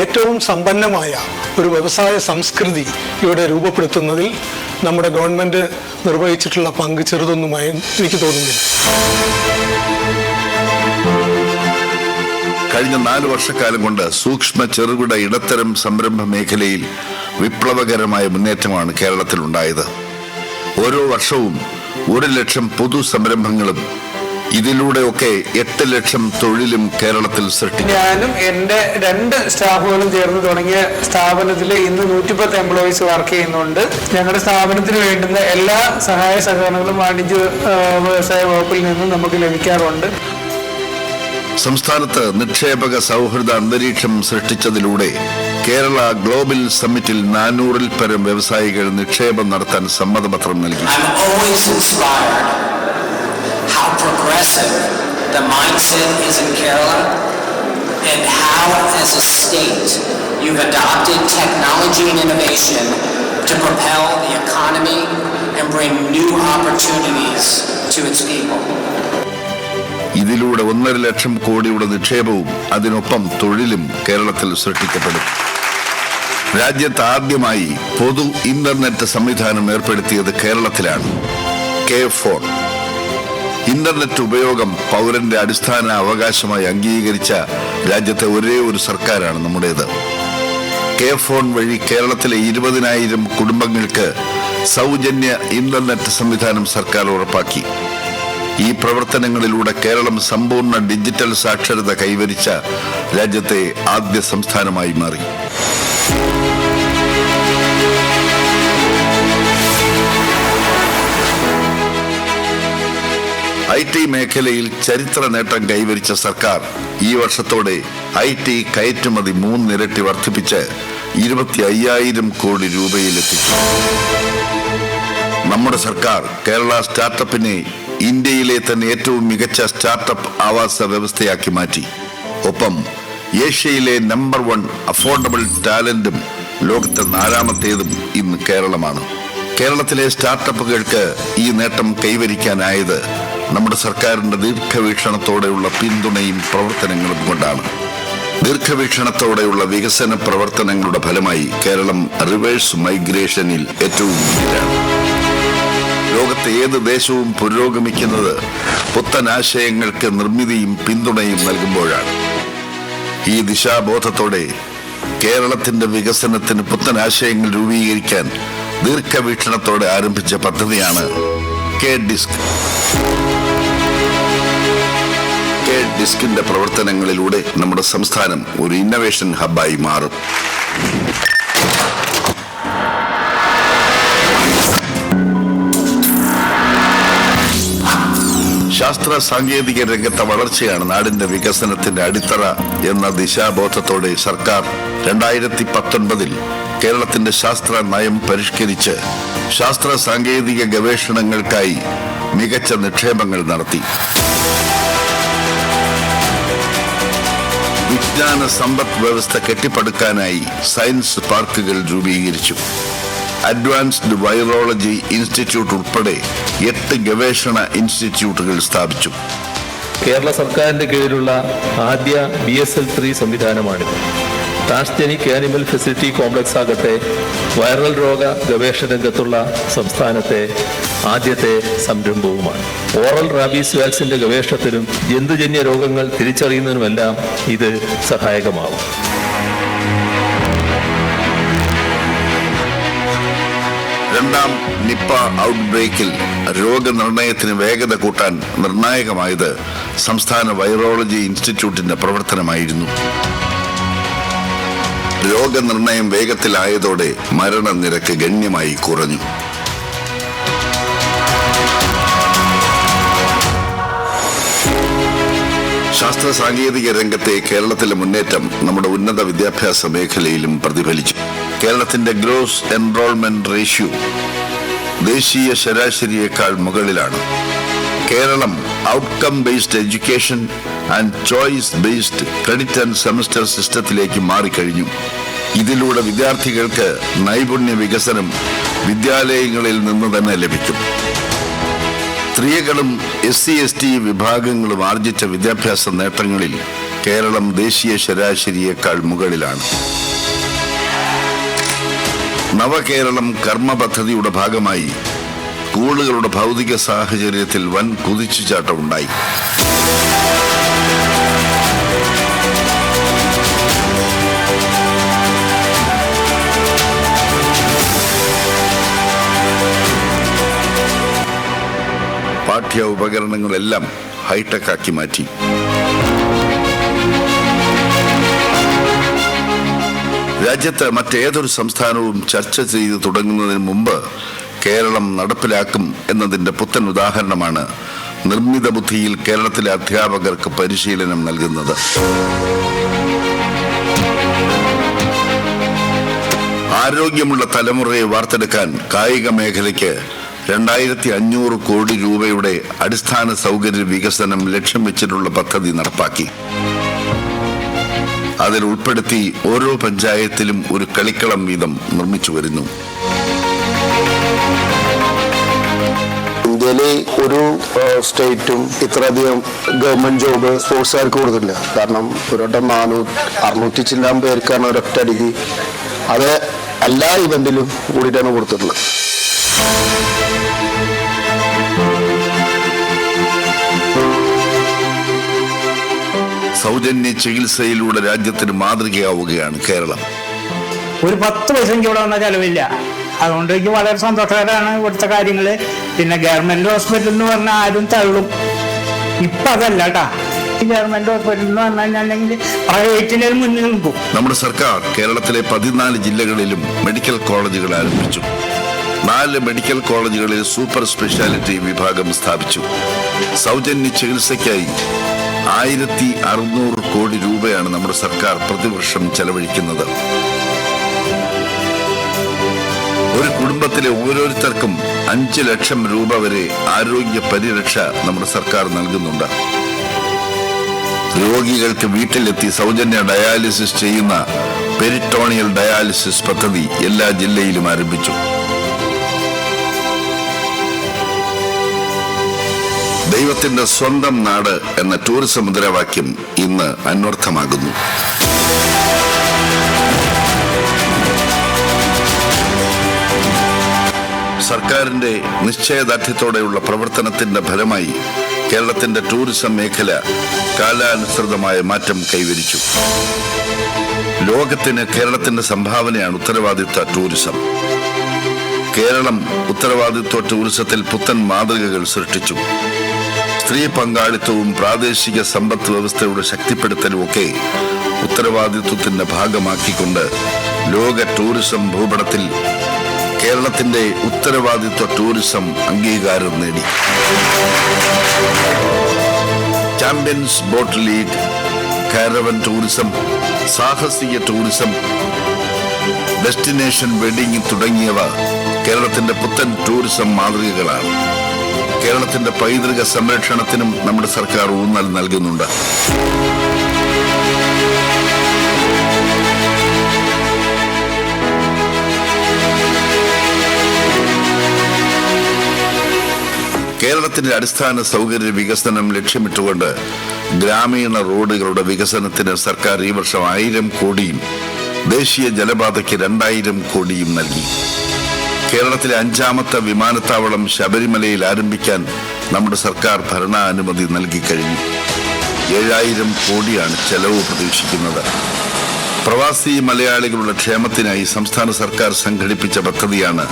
ഏറ്റവും സമ്പന്നമായ ഒരു വ്യവസായ സംസ്കൃതി ഇവിടെ രൂപപ്പെടുത്തുന്നതിൽ നമ്മുടെ ഗവൺമെൻറ് നിർവഹിച്ചിട്ടുള്ള പങ്ക് ചെറുതൊന്നുമായി എനിക്ക് തോന്നുന്നില്ല. കഴിഞ്ഞ 4 വർഷക്കാലം കൊണ്ട് സൂക്ഷ്മ ചെറുകിട ഇടത്തരം സംരംഭ മേഖലയിൽ വിപ്ലവകരമായ മുന്നേറ്റമാണ് കേരളത്തിലുണ്ടായത്. ഓരോ വർഷവും 1 ലക്ഷം പൊതു സംരംഭങ്ങളും ഇതിലൂടെയൊക്കെ 8 ലക്ഷം തൊഴിലും കേരളത്തിൽ സൃഷ്ടിക്കും. ഞാനും എൻ്റെ 2 സ്റ്റാഫുകളും ചേർന്ന് തുടങ്ങിയ സ്ഥാപനത്തിൽ ഇന്ന് 110 എംപ്ലോയീസ് വർക്ക് ചെയ്യുന്നുണ്ട്. ഞങ്ങളുടെ സ്ഥാപനത്തിന് വേണ്ടുന്ന എല്ലാ സഹായ സഹകരണങ്ങളും വാണിജ്യ വ്യവസായ വകുപ്പിൽ നിന്നും നമുക്ക് ലഭിക്കാറുണ്ട്. സംസ്ഥാനത്ത് നിക്ഷേപക സൗഹൃദ അന്തരീക്ഷം സൃഷ്ടിച്ചതിലൂടെ കേരള ഗ്ലോബൽ സമ്മിറ്റിൽ 400-ൽ പരം വ്യവസായികൾ നിക്ഷേപം നടത്താൻ സമ്മതപത്രം നൽകി. I'm always inspired how progressive the mindset is in Kerala and how, as a state, you've adopted technology and innovation to propel the economy and bring new opportunities to its people. ഇതിലൂടെ 1.5 ലക്ഷം കോടിയുടെ നിക്ഷേപവും അതിനൊപ്പം തൊഴിലും കേരളത്തിൽ സൃഷ്ടിക്കപ്പെടും. രാജ്യത്ത് ആദ്യമായി പൊതു internet സംവിധാനം ഏർപ്പെടുത്തിയത് കേരളത്തിലാണ്. കെ ഫോൺ ഇന്റർനെറ്റ് ഉപയോഗം പൗരന്റെ അടിസ്ഥാന അവകാശമായി അംഗീകരിച്ച രാജ്യത്തെ ഒരേ ഒരു സർക്കാരാണ് നമ്മുടേത്. കെ ഫോൺ വഴി കേരളത്തിലെ 20,000 കുടുംബങ്ങൾക്ക് സൗജന്യ ഇന്റർനെറ്റ് സംവിധാനം സർക്കാർ ഉറപ്പാക്കി. ഈ പ്രവർത്തനങ്ങളിലൂടെ കേരളം സമ്പൂർണ്ണ ഡിജിറ്റൽ സാക്ഷരത കൈവരിച്ച രാജ്യത്തെ ആദ്യ സംസ്ഥാനമായി മാറി. I T മേഖലയിൽ ചരിത്ര നേട്ടം കൈവരിച്ച സർക്കാർ ഈ വർഷത്തോടെ I T കയറ്റുമതി 3 ഇരട്ടി വർദ്ധിപ്പിച്ച് 25,000 കോടി രൂപയിലെത്തിച്ചു. നമ്മുടെ സർക്കാർ കേരള സ്റ്റാർട്ടപ്പിനെ ഇന്ത്യയിലെ തന്നെ ഏറ്റവും മികച്ച സ്റ്റാർട്ടപ്പ് ആവാസ വ്യവസ്ഥയാക്കി മാറ്റി. ഒപ്പം ഏഷ്യയിലെ നമ്പർ 1 അഫോർഡബിൾ ടാലന്റും ലോകത്തെ 4ാമത്തേതും ഇന്ന് കേരളമാണ്. കേരളത്തിലെ സ്റ്റാർട്ടപ്പുകൾക്ക് ഈ നേട്ടം കൈവരിക്കാനായത് നമ്മുടെ സർക്കാരിന്റെ ദീർഘവീക്ഷണത്തോടെയുള്ള പിന്തുണയും പ്രവർത്തനങ്ങളും കൊണ്ടാണ്. ദീർഘവീക്ഷണത്തോടെയുള്ള വികസന പ്രവർത്തനങ്ങളുടെ ഫലമായി കേരളം റിവേഴ്സ് മൈഗ്രേഷനിൽ ഏറ്റവും മുന്നിലാണ്. ലോകത്തെ ഏത് ദേശവും പുരോഗമിക്കുന്നത് പുത്തൻ ആശയങ്ങൾക്ക് നിർമ്മിതിയും പിന്തുണയും നൽകുമ്പോഴാണ്. ഈ ദിശാബോധത്തോടെ കേരളത്തിന്റെ വികസനത്തിന് പുത്തൻ ആശയങ്ങൾ രൂപീകരിക്കാൻ ദീർഘവീക്ഷണത്തോടെ ആരംഭിച്ച പദ്ധതിയാണ് കെ ഡിസ്ക്. കെ ഡിസ്കിന്റെ പ്രവർത്തനങ്ങളിലൂടെ നമ്മുടെ സംസ്ഥാനം ഒരു ഇന്നവേഷൻ ഹബ്ബായി മാറും. ശാസ്ത്ര സാങ്കേതിക രംഗത്തെ വളർച്ചയാണ് നാടിന്റെ വികസനത്തിന്റെ അടിത്തറ എന്ന ദിശാബോധത്തോടെ സർക്കാർ 2019 കേരളത്തിന്റെ ശാസ്ത്ര നയം പരിഷ്കരിച്ച് ശാസ്ത്ര സാങ്കേതിക ഗവേഷണങ്ങൾക്കായി മികച്ച നിക്ഷേപങ്ങൾ നടത്തി. വിജ്ഞാന സമ്പദ് വ്യവസ്ഥ കെട്ടിപ്പടുക്കാനായി സയൻസ് പാർക്കുകൾ രൂപീകരിച്ചു. അഡ്വാൻസ്ഡ് വൈറോളജി ഇൻസ്റ്റിറ്റ്യൂട്ട് ഉൾപ്പെടെ 8 ഗവേഷണ ഇൻസ്റ്റിറ്റ്യൂട്ടുകൾ സ്ഥാപിച്ചു. കേരള സർക്കാരിന്റെ കീഴിലുള്ള ആദ്യ BSL-3 സംവിധാനമാണിത്. ട്രാൻസ്ജെനിക് ആനിമൽ ഫെസിലിറ്റി complex ആകട്ടെ വൈറൽ രോഗ ഗവേഷണ രംഗത്തുള്ള സംസ്ഥാനത്തെ ആദ്യത്തെ സംരംഭവുമാണ്. ഓറൽ റാബീസ് വാക്സിന്റെ ഗവേഷണത്തിനും ജന്തുജന്യ രോഗങ്ങൾ തിരിച്ചറിയുന്നതിനുമെല്ലാം ഇത് സഹായകമാവും. രണ്ടാം നിപ്പ ഔട്ട്ബ്രേക്കിൽ രോഗനിർണയത്തിന് വേഗത കൂട്ടാൻ നിർണായകമായത് സംസ്ഥാന വൈറോളജി ഇൻസ്റ്റിറ്റ്യൂട്ടിന്റെ പ്രവർത്തനമായിരുന്നു. രോഗനിർണയം വേഗത്തിലായതോടെ മരണനിരക്ക് ഗണ്യമായി കുറഞ്ഞു. ശാസ്ത്ര സാങ്കേതിക രംഗത്തെ കേരളത്തിലെ മുന്നേറ്റം നമ്മുടെ ഉന്നത വിദ്യാഭ്യാസ മേഖലയിലും പ്രതിഫലിച്ചു. കേരളത്തിന്റെ ഗ്രോസ് എൻറോൾമെന്റ് റേഷ്യോ ദേശീയ ശരാശരിയേക്കാൾ മുകളിലാണ്. Keralam outcome based education and choice based credit and semester സിസ്റ്റത്തിലേക്ക് മാറിക്കഴിഞ്ഞു. ഇതിലൂടെ വിദ്യാർത്ഥികൾക്ക് നൈപുണ്യ വികസനം വിദ്യാലയങ്ങളിൽ നിന്ന് തന്നെ ലഭിക്കും. സ്ത്രീകളും SC/ST വിഭാഗങ്ങളും ആർജിച്ച വിദ്യാഭ്യാസ നേട്ടങ്ങളിൽ കേരളം ദേശീയ ശരാശരിയേക്കാൾ മുകളിലാണ്. നവകേരളം കർമ്മ പദ്ധതിയുടെ ഭാഗമായി സ്കൂളുകളുടെ ഭൗതിക സാഹചര്യത്തിൽ വൻ കുതിച്ചുചാട്ടമുണ്ടായി. പാഠ്യ ഉപകരണങ്ങളെല്ലാം ഹൈടെക് ആക്കി മാറ്റി. രാജ്യത്ത് മറ്റേതൊരു സംസ്ഥാനവും ചർച്ച ചെയ്ത് തുടങ്ങുന്നതിന് മുമ്പ് കേരളം നടപ്പിലാക്കും എന്നതിൻ്റെ പുത്തൻ ഉദാഹരണമാണ് നിർമ്മിത ബുദ്ധിയിൽ കേരളത്തിലെ അധ്യാപകർക്ക് പരിശീലനം നൽകുന്നത്. ആരോഗ്യമുള്ള തലമുറയെ വാർത്തെടുക്കാൻ കായിക മേഖലയ്ക്ക് 2500 കോടി രൂപയുടെ അടിസ്ഥാന സൗകര്യ വികസനം ലക്ഷ്യം വെച്ചിട്ടുള്ള പദ്ധതി നടപ്പാക്കി. അതിൽ ഉൾപ്പെടുത്തി ഓരോ പഞ്ചായത്തിലും ഒരു കളിക്കളം വീതം നിർമ്മിച്ചു വരുന്നു. ഇന്ത്യയിലെ ഒരു സ്റ്റേറ്റും ഇത്രയധികം ഗവൺമെന്റ് ജോബ് സ്പോർട്സുകാർക്ക് കൊടുത്തിട്ടില്ല. കാരണം ഒരു വട്ടം 600 ചില്ലാൻ പേർക്കാണ് ഒരൊറ്റ അടിക്ക് അത് എല്ലാ ഇവന്റിലും കൂടിയിട്ടാണ് കൊടുത്തിട്ടുള്ളത്. സൗജന്യ ചികിത്സയിലൂടെ രാജ്യത്തിന് മാതൃകയാവുകയാണ് കേരളം. ഒരു 10 പൈസ എനിക്ക് ഇവിടെ വന്നാൽ ചെലവില്ല. അതുകൊണ്ട് എനിക്ക് വളരെ സന്തോഷകരമാണ് ഇവിടുത്തെ കാര്യങ്ങൾ. പിന്നെ ഗവൺമെന്റ് ഹോസ്പിറ്റൽ എന്ന് പറഞ്ഞാൽ ആരും തള്ളും, ഇപ്പം അതല്ല കേട്ടാ. ഗവൺമെന്റ് ഹോസ്പിറ്റൽ എന്ന് പറഞ്ഞു കഴിഞ്ഞാൽ പ്രൈവറ്റിന് മുന്നിൽ നിൽക്കും. നമ്മുടെ സർക്കാർ കേരളത്തിലെ 14 ജില്ലകളിലും മെഡിക്കൽ കോളേജുകൾ ആരംഭിച്ചു. 4 മെഡിക്കൽ കോളേജുകളിൽ സൂപ്പർ സ്പെഷ്യാലിറ്റി വിഭാഗം സ്ഥാപിച്ചു. സൗജന്യ ചികിത്സയ്ക്കായി 1600 കോടി രൂപയാണ് നമ്മുടെ സർക്കാർ പ്രതിവർഷം ചെലവഴിക്കുന്നത്. ഒരു കുടുംബത്തിലെ ഓരോരുത്തർക്കും 5 ലക്ഷം രൂപ വരെ ആരോഗ്യ പരിരക്ഷ നമ്മുടെ സർക്കാർ നൽകുന്നുണ്ട്. രോഗികൾക്ക് വീട്ടിലെത്തി സൗജന്യ ഡയാലിസിസ് ചെയ്യുന്ന പെരിറ്റോണിയൽ ഡയാലിസിസ് പദ്ധതി എല്ലാ ജില്ലയിലും ആരംഭിച്ചു. ദൈവത്തിന്റെ സ്വന്തം നാട് എന്ന ടൂറിസം മുദ്രാവാക്യം ഇന്ന് അന്വർത്ഥമാകുന്നു. സർക്കാരിന്റെ നിശ്ചയദാർഢ്യത്തോടെയുള്ള പ്രവർത്തനത്തിന്റെ ഫലമായി കേരളത്തിന്റെ ടൂറിസം മേഖല കാലാനുസൃതമായ മാറ്റം കൈവരിച്ചു. ലോകത്തിന് കേരളത്തിന്റെ സംഭാവനയാണ് ഉത്തരവാദിത്വ ടൂറിസം. കേരളം ഉത്തരവാദിത്വ ടൂറിസത്തിൽ പുത്തൻ മാതൃകകൾ സൃഷ്ടിച്ചു. സ്ത്രീ പങ്കാളിത്തവും പ്രാദേശിക സമ്പദ് വ്യവസ്ഥയുടെ ശക്തിപ്പെടുത്തലും ഒക്കെ ഉത്തരവാദിത്വത്തിന്റെ ഭാഗമാക്കിക്കൊണ്ട് ലോക ടൂറിസം ഭൂപടത്തിൽ കേരളത്തിന്റെ ഉത്തരവാദിത്വ ടൂറിസം അംഗീകാരം നേടി. Champions boat league, caravan tourism, സാഹസിക ടൂറിസം, ഡെസ്റ്റിനേഷൻ വെഡിങ് തുടങ്ങിയവ കേരളത്തിന്റെ പുത്തൻ ടൂറിസം മാതൃകകളാണ്. കേരളത്തിന്റെ പൈതൃക സംരക്ഷണത്തിനും നമ്മുടെ സർക്കാർ ഊന്നൽ നൽകുന്നുണ്ട്. കേരളത്തിന്റെ അടിസ്ഥാന സൗകര്യ വികസനം ലക്ഷ്യമിട്ടുകൊണ്ട് ഗ്രാമീണ റോഡുകളുടെ വികസനത്തിന് സർക്കാർ ഈ വർഷം 1000 കോടിയും ദേശീയ ജലപാതയ്ക്ക് 2000 കോടിയും നൽകി. കേരളത്തിലെ 5ാമത്തെ വിമാനത്താവളം ശബരിമലയിൽ ആരംഭിക്കാൻ നമ്മുടെ സർക്കാർ ഭരണാനുമതി നൽകിക്കഴിഞ്ഞു. 7000 കോടിയാണ് ചെലവ് പ്രതീക്ഷിക്കുന്നത്. പ്രവാസി മലയാളികളുടെ ക്ഷേമത്തിനായി സംസ്ഥാന സർക്കാർ സംഘടിപ്പിച്ച പദ്ധതിയാണ്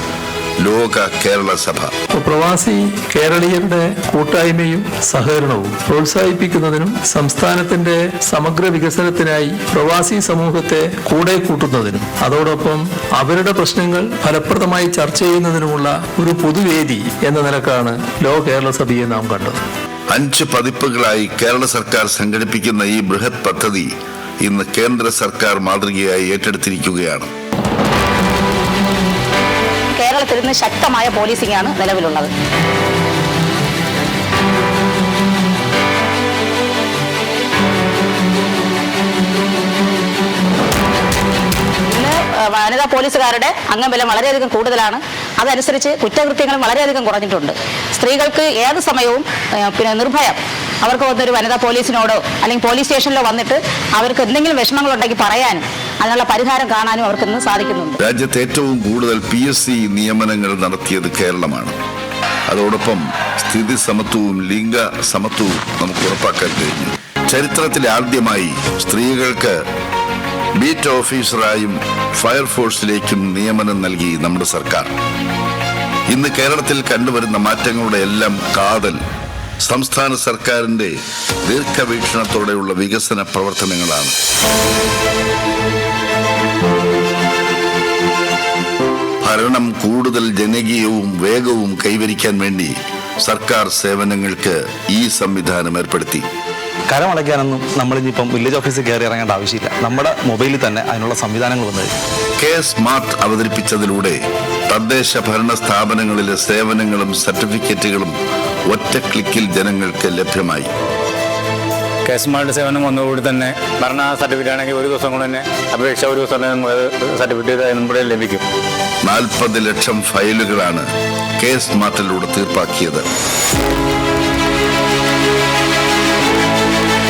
ലോക കേരള സഭ. പ്രവാസി കേരളീയരുടെ കൂട്ടായ്മയും സഹകരണവും പ്രോത്സാഹിപ്പിക്കുന്നതിനും സംസ്ഥാനത്തിന്റെ സമഗ്ര വികസനത്തിനായി പ്രവാസി സമൂഹത്തെ കൂടെ കൂട്ടുന്നതിനും അതോടൊപ്പം അവരുടെ പ്രശ്നങ്ങൾ ഫലപ്രദമായി ചർച്ച ചെയ്യുന്നതിനുമുള്ള ഒരു പൊതുവേദി എന്ന നിലക്കാണ് ലോക കേരള സഭയെ നാം കണ്ടത്. 5 പതിപ്പുകളായി കേരള സർക്കാർ സംഘടിപ്പിക്കുന്ന ഈ ബൃഹത് പദ്ധതി ഇന്ന് കേന്ദ്ര സർക്കാർ മാതൃകയായി ഏറ്റെടുത്തിരിക്കുകയാണ്. കേരളത്തിൽ ഇന്ന് ശക്തമായ പോലീസിംഗ് ആണ് നിലവിലുള്ളത്. ഇന്ന് വനിതാ പോലീസുകാരുടെ അംഗബലം വളരെയധികം കൂടുതലാണ്. അതനുസരിച്ച് കുറ്റകൃത്യങ്ങളും വളരെയധികം കുറഞ്ഞിട്ടുണ്ട്. സ്ത്രീകൾക്ക് ഏത് സമയവും പിന്നെ നിർഭയം അവർക്ക് വന്നൊരു വനിതാ പോലീസിനോടോ അല്ലെങ്കിൽ പോലീസ് സ്റ്റേഷനിലോ വന്നിട്ട് അവർക്ക് എന്തെങ്കിലും വിഷമങ്ങളുണ്ടെങ്കിൽ പറയാനും അതിനുള്ള പരിഹാരം കാണാനും അവർക്ക് ഇന്ന് സാധിക്കുന്നുണ്ട്. രാജ്യത്ത് ഏറ്റവും കൂടുതൽ PSC നിയമനങ്ങൾ നടത്തിയത് കേരളമാണ്. അതോടൊപ്പം സ്ഥിതി സമത്വവും ലിംഗ സമത്വവും നമുക്ക് ഉറപ്പാക്കാൻ കഴിഞ്ഞു. ചരിത്രത്തിൽ ആദ്യമായി സ്ത്രീകൾക്ക് ബീറ്റ് ഓഫീസറായും ഫയർഫോഴ്സിലേക്കും നിയമനം നൽകി നമ്മുടെ സർക്കാർ. ഇന്ന് കേരളത്തിൽ കണ്ടുവരുന്ന മാറ്റങ്ങളുടെ എല്ലാം കാതൽ സംസ്ഥാന സർക്കാരിന്റെ ദീർഘവീക്ഷണത്തോടെയുള്ള വികസന പ്രവർത്തനങ്ങളാണ്. ഭരണം കൂടുതൽ ജനകീയവും വേഗവും കൈവരിക്കാൻ വേണ്ടി സർക്കാർ സേവനങ്ങൾക്ക് ഈ സംവിധാനം ഏർപ്പെടുത്തി. കരമടയ്ക്കാനൊന്നും നമ്മളിനിയിപ്പം വില്ലേജ് ഓഫീസിൽ കയറി ഇറങ്ങേണ്ട ആവശ്യമില്ല. നമ്മുടെ മൊബൈലിൽ തന്നെ അതിനുള്ള സംവിധാനങ്ങൾ വന്നു കഴിഞ്ഞു. കെ സ്മാർട്ട് അവതരിപ്പിച്ചതിലൂടെ തദ്ദേശ ഭരണ സ്ഥാപനങ്ങളിലെ സേവനങ്ങളും സർട്ടിഫിക്കറ്റുകളും ഒറ്റ ക്ലിക്കിൽ ജനങ്ങൾക്ക് ലഭ്യമായി. കെ സ്മാർട്ട് സേവനം വന്നതോടുകൂടി തന്നെ മരണ സർട്ടിഫിക്കറ്റ് ആണെങ്കിൽ ഒരു ദിവസം കൊണ്ട് തന്നെ അപേക്ഷ, ഒരു ദിവസം തന്നെ നമുക്ക് സർട്ടിഫിക്കറ്റ് നമ്മുടെ ലഭിക്കും. 40 ലക്ഷം ഫയലുകളാണ് കെ സ്മാർട്ടിലൂടെ തീർപ്പാക്കിയത്.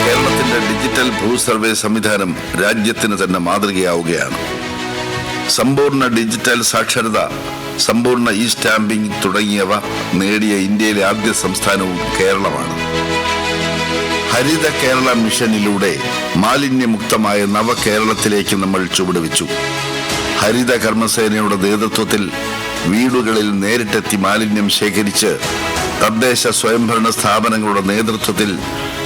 കേരളത്തിന്റെ ഡിജിറ്റൽ ഭൂസർവേ സംവിധാനം രാജ്യത്തിന് തന്നെ മാതൃകയാവുകയാണ്. സമ്പൂർണ്ണ ഡിജിറ്റൽ സാക്ഷരത, സമ്പൂർണ്ണ ഇ സ്റ്റാമ്പിംഗ് തുടങ്ങിയവ നേടിയ ഇന്ത്യയിലെ ആദ്യ സംസ്ഥാനവും കേരളമാണ്. ഹരിത കേരള മിഷനിലൂടെ മാലിന്യമുക്തമായ നവകേരളത്തിലേക്ക് നമ്മൾ ചുവടുവെച്ചു. ഹരിത കർമ്മസേനയുടെ നേതൃത്വത്തിൽ വീടുകളിൽ നേരിട്ടെത്തി മാലിന്യം ശേഖരിച്ച് തദ്ദേശ സ്വയംഭരണ സ്ഥാപനങ്ങളുടെ നേതൃത്വത്തിൽ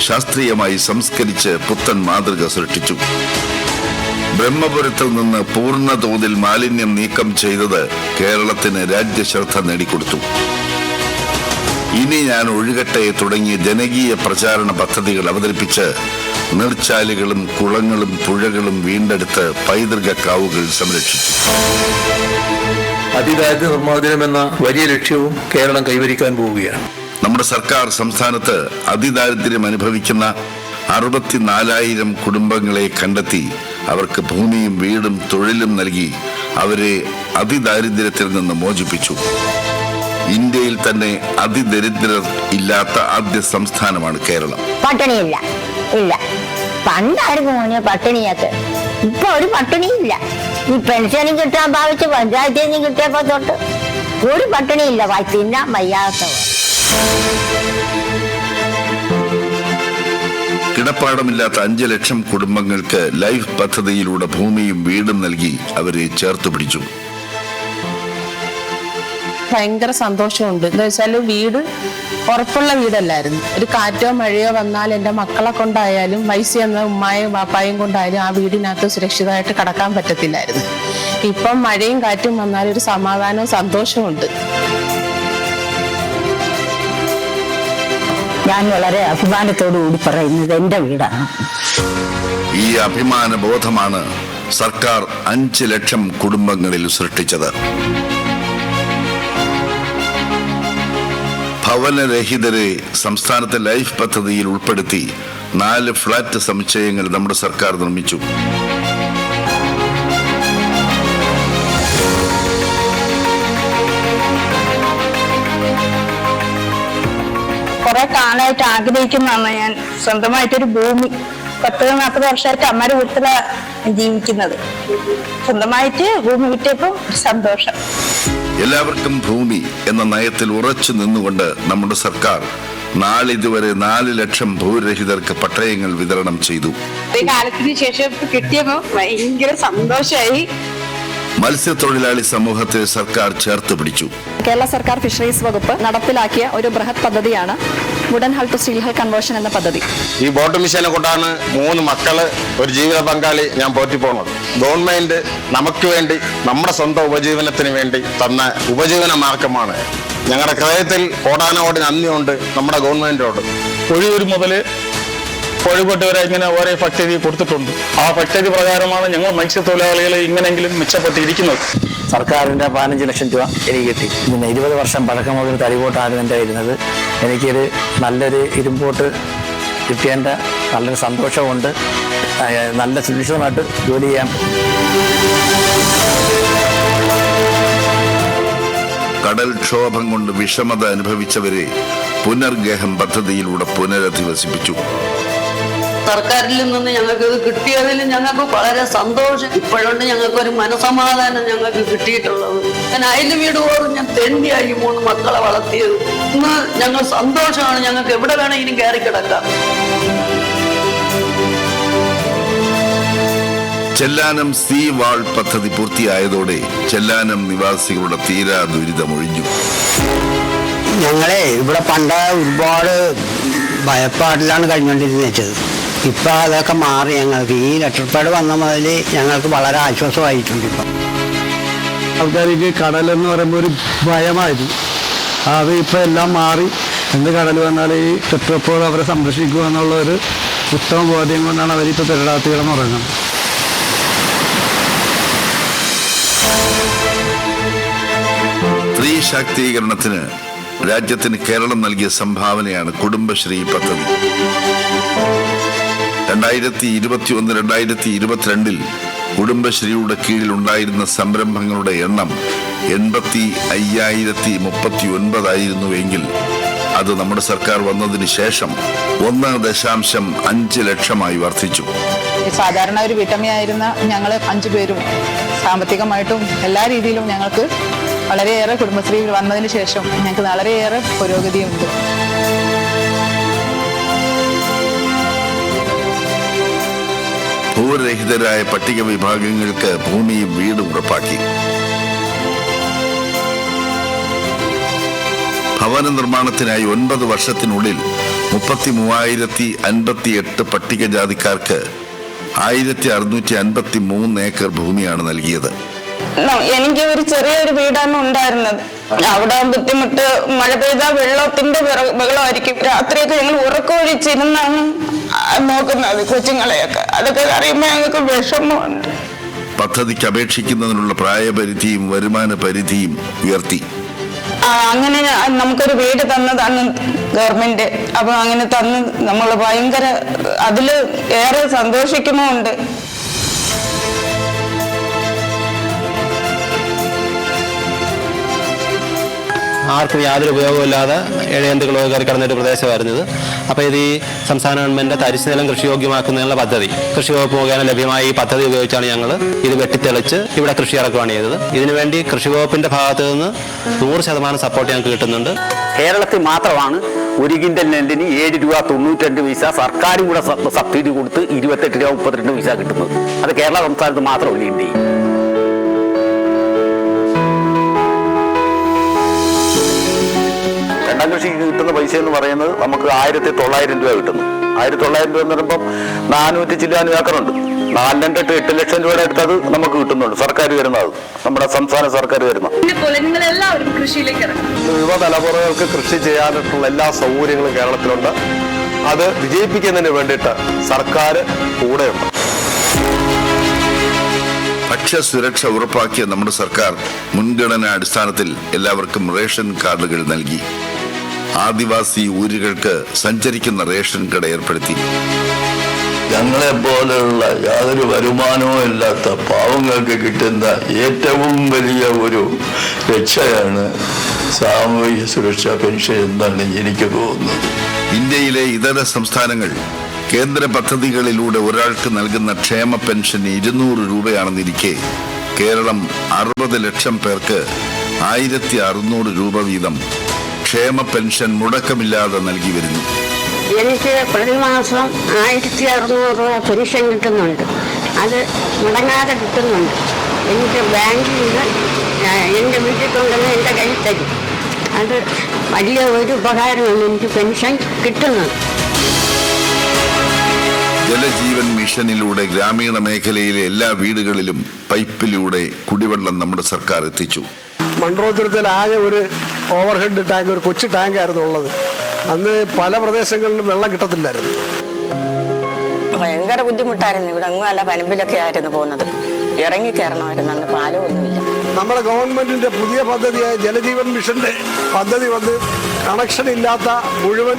ശാസ്ത്രീയമായി സംസ്കരിച്ച് പുത്തൻ മാതൃക സൃഷ്ടിച്ചു. ബ്രഹ്മപുരത്തിൽ നിന്ന് പൂർണ്ണ തോതിൽ മാലിന്യം നീക്കം ചെയ്തത് കേരളത്തിന് രാജ്യശ്രദ്ധ നേടിക്കൊടുത്തു. ഇനി ഞാൻ ഒഴുകട്ടെ തുടങ്ങിയ ജനകീയ പ്രചാരണ പദ്ധതികൾ അവതരിപ്പിച്ച് നീർച്ചാലുകളും കുളങ്ങളും പുഴകളും വീണ്ടെടുത്ത് പൈതൃക കാവുകൾ സംരക്ഷിച്ചു. അതിദാരിദ്ര്യ നിർമ്മാർജ്ജനം എന്ന വലിയ ലക്ഷ്യവും കേരളം കൈവരിക്കാൻ പോവുകയാണ്. നമ്മുടെ സർക്കാർ സംസ്ഥാനത്ത് അതിദാരിദ്ര്യം അനുഭവിക്കുന്ന 64,000 കുടുംബങ്ങളെ കണ്ടെത്തി അവർക്ക് ഭൂമിയും വീടും തൊഴിലും നൽകി അവരെ അതിദാരിദ്ര്യത്തിൽ നിന്ന് മോചിപ്പിച്ചു. ഇന്ത്യയിൽ തന്നെ അതിദരിദ്രർ ഇല്ലാത്ത ആദ്യ സംസ്ഥാനമാണ് കേരളം. പട്ടിണിയില്ല, ഇല്ല. പണ്ടായിരുന്നു മോനെ പട്ടിണിയൊക്കെ, ഇപ്പൊ ഒരു പട്ടിണിയില്ല. ഈ പെൻഷനും കിട്ടാൻ ഭാവിച്ച് പഞ്ചായത്തിൽ നിന്നും കിട്ടിയപ്പോ തൊട്ട് ഒരു പട്ടിണിയില്ല. തിന്നാൻ വയ്യാത്തവർ. കിടപ്പാടമില്ലാത്ത 5 ലക്ഷം കുടുംബങ്ങൾക്ക് ലൈഫ് പദ്ധതിയിലൂടെ ഭൂമിയും വീടും നൽകി അവരെ ചേർത്ത് പിടിച്ചു. ഭയങ്കര സന്തോഷമുണ്ട്. എന്താ വെച്ചാല് വീട് ഉറപ്പുള്ള വീടല്ലായിരുന്നു. ഒരു കാറ്റോ മഴയോ വന്നാൽ എൻ്റെ മക്കളെ കൊണ്ടായാലും വയസ്സ് എന്ന ഉമ്മായും വാപ്പായും കൊണ്ടായാലും ആ വീടിനകത്ത് സുരക്ഷിതമായിട്ട് കടക്കാൻ പറ്റത്തില്ലായിരുന്നു. ഇപ്പം മഴയും കാറ്റും വന്നാൽ ഒരു സമാധാനവും സന്തോഷവും ഉണ്ട്. ഞാൻ വളരെ അഭിമാനത്തോടു കൂടി പറയുന്നത് എൻ്റെ വീടാണ്. ഈ അഭിമാന ബോധമാണ് സർക്കാർ 5 ലക്ഷം കുടുംബങ്ങളിൽ സൃഷ്ടിച്ചത്. ഭവനരഹിതരെ സംസ്ഥാനത്തെ ലൈഫ് പദ്ധതിയിൽ ഉൾപ്പെടുത്തി 4 ഫ്ളാറ്റ് സമുച്ചയങ്ങൾ നമ്മുടെ സർക്കാർ നിർമ്മിച്ചു. കുറെ കാലമായിട്ട് ആഗ്രഹിക്കുന്നതാണ് ഞാൻ സ്വന്തമായിട്ടൊരു ഭൂമി. 10-40 വർഷമായിട്ട് അമ്മയുടെ വീട്ടിലാണ് ജീവിക്കുന്നത്. സ്വന്തമായിട്ട് ഭൂമി കിട്ടിയപ്പോൾ സന്തോഷം. എല്ലാവർക്കും ഭൂമി എന്ന നയത്തിൽ ഉറച്ചു നിന്നുകൊണ്ട് നമ്മുടെ സർക്കാർ നാളിതുവരെ 4 ലക്ഷം ഭൂരഹിതർക്ക് പട്ടയങ്ങൾ വിതരണം ചെയ്തു. കാലത്തിന് ശേഷം കിട്ടിയപ്പോ ഭയങ്കര സന്തോഷമായി. മത്സ്യത്തൊഴിലാളി സമൂഹത്തെ സർക്കാർ ചേർത്ത് പിടിച്ചു. കേരള സർക്കാർ ഫിഷറീസ് വകുപ്പ് നടപ്പിലാക്കിയ ഒരു ബൃഹത് പദ്ധതിയാണ് wooden hull to steel hull conversion എന്ന പദ്ധതി. ഈ ബോട്ട് മിഷനെ കൊണ്ടാണ് 3 മക്കള്, ഒരു ജീവിത പങ്കാളി ഞാൻ പോറ്റിപ്പോണത്. ഗവൺമെന്റ് നമുക്ക് വേണ്ടി, നമ്മുടെ സ്വന്തം ഉപജീവനത്തിന് വേണ്ടി തന്ന ഉപജീവന മാർഗമാണ്. ഞങ്ങളുടെ ഹൃദയത്തിൽ കോടാനോട് നന്ദിയുണ്ട് നമ്മുടെ ഗവൺമെന്റിനോട്. ഒഴിയൂർ മുതൽ കോഴിക്കോട്ട് വരെ ഇങ്ങനെ ഓരോ ഫാക്ടറി കൊടുത്തിട്ടുണ്ട്. ആ ഫാക്ടറി പ്രകാരമാണ് ഞങ്ങൾ മത്സ്യത്തൊഴിലാളികളെ ഇങ്ങനെയെങ്കിലും മെച്ചപ്പെട്ടിരിക്കുന്നത്. സർക്കാരിൻ്റെ 15 ലക്ഷം രൂപ എനിക്ക് കിട്ടി. പിന്നെ 20 വർഷം പഴക്കമുള്ള ഒരു തടിബോട്ടായിരുന്നു എൻ്റെ ഇരുന്നത്. എനിക്കൊരു നല്ലൊരു ഇരുമ്പോട്ട് കിട്ടിയതിൻ്റെ നല്ലൊരു സന്തോഷമുണ്ട്. നല്ല സുരക്ഷിതമായിട്ട് ജോലി ചെയ്യാൻ. കടൽക്ഷോഭം കൊണ്ട് വിഷമത അനുഭവിച്ചവരെ പുനർഗേഹം പദ്ധതിയിലൂടെ പുനരധിവസിപ്പിച്ചു. സർക്കാരിൽ നിന്ന് ഞങ്ങൾക്ക് ഇത് കിട്ടിയതിൽ ഞങ്ങൾക്ക് വളരെ സന്തോഷം. ഇപ്പോഴുണ്ട് ഞങ്ങൾക്കൊരു മനസമാധാനം ഞങ്ങൾക്ക് കിട്ടിയിട്ടുള്ളത്. ഞാൻ അയൽ വീട് പോലും ഞാൻ തെണ്ടിയായി 3 മക്കളെ വളർത്തിയത്. ഇന്ന് ഞങ്ങൾ സന്തോഷമാണ്. ഞങ്ങൾക്ക് എവിടെ വേണമെങ്കിലും കയറി കിടക്കാം. ചെല്ലാനം സീ വാൾ പദ്ധതി പൂർത്തിയായതോടെ ചെല്ലാനം നിവാസികളുടെ തീരാ ദുരിതമൊഴിഞ്ഞു. ഞങ്ങളെ ഇവിടെ പണ്ട് ഒരുപാട് ഭയപ്പാടിലാണ് കഴിഞ്ഞുകൊണ്ടിരുന്നത്. ഇപ്പം അതൊക്കെ മാറി. ഞങ്ങൾക്ക് ഈ ലെറ്റർപാഡ് വന്ന മുതൽ ഞങ്ങൾക്ക് വളരെ ആശ്വാസമായിട്ടുണ്ട്. ഇപ്പം ആൾക്കാർക്ക് കടലെന്ന് പറയുമ്പോൾ ഒരു ഭയമായിരുന്നു. അത് ഇപ്പം എല്ലാം മാറി. എന്ത് കടൽ വന്നാലും ഈ ടെട്രാപോഡ് അവരെ സംരക്ഷിക്കുക എന്നുള്ള ഒരു ഉത്തമ ബോധ്യം കൊണ്ടാണ് അവരിപ്പോൾ പെരടാത്ത് കിടന്നുറങ്ങുന്നത്. സ്ത്രീ ശാക്തീകരണത്തിന് രാജ്യത്തിന് കേരളം നൽകിയ സംഭാവനയാണ് കുടുംബശ്രീ പദ്ധതി. 2021 2022 കുടുംബശ്രീയുടെ കീഴിലുണ്ടായിരുന്ന സംരംഭങ്ങളുടെ എണ്ണം 85,039 ആയിരുന്നുവെങ്കിൽ അത് നമ്മുടെ സർക്കാർ വന്നതിന് ശേഷം 1.5 ലക്ഷമായി വർദ്ധിച്ചു. സാധാരണ ഒരു വീട്ടമ്മയായിരുന്ന ഞങ്ങൾ 5 പേരും സാമ്പത്തികമായിട്ടും എല്ലാ രീതിയിലും ഞങ്ങൾക്ക് വളരെയേറെ കുടുംബശ്രീ വന്നതിന് ശേഷം ഞങ്ങൾക്ക് വളരെയേറെ പുരോഗതിയുണ്ട്. ഭൂരഹിതരായ പട്ടിക വിഭാഗങ്ങൾക്ക് ഭൂമിയും വീടും ഉറപ്പാക്കി. ഭവന നിർമ്മാണത്തിനായി 9 വർഷത്തിനുള്ളിൽ 33,058 പട്ടികജാതിക്കാർക്ക് 1,653 ഏക്കർ ഭൂമിയാണ് നൽകിയത്. എനിക്ക് ഒരു ചെറിയൊരു വീടാണ് ഉണ്ടായിരുന്നത്. അവിടെ ബുദ്ധിമുട്ട്, മഴ പെയ്താൽ വെള്ളത്തിന്റെ ബഹളമായിരിക്കും. രാത്രിയൊക്കെ ഞങ്ങൾ ഉറക്കമൊഴിച്ചിരുന്നാണ് നോക്കുന്നത് കൊച്ചുങ്ങളെയൊക്കെ. അതൊക്കെ അറിയുമ്പോൾ ഞങ്ങൾക്ക് വിഷമമുണ്ട്. പദ്ധതിക്ക് അപേക്ഷിക്കുന്നതിനുള്ള പ്രായപരിധിയും വരുമാന പരിധിയും ഉയർത്തി. അങ്ങനെ നമുക്കൊരു വീട് തന്നതാണ് ഗവൺമെന്റ്. അപ്പൊ അങ്ങനെ തന്ന് നമ്മൾ ഭയങ്കര അതില് ഏറെ സന്തോഷിക്കുന്നുമുണ്ട്. ആർക്കും യാതൊരു ഉപയോഗമില്ലാതെ ഇഴജന്തുക്കളോ കയറി കിടന്നൊരു പ്രദേശമായിരുന്നു ഇത്. അപ്പോൾ ഇത് ഈ സംസ്ഥാന ഗവൺമെൻറ് തരിശുനിലം കൃഷിയോഗ്യമാക്കുന്നതിനുള്ള പദ്ധതി കൃഷി വകുപ്പ് മുഖേന ലഭ്യമായ ഈ പദ്ധതി ഉപയോഗിച്ചാണ് ഞങ്ങൾ ഇത് വെട്ടിത്തെളിച്ച് ഇവിടെ കൃഷി ഇറക്കുകയാണ് ചെയ്തത്. ഇതിനുവേണ്ടി കൃഷി വകുപ്പിൻ്റെ ഭാഗത്ത് നിന്ന് 100% സപ്പോർട്ട് ഞങ്ങൾക്ക് കിട്ടുന്നുണ്ട്. കേരളത്തിൽ മാത്രമാണ് ഒരു കിൻഡൽ നെല്ലിന് 7 രൂപ 92 പൈസ സർക്കാരും കൂടെ സബ്സിഡി കൊടുത്ത് 28 രൂപ 32 പൈസ കിട്ടുന്നത്. അത് കേരള സംസ്ഥാനത്ത് മാത്രമല്ല ഇന്ത്യയിൽ. രണ്ടാം കൃഷിക്ക് കിട്ടുന്ന പൈസ എന്ന് പറയുന്നത് നമുക്ക് 1,900 രൂപ കിട്ടുന്നു. 1,900 രൂപ എന്ന് പറയുമ്പം 400 ചില്ലാനും ഏക്കറുണ്ട്. 4 2 8 8 ലക്ഷം രൂപയുടെ അടുത്തത് നമുക്ക് കിട്ടുന്നുണ്ട്. സർക്കാർ തരുന്നത്, നമ്മുടെ സംസ്ഥാന സർക്കാർ തരുന്നത്. നിങ്ങളെല്ലാവരും കൃഷിയിലേക്ക് ഇറങ്ങണം. യുവതലമുറകൾക്ക് കൃഷി ചെയ്യാനായിട്ടുള്ള എല്ലാ സൗകര്യങ്ങളും കേരളത്തിലുണ്ട്. അത് വിജയിപ്പിക്കുന്നതിന് വേണ്ടിയിട്ട് സർക്കാർ കൂടെയുണ്ട്. ഭക്ഷ്യസുരക്ഷ ഉറപ്പാക്കിയ നമ്മുടെ സർക്കാർ മുൻഗണനാ അടിസ്ഥാനത്തിൽ എല്ലാവർക്കും റേഷൻ കാർഡുകൾ നൽകി. ആദിവാസി ഊരുകൾക്ക് സഞ്ചരിക്കുന്ന റേഷൻ കട ഏർപ്പെടുത്തി. ഞങ്ങളെ പോലെയുള്ള യാതൊരു വരുമാനവും ഇല്ലാത്ത പാവങ്ങൾക്ക് കിട്ടുന്ന ഏറ്റവും വലിയ ഒരു രക്ഷയാണ് സാമൂഹ്യ സുരക്ഷാ പെൻഷൻ എന്നാണ് എനിക്ക് തോന്നുന്നത്. ഇന്ത്യയിലെ ഇതര സംസ്ഥാനങ്ങൾ കേന്ദ്ര പദ്ധതികളിലൂടെ ഒരാൾക്ക് നൽകുന്ന ക്ഷേമ പെൻഷൻ 200 രൂപയാണെന്നിരിക്കെ കേരളം 60 ലക്ഷം പേർക്ക് 1,600 രൂപ വീതം ക്ഷേമ പെൻഷൻ മുടക്കമില്ലാതെ നൽകി വരുന്നു. എനിക്ക് പ്രതിമാസം 1,600 രൂപ പെൻഷൻ കിട്ടുന്നുണ്ട്. അത് മുടങ്ങാതെ കിട്ടുന്നുണ്ട്. എനിക്ക് ബാങ്കിൽ നിന്ന് എൻ്റെ വീട്ടിൽ കൊണ്ടുവന്ന് എൻ്റെ കയ്യിൽ തരും. അത് വലിയ ഒരു ഉപകാരമാണ് എനിക്ക് പെൻഷൻ കിട്ടുന്നത്. ജലജീവൻ മിഷനിലൂടെ ഗ്രാമീണ മേഖലയിലെ എല്ലാ വീടുകളിലും പൈപ്പിലൂടെ കുടിവെള്ളം നമ്മുടെ സർക്കാർ എത്തിച്ചു. മൺറോത്തുരുത്തിൽ ആകെ ഒരു ഓവർഹെഡ് ടാങ്ക്, ഒരു കൊച്ചു ടാങ്കായിരുന്നു ഉള്ളത്. അന്ന് പല പ്രദേശങ്ങളിലും വെള്ളം കിട്ടത്തില്ലായിരുന്നു. ഭയങ്കര ബുദ്ധിമുട്ടായിരുന്നു. ഇവിടെ അങ്ങും അല്ല, പനമ്പിലൊക്കെ ആയിരുന്നു പോകുന്നത്. ഇറങ്ങി കയറണമായിരുന്നു, അന്ന് പാലം ഒന്നുമില്ല. നമ്മുടെ ഗവൺമെന്റിന്റെ പുതിയ പദ്ധതിയായ ജലജീവൻ മിഷന്റെ പദ്ധതി വന്ന് കണക്ഷൻ ഇല്ലാത്ത മുഴുവൻ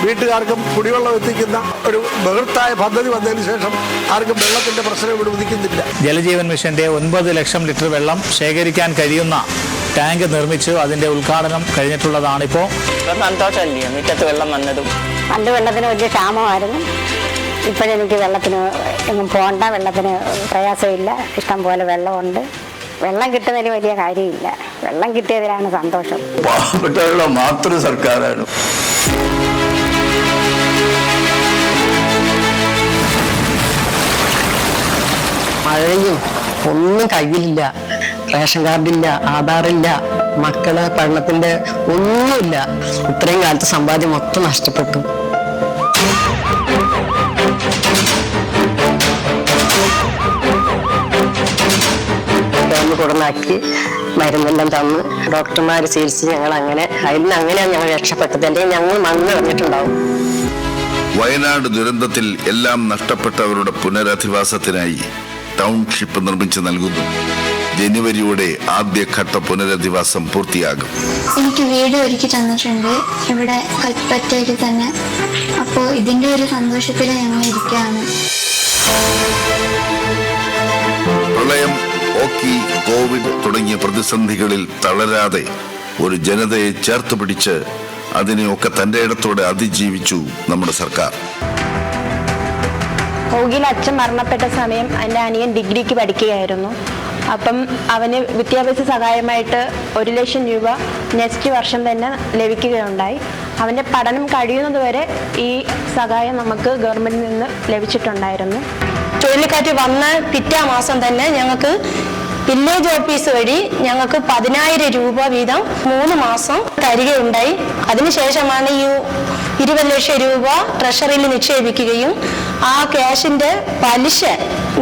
വീട്ടുകാർക്കും കുടിവെള്ളം എത്തിക്കുന്ന ഒരു ബൃഹത്തായ പദ്ധതി വന്നതിന് ശേഷം ആർക്കും വെള്ളത്തിന്റെ പ്രശ്നം ഇവിടെ ഉദിക്കുന്നില്ല. ജലജീവൻ മിഷന്റെ 9 ലക്ഷം ലിറ്റർ വെള്ളം ശേഖരിക്കാൻ കഴിയുന്ന ടാങ്ക് നിർമ്മിച്ചു. അതിന്റെ ഉദ്ഘാടനം കഴിഞ്ഞിട്ടുള്ളതാണിപ്പോൾ. സന്തോഷമല്ലേ മുറ്റത്ത് വെള്ളം വന്നതും. പണ്ട് വെള്ളത്തിന് വലിയ ക്ഷാമമായിരുന്നു. ഇപ്പോഴെനിക്ക് വെള്ളത്തിന് എങ്ങും പോകണ്ട, വെള്ളത്തിന് പ്രയാസമില്ല, ഇഷ്ടം പോലെ വെള്ളമുണ്ട്. വെള്ളം കിട്ടുന്നതിന് വലിയ കാര്യമില്ല, വെള്ളം കിട്ടിയതിലാണ് സന്തോഷം. പാവപ്പെട്ടവരുടെ മാത്രം സർക്കാരാണ്. മഴയും ഒന്നും കയ്യിലില്ല, റേഷൻ കാർഡില്ല, ആധാറില്ല, മക്കളെ പഠനത്തിന്റെ ഒന്നുമില്ല. ഇത്രയും കാലത്ത് സമ്പാദ്യം മൊത്തം നഷ്ടപ്പെട്ടു. കൊടനാക്കി മരുന്നെല്ലാം തന്ന് ഡോക്ടർമാർ ചികിത്സിച്ച് ഞങ്ങൾ അങ്ങനെ അതിൽ നിന്ന് അങ്ങനെയാണ് ഞങ്ങൾ രക്ഷപ്പെട്ടത്. അല്ലെങ്കിൽ ഞങ്ങൾ മണ്ണ് കളഞ്ഞിട്ടുണ്ടാവും. വയനാട് ദുരന്തത്തിൽ എല്ലാം നഷ്ടപ്പെട്ടവരുടെ പുനരധിവാസത്തിനായി ടൗൺഷിപ്പ് നിർമ്മിച്ചു നൽകുന്നു. ജനുവരിയോടെ ആദ്യഘട്ട പുനരധിവാസം പൂർത്തിയാകും. എനിക്ക് വീട് ഒരുക്കി തന്നിട്ടുണ്ട് ഇവിടെ കൽപ്പറ്റയിൽ തന്നെ. അപ്പോൾ ഇതിന്റെ ഒരു സന്തോഷത്തിൽ ഞങ്ങൾ ഇരിക്കുകയാണ്. പ്രളയം, ഓക്കി, കോവിഡ് തുടങ്ങിയ പ്രതിസന്ധികളിൽ തളരാതെ ഒരു ജനതയെ ചേർത്ത് പിടിച്ച് അതിനെയൊക്കെ തന്റെ ഇടത്തോടെ അതിജീവിച്ചു നമ്മുടെ സർക്കാർ. ഓഗിയിൽ അച്ഛൻ മരണപ്പെട്ട സമയം എൻ്റെ അനിയൻ ഡിഗ്രിക്ക് പഠിക്കുകയായിരുന്നു. അപ്പം അവന് വിദ്യാഭ്യാസ സഹായമായിട്ട് 1 ലക്ഷം രൂപ നെക്സ്റ്റ് വർഷം തന്നെ ലഭിക്കുകയുണ്ടായി. അവൻ്റെ പഠനം കഴിയുന്നതുവരെ ഈ സഹായം നമുക്ക് ഗവൺമെൻറ്റിൽ നിന്ന് ലഭിച്ചിട്ടുണ്ടായിരുന്നു. ചുഴലിക്കാറ്റ് വന്ന പിറ്റേ മാസം തന്നെ ഞങ്ങൾക്ക് വില്ലേജ് ഓഫീസ് വഴി ഞങ്ങൾക്ക് 10,000 രൂപ വീതം 3 മാസം തരികയുണ്ടായി. അതിനുശേഷമാണ് ഈ 20 ലക്ഷം രൂപ ട്രഷറിയിൽ നിക്ഷേപിക്കുകയും ആ ക്യാഷിന്റെ പലിശ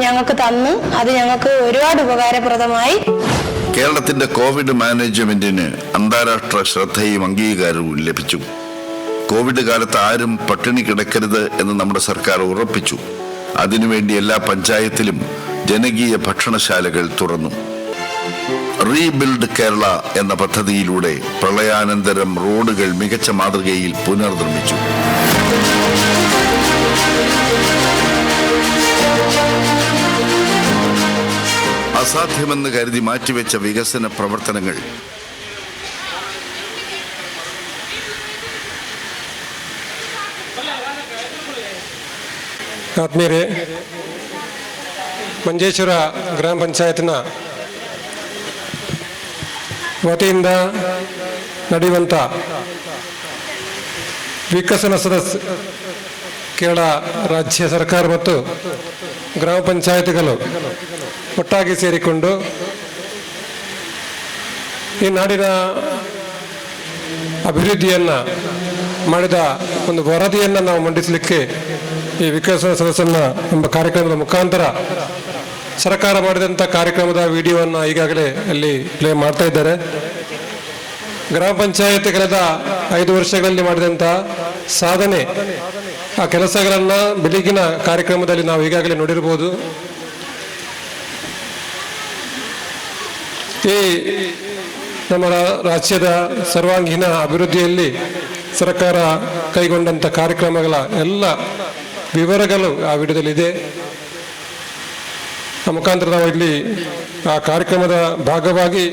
ഞങ്ങൾക്ക് തന്ന് അത് ഞങ്ങൾക്ക് ഒരുപാട് ഉപകാരപ്രദമായി. കേരളത്തിന്റെ കോവിഡ് മാനേജ്മെന്റിന് അന്താരാഷ്ട്ര ശ്രദ്ധയും അംഗീകാരവും ലഭിച്ചു. കോവിഡ് കാലത്ത് ആരും പട്ടിണി കിടക്കരുത് എന്ന് നമ്മുടെ സർക്കാർ ഉറപ്പിച്ചു. അതിനുവേണ്ടി എല്ലാ പഞ്ചായത്തിലും ജനകീയ ഭക്ഷണശാലകൾ തുറന്നു. റീബിൽഡ് കേരള എന്ന പദ്ധതിയിലൂടെ പ്രളയാനന്തരം റോഡുകൾ മികച്ച മാതൃകയിൽ പുനർനിർമ്മിച്ചു. അസാധ്യമെന്ന് കരുതി മാറ്റിവെച്ച വികസന പ്രവർത്തനങ്ങൾ ಆತ್ಮೀಯರೇ, ಮಂಜೇಶ್ವರ ಗ್ರಾಮ ಪಂಚಾಯತ್ನ ವತಿಯಿಂದ ನಡೆಯುವಂಥ ವಿಕಸನ ಸದಸ್ ಕೇರಳ ರಾಜ್ಯ ಸರ್ಕಾರ ಮತ್ತು ಗ್ರಾಮ ಪಂಚಾಯತ್ಗಳು ಒಟ್ಟಾಗಿ ಸೇರಿಕೊಂಡು ಈ ನಾಡಿನ ಅಭಿವೃದ್ಧಿಯನ್ನು ಮಾಡಿದ ಒಂದು ವರದಿಯನ್ನು ನಾವು ಮಂಡಿಸಲಿಕ್ಕೆ ಈ ವಿಕಸನ ಸದಸ್ಸನ್ನು ಎಂಬ ಕಾರ್ಯಕ್ರಮದ ಮುಖಾಂತರ ಸರ್ಕಾರ ಮಾಡಿದಂಥ ಕಾರ್ಯಕ್ರಮದ ವಿಡಿಯೋವನ್ನು ಈಗಾಗಲೇ ಅಲ್ಲಿ ಪ್ಲೇ ಮಾಡ್ತಾ ಇದ್ದಾರೆ. ಗ್ರಾಮ ಪಂಚಾಯತ್ ಕಳೆದ 5 ವರ್ಷಗಳಲ್ಲಿ ಮಾಡಿದಂಥ ಸಾಧನೆ, ಆ ಕೆಲಸಗಳನ್ನು ಬೆಳಗಿನ ಕಾರ್ಯಕ್ರಮದಲ್ಲಿ ನಾವು ಈಗಾಗಲೇ ನೋಡಿರ್ಬೋದು. ಈ ನಮ್ಮ ರಾಜ್ಯದ ಸರ್ವಾಂಗೀಣ ಅಭಿವೃದ್ಧಿಯಲ್ಲಿ ಸರ್ಕಾರ ಕೈಗೊಂಡಂಥ ಕಾರ್ಯಕ್ರಮಗಳ ಎಲ್ಲ ವಿವರಗಳು ಆ ವಿಡಿಯೋದಲ್ಲಿದೆ. ಆ ಮುಖಾಂತರ ನಾವು ಇಲ್ಲಿ ಆ ಕಾರ್ಯಕ್ರಮದ ಭಾಗವಾಗಿ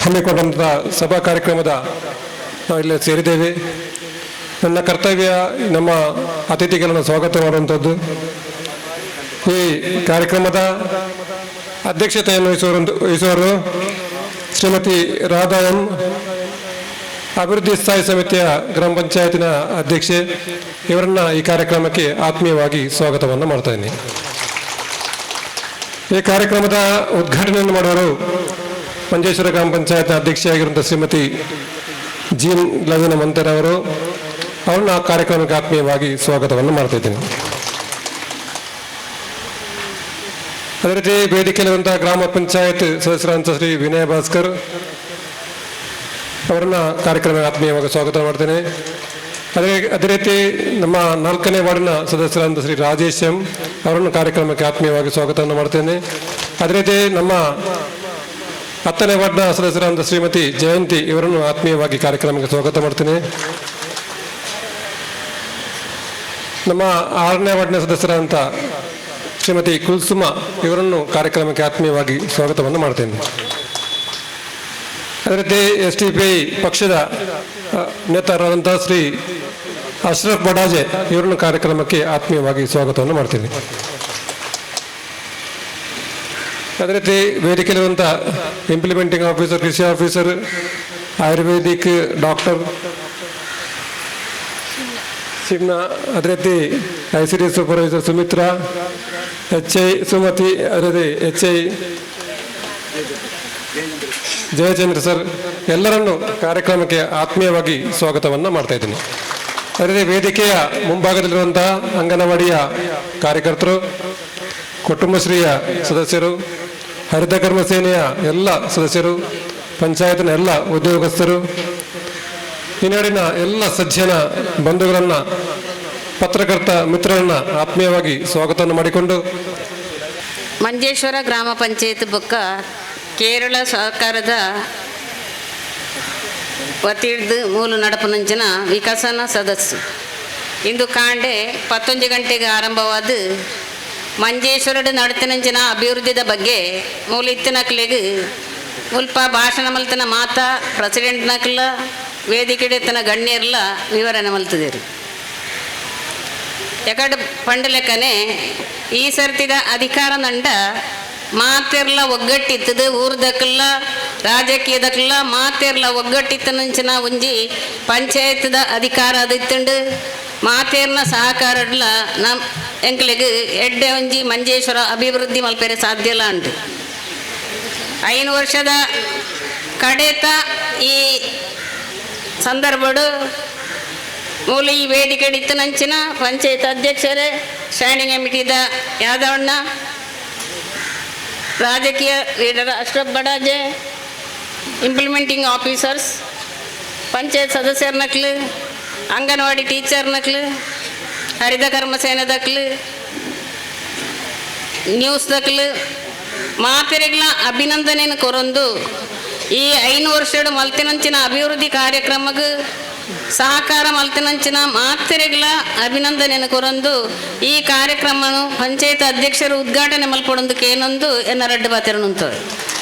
ಹಮ್ಮಿಕೊಂಡಂಥ ಸಭಾ ಕಾರ್ಯಕ್ರಮದ ನಾವು ಇಲ್ಲಿ ಸೇರಿದ್ದೇವೆ. ನನ್ನ ಕರ್ತವ್ಯ ನಮ್ಮ ಅತಿಥಿಗಳನ್ನು ಸ್ವಾಗತ ಮಾಡುವಂಥದ್ದು. ಈ ಕಾರ್ಯಕ್ರಮದ ಅಧ್ಯಕ್ಷತೆಯನ್ನು ವಹಿಸುವರು ಶ್ರೀಮತಿ ರಾಧಾ ಎಂ, ಅಭಿವೃದ್ಧಿ ಸ್ಥಾಯಿ ಸಮಿತಿಯ ಗ್ರಾಮ ಪಂಚಾಯತಿನ ಅಧ್ಯಕ್ಷೆ. ಇವರನ್ನು ಈ ಕಾರ್ಯಕ್ರಮಕ್ಕೆ ಆತ್ಮೀಯವಾಗಿ ಸ್ವಾಗತವನ್ನು ಮಾಡ್ತಾ ಇದ್ದೀನಿ. ಈ ಕಾರ್ಯಕ್ರಮದ ಉದ್ಘಾಟನೆಯನ್ನು ಮಾಡುವರು ಮಂಜೇಶ್ವರ ಗ್ರಾಮ ಪಂಚಾಯತ್ನ ಅಧ್ಯಕ್ಷೆಯಾಗಿರುವಂಥ ಶ್ರೀಮತಿ ಜೀನ್ ಲವಿನ ಮಂತರವರು. ಅವರನ್ನು ಆ ಕಾರ್ಯಕ್ರಮಕ್ಕೆ ಆತ್ಮೀಯವಾಗಿ ಸ್ವಾಗತವನ್ನು ಮಾಡ್ತಾ ಇದ್ದೀನಿ. ಅದೇ ರೀತಿ ವೇದಿಕೆಯಲ್ಲಿರುವಂಥ ಗ್ರಾಮ ಪಂಚಾಯತ್ ಸದಸ್ಯರಾದಂಥ ಶ್ರೀ ವಿನಯ ಭಾಸ್ಕರ್ ಅವರನ್ನ ಕಾರ್ಯಕ್ರಮಕ್ಕೆ ಆತ್ಮೀಯವಾಗಿ ಸ್ವಾಗತ ಮಾಡ್ತೇನೆ. ಅದೇ ರೀತಿ ನಮ್ಮ 4ನೇ ವಾರ್ಡಿನ ಸದಸ್ಯರಾದ ಶ್ರೀ ರಾಜೇಶ್ ಎಂ ಅವರನ್ನು ಕಾರ್ಯಕ್ರಮಕ್ಕೆ ಆತ್ಮೀಯವಾಗಿ ಸ್ವಾಗತವನ್ನು ಮಾಡ್ತೇನೆ. ಅದೇ ರೀತಿ ನಮ್ಮ 10ನೇ ವಾರ್ಡ್ನ ಸದಸ್ಯರಾದ ಶ್ರೀಮತಿ ಜಯಂತಿ ಇವರನ್ನು ಆತ್ಮೀಯವಾಗಿ ಕಾರ್ಯಕ್ರಮಕ್ಕೆ ಸ್ವಾಗತ ಮಾಡ್ತೇನೆ. ನಮ್ಮ 6ನೇ ವಾರ್ಡ್ನ ಸದಸ್ಯರಾದಂಥ ಶ್ರೀಮತಿ ಕುಲ್ಸುಮಾ ಇವರನ್ನು ಕಾರ್ಯಕ್ರಮಕ್ಕೆ ಆತ್ಮೀಯವಾಗಿ ಸ್ವಾಗತವನ್ನು ಮಾಡ್ತೇನೆ. ಅದೇ ರೀತಿ SDPI ಪಕ್ಷದ ನೇತಾರರಾದಂಥ ಶ್ರೀ ಅಶ್ರಫ್ ಬಡಾಜೆ ಇವರನ್ನು ಕಾರ್ಯಕ್ರಮಕ್ಕೆ ಆತ್ಮೀಯವಾಗಿ ಸ್ವಾಗತವನ್ನು ಮಾಡ್ತೀನಿ. ಅದೇ ರೀತಿ ವೇದಿಕೆಯಲ್ಲಿರುವಂಥ ಇಂಪ್ಲಿಮೆಂಟಿಂಗ್ ಆಫೀಸರ್, ಕೃಷಿ ಆಫೀಸರ್, ಆಯುರ್ವೇದಿಕ್ ಡಾಕ್ಟರ್ ಶಿವ್ನ, ಅದೇ ರೀತಿ ICD supervisor Sumitra, HI Sumathi, ಅದೇ ರೀತಿ HI Jayachandra sir ಎಲ್ಲರನ್ನೂ ಕಾರ್ಯಕ್ರಮಕ್ಕೆ ಆತ್ಮೀಯವಾಗಿ ಸ್ವಾಗತವನ್ನು ಮಾಡ್ತಾ ಇದ್ದೀನಿ. ಅದೇ ರೀತಿ ವೇದಿಕೆಯ ಮುಂಭಾಗದಲ್ಲಿರುವಂತಹ ಅಂಗನವಾಡಿಯ ಕಾರ್ಯಕರ್ತರು, ಕುಟುಂಬಶ್ರೀಯ ಸದಸ್ಯರು ಹರಿತ ಕರ್ಮ ಸೇನೆಯ ಎಲ್ಲ ಸದಸ್ಯರು, ಪಂಚಾಯತ್ನ ಎಲ್ಲ ಉದ್ಯೋಗಸ್ಥರು, ಈ ನಾಡಿನ ಎಲ್ಲ ಸಜ್ಜನ ಬಂಧುಗಳನ್ನು, ಪತ್ರಕರ್ತ ಮಿತ್ರರನ್ನ ಆತ್ಮೀಯವಾಗಿ ಸ್ವಾಗತವನ್ನು ಮಾಡಿಕೊಂಡು ಮಂಜೇಶ್ವರ ಗ್ರಾಮ ಪಂಚಾಯತ್ ಬೊಕ್ಕ ಕೇರಳ ಸರ್ಕಾರದ ವತಿಡ್ದು ಮೂಲು ನಡಪುನಂಚಿನ ವಿಕಸನ ಸದಸ್ಸು ಇಂದು ಕಾಂಡೆ 11 ಗಂಟೆಗೆ ಆರಂಭವಾದ ಮಂಜೇಶ್ವರಡು ನಡತಿನಂಚಿನ ಅಭಿವೃದ್ಧಿದ ಬಗ್ಗೆ ಮೂಲ ಇತ್ತಿನಕ್ಲೆಗ್ ಮುಲ್ಪ ಭಾಷಣ ಮಲ್ತನ ಮಾತಾ ಪ್ರೆಸಿಡೆಂಟ್ ನಕ್ಲ ವೇದಿಕೆಡೆತ್ತನ ಗಣ್ಯರ್ಲ ವಿವರಣೆ ಮಲ್ತದಿರು. ಎಕಡೆ ಪಂಡಲೆಕ್ಕನೆ ಈ ಸರ್ತಿದ ಅಧಿಕಾರ ನಂಡ ಮಾತೆರ್ಲ ಒಗ್ಗಟ್ಟಿತ್ತದು, ಊರ್ದಕ್ಲ ರಾಜಕೀಯದಕ್ಲ ಮಾತೆರ್ಲ ಒಗ್ಗಟ್ಟಿತ್ತನಂಚಿನ ಒಂಜಿ ಪಂಚಾಯತ್ದ ಅಧಿಕಾರ ಅದಿತ್ತುಂಡು. ಮಾತೇರ್ನ ಸಹಕಾರಡ್ಲ ನಮ್ಮ ಎಂಕ್ಲೆಗ್ ಎಡ್ಡೆ ಒಂಜಿ ಮಂಜೇಶ್ವರ ಅಭಿವೃದ್ಧಿ ಮಲ್ಪೆರೆ ಸಾಧ್ಯ ಇಲ್ಲ ಉಂಟು. 5 ವರ್ಷದ ಕಡೆತ ಈ ಸಂದರ್ಭಡು ಮೂಲ ಈ ವೇದಿಕೆ ಇತ್ತನಂಚಿನ ಪಂಚಾಯತ್ ಅಧ್ಯಕ್ಷರೇ, ಸ್ಟ್ಯಾಂಡಿಂಗ್ ಕಮಿಟಿದ ಯಾದವಣ್ಣ, ರಾಜಕೀಯ leader Ashraf Badaje, implementing officers, panchayat ಸದಸ್ಯರ ನಕ್ಲು, ಅಂಗನವಾಡಿ ಟೀಚರ್ ನಕ್ಲು, ಹರಿತ ಕರ್ಮ ಸೇನೆದಕ್ಲು, ನ್ಯೂಸ್ ದಕ್ಲು ಮಾತೆರೆಗ್ಲ ಅಭಿನಂದನೆಯನ್ನು ಕೊರೊಂದು ಈ 5 ವರ್ಷಡು ಮಲ್ತಿನಂಚಿನ ಅಭಿವೃದ್ಧಿ ಕಾರ್ಯಕ್ರಮಕ್ಕೆ ಸಹಕಾರ ಮಲ್ತಿನಂಚಿನ ಮಾತೆರೆಗ್ಲ ಅಭಿನಂದನೆಯನ್ನು ಕೊರೊಂದು ಈ ಕಾರ್ಯಕ್ರಮನು ಪಂಚಾಯತ್ ಅಧ್ಯಕ್ಷರು ಉದ್ಘಾಟನೆ ಮಲ್ಪಡೊಂದಕ್ಕೆ ಏನೊಂದು ಎನ್ನ ರಡ್ಡು ಬಾತೆರನುಂತು.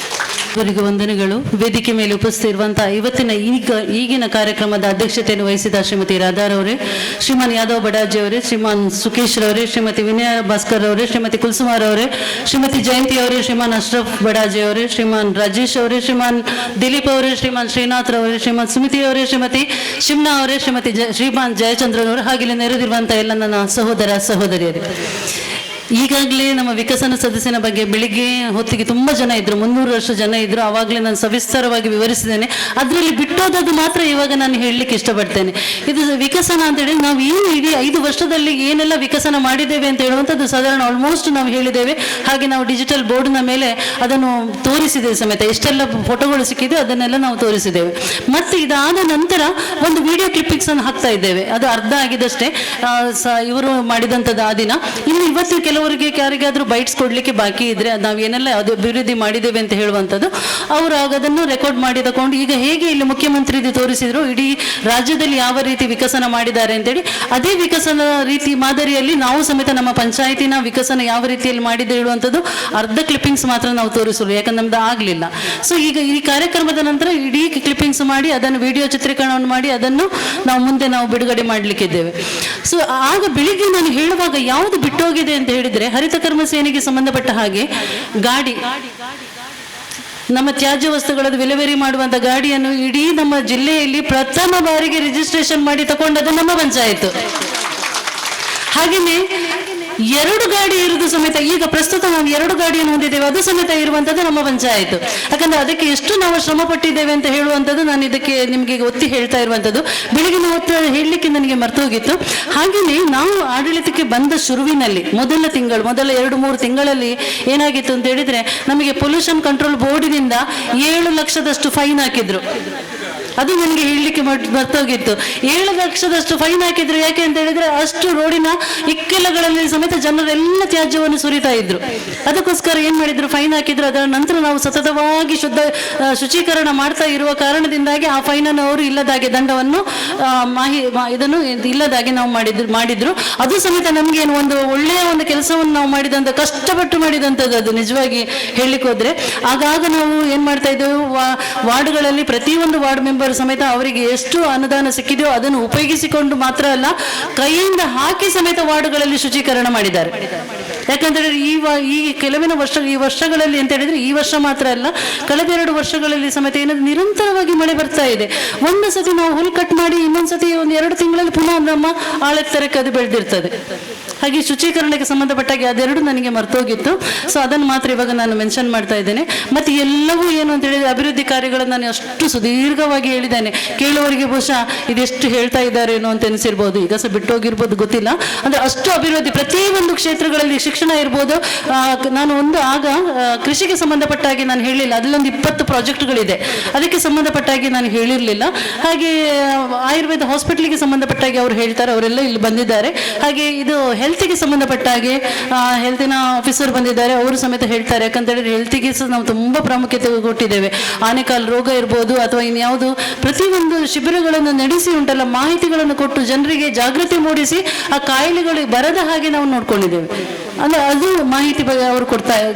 ಇವರಿಗೆ ವಂದನೆಗಳು. ವೇದಿಕೆ ಮೇಲೆ ಉಪಸ್ಥಿತಿರುವಂತಹ ಇವತ್ತಿನ ಈಗಿನ ಕಾರ್ಯಕ್ರಮದ ಅಧ್ಯಕ್ಷತೆಯನ್ನು ವಹಿಸಿದ ಶ್ರೀಮತಿ ರಾಧಾರವರೇ, ಶ್ರೀಮಾನ್ ಯಾದವ್ ಬಡಾಜಿ ಅವರೇ, ಶ್ರೀಮಾನ್ ಸುಕೇಶ್ ರವರೇ, ಶ್ರೀಮತಿ ವಿನಯ ಭಾಸ್ಕರ್ ಅವರೇ, ಶ್ರೀಮತಿ ಕುಲ್ಸುಮಾರ್ ಅವರೇ, ಶ್ರೀಮತಿ ಜಯಂತಿ ಅವರೇ, ಶ್ರೀಮಾನ್ ಅಶ್ರಫ್ ಬಡಾಜಿ ಅವರೇ, ಶ್ರೀಮಾನ್ ರಾಜೇಶ್ ಅವರೇ, ಶ್ರೀಮಾನ್ ದಿಲೀಪ್ ಅವರೇ, ಶ್ರೀಮಾನ್ ಶ್ರೀನಾಥ್ ರವರೇ, ಶ್ರೀಮಾನ್ ಸುಮಿತಿ ಅವರೇ, ಶ್ರೀಮತಿ ಶಿಮ್ನಾ ಅವರೇ, ಶ್ರೀಮತಿ ಶ್ರೀಮಾನ್ ಜಯಚಂದ್ರನ್ ಅವರು, ಹಾಗೆ ಇಲ್ಲಿ ನೆರೆದಿರುವಂತಹ ಎಲ್ಲ ನನ್ನ ಸಹೋದರ ಸಹೋದರಿಯರೇ, ಈಗಾಗಲೇ ನಮ್ಮ ವಿಕಸನ ಸದಸ್ಯನ ಬಗ್ಗೆ ಬೆಳಿಗ್ಗೆ ಹೊತ್ತಿಗೆ ತುಂಬ ಜನ ಇದ್ದರು, 300ರಷ್ಟು ಜನ ಇದ್ದರು. ಆವಾಗಲೇ ನಾನು ಸವಿಸ್ತಾರವಾಗಿ ವಿವರಿಸಿದ್ದೇನೆ. ಅದರಲ್ಲಿ ಬಿಟ್ಟೋದದ್ದು ಮಾತ್ರ ಇವಾಗ ನಾನು ಹೇಳಲಿಕ್ಕೆ ಇಷ್ಟಪಡ್ತೇನೆ. ಇದು ವಿಕಸನ ಅಂತೇಳಿ ನಾವು ಏನು ಇಡೀ 5 ವರ್ಷದಲ್ಲಿ ಏನೆಲ್ಲ ವಿಕಸನ ಮಾಡಿದ್ದೇವೆ ಅಂತ ಹೇಳುವಂಥದ್ದು ಸಾಧಾರಣ ಆಲ್ಮೋಸ್ಟ್ ನಾವು ಹೇಳಿದ್ದೇವೆ. ಹಾಗೆ ನಾವು ಡಿಜಿಟಲ್ ಬೋರ್ಡ್ನ ಮೇಲೆ ಅದನ್ನು ತೋರಿಸಿದ್ದೇವೆ ಸಮೇತ, ಎಷ್ಟೆಲ್ಲ ಫೋಟೋಗಳು ಸಿಕ್ಕಿದೆ ಅದನ್ನೆಲ್ಲ ನಾವು ತೋರಿಸಿದ್ದೇವೆ. ಮತ್ತು ಇದಾದ ನಂತರ ಒಂದು ವಿಡಿಯೋ ಕ್ಲಿಪ್ಪಿಂಗ್ಸನ್ನು ಹಾಕ್ತಾ ಇದ್ದೇವೆ. ಅದು ಅರ್ಧ ಆಗಿದಷ್ಟೇ ಇವರು ಮಾಡಿದಂಥದ್ದು ಆ ದಿನ. ಇನ್ನು ಇವತ್ತು ಕೆಲವರಿಗೆ ಯಾರಿಗಾದರೂ ಬೈಟ್ಸ್ ಕೊಡಲಿಕ್ಕೆ ಬಾಕಿ ಇದ್ದರೆ ನಾವು ಏನೆಲ್ಲ ಅದು ಅಭಿವೃದ್ಧಿ ಮಾಡಿದ್ದೇವೆ ಅಂತ ಹೇಳುವಂಥದ್ದು ಅವರು ಆಗ ಅದನ್ನು ರೆಕಾರ್ಡ್ ಮಾಡಿ ತಗೊಂಡು, ಈಗ ಹೇಗೆ ಇಲ್ಲಿ ಮುಖ್ಯಮಂತ್ರಿ ತೋರಿಸಿದ್ರು ಇಡೀ ರಾಜ್ಯದಲ್ಲಿ ಯಾವ ರೀತಿ ವಿಕಸನ ಮಾಡಿದ್ದಾರೆ ಅಂತೇಳಿ, ಅದೇ ವಿಕಸನ ರೀತಿ ಮಾದರಿಯಲ್ಲಿ ನಾವು ಸಮೇತ ನಮ್ಮ ಪಂಚಾಯತಿನ ವಿಕಸನ ಯಾವ ರೀತಿಯಲ್ಲಿ ಮಾಡಿದೆ ಹೇಳುವಂಥದ್ದು ಅರ್ಧ ಕ್ಲಿಪ್ಪಿಂಗ್ಸ್ ಮಾತ್ರ ನಾವು ತೋರಿಸಲು, ಯಾಕಂದ್ರೆ ನಮ್ದು ಆಗಲಿಲ್ಲ. ಸೊ ಈಗ ಈ ಕಾರ್ಯಕ್ರಮದ ನಂತರ ಇಡೀ ಕ್ಲಿಪ್ಪಿಂಗ್ಸ್ ಮಾಡಿ ಅದನ್ನು ವಿಡಿಯೋ ಚಿತ್ರೀಕರಣವನ್ನು ಮಾಡಿ ಅದನ್ನು ನಾವು ಮುಂದೆ ನಾವು ಬಿಡುಗಡೆ ಮಾಡಲಿಕ್ಕಿದ್ದೇವೆ. ಸೊ ಆಗ ಬೆಳಿಗ್ಗೆ ನಾನು ಹೇಳುವಾಗ ಯಾವುದು ಬಿಟ್ಟೋಗಿದೆ ಅಂತ ಹೇಳಿದರೆ, ಹರಿತ ಕರ್ಮ ಸೇನೆಗೆ ಸಂಬಂಧಪಟ್ಟ ಹಾಗೆ ಗಾಡಿ, ನಮ್ಮ ತ್ಯಾಜ್ಯ ವಸ್ತುಗಳನ್ನು ವಿಲೇವಾರಿ ಮಾಡುವಂಥ ಗಾಡಿಯನ್ನು ಇಡೀ ನಮ್ಮ ಜಿಲ್ಲೆಯಲ್ಲಿ ಪ್ರಥಮ ಬಾರಿಗೆ ರಿಜಿಸ್ಟ್ರೇಷನ್ ಮಾಡಿ ತಗೊಂಡದ್ದು ನಮ್ಮ ಪಂಚಾಯತ್. ಹಾಗೆಯೇ 2 ಗಾಡಿ ಇರುವುದು ಸಮೇತ ಈಗ ಪ್ರಸ್ತುತ ನಾವು 2 ಗಾಡಿಯನ್ನು ಹೊಂದಿದ್ದೇವೆ, ಅದು ಸಮೇತ ಇರುವಂಥದ್ದು ನಮ್ಮ ಪಂಚಾಯತ್. ಯಾಕಂದ್ರೆ ಅದಕ್ಕೆ ಎಷ್ಟು ನಾವು ಶ್ರಮ ಪಟ್ಟಿದ್ದೇವೆ ಅಂತ ಹೇಳುವಂಥದ್ದು ನಾನು ಇದಕ್ಕೆ ನಿಮಗೆ ಒತ್ತಿ ಹೇಳ್ತಾ ಇರುವಂಥದ್ದು. ಬೆಳಗಿನ ಹೊತ್ತು ಹೇಳಲಿಕ್ಕೆ ನನಗೆ ಮರ್ತೋಗಿತ್ತು. ಹಾಗೆಯೇ ನಾವು ಆಡಳಿತಕ್ಕೆ ಬಂದ ಶುರುವಿನಲ್ಲಿ ಮೊದಲ ತಿಂಗಳು, ಮೊದಲ 2-3 ತಿಂಗಳಲ್ಲಿ ಏನಾಗಿತ್ತು ಅಂತ ಹೇಳಿದ್ರೆ, ನಮಗೆ ಪೊಲ್ಯೂಷನ್ ಕಂಟ್ರೋಲ್ ಬೋರ್ಡಿನಿಂದ 7 ಲಕ್ಷದಷ್ಟು ಫೈನ್ ಹಾಕಿದ್ರು. ಅದು ನನಗೆ ಹೇಳಲಿಕ್ಕೆ ಮರ್ತೋಗಿತ್ತು. 7 ಲಕ್ಷದಷ್ಟು ಫೈನ್ ಹಾಕಿದ್ರು. ಯಾಕೆ ಅಂತ ಹೇಳಿದ್ರೆ ಅಷ್ಟು ರೋಡಿನ ಇಕ್ಕೆಲಗಳಲ್ಲಿ ಸಮೇತ ಜನರೆಲ್ಲ ತ್ಯಾಜ್ಯವನ್ನು ಸುರಿತಾ ಇದ್ರು. ಅದಕ್ಕೋಸ್ಕರ ಏನ್ ಮಾಡಿದ್ರು, ಫೈನ್ ಹಾಕಿದ್ರು. ಅದರ ನಂತರ ನಾವು ಸತತವಾಗಿ ಶುಚೀಕರಣ ಮಾಡ್ತಾ ಇರುವ ಕಾರಣದಿಂದಾಗಿ ಆ ಫೈನನ್ನು ಅವರು ಇಲ್ಲದಾಗೆ, ದಂಡವನ್ನು ಇದನ್ನು ಇಲ್ಲದಾಗೆ ನಾವು ಮಾಡಿದ್ರು. ಅದು ಸಮೇತ ನಮ್ಗೆ ಏನು ಒಂದು ಒಳ್ಳೆಯ ಒಂದು ಕೆಲಸವನ್ನು ನಾವು ಮಾಡಿದಂಥ, ಕಷ್ಟಪಟ್ಟು ಮಾಡಿದಂಥದ್ದು ಅದು ನಿಜವಾಗಿ ಹೇಳಲಿಕ್ಕೆ ಹೋದ್ರೆ. ಆಗಾಗ ನಾವು ಏನ್ ಮಾಡ್ತಾ ಇದ್ದೇವೆ, ವಾರ್ಡ್ಗಳಲ್ಲಿ ಪ್ರತಿಯೊಂದು ವಾರ್ಡ್ ಮೆಂಬರ್ ಸಮೇತ ಅವರಿಗೆ ಎಷ್ಟು ಅನುದಾನ ಸಿಕ್ಕಿದೆಯೋ ಅದನ್ನು ಉಪಯೋಗಿಸಿಕೊಂಡು ಮಾತ್ರ ಅಲ್ಲ, ಕೈಯಿಂದ ಹಾಕಿ ಸಮೇತ ವಾರ್ಡ್ಗಳಲ್ಲಿ ಶುಚೀಕರಣ ಮಾಡಿದ್ದಾರೆ. ಯಾಕಂತ ಹೇಳಿದ್ರೆ ಈ ಕೆಲವಿನ ವರ್ಷ, ಈ ವರ್ಷಗಳಲ್ಲಿ ಅಂತ ಹೇಳಿದ್ರೆ ಈ ವರ್ಷ ಮಾತ್ರ ಅಲ್ಲ, ಕಳೆದ 2 ವರ್ಷಗಳಲ್ಲಿ ಸಮೇತ ಏನಾದ್ರು ನಿರಂತರವಾಗಿ ಮಳೆ ಬರ್ತಾ ಇದೆ. ಒಂದು ಸತಿ ನಾವು ಹುಲ್ ಕಟ್ ಮಾಡಿ ಇನ್ನೊಂದು ಸತಿ ಒಂದು 2 ತಿಂಗಳಲ್ಲಿ ಪುನಃ ನಮ್ಮ ಆಳೆತ್ತರಕ್ಕೆ ಅದು ಬೆಳೆದಿರ್ತದೆ. ಹಾಗೆ ಶುಚೀಕರಣಕ್ಕೆ ಸಂಬಂಧಪಟ್ಟಾಗೆ ಅದೆರಡು ನನಗೆ ಮರ್ತೋಗಿತ್ತು. ಸೊ ಅದನ್ನು ಮಾತ್ರ ಇವಾಗ ನಾನು ಮೆನ್ಷನ್ ಮಾಡ್ತಾ ಇದ್ದೇನೆ. ಮತ್ತು ಎಲ್ಲವೂ ಏನು ಅಂತ ಹೇಳಿದ್ರೆ ಅಭಿವೃದ್ಧಿ ಕಾರ್ಯಗಳನ್ನು ನಾನು ಅಷ್ಟು ಸುದೀರ್ಘವಾಗಿ ಹೇಳಿದ್ದೇನೆ. ಕೇಳುವವರಿಗೆ ಬಹುಶಃ ಇದೆಷ್ಟು ಹೇಳ್ತಾ ಇದ್ದಾರೇನೋ ಅಂತ ಅನಿಸಿರ್ಬೋದು, ಈಗ ಸಹ ಬಿಟ್ಟೋಗಿರ್ಬೋದು, ಗೊತ್ತಿಲ್ಲ. ಅಂದರೆ ಅಷ್ಟು ಅಭಿವೃದ್ಧಿ ಪ್ರತಿಯೊಂದು ಕ್ಷೇತ್ರಗಳಲ್ಲಿ, ಶಿಕ್ಷಣ ಇರ್ಬೋದು. ನಾನು ಒಂದು ಆಗ ಕೃಷಿಗೆ ಸಂಬಂಧಪಟ್ಟಾಗಿ ನಾನು ಹೇಳಿಲ್ಲ, ಅದರಲ್ಲೊಂದು 20 ಪ್ರಾಜೆಕ್ಟ್ಗಳಿದೆ, ಅದಕ್ಕೆ ಸಂಬಂಧಪಟ್ಟಾಗಿ ನಾನು ಹೇಳಿರಲಿಲ್ಲ. ಹಾಗೆ ಆಯುರ್ವೇದ ಹಾಸ್ಪಿಟ್ಲಿಗೆ ಸಂಬಂಧಪಟ್ಟಾಗಿ ಅವರು ಹೇಳ್ತಾರೆ, ಅವರೆಲ್ಲ ಇಲ್ಲಿ ಬಂದಿದ್ದಾರೆ. ಹಾಗೆ ಇದು ಹೆಲ್ತಿಗೆ ಸಂಬಂಧಪಟ್ಟಾಗೆ ಹೆಲ್ತಿನ ಆಫೀಸರ್ ಬಂದಿದ್ದಾರೆ, ಅವರು ಸಮೇತ ಹೇಳ್ತಾರೆ. ಯಾಕಂತ ಹೇಳಿದ್ರೆ ಹೆಲ್ತಿಗೆ ಸಹ ನಾವು ತುಂಬ ಪ್ರಾಮುಖ್ಯತೆ ಕೊಟ್ಟಿದ್ದೇವೆ. ಆನೆಕಾಲು ರೋಗ ಇರ್ಬೋದು ಅಥವಾ ಇನ್ಯಾವುದು ಪ್ರತಿಯೊಂದು ಶಿಬಿರಗಳನ್ನು ನಡೆಸಿ ಉಂಟಲ್ಲ, ಮಾಹಿತಿಗಳನ್ನು ಕೊಟ್ಟು ಜನರಿಗೆ ಜಾಗೃತಿ ಮೂಡಿಸಿ ಆ ಕಾಯಿಲೆಗಳು ಬರದ ಹಾಗೆ ನಾವು ನೋಡ್ಕೊಂಡಿದ್ದೇವೆ. ಅಂದ್ರೆ ಅದು ಮಾಹಿತಿ ಬಗ್ಗೆ ಅವರು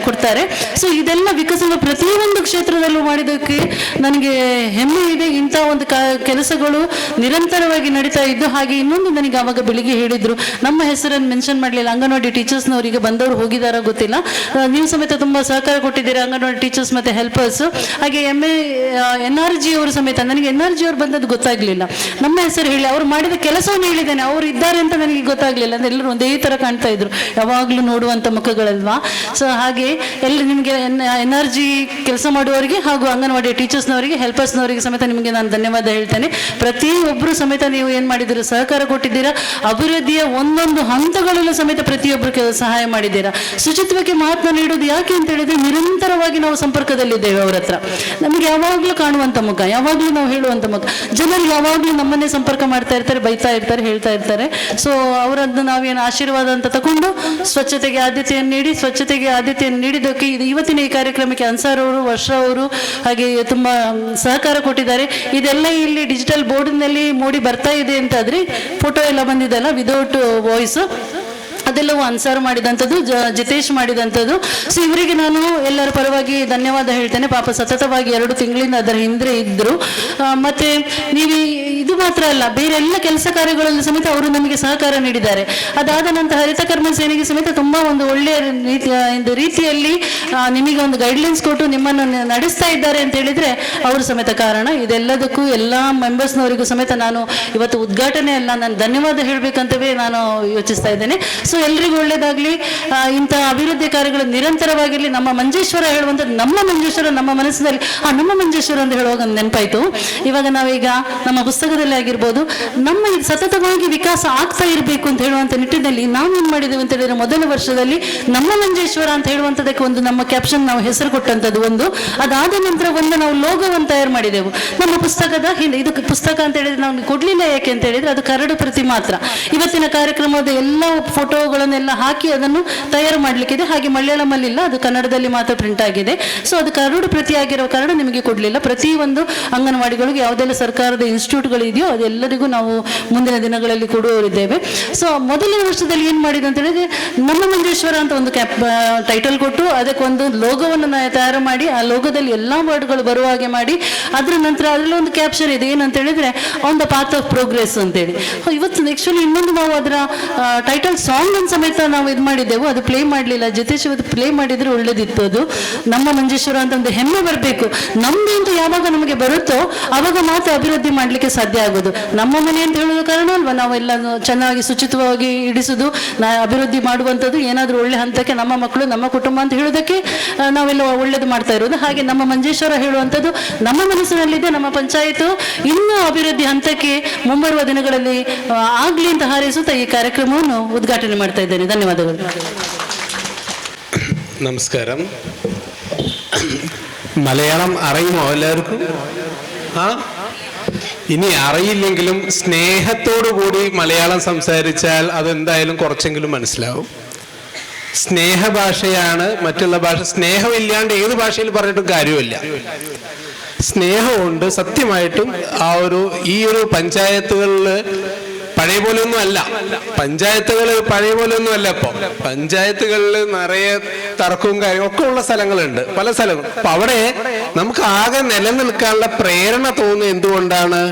ಕೊಡ್ತಾರೆ. ಸೊ ಇದೆಲ್ಲ ವಿಕಸನ ಪ್ರತಿಯೊಂದು ಕ್ಷೇತ್ರದಲ್ಲೂ ಮಾಡಿದ್ದಕ್ಕೆ ನನಗೆ ಹೆಮ್ಮೆ ಇದೆ. ಇಂಥ ಒಂದು ಕೆಲಸಗಳು ನಿರಂತರವಾಗಿ ನಡೀತಾ ಇದ್ದು. ಹಾಗೆ ಇನ್ನೊಂದು ನನಗೆ ಆವಾಗ ಬೆಳಿಗ್ಗೆ ಹೇಳಿದ್ರು, ನಮ್ಮ ಹೆಸರನ್ನು ಮೆನ್ಷನ್ ಮಾಡಲಿಲ್ಲ, ಅಂಗನವಾಡಿ ಟೀಚರ್ಸ್ನವರಿಗೆ ಬಂದವರು ಹೋಗಿದಾರೋ ಗೊತ್ತಿಲ್ಲ, ನೀವು ಸಮೇತ ತುಂಬ ಸಹಕಾರ ಕೊಟ್ಟಿದ್ದೀರಾ ಅಂಗನವಾಡಿ ಟೀಚರ್ಸ್ ಮತ್ತು ಹೆಲ್ಪರ್ಸ್. ಹಾಗೆ NRG ಅವರು ಸಮೇತ, ನನಗೆ NRG ಅವರು ಬಂದದ್ದು ಗೊತ್ತಾಗಲಿಲ್ಲ, ನಮ್ಮ ಹೆಸರು ಹೇಳಿ ಅವರು ಮಾಡಿದ ಕೆಲಸವನ್ನು ಹೇಳಿದ್ದೇನೆ, ಅವರು ಇದ್ದಾರೆ ಅಂತ ನನಗೆ ಗೊತ್ತಾಗಲಿಲ್ಲ. ಅಂದರೆ ಎಲ್ಲರೂ ಒಂದೇ ಥರ ಕಾಣ್ತಾ ಇದ್ರು, ಯಾವಾಗಲೂ ನೋಡುವಂಥ ಮುಖಗಳಲ್ವಾ. ಸೊ ಹಾಗೆ ಎಲ್ಲ ನಿಮಗೆ NRG ಕೆಲಸ ಮಾಡುವವರಿಗೆ ಹಾಗೂ ಅಂಗನವಾಡಿ ಟೀಚರ್ಸ್ನವರಿಗೆ ಹೆಲ್ಪರ್ಸ್ನವರಿಗೆ ಸಮೇತ ನಿಮಗೆ ನಾನು ಧನ್ಯವಾದ ಹೇಳ್ತೇನೆ. ಪ್ರತಿಯೊಬ್ಬರು ಸಮೇತ ನೀವು ಏನು ಮಾಡಿದ್ದೀರಾ, ಸಹಕಾರ ಕೊಟ್ಟಿದ್ದೀರಾ, ಅಭಿವೃದ್ಧಿಯ ಒಂದೊಂದು ಹಂತಗಳಲ್ಲೂ ಸಮೇತ ಪ್ರತಿಯೊಬ್ಬರು ಸಹಾಯ ಮಾಡಿದ್ದೀರಾ. ಶುಚಿತ್ವಕ್ಕೆ ಮಹತ್ವ ನೀಡೋದು ಯಾಕೆ ಅಂತ ಹೇಳಿದ್ರೆ, ನಿರಂತರವಾಗಿ ನಾವು ಸಂಪರ್ಕದಲ್ಲಿದ್ದೇವೆ ಅವರ ಹತ್ರ, ನಮಗೆ ಯಾವಾಗಲೂ ಕಾಣುವಂಥ ಮುಖ, ಯಾವಾಗಲೂ ನಾವು ಹೇಳುವಂಥ ಮುಖ, ಜನರು ಯಾವಾಗಲೂ ನಮ್ಮನ್ನೇ ಸಂಪರ್ಕ ಮಾಡ್ತಾ ಇರ್ತಾರೆ, ಬೈತಾ ಇರ್ತಾರೆ, ಹೇಳ್ತಾ ಇರ್ತಾರೆ. ಸೊ ಅವರದ್ದು ನಾವೇನು ಆಶೀರ್ವಾದ ಅಂತ ತಗೊಂಡು ಸ್ವಚ್ಛತೆಗೆ ಆದ್ಯತೆಯನ್ನು ನೀಡಿ, ಸ್ವಚ್ಛತೆಗೆ ಆದ್ಯತೆಯನ್ನು ನೀಡಿದ್ದಕ್ಕೆ ಇದು ಇವತ್ತಿನ ಈ ಕಾರ್ಯಕ್ರಮಕ್ಕೆ ಅನ್ಸಾರ್ ಅವರು, ವರ್ಷ ಅವರು ಹಾಗೆ ತುಂಬ ಸಹಕಾರ ಕೊಟ್ಟಿದ್ದಾರೆ. ಇದೆಲ್ಲ ಇಲ್ಲಿ ಡಿಜಿಟಲ್ ಬೋರ್ಡ್ನಲ್ಲಿ ಮೂಡಿ ಬರ್ತಾ ಇದೆ ಅಂತಾದರೆ, ಫೋಟೋ ಎಲ್ಲ ಬಂದಿದೆಲ್ಲ ವಿದೌಟ್ ವಾಯ್ಸ್, ಅದೆಲ್ಲವೂ ಅನ್ಸಾರ್ ಮಾಡಿದಂಥದ್ದು, ಜಿತೇಶ್ ಮಾಡಿದಂಥದ್ದು. ಸೊ ಇವರಿಗೆ ನಾನು ಎಲ್ಲರ ಪರವಾಗಿ ಧನ್ಯವಾದ ಹೇಳ್ತೇನೆ. ಪಾಪ ಸತತವಾಗಿ 2 ತಿಂಗಳಿಂದ ಅದರ ಹಿಂದೆ ಇದ್ದರು. ಮತ್ತು ನೀವು ಇದು ಮಾತ್ರ ಅಲ್ಲ, ಬೇರೆ ಎಲ್ಲ ಕೆಲಸ ಕಾರ್ಯಗಳಲ್ಲಿ ಸಮೇತ ಅವರು ನಮಗೆ ಸಹಕಾರ ನೀಡಿದ್ದಾರೆ. ಅದಾದ ನಂತರ ಹರಿತ ಕರ್ಮ ಸೇನೆಗೆ ಸಮೇತ ತುಂಬ ಒಂದು ಒಳ್ಳೆಯ ರೀತಿಯಲ್ಲಿ ನಿಮಗೆ ಒಂದು ಗೈಡ್ಲೈನ್ಸ್ ಕೊಟ್ಟು ನಿಮ್ಮನ್ನು ನಡೆಸ್ತಾ ಇದ್ದಾರೆ ಅಂತ ಹೇಳಿದರೆ ಅವರು ಸಮೇತ ಕಾರಣ. ಇದೆಲ್ಲದಕ್ಕೂ ಎಲ್ಲ ಮೆಂಬರ್ಸ್ನವರಿಗೂ ಸಮೇತ ನಾನು ಇವತ್ತು ಉದ್ಘಾಟನೆ ಅಲ್ಲ, ನಾನು ಧನ್ಯವಾದ ಹೇಳಬೇಕಂತವೇ ನಾನು ಯೋಚಿಸ್ತಾ ಇದ್ದೇನೆ. ಸೊ ಎಲ್ರಿಗೂ ಒಳ್ಳೇದಾಗಲಿ, ಇಂಥ ಅಭಿವೃದ್ಧಿ ಕಾರ್ಯಗಳು ನಿರಂತರವಾಗಿರಲಿ. ನಮ್ಮ ಮಂಜೇಶ್ವರ ಹೇಳುವಂಥದ್ದು, ನಮ್ಮ ಮಂಜೇಶ್ವರ ನಮ್ಮ ಮನಸ್ಸಿನಲ್ಲಿ, ನಮ್ಮ ಮಂಜೇಶ್ವರ ಅಂತ ಹೇಳುವಾಗ ನೆನಪಾಯಿತು. ಇವಾಗ ನಾವೀಗ ನಮ್ಮ ಪುಸ್ತಕದಲ್ಲಿ ಆಗಿರ್ಬೋದು, ನಮ್ಮ ಇದು ಸತತವಾಗಿ ವಿಕಾಸ ಆಗ್ತಾ ಇರಬೇಕು ಅಂತ ಹೇಳುವಂಥ ನಿಟ್ಟಿನಲ್ಲಿ ನಾವೇನು ಮಾಡಿದ್ದೇವೆ ಅಂತ ಹೇಳಿದ್ರೆ, ಮೊದಲ ವರ್ಷದಲ್ಲಿ ನಮ್ಮ ಮಂಜೇಶ್ವರ ಅಂತ ಹೇಳುವಂಥದ್ದಕ್ಕೆ ಒಂದು ನಮ್ಮ ಕ್ಯಾಪ್ಷನ್ ನಾವು ಹೆಸರು ಕೊಟ್ಟಂಥದ್ದು ಒಂದು. ಅದಾದ ನಂತರ ಒಂದು ನಾವು ಲೋಗೋವನ್ನು ತಯಾರು ಮಾಡಿದೆವು ನಮ್ಮ ಪುಸ್ತಕದ ಹಿಂದೆ. ಇದು ಪುಸ್ತಕ ಅಂತ ಹೇಳಿದ್ರೆ ನಾವು ಕೊಡಲಿಲ್ಲ, ಯಾಕೆ ಅಂತ ಹೇಳಿದ್ರೆ ಅದು ಕರಡು ಪ್ರತಿ ಮಾತ್ರ. ಇವತ್ತಿನ ಕಾರ್ಯಕ್ರಮದ ಎಲ್ಲ ಫೋಟೋಗಳನ್ನೆಲ್ಲ ಹಾಕಿ ಅದನ್ನು ತಯಾರು ಮಾಡಲಿಕ್ಕಿದೆ. ಹಾಗೆ ಮಲಯಾಳಮಲ್ಲಿಲ್ಲ, ಅದು ಕನ್ನಡದಲ್ಲಿ ಮಾತ್ರ ಪ್ರಿಂಟ್ ಆಗಿದೆ. ಸೊ ಅದು ಕರಡು ಪ್ರತಿ ಆಗಿರೋ ಕಾರಣ ನಿಮಗೆ ಕೊಡಲಿಲ್ಲ. ಪ್ರತಿ ಒಂದು ಅಂಗನವಾಡಿಗಳಿಗೆ ಯಾವುದೆಲ್ಲ ಸರ್ಕಾರದ ಇನ್ಸ್ಟಿಟ್ಯೂಟ್ಗಳು ಇದೆಯೋ ಅದೆಲ್ಲರಿಗೂ ನಾವು ಮುಂದಿನ ದಿನಗಳಲ್ಲಿ ಕೊಡುವವರಿದ್ದೇವೆ. ಸೊ ಮೊದಲನೇ ವರ್ಷದಲ್ಲಿ ಏನು ಮಾಡಿದೆ ಅಂತ ಹೇಳಿದ್ರೆ, ನಮ್ಮ ಮಂಜೇಶ್ವರ ಅಂತ ಒಂದು ಟೈಟಲ್ ಕೊಟ್ಟು ಅದಕ್ಕೊಂದು ಲೋಗೋವನ್ನು ತಯಾರು ಮಾಡಿ, ಆ ಲೋಗೋದಲ್ಲಿ ಎಲ್ಲ ವರ್ಡ್ಗಳು ಬರುವ ಹಾಗೆ ಮಾಡಿ, ಅದರ ನಂತರ ಅದರಲ್ಲಿ ಒಂದು ಕ್ಯಾಪ್ಷನ್ ಇದೆ, ಏನಂತ ಹೇಳಿದ್ರೆ on the path of progress ಅಂತೇಳಿ. ಇವತ್ತು ಆ್ಯಕ್ಚುಲಿ ಇನ್ನೊಂದು ನಾವು ಅದರ ಟೈಟಲ್ ಸಾಂಗ್ ಅನ್ನು ಸಮೇತ ನಾವು ಇದು ಮಾಡಿದ್ದೆವು, ಅದು ಪ್ಲೇ ಮಾಡಲಿಲ್ಲ. ಜಿತೇಶ್ ಇವತ್ತು ಪ್ಲೇ ಮಾಡಿದರೆ ಒಳ್ಳೇದಿತ್ತು. ಅದು ನಮ್ಮ ಮಂಜೇಶ್ವರ ಅಂತ ಒಂದು ಹೆಮ್ಮೆ ಬರಬೇಕು. ನಮ್ಮದು ಅಂತ ಯಾವಾಗ ನಮಗೆ ಬರುತ್ತೋ ಆವಾಗ ಮಾತ್ರ ಅಭಿವೃದ್ಧಿ ಮಾಡಲಿಕ್ಕೆ ಸಾಧ್ಯ ಆಗೋದು. ನಮ್ಮ ಮನೆ ಅಂತ ಹೇಳೋದು ಕಾರಣ ಅಲ್ವಾ, ನಾವೆಲ್ಲ ಚೆನ್ನಾಗಿ ಶುಚಿತ್ವವಾಗಿ ಇಡಿಸೋದು, ಅಭಿವೃದ್ಧಿ ಮಾಡುವಂಥದ್ದು, ಏನಾದರೂ ಒಳ್ಳೆ ಹಂತಕ್ಕೆ ನಮ್ಮ ಮಕ್ಕಳು ನಮ್ಮ ಕುಟುಂಬ ಅಂತ ಹೇಳೋದಕ್ಕೆ ನಾವೆಲ್ಲ ಒಳ್ಳೇದು ಮಾಡ್ತಾ ಇರೋದು. ಹಾಗೆ ನಮ್ಮ ಮಂಜೇಶ್ವರ ಹೇಳುವಂಥದ್ದು ನಮ್ಮ ಮನಸ್ಸಿನಲ್ಲಿದೆ. ನಮ್ಮ ಪಂಚಾಯತು ಇನ್ನೂ ಅಭಿವೃದ್ಧಿ ಹಂತಕ್ಕೆ ಮುಂಬರುವ ದಿನಗಳಲ್ಲಿ ಆಗಲಿ ಅಂತ ಹಾರೈಸುತ್ತಾ ಈ ಕಾರ್ಯಕ್ರಮವನ್ನು ಉದ್ಘಾಟನೆ ಮಾಡ್ತಾ ಇದ್ದೇನೆ. ಧನ್ಯವಾದಗಳು. നമസ്കാരം. മലയാളം അറിയുമോ എല്ലാവർക്കും? ആ, ഇനി അറിയില്ലെങ്കിലും സ്നേഹത്തോടു കൂടി മലയാളം സംസാരിച്ചാൽ അതെന്തായാലും കുറച്ചെങ്കിലും മനസ്സിലാവും. സ്നേഹഭാഷയാണ് മറ്റുള്ള ഭാഷ. സ്നേഹമില്ലാണ്ട് ഏത് ഭാഷയിൽ പറഞ്ഞിട്ടും കാര്യമില്ല. സ്നേഹമുണ്ട് സത്യമായിട്ടും. ആ ഒരു ഈ ഒരു പഞ്ചായത്തുകളിൽ പഴയ പോലെയൊന്നും അല്ല, പഞ്ചായത്തുകൾ പഴയ പോലെയൊന്നും അല്ല. ഇപ്പൊ പഞ്ചായത്തുകളിൽ നിറയെ തർക്കവും കാര്യവും ഒക്കെ ഉള്ള സ്ഥലങ്ങളുണ്ട്, പല സ്ഥലങ്ങളും. അപ്പൊ അവിടെ നമുക്ക് ആകെ നിലനിൽക്കാനുള്ള പ്രേരണ തോന്നുന്നത് എന്തുകൊണ്ടാണ്?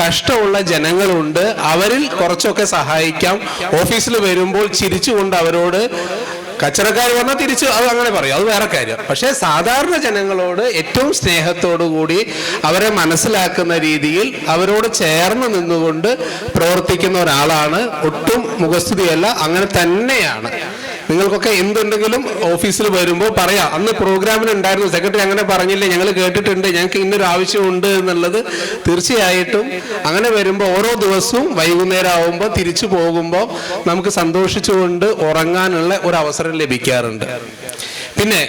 കഷ്ടമുള്ള ജനങ്ങളുണ്ട്, അവരിൽ കുറച്ചൊക്കെ സഹായിക്കാം. ഓഫീസിൽ വരുമ്പോൾ ചിരിച്ചുകൊണ്ട് അവരോട്, കച്ചറക്കാർ പറഞ്ഞാൽ തിരിച്ചു അത് അങ്ങനെ പറയും, അത് വേറെ കാര്യം. പക്ഷെ സാധാരണ ജനങ്ങളോട് ഏറ്റവും സ്നേഹത്തോടു കൂടി അവരെ മനസ്സിലാക്കുന്ന രീതിയിൽ അവരോട് ചേർന്ന് നിന്നുകൊണ്ട് പ്രവർത്തിക്കുന്ന ഒരാളാണ്. ഒട്ടും മുഖസ്തുതിയല്ല, അങ്ങനെ തന്നെയാണ്. നിങ്ങൾക്കൊക്കെ എന്തുണ്ടെങ്കിലും ഓഫീസിൽ വരുമ്പോൾ പറയാം, അന്ന് പ്രോഗ്രാമിന് ഉണ്ടായിരുന്നു സെക്രട്ടറി അങ്ങനെ പറഞ്ഞില്ലേ, ഞങ്ങൾ കേട്ടിട്ടുണ്ട്, ഞങ്ങൾക്ക് ഇന്നൊരു ആവശ്യമുണ്ട് എന്നുള്ളത്. തീർച്ചയായിട്ടും അങ്ങനെ വരുമ്പോൾ ഓരോ ദിവസവും വൈകുന്നേരം ആവുമ്പോൾ തിരിച്ചു പോകുമ്പോൾ നമുക്ക് സന്തോഷിച്ചുകൊണ്ട് ഉറങ്ങാനുള്ള ഒരു അവസരം ലഭിക്കാറുണ്ട്. പിന്നെ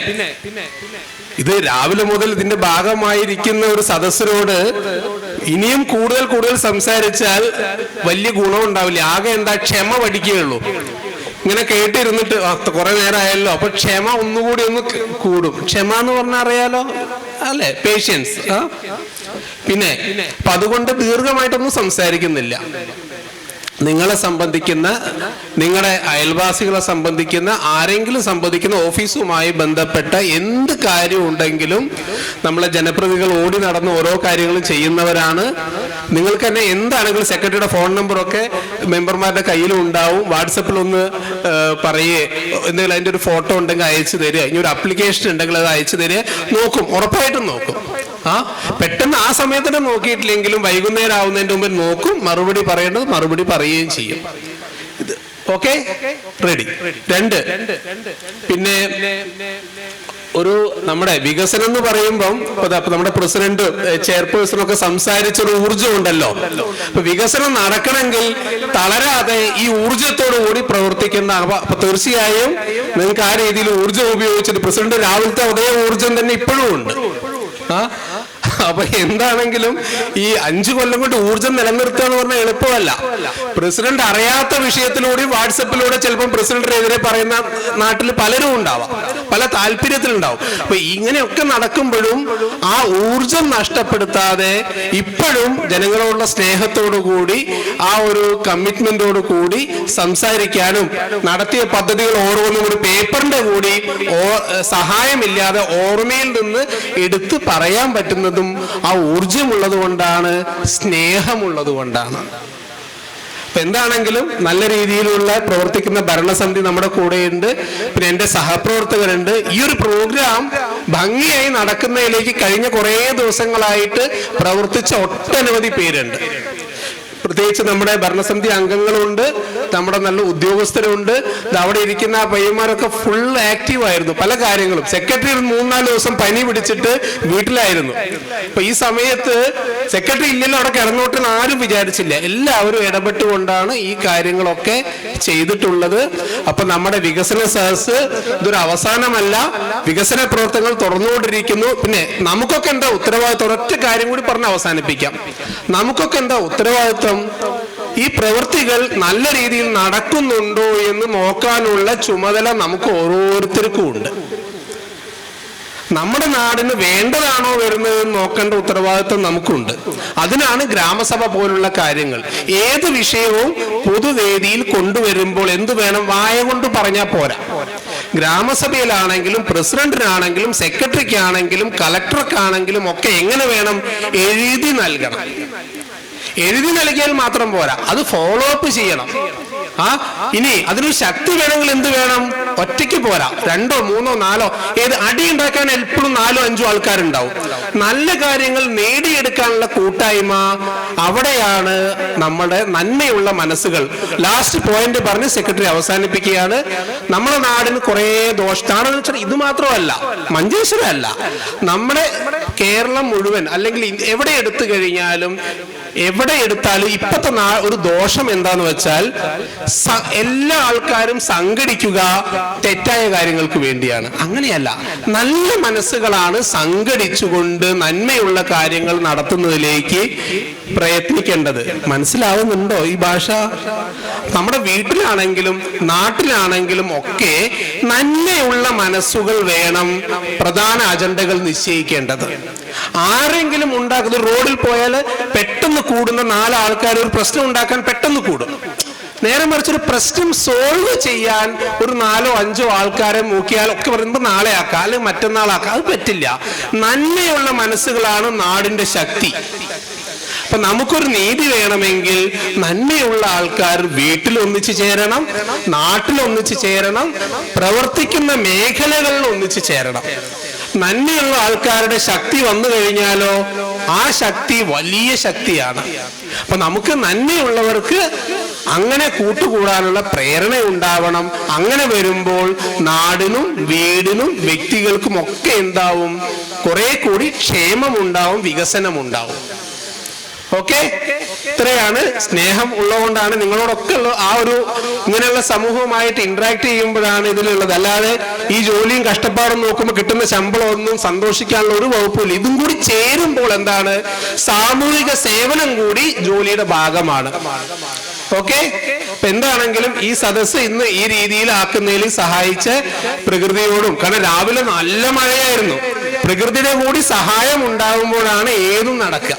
ഇത് രാവിലെ മുതൽ ഇതിന്റെ ഭാഗമായിരിക്കുന്ന ഒരു സദസ്സിനോട് ഇനിയും കൂടുതൽ കൂടുതൽ സംസാരിച്ചാൽ വലിയ ഗുണമുണ്ടാവില്ല. ആകെ എന്താ, ക്ഷമ പഠിക്കുകയുള്ളൂ. ഇങ്ങനെ കേട്ടിരുന്നിട്ട് കുറെ നേരമായല്ലോ, അപ്പൊ ക്ഷമ ഒന്നുകൂടി ഒന്ന് കൂടും. ക്ഷമ എന്ന് പറഞ്ഞാൽ അറിയാലോ അല്ലെ, പേഷ്യൻസ്. പിന്നെ അപ്പൊ അതുകൊണ്ട് ദീർഘമായിട്ടൊന്നും സംസാരിക്കുന്നില്ല. നിങ്ങളെ സംബന്ധിക്കുന്ന, നിങ്ങളുടെ അയൽവാസികളെ സംബന്ധിക്കുന്ന, ആരെങ്കിലും സംബന്ധിക്കുന്ന ഓഫീസുമായി ബന്ധപ്പെട്ട എന്ത് കാര്യം ഉണ്ടെങ്കിലും നമ്മളെ ജനപ്രതിനിധികൾ ഓടി നടന്ന് ഓരോ കാര്യങ്ങളും ചെയ്യുന്നവരാണ്. നിങ്ങൾക്ക് തന്നെ എന്താണെങ്കിലും സെക്രട്ടറിയുടെ ഫോൺ നമ്പറൊക്കെ മെമ്പർമാരുടെ കയ്യിലും ഉണ്ടാവും. വാട്സപ്പിൽ ഒന്ന് പറയുകയെ, എന്തെങ്കിലും അതിൻ്റെ ഒരു ഫോട്ടോ ഉണ്ടെങ്കിൽ അയച്ചു തരിക, ഇനി ഒരു അപ്ലിക്കേഷൻ ഉണ്ടെങ്കിൽ അത് അയച്ചു തരിക. നോക്കും, ഉറപ്പായിട്ടും നോക്കും. പെട്ടെന്ന് ആ സമയത്ത് നോക്കിയിട്ടില്ലെങ്കിലും വൈകുന്നേരം ആവുന്നതിൻ്റെ മുമ്പ് നോക്കും, മറുപടി പറയേണ്ടത് മറുപടി പറയുകയും ചെയ്യും. ഇത് ഓക്കെ, റെഡി. രണ്ട്, പിന്നെ ഒരു നമ്മുടെ വികസനം എന്ന് പറയുമ്പം നമ്മുടെ പ്രസിഡന്റ് ചെയർപേഴ്സൺ ഒക്കെ സംസാരിച്ചൊരു ഊർജം ഉണ്ടല്ലോ. അപ്പൊ വികസനം നടക്കണമെങ്കിൽ തളരാതെ ഈ ഊർജത്തോടു കൂടി പ്രവർത്തിക്കുന്ന, അപ്പൊ തീർച്ചയായും നിങ്ങൾക്ക് ആ രീതിയിൽ ഊർജം ഉപയോഗിച്ചിട്ട് പ്രസിഡന്റ് രാവിലത്തെ അതേ ഊർജം തന്നെ ഇപ്പോഴും ഉണ്ട്. അപ്പൊ എന്താണെങ്കിലും ഈ 5 കൊല്ലം കൊണ്ട് ഊർജം നിലനിർത്തുക എന്ന് പറഞ്ഞാൽ എളുപ്പമല്ല. പ്രസിഡന്റ് അറിയാത്ത വിഷയത്തിലൂടെ വാട്സപ്പിലൂടെ ചിലപ്പം പ്രസിഡന്റിനെതിരെ പറയുന്ന നാട്ടിൽ പലരും ഉണ്ടാവാം, പല താല്പര്യത്തിലുണ്ടാവും. അപ്പൊ ഇങ്ങനെയൊക്കെ നടക്കുമ്പോഴും ആ ഊർജം നഷ്ടപ്പെടുത്താതെ ഇപ്പോഴും ജനങ്ങളോടുള്ള സ്നേഹത്തോടു കൂടി ആ ഒരു കമ്മിറ്റ്മെന്റോട് കൂടി സംസാരിക്കാനും നടത്തിയ പദ്ധതികൾ ഓരോന്നും ഒരു പേപ്പറിന്റെ കൂടി സഹായമില്ലാതെ ഓർമ്മയിൽ നിന്ന് എടുത്ത് പറയാൻ പറ്റുന്നതും ആ ഊർജമുള്ളത് കൊണ്ടാണ്, സ്നേഹമുള്ളത് കൊണ്ടാണ്. അപ്പൊ എന്താണെങ്കിലും നല്ല രീതിയിലുള്ള പ്രവർത്തിക്കുന്ന ഭരണസമിതി നമ്മുടെ കൂടെയുണ്ട്, പിന്നെ എൻ്റെ സഹപ്രവർത്തകരുണ്ട്. ഈ ഒരു പ്രോഗ്രാം ഭംഗിയായി നടക്കുന്നതിലേക്ക് കഴിഞ്ഞ കുറേ ദിവസങ്ങളായിട്ട് പ്രവർത്തിച്ച ഒട്ടനവധി പേരുണ്ട്. പ്രത്യേകിച്ച് നമ്മുടെ ഭരണസമിതി അംഗങ്ങളുണ്ട്, നമ്മുടെ നല്ല ഉദ്യോഗസ്ഥരുണ്ട്. അവിടെ ഇരിക്കുന്ന ആ പയ്യന്മാരൊക്കെ ഫുൾ ആക്റ്റീവ് ആയിരുന്നു പല കാര്യങ്ങളും. സെക്രട്ടറി 3-4 ദിവസം പനി പിടിച്ചിട്ട് വീട്ടിലായിരുന്നു. അപ്പൊ ഈ സമയത്ത് സെക്രട്ടറി ഇല്ലല്ലോ അവിടെ കിടന്നോട്ടെന്ന് ആരും വിചാരിച്ചില്ല. എല്ലാവരും ഇടപെട്ടുകൊണ്ടാണ് ഈ കാര്യങ്ങളൊക്കെ ചെയ്തിട്ടുള്ളത്. അപ്പൊ നമ്മുടെ വികസന സദസ് ഇതൊരു അവസാനമല്ല, വികസന പ്രവർത്തനങ്ങൾ തുടർന്നുകൊണ്ടിരിക്കുന്നു. പിന്നെ നമുക്കൊക്കെ എന്താ ഉത്തരവാദിത്വം, ഒരൊറ്റ കാര്യം കൂടി പറഞ്ഞ് അവസാനിപ്പിക്കാം. നമുക്കൊക്കെ എന്താ ഉത്തരവാദിത്വം, ഈ പ്രവൃത്തികൾ നല്ല രീതിയിൽ നടക്കുന്നുണ്ടോ എന്ന് നോക്കാനുള്ള ചുമതല നമുക്ക് ഓരോരുത്തർക്കും ഉണ്ട്. നമ്മുടെ നാടിന് വേണ്ടതാണോ വരുന്നതെന്ന് നോക്കേണ്ട ഉത്തരവാദിത്വം നമുക്കുണ്ട്. അതിനാണ് ഗ്രാമസഭ പോലുള്ള കാര്യങ്ങൾ. ഏത് വിഷയവും പൊതുവേദിയിൽ കൊണ്ടുവരുമ്പോൾ എന്ത് വേണം, വായ കൊണ്ട് പറഞ്ഞാൽ പോരാ. ഗ്രാമസഭയിലാണെങ്കിലും പ്രസിഡന്റിനാണെങ്കിലും സെക്രട്ടറിക്കാണെങ്കിലും കളക്ടർക്കാണെങ്കിലും ഒക്കെ എങ്ങനെ വേണം, എഴുതി നൽകണം. എഴുതി നൽകിയാൽ മാത്രം പോരാ, അത് ഫോളോ അപ്പ് ചെയ്യണം. ഇനി അതിനൊരു ശക്തി വേണമെങ്കിൽ എന്ത് വേണം, ഒറ്റയ്ക്ക് പോരാ, 2, 3, 4, ഏത് അടി ഉണ്ടാക്കാൻ എപ്പോഴും 4, 5 ആൾക്കാരുണ്ടാവും. നല്ല കാര്യങ്ങൾ നേടിയെടുക്കാനുള്ള കൂട്ടായ്മ, അവിടെയാണ് നമ്മുടെ നന്മയുള്ള മനസ്സുകൾ. ലാസ്റ്റ് പോയിന്റ് പറഞ്ഞ് സെക്രട്ടറി അവസാനിപ്പിക്കുകയാണ്. നമ്മുടെ നാടിന് കുറേ ദോഷമാണെന്ന് വെച്ചാൽ ഇത് മാത്രമല്ല, മഞ്ചേശ്വരം അല്ല, നമ്മുടെ കേരളം മുഴുവൻ അല്ലെങ്കിൽ എവിടെ എടുത്തു കഴിഞ്ഞാലും എവിടെ എടുത്താലും ഇപ്പത്തെ ഒരു ദോഷം എന്താന്ന് വെച്ചാൽ എല്ലാ ആൾക്കാരും സംഘടിക്കുക തെറ്റായ കാര്യങ്ങൾക്ക് വേണ്ടിയാണ്. അങ്ങനെയല്ല, നല്ല മനസ്സുകളാണ് സംഘടിച്ചുകൊണ്ട് നന്മയുള്ള കാര്യങ്ങൾ നടത്തുന്നതിലേക്ക് പ്രയത്നിക്കേണ്ടത്. മനസ്സിലാവുന്നുണ്ടോ ഈ ഭാഷ? നമ്മുടെ വീട്ടിലാണെങ്കിലും നാട്ടിലാണെങ്കിലും ഒക്കെ നന്മയുള്ള മനസ്സുകൾ വേണം പ്രധാന അജണ്ടകൾ നിശ്ചയിക്കേണ്ടത്. ആരെങ്കിലും ഉണ്ടാക്കുന്ന റോഡിൽ പോയാൽ പെട്ടെന്ന് കൂടുന്ന 4 ആൾക്കാർ ഒരു പ്രശ്നം ഉണ്ടാക്കാൻ പെട്ടെന്ന് കൂടും. നേരെ മറിച്ചൊരു പ്രശ്നം സോൾവ് ചെയ്യാൻ ഒരു 4, 5 ആൾക്കാരെ നോക്കിയാൽ ഒക്കെ പറയുമ്പോൾ നാളെ ആക്കാം അല്ലെങ്കിൽ മറ്റന്നാളാക്കാം, അത് പറ്റില്ല. നന്മയുള്ള മനസ്സുകളാണ് നാടിന്റെ ശക്തി. അപ്പൊ നമുക്കൊരു നീതി വേണമെങ്കിൽ നന്മയുള്ള ആൾക്കാർ വീട്ടിൽ ഒന്നിച്ചു ചേരണം, നാട്ടിൽ ഒന്നിച്ചു ചേരണം, പ്രവർത്തിക്കുന്ന മേഖലകളിൽ ഒന്നിച്ചു ചേരണം. നന്മയുള്ള ആൾക്കാരുടെ ശക്തി വന്നു കഴിഞ്ഞാലോ ആ ശക്തി വലിയ ശക്തിയാണ്. അപ്പൊ നമുക്ക് നന്മയുള്ളവർക്ക് അങ്ങനെ കൂട്ടുകൂടാനുള്ള പ്രേരണ ഉണ്ടാവണം. അങ്ങനെ വരുമ്പോൾ നാടിനും വീടിനും വ്യക്തികൾക്കും ഒക്കെ എന്താവും? കുറെ കൂടി ക്ഷേമമുണ്ടാവും, വികസനമുണ്ടാവും. ഓക്കെ, ഇത്രയാണ്. സ്നേഹം ഉള്ളതുകൊണ്ടാണ് നിങ്ങളോടൊക്കെ ഉള്ള ആ ഒരു ഇങ്ങനെയുള്ള സമൂഹവുമായിട്ട് ഇന്ററാക്ട് ചെയ്യുമ്പോഴാണ് ഇതിലുള്ളത്. അല്ലാതെ ഈ ജോലിയും കഷ്ടപ്പാടും നോക്കുമ്പോൾ കിട്ടുന്ന ശമ്പളം ഒന്നും സന്തോഷിക്കാനുള്ള ഒരു വകുപ്പില്ല. ഇതും കൂടി ചേരുമ്പോൾ എന്താണ്? സാമൂഹിക സേവനം കൂടി ജോലിയുടെ ഭാഗമാണ്. ഓക്കെ, അപ്പൊ എന്താണെങ്കിലും ഈ സദസ്സ് ഇന്ന് ഈ രീതിയിലാക്കുന്നതിൽ സഹായിച്ച പ്രകൃതിയോടും, കാരണം രാവിലെ നല്ല മഴയായിരുന്നു, പ്രകൃതിയുടെ കൂടി സഹായം ഉണ്ടാകുമ്പോഴാണ് ഏതും നടക്കുക.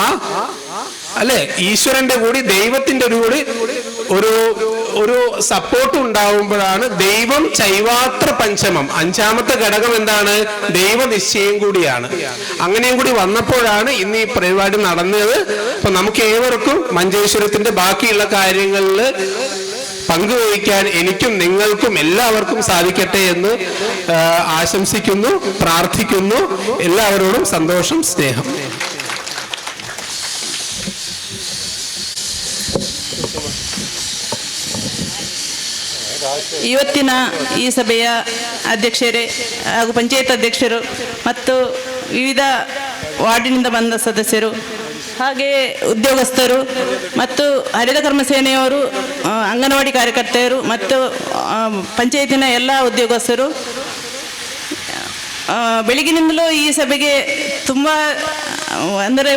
ആ അല്ലെ, ഈശ്വരന്റെ കൂടി ദൈവത്തിന്റെ കൂടി ഒരു ഒരു സപ്പോർട്ട് ഉണ്ടാവുമ്പോഴാണ്. ദൈവം ചൈവാത്ര പഞ്ചമം, അഞ്ചാമത്തെ ഘടകം എന്താണ്? ദൈവനിശ്ചയം കൂടിയാണ്. അങ്ങനെയും കൂടി വന്നപ്പോഴാണ് ഇന്ന് ഈ പരിപാടി നടന്നത്. അപ്പൊ നമുക്ക് ഏവർക്കും മഞ്ചേശ്വരത്തിന്റെ ബാക്കിയുള്ള കാര്യങ്ങളിൽ പങ്കുവഹിക്കാൻ എനിക്കും നിങ്ങൾക്കും എല്ലാവർക്കും സാധിക്കട്ടെ എന്ന് ആശംസിക്കുന്നു, പ്രാർത്ഥിക്കുന്നു. എല്ലാവരോടും സന്തോഷം, സ്നേഹം. ಇವತ್ತಿನ ಈ ಸಭೆಯ ಅಧ್ಯಕ್ಷರೇ ಹಾಗೂ ಪಂಚಾಯತ್ ಅಧ್ಯಕ್ಷರು ಮತ್ತು ವಿವಿಧ ವಾರ್ಡಿನಿಂದ ಬಂದ ಸದಸ್ಯರು, ಹಾಗೆಯೇ ಉದ್ಯೋಗಸ್ಥರು ಮತ್ತು ಹರಿತ ಕರ್ಮ ಸೇನೆಯವರು, ಅಂಗನವಾಡಿ ಕಾರ್ಯಕರ್ತೆಯರು ಮತ್ತು ಪಂಚಾಯತಿನ ಎಲ್ಲ ಉದ್ಯೋಗಸ್ಥರು, ಬೆಳಗಿನಿಂದಲೂ ಈ ಸಭೆಗೆ ತುಂಬ ಅಂದರೆ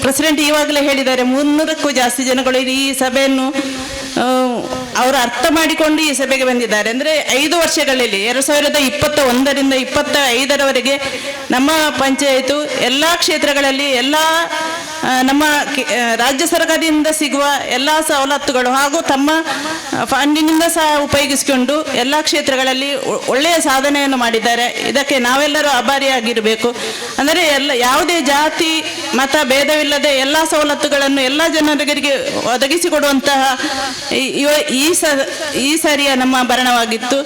ಪ್ರೆಸಿಡೆಂಟ್ ಈವಾಗಲೇ ಹೇಳಿದ್ದಾರೆ, 300ಕ್ಕೂ ಜಾಸ್ತಿ ಜನಗಳು ಈ ಸಭೆಯನ್ನು ಅವರು ಅರ್ಥ ಮಾಡಿಕೊಂಡು ಈ ಸಭೆಗೆ ಬಂದಿದ್ದಾರೆ. ಅಂದರೆ 5 ವರ್ಷಗಳಲ್ಲಿ 2021ರಿಂದ 25ರವರೆಗೆ ನಮ್ಮ ಪಂಚಾಯಿತು ಎಲ್ಲ ಕ್ಷೇತ್ರಗಳಲ್ಲಿ ಎಲ್ಲ ನಮ್ಮ ರಾಜ್ಯ ಸರ್ಕಾರದಿಂದ ಸಿಗುವ ಎಲ್ಲ ಸವಲತ್ತುಗಳು ಹಾಗೂ ತಮ್ಮ ಫಂಡಿನಿಂದ ಸಹ ಉಪಯೋಗಿಸಿಕೊಂಡು ಎಲ್ಲ ಕ್ಷೇತ್ರಗಳಲ್ಲಿ ಒಳ್ಳೆಯ ಸಾಧನೆಯನ್ನು ಮಾಡಿದ್ದಾರೆ. ಇದಕ್ಕೆ ನಾವೆಲ್ಲರೂ ಆಭಾರಿಯಾಗಿರಬೇಕು. ಅಂದರೆ ಎಲ್ಲ ಯಾವುದೇ ಜಾತಿ ಮತ ಭೇದವಿಲ್ಲದೆ ಎಲ್ಲ ಸವಲತ್ತುಗಳನ್ನು ಎಲ್ಲ ಜನರಿಗೆ ಒದಗಿಸಿಕೊಡುವಂತಹ ಈ ಸಾರಿಯ ನಮ್ಮ ಭರಣವಾಗಿತ್ತು.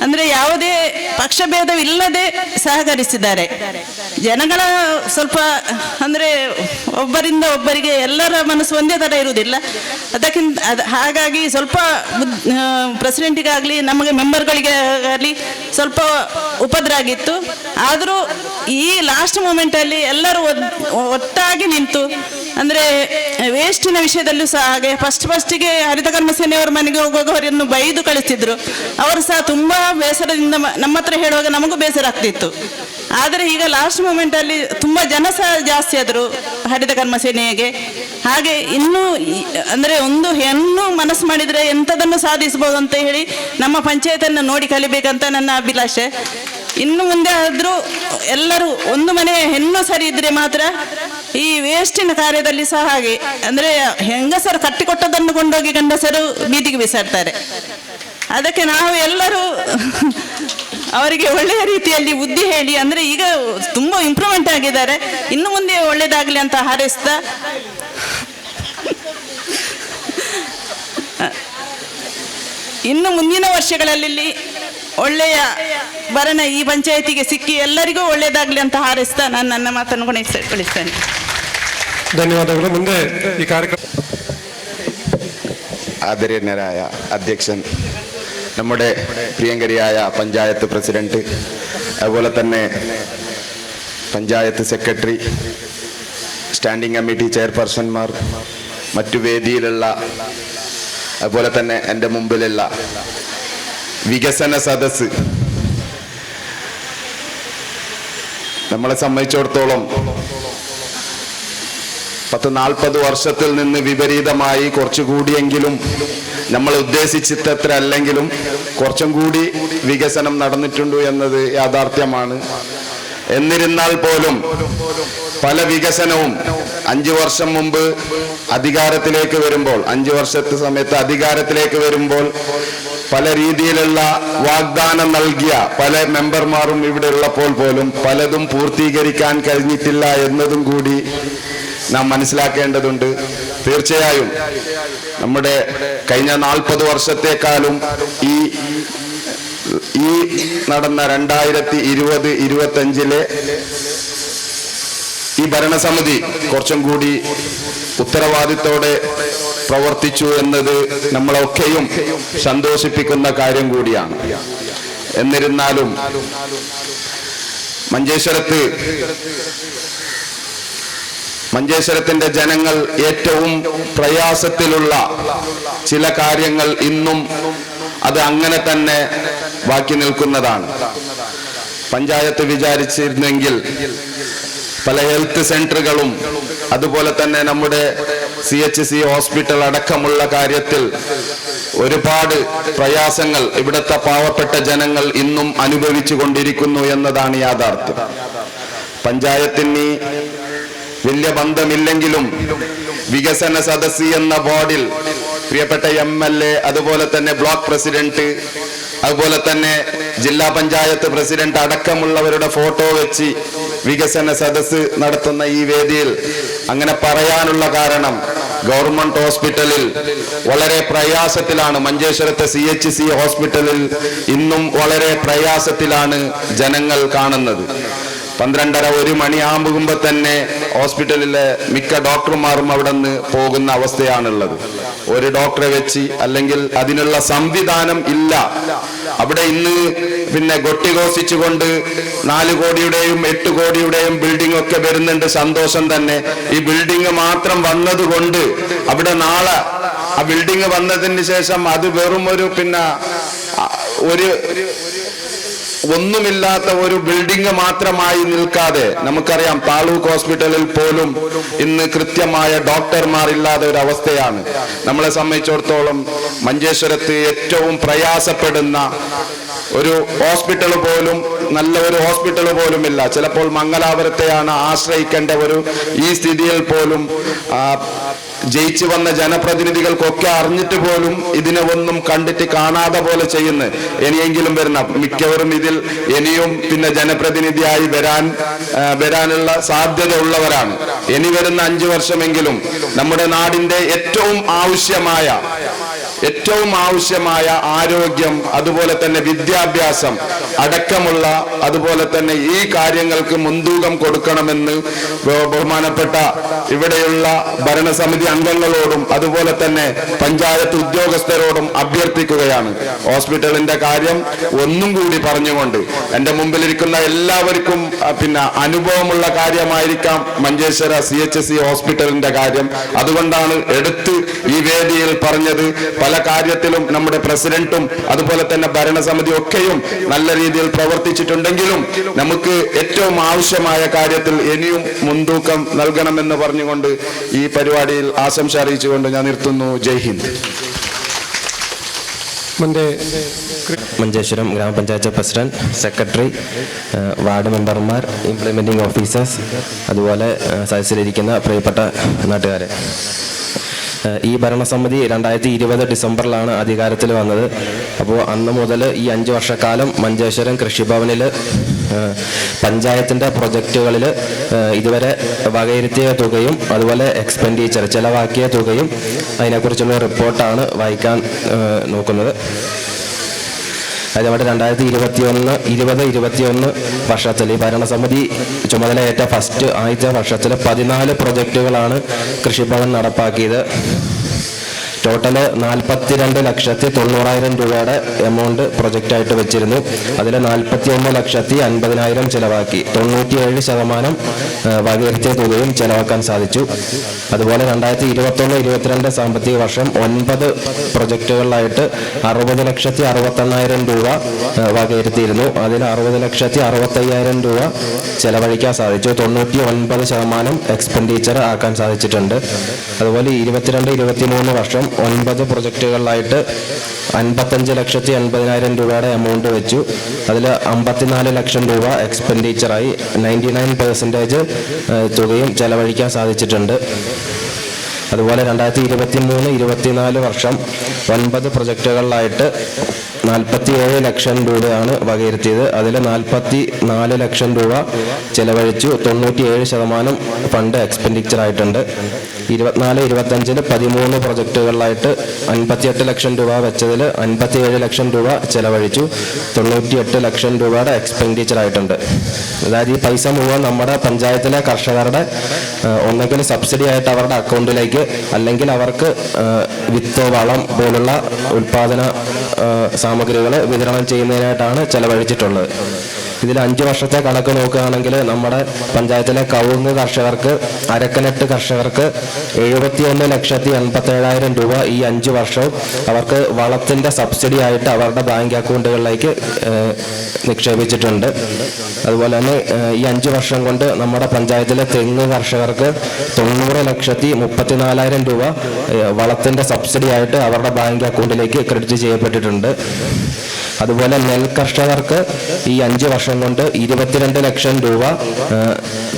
ಅಂದರೆ ಯಾವುದೇ ಪಕ್ಷಭೇದವಿಲ್ಲದೆ ಸಹಕರಿಸಿದ್ದಾರೆ. ಜನಗಳ ಸ್ವಲ್ಪ ಅಂದರೆ ಒಬ್ಬರಿಂದ ಒಬ್ಬರಿಗೆ ಎಲ್ಲರ ಮನಸ್ಸು ಒಂದೇ ಥರ ಇರುವುದಿಲ್ಲ. ಅದಕ್ಕಿಂತ ಅದು ಹಾಗಾಗಿ ಸ್ವಲ್ಪ ಪ್ರೆಸಿಡೆಂಟಿಗಾಗಲಿ ನಮಗೆ ಮೆಂಬರ್ಗಳಿಗೆ ಆಗಲಿ ಸ್ವಲ್ಪ ಉಪದ್ರ ಆಗಿತ್ತು. ಆದರೂ ಈ ಲಾಸ್ಟ್ ಮೂಮೆಂಟಲ್ಲಿ ಎಲ್ಲರೂ ಒಟ್ಟಾಗಿ ನಿಂತು, ಅಂದರೆ ವೇಸ್ಟಿನ ವಿಷಯದಲ್ಲೂ ಸಹ ಹಾಗೆ ಫಸ್ಟಿಗೆ ಹರಿತಕರ್ಮ ಸೇನೆಯವರ ಮನೆಗೆ ಹೋಗುವಾಗ ಅವರನ್ನು ಬೈದು ಕಳಿಸ್ತಿದ್ರು. ಅವರು ಸಹ ತುಂಬ ಬೇಸರದಿಂದ ನಮ್ಮ ಹತ್ರ ಹೇಳುವಾಗ ನಮಗೂ ಬೇಸರ ಆಗ್ತಿತ್ತು. ಆದರೆ ಈಗ ಲಾಸ್ಟ್ ಮೂಮೆಂಟಲ್ಲಿ ತುಂಬ ಜನ ಸಹ ಜಾಸ್ತಿ ಆದರು ಹರಿತ ಕರ್ಮ ಸೇನೆಗೆ. ಹಾಗೆ ಇನ್ನೂ ಅಂದರೆ ಒಂದು ಹೆಣ್ಣು ಮನಸ್ಸು ಮಾಡಿದರೆ ಎಂಥದನ್ನು ಸಾಧಿಸ್ಬೋದು ಅಂತ ಹೇಳಿ ನಮ್ಮ ಪಂಚಾಯತನ್ನು ನೋಡಿ ಕಲಿಬೇಕಂತ ನನ್ನ ಅಭಿಲಾಷೆ. ಇನ್ನು ಮುಂದೆ ಆದರೂ ಎಲ್ಲರೂ ಒಂದು ಮನೆ ಹೆಣ್ಣು ಸರಿ ಇದ್ದರೆ ಮಾತ್ರ ಈ ವೇಸ್ಟಿನ ಕಾರ್ಯದಲ್ಲಿ ಸಹ ಹಾಗೆ, ಅಂದರೆ ಹೆಂಗಸರು ಕಟ್ಟಿಕೊಟ್ಟದನ್ನು ಕೊಂಡೋಗಿ ಗಂಡಸರು ಬೀದಿಗೆ ಬಿಸಾಡ್ತಾರೆ. ಅದಕ್ಕೆ ನಾವು ಎಲ್ಲರೂ ಅವರಿಗೆ ಒಳ್ಳೆಯ ರೀತಿಯಲ್ಲಿ ಬುದ್ಧಿ ಹೇಳಿ, ಅಂದರೆ ಈಗ ತುಂಬ ಇಂಪ್ರೂವ್ಮೆಂಟ್ ಆಗಿದ್ದಾರೆ, ಇನ್ನು ಮುಂದೆ ಒಳ್ಳೆಯದಾಗಲಿ ಅಂತ ಹಾರೈಸ್ತಾ ಇನ್ನು ಮುಂದಿನ ವರ್ಷಗಳಲ್ಲಿ ಒಳ್ಳೆಯ ಭರಣ ಈ ಪಂಚಾಯಿತಿಗೆ ಸಿಕ್ಕಿ ಎಲ್ಲರಿಗೂ ಒಳ್ಳೆಯದಾಗಲಿ ಅಂತ ಹಾರೈಸ್ತಾ ನಾನು ನನ್ನ ಮಾತನ್ನು ಕೊನೆಗೊಳಿಸ್ತೇನೆ. ಧನ್ಯವಾದಗಳು. ಮುಂದೆ ಈ ಕಾರ್ಯಕ್ರಮ ആദരണീയരായ അധ്യക്ഷൻ, നമ്മുടെ പ്രിയങ്കരിയായ പഞ്ചായത്ത് പ്രസിഡന്റ്, അതുപോലെ തന്നെ പഞ്ചായത്ത് സെക്രട്ടറി, സ്റ്റാൻഡിംഗ് കമ്മിറ്റി ചെയർപേഴ്സൺമാർ, മറ്റു വേദിയിലുള്ള, അതുപോലെ തന്നെ എൻ്റെ മുമ്പിലുള്ള വികസന സദസ്സ്, നമ്മളെ സംബന്ധിച്ചിടത്തോളം 10-40 വർഷത്തിൽ നിന്ന് വിപരീതമായി കുറച്ചുകൂടിയെങ്കിലും നമ്മൾ ഉദ്ദേശിച്ചിട്ടത്ര അല്ലെങ്കിലും കുറച്ചും കൂടി വികസനം നടന്നിട്ടുണ്ട് എന്നത് യാഥാർത്ഥ്യമാണ്. എന്നിരുന്നാൽ പോലും പല വികസനവും 5 വർഷം മുമ്പ് അധികാരത്തിലേക്ക് വരുമ്പോൾ, 5 വർഷത്തെ സമയത്ത് അധികാരത്തിലേക്ക് വരുമ്പോൾ പല രീതിയിലുള്ള വാഗ്ദാനം നൽകിയ പല മെമ്പർമാരും ഇവിടെ ഉള്ളപ്പോൾ പോലും പലതും പൂർത്തീകരിക്കാൻ കഴിഞ്ഞിട്ടില്ല എന്നതും കൂടി നാം മനസ്സിലാക്കേണ്ടതുണ്ട്. തീർച്ചയായും നമ്മുടെ കഴിഞ്ഞ 40 വർഷത്തെക്കാളും ഈ നടന്ന 2020-25 ഈ ഭരണസമിതി കുറച്ചും കൂടി ഉത്തരവാദിത്തോടെ പ്രവർത്തിച്ചു എന്നത് നമ്മളൊക്കെയും സന്തോഷിപ്പിക്കുന്ന കാര്യം കൂടിയാണ്. എന്നിരുന്നാലും മഞ്ചേശ്വരത്തിന്റെ ജനങ്ങൾ ഏറ്റവും പ്രയാസത്തിലുള്ള ചില കാര്യങ്ങൾ ഇന്നും അത് അങ്ങനെ തന്നെ ബാക്കി നിൽക്കുന്നതാണ്. പഞ്ചായത്ത് വിചാരിച്ചിരുന്നെങ്കിൽ പല ഹെൽത്ത് സെന്ററുകളും അതുപോലെ തന്നെ നമ്മുടെ CHC hospital അടക്കമുള്ള കാര്യത്തിൽ ഒരുപാട് പ്രയാസങ്ങൾ ഇവിടുത്തെ പാവപ്പെട്ട ജനങ്ങൾ ഇന്നും അനുഭവിച്ചു കൊണ്ടിരിക്കുന്നു എന്നതാണ് യാഥാർത്ഥ്യം. പഞ്ചായത്തിന് വലിയ ബന്ധമില്ലെങ്കിലും വികസന സദസ് എന്ന ബോർഡിൽ പ്രിയപ്പെട്ട MLA, അതുപോലെ തന്നെ ബ്ലോക്ക് പ്രസിഡന്റ്, അതുപോലെ തന്നെ ജില്ലാ പഞ്ചായത്ത് പ്രസിഡന്റ് അടക്കമുള്ളവരുടെ ഫോട്ടോ വെച്ച് വികസന സദസ് നടത്തുന്ന ഈ വേദിയിൽ അങ്ങനെ പറയാനുള്ള കാരണം, ഗവൺമെന്റ് ഹോസ്പിറ്റലിൽ വളരെ പ്രയാസത്തിലാണ് മഞ്ചേശ്വരത്തെ CHC ഹോസ്പിറ്റലിൽ ഇന്നും വളരെ പ്രയാസത്തിലാണ് ജനങ്ങൾ കാണുന്നത്. 12:30 1 മണിയാകുമ്പോ തന്നെ ഹോസ്പിറ്റലിലെ മിക്ക ഡോക്ടർമാരും അവിടെ നിന്ന് പോകുന്ന അവസ്ഥയാണുള്ളത്. ഒരു ഡോക്ടറെ വെച്ച് അല്ലെങ്കിൽ അതിനുള്ള സംവിധാനം ഇല്ല. അവിടെ ഇന്ന് പിന്നെ കൊട്ടിഘോഷിച്ചുകൊണ്ട് 4 കോടിയുടെയും 8 കോടിയുടെയും ബിൽഡിംഗ് ഒക്കെ വരുന്നുണ്ട്. സന്തോഷം തന്നെ. ഈ ബിൽഡിംഗ് മാത്രം വന്നതുകൊണ്ട് അവിടെ നാളെ ആ ബിൽഡിംഗ് വന്നതിന് ശേഷം അത് വെറും ഒരു പിന്നെ ഒരു ഒന്നുമില്ലാത്ത ഒരു ബിൽഡിംഗ് മാത്രമായി നിൽക്കാതെ, നമുക്കറിയാം താലൂക്ക് ഹോസ്പിറ്റലിൽ പോലും ഇന്ന് കൃത്യമായ ഡോക്ടർമാർ ഇല്ലാതെ ഒരു അവസ്ഥയാണ്. നമ്മളെ സംബന്ധിച്ചിടത്തോളം മഞ്ചേശ്വരത്ത് ഏറ്റവും പ്രയാസപ്പെടുന്ന ഒരു ഹോസ്പിറ്റൽ പോലും, നല്ല ഒരു ഹോസ്പിറ്റൽ പോലും ഇല്ല. ചിലപ്പോൾ മംഗലാപുരത്തെയാണ് ആശ്രയിക്കേണ്ട ഒരു ഈ സ്ഥിതിയിൽ പോലും ജയിച്ചു വന്ന ജനപ്രതിനിധികൾക്കൊക്കെ അറിഞ്ഞിട്ട് പോലും ഇതിനെ ഒന്നും കണ്ടിട്ട് കാണാതെ പോലെ ചെയ്യുന്നു. ഇനിയെങ്കിലും വരുന്ന മിക്കവരും ഇതിൽ ഇനിയും പിന്നെ ജനപ്രതിനിധിയായി വരാനുള്ള സാധ്യത ഉള്ളവരാണ്. ഇനി വരുന്ന 5 വർഷമെങ്കിലും നമ്മുടെ നാടിന്റെ ഏറ്റവും ആവശ്യമായ ആരോഗ്യം, അതുപോലെ തന്നെ വിദ്യാഭ്യാസം അടക്കമുള്ള അതുപോലെ തന്നെ ഈ കാര്യങ്ങൾക്ക് മുൻതൂക്കം കൊടുക്കണമെന്ന് ബഹുമാനപ്പെട്ട ഇവിടെയുള്ള ഭരണസമിതി അംഗങ്ങളോടും അതുപോലെ തന്നെ പഞ്ചായത്ത് ഉദ്യോഗസ്ഥരോടും അഭ്യർത്ഥിക്കുകയാണ്. ഹോസ്പിറ്റലിന്റെ കാര്യം ഒന്നും കൂടി പറഞ്ഞുകൊണ്ട് എൻ്റെ മുമ്പിലിരിക്കുന്ന എല്ലാവർക്കും പിന്നെ അനുഭവമുള്ള കാര്യമായിരിക്കാം മഞ്ചേശ്വര CHC ഹോസ്പിറ്റലിന്റെ കാര്യം. അതുകൊണ്ടാണ് എടുത്ത് ഈ വേദിയിൽ പറഞ്ഞത്. പല കാര്യത്തിലും നമ്മുടെ പ്രസിഡന്റും അതുപോലെ തന്നെ ഭരണസമിതി ഒക്കെയും നല്ല രീതിയിൽ പ്രവർത്തിച്ചിട്ടുണ്ടെങ്കിലും നമുക്ക് ഏറ്റവും ആവശ്യമായ കാര്യത്തിൽ ഇനിയും മുൻതൂക്കം നൽകണമെന്ന് പറഞ്ഞുകൊണ്ട് ഈ പരിപാടിയിൽ ആശംസ അറിയിച്ചുകൊണ്ട് ഞാൻ നിർത്തുന്നു. ജയ് ഹിന്ദ്. മഞ്ചേശ്വരം ഗ്രാമപഞ്ചായത്ത് പ്രസിഡന്റ്, സെക്രട്ടറി, വാർഡ് മെമ്പർമാർ, ഇംപ്ലിമെൻറ്റിംഗ് ഓഫീസേഴ്സ്, അതുപോലെ സദസ്സിലിരിക്കുന്ന പ്രിയപ്പെട്ട നാട്ടുകാരെ, ഈ ഭരണസമിതി 2020 ഡിസംബറിലാണ് അധികാരത്തിൽ വന്നത്. അപ്പോൾ അന്ന് മുതൽ ഈ 5 വർഷക്കാലം മഞ്ചേശ്വരം കൃഷിഭവനിൽ പഞ്ചായത്തിൻ്റെ പ്രൊജക്റ്റുകളിൽ ഇതുവരെ വകയിരുത്തിയ തുകയും അതുപോലെ എക്സ്പെൻഡിച്ചർ ചിലവാക്കിയ തുകയും അതിനെക്കുറിച്ചുള്ള റിപ്പോർട്ടാണ് വായിക്കാൻ നോക്കുന്നത്. അതേപോലെ 2021-20 വർഷത്തിൽ ഈ ഭരണസമിതി ചുമതലയേറ്റ ഫസ്റ്റ് ആദ്യത്തെ വർഷത്തിൽ 14 പ്രൊജക്റ്റുകളാണ് കൃഷിഭവൻ നടപ്പാക്കിയത്. ടോട്ടല് 42,90,000 രൂപയുടെ എമൗണ്ട് പ്രൊജക്റ്റായിട്ട് വെച്ചിരുന്നു. അതിൽ 41,50,000 ചിലവാക്കി. 97% വകയിരുത്തിയ തുകയും ചിലവാക്കാൻ സാധിച്ചു. അതുപോലെ 2021-22 സാമ്പത്തിക വർഷം 9 പ്രൊജക്റ്റുകളിലായിട്ട് 60,68,000 രൂപ വകയിരുത്തിയിരുന്നു. അതിൽ 60,65,000 രൂപ ചെലവഴിക്കാൻ സാധിച്ചു. 99% എക്സ്പെൻഡിച്ചർ ആക്കാൻ സാധിച്ചിട്ടുണ്ട്. അതുപോലെ 22-23 വർഷം 9 പ്രൊജക്റ്റുകളിലായിട്ട് 55,80,000 രൂപയുടെ എമൗണ്ട് വെച്ചു. അതിൽ 54 ലക്ഷം രൂപ എക്സ്പെൻഡിച്ചറായി 99% തുകയും ചെലവഴിക്കാൻ സാധിച്ചിട്ടുണ്ട്. അതുപോലെ 2023-24 വർഷം 9 പ്രൊജക്റ്റുകളിലായിട്ട് 47 ലക്ഷം രൂപയാണ് വകയിരുത്തിയത്. അതിൽ 44 ലക്ഷം രൂപ ചെലവഴിച്ചു. 97% ഫണ്ട് എക്സ്പെൻഡിച്ചർ ആയിട്ടുണ്ട്. 24-25 13 പ്രൊജക്റ്റുകളിലായിട്ട് 58 ലക്ഷം രൂപ വെച്ചതിൽ 57 ലക്ഷം രൂപ ചെലവഴിച്ചു. 98 ലക്ഷം രൂപയുടെ എക്സ്പെൻഡിച്ചർ ആയിട്ടുണ്ട്. അതായത് ഈ പൈസ മുഴുവൻ നമ്മുടെ പഞ്ചായത്തിലെ കർഷകരുടെ ഒന്നെങ്കിൽ സബ്സിഡി ആയിട്ട് അവരുടെ അക്കൗണ്ടിലേക്ക്, അല്ലെങ്കിൽ അവർക്ക് വിത്ത്, വളം പോലുള്ള ഉൽപാദന സാമഗ്രികൾ വിതരണം ചെയ്യുന്നതിനായിട്ടാണ് ചെലവഴിച്ചിട്ടുള്ളത്. ഇതിൽ 5 വർഷത്തെ കണക്ക് നോക്കുകയാണെങ്കിൽ നമ്മുടെ പഞ്ചായത്തിലെ കവുങ്ങ് കർഷകർക്ക്, അരക്കനട്ട് കർഷകർക്ക് 71,87,000 രൂപ ഈ 5 വർഷവും അവർക്ക് വളത്തിൻ്റെ സബ്സിഡി ആയിട്ട് അവരുടെ ബാങ്ക് അക്കൗണ്ടുകളിലേക്ക് നിക്ഷേപിച്ചിട്ടുണ്ട്. അതുപോലെ തന്നെ ഈ 5 വർഷം കൊണ്ട് നമ്മുടെ പഞ്ചായത്തിലെ തെങ്ങ് കർഷകർക്ക് 90,34,000 രൂപ വളത്തിൻ്റെ സബ്സിഡി ആയിട്ട് അവരുടെ ബാങ്ക് അക്കൗണ്ടിലേക്ക് ക്രെഡിറ്റ് ചെയ്യപ്പെട്ടിട്ടുണ്ട്. അതുപോലെ നെൽ കർഷകർക്ക് ഈ 5 വർഷം കൊണ്ട് 22 ലക്ഷം രൂപ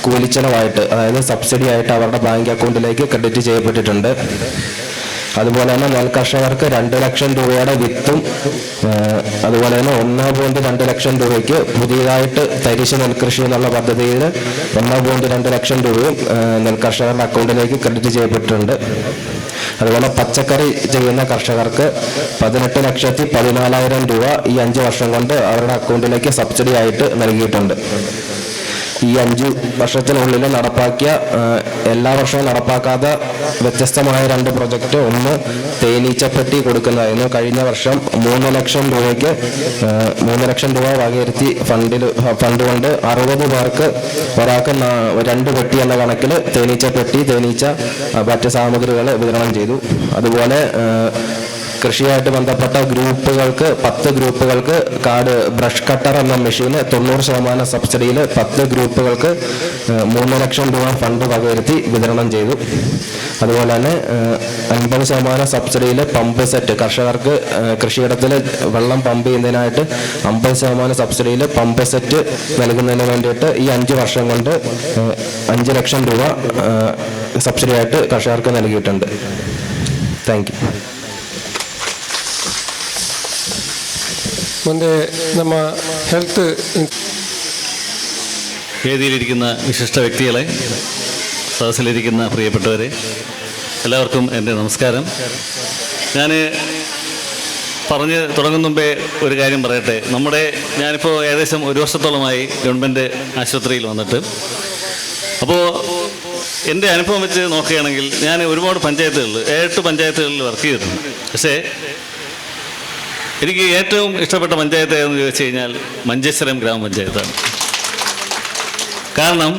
കൂലിച്ചെലവായിട്ട്, അതായത് സബ്സിഡി ആയിട്ട് അവരുടെ ബാങ്ക് അക്കൗണ്ടിലേക്ക് ക്രെഡിറ്റ് ചെയ്യപ്പെട്ടിട്ടുണ്ട്. അതുപോലെ തന്നെ നെൽ കർഷകർക്ക് 2 ലക്ഷം രൂപയുടെ വിത്തും അതുപോലെ തന്നെ 1.2 ലക്ഷം രൂപയ്ക്ക് പുതിയതായിട്ട് തരിശ് നെൽകൃഷി എന്നുള്ള പദ്ധതിയിൽ 1.2 ലക്ഷം രൂപയും നെൽ കർഷകരുടെ അക്കൗണ്ടിലേക്ക് ക്രെഡിറ്റ് ചെയ്യപ്പെട്ടിട്ടുണ്ട്. അതുപോലെ പച്ചക്കറി ചെയ്യുന്ന കർഷകർക്ക് 18,14,000 രൂപ ഈ 5 വർഷം കൊണ്ട് അവരുടെ അക്കൗണ്ടിലേക്ക് സബ്സിഡി ആയിട്ട് നൽകിയിട്ടുണ്ട്. ഈ 5 വർഷത്തിനുള്ളിൽ നടപ്പാക്കിയ എല്ലാ വർഷവും നടപ്പാക്കാത്ത വ്യത്യസ്തമായ 2 പ്രൊജക്റ്റ്, ഒന്ന് തേനീച്ചപ്പെട്ടി കൊടുക്കുന്നതായിരുന്നു. കഴിഞ്ഞ വർഷം 3 ലക്ഷം രൂപയ്ക്ക് 3 ലക്ഷം രൂപ വകയിരുത്തി ഫണ്ട് കൊണ്ട് 60 പേർക്ക് ഒരാൾക്ക് 2 പെട്ടി എന്ന കണക്കിൽ തേനീച്ചപ്പെട്ടി, തേനീച്ച മറ്റ് സാമഗ്രികൾ വിതരണം ചെയ്തു. അതുപോലെ കൃഷിയായിട്ട് ബന്ധപ്പെട്ട ഗ്രൂപ്പുകൾക്ക് 10 ഗ്രൂപ്പുകൾക്ക് കാർഡ് ബ്രഷ് കട്ടർ എന്ന മെഷീന് 90% സബ്സിഡിയിൽ 10 ഗ്രൂപ്പുകൾക്ക് 3 ലക്ഷം രൂപ ഫണ്ട് വകയിരുത്തി വിതരണം ചെയ്തു. അതുപോലെ തന്നെ 50% സബ്സിഡിയിൽ പമ്പ് സെറ്റ് കർഷകർക്ക് കൃഷിയിടത്തിൽ വെള്ളം പമ്പ് ചെയ്യുന്നതിനായിട്ട് 50% സബ്സിഡിയിൽ പമ്പ് സെറ്റ് നൽകുന്നതിന് വേണ്ടിയിട്ട് ഈ 5 വർഷം കൊണ്ട് 5 ലക്ഷം രൂപ സബ്സിഡിയായിട്ട് കർഷകർക്ക് നൽകിയിട്ടുണ്ട്. Thank you. ಮುಂದೆ ನಮ್ಮ ಹೆಲ್ತ್ വേദിയിലിരിക്കുന്ന വിശിഷ്ട വ്യക്തികളെ, സദസ്സിലിരിക്കുന്ന പ്രിയപ്പെട്ടവരെ, എല്ലാവർക്കും എൻ്റെ നമസ്കാരം. ഞാൻ പറഞ്ഞ് തുടങ്ങുന്ന മുമ്പേ ഒരു കാര്യം പറയട്ടെ. ഞാനിപ്പോൾ ഏകദേശം 1 വർഷത്തോളമായി ഗവൺമെൻറ് ആശുപത്രിയിൽ വന്നിട്ട്, അപ്പോൾ എൻ്റെ അനുഭവം വെച്ച് നോക്കുകയാണെങ്കിൽ ഞാൻ ഒരുപാട് പഞ്ചായത്തുകളിൽ, 7 പഞ്ചായത്തുകളിൽ വർക്ക് ചെയ്തിട്ടുണ്ട്. പക്ഷേ എനിക്ക് ഏറ്റവും ഇഷ്ടപ്പെട്ട പഞ്ചായത്ത് ഏതെന്ന് ചോദിച്ചു കഴിഞ്ഞാൽ മഞ്ചേശ്വരം ഗ്രാമപഞ്ചായത്താണ്. കാരണം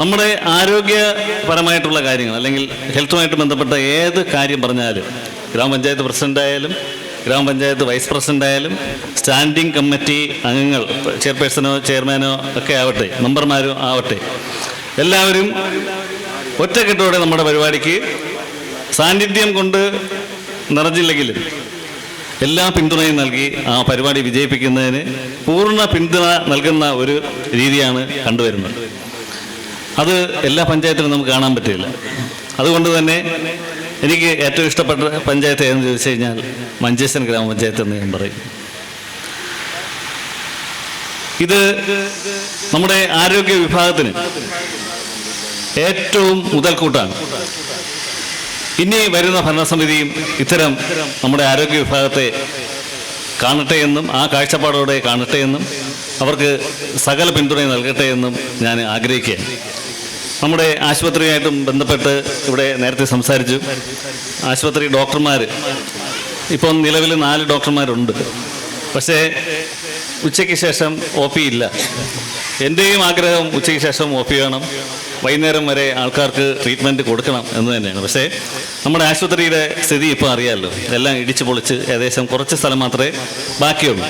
നമ്മുടെ ആരോഗ്യപരമായിട്ടുള്ള കാര്യങ്ങൾ അല്ലെങ്കിൽ ഹെൽത്തുമായിട്ട് ബന്ധപ്പെട്ട ഏത് കാര്യം പറഞ്ഞാലും ഗ്രാമപഞ്ചായത്ത് പ്രസിഡൻ്റായാലും ഗ്രാമപഞ്ചായത്ത് വൈസ് പ്രസിഡൻ്റായാലും സ്റ്റാൻഡിംഗ് കമ്മിറ്റി അംഗങ്ങൾ, ചെയർപേഴ്സണോ ചെയർമാനോ ഒക്കെ ആവട്ടെ, മെമ്പർമാരോ ആവട്ടെ, എല്ലാവരും ഒറ്റക്കെട്ടോടെ നമ്മുടെ പരിപാടിക്ക് സാന്നിധ്യം കൊണ്ട് നിറഞ്ഞില്ലെങ്കിലും എല്ലാ പിന്തുണയും നൽകി ആ പരിപാടി വിജയിപ്പിക്കുന്നതിന് പൂർണ്ണ പിന്തുണ നൽകുന്ന ഒരു രീതിയാണ് കണ്ടുവരുന്നത്. അത് എല്ലാ പഞ്ചായത്തിലും നമുക്ക് കാണാൻ പറ്റില്ല. അതുകൊണ്ട് തന്നെ എനിക്ക് ഏറ്റവും ഇഷ്ടപ്പെട്ട പഞ്ചായത്ത് ഏതെന്ന് ചോദിച്ചു കഴിഞ്ഞാൽ മഞ്ചേശ്വരം ഗ്രാമപഞ്ചായത്ത് എന്ന് ഞാൻ പറയും. ഇത് നമ്മുടെ ആരോഗ്യ വിഭാഗത്തിന് ഏറ്റവും മുതൽക്കൂട്ടാണ്. ഇനി വരുന്ന ഭരണസമിതിയും ഇത്തരം നമ്മുടെ ആരോഗ്യ വിഭാഗത്തെ കാണട്ടെ എന്നും ആ കാഴ്ചപ്പാടോടെ കാണട്ടെ എന്നും അവർക്ക് സകല പിന്തുണയും നൽകട്ടെ എന്നും ഞാൻ ആഗ്രഹിക്കുകയാണ്. നമ്മുടെ ആശുപത്രിയായിട്ടും ബന്ധപ്പെട്ട് ഇവിടെ നേരത്തെ സംസാരിച്ചു. ആശുപത്രി ഡോക്ടർമാർ ഇപ്പം നിലവിൽ 4 ഡോക്ടർമാരുണ്ട്. പക്ഷേ ഉച്ചയ്ക്ക് ശേഷം ഒ പി ഇല്ല. എൻ്റെയും ആഗ്രഹം ഉച്ചയ്ക്ക് ശേഷം ഒ പി വേണം, വൈകുന്നേരം വരെ ആൾക്കാർക്ക് ട്രീറ്റ്മെൻറ്റ് കൊടുക്കണം എന്ന് തന്നെയാണ്. പക്ഷേ നമ്മുടെ ആശുപത്രിയുടെ സ്ഥിതി ഇപ്പോൾ അറിയാമല്ലോ, എല്ലാം ഇടിച്ച് പൊളിച്ച് ഏകദേശം കുറച്ച് സ്ഥലം മാത്രമേ ബാക്കിയുള്ളൂ.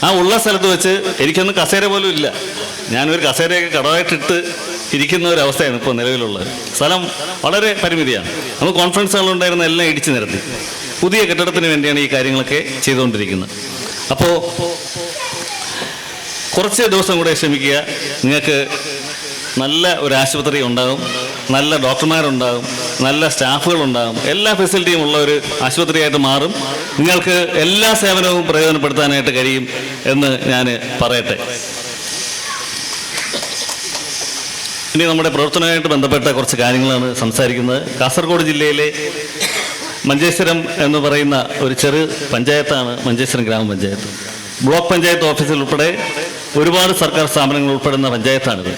ആ ഉള്ള സ്ഥലത്ത് വെച്ച് എനിക്കൊന്നും കസേര പോലും ഇല്ല. ഞാനൊരു കസേരയൊക്കെ കടമായിട്ടിട്ട് ഇരിക്കുന്ന ഒരവസ്ഥയാണ് ഇപ്പോൾ നിലവിലുള്ളത്. സ്ഥലം വളരെ പരിമിതിയാണ്. നമുക്ക് കോൺഫറൻസ് ഹാളുണ്ടായിരുന്ന എല്ലാം ഇടിച്ചു നിരത്തി. പുതിയ കെട്ടിടത്തിന് വേണ്ടിയാണ് ഈ കാര്യങ്ങളൊക്കെ ചെയ്തുകൊണ്ടിരിക്കുന്നത്. അപ്പോൾ കുറച്ച് ദിവസം കൂടെ ശ്രമിക്കുക, നിങ്ങൾക്ക് നല്ല ഒരു ആശുപത്രി ഉണ്ടാകും, നല്ല ഡോക്ടർമാരുണ്ടാകും, നല്ല സ്റ്റാഫുകളുണ്ടാകും, എല്ലാ ഫെസിലിറ്റിയും ഉള്ള ഒരു ആശുപത്രിയായിട്ട് മാറും. നിങ്ങൾക്ക് എല്ലാ സേവനവും പ്രയോജനപ്പെടുത്താനായിട്ട് കഴിയും എന്ന് ഞാൻ പറയട്ടെ. ഇനി നമ്മുടെ പ്രവർത്തനവുമായിട്ട് ബന്ധപ്പെട്ട കുറച്ച് കാര്യങ്ങളാണ് സംസാരിക്കുന്നത്. കാസർഗോഡ് ജില്ലയിലെ മഞ്ചേശ്വരം എന്ന് പറയുന്ന ഒരു ചെറു പഞ്ചായത്താണ് മഞ്ചേശ്വരം ഗ്രാമപഞ്ചായത്ത്. ബ്ലോക്ക് പഞ്ചായത്ത് ഓഫീസിൽ ഉൾപ്പെടെ ഒരുപാട് സർക്കാർ സ്ഥാപനങ്ങൾ ഉൾപ്പെടുന്ന പഞ്ചായത്താണിത്.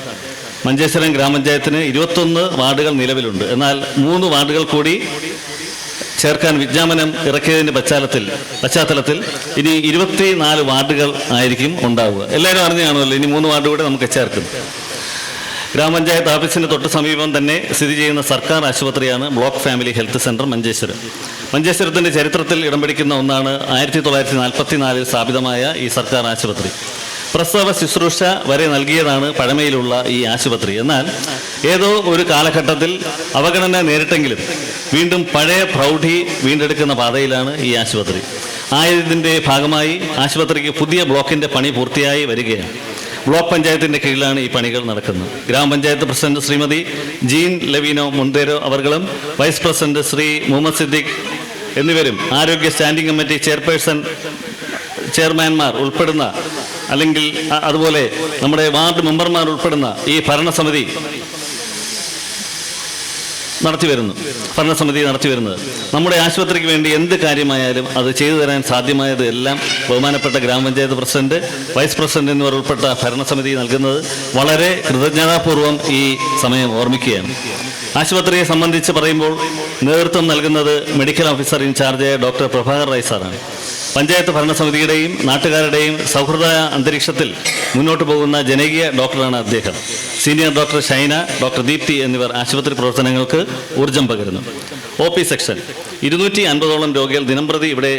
മഞ്ചേശ്വരം ഗ്രാമപഞ്ചായത്തിന് 21 വാർഡുകൾ നിലവിലുണ്ട്. എന്നാൽ 3 വാർഡുകൾ കൂടി ചേർക്കാൻ വിജ്ഞാപനം ഇറക്കിയതിൻ്റെ പശ്ചാത്തലത്തിൽ ഇനി 24 വാർഡുകൾ ആയിരിക്കും ഉണ്ടാവുക. എല്ലാവരും അറിഞ്ഞു കാണുമല്ലോ, ഇനി 3 വാർഡ് കൂടെ നമുക്ക് ചേർക്കും. ഗ്രാമപഞ്ചായത്ത് ഓഫീസിന് തൊട്ട് സമീപം തന്നെ സ്ഥിതി ചെയ്യുന്ന സർക്കാർ ആശുപത്രിയാണ് block family health centre Manjeshwaram. മഞ്ചേശ്വരത്തിൻ്റെ ചരിത്രത്തിൽ ഇടം പിടിക്കുന്ന ഒന്നാണ് 1944 സ്ഥാപിതമായ ഈ സർക്കാർ ആശുപത്രി. പ്രസവ ശുശ്രൂഷ വരെ നൽകിയതാണ് പഴമയിലുള്ള ഈ ആശുപത്രി. എന്നാൽ ഏതോ ഒരു കാലഘട്ടത്തിൽ അവഗണന നേരിട്ടെങ്കിലും വീണ്ടും പഴയ പ്രൗഢി വീണ്ടെടുക്കുന്ന പാതയിലാണ് ഈ ആശുപത്രി. ആയതിൻ്റെ ഭാഗമായി ആശുപത്രിക്ക് പുതിയ ബ്ലോക്കിൻ്റെ പണി പൂർത്തിയായി വരികയാണ്. ബ്ലോക്ക് പഞ്ചായത്തിൻ്റെ കീഴിലാണ് ഈ പണികൾ നടക്കുന്നത്. ഗ്രാമപഞ്ചായത്ത് പ്രസിഡന്റ് ശ്രീമതി ജീൻ ലവീനോ മൊണ്ടേരോ അവർകളും വൈസ് പ്രസിഡന്റ് ശ്രീ മുഹമ്മദ് സിദ്ദിഖ് എന്നിവരും ആരോഗ്യ സ്റ്റാൻഡിംഗ് കമ്മിറ്റി ചെയർമാൻമാർ ഉൾപ്പെടുന്ന, അല്ലെങ്കിൽ അതുപോലെ നമ്മുടെ വാർഡ് മെമ്പർമാർ ഉൾപ്പെടുന്ന ഈ ഭരണസമിതി നടത്തിവരുന്നത് നമ്മുടെ ആശുപത്രിക്ക് വേണ്ടി എന്ത് കാര്യമായാലും അത് ചെയ്തു തരാൻ സാധ്യമായത് എല്ലാം ബഹുമാനപ്പെട്ട ഗ്രാമപഞ്ചായത്ത് പ്രസിഡന്റ്, വൈസ് പ്രസിഡന്റ് എന്നിവർ ഉൾപ്പെട്ട ഭരണസമിതി നൽകുന്നത് വളരെ കൃതജ്ഞതാപൂർവ്വം ഈ സമയം ഓർമ്മിക്കുകയാണ്. ആശുപത്രിയെ സംബന്ധിച്ച് പറയുമ്പോൾ നേതൃത്വം നൽകുന്നത് medical officer in charge doctor Prabhakar Rai സാറാണ്. പഞ്ചായത്ത് ഭരണസമിതിയുടെയും നാട്ടുകാരുടെയും സൗഹൃദ അന്തരീക്ഷത്തിൽ മുന്നോട്ട് പോകുന്ന ജനകീയ ഡോക്ടറാണ് അദ്ദേഹം. Senior doctor Shaina, doctor Deepti എന്നിവർ ആശുപത്രി പ്രവർത്തനങ്ങൾക്ക് ഊർജം പകരുന്നു. ഒ പി സെക്ഷൻ 250ഓളം രോഗികൾ ദിനംപ്രതി ഇവിടെ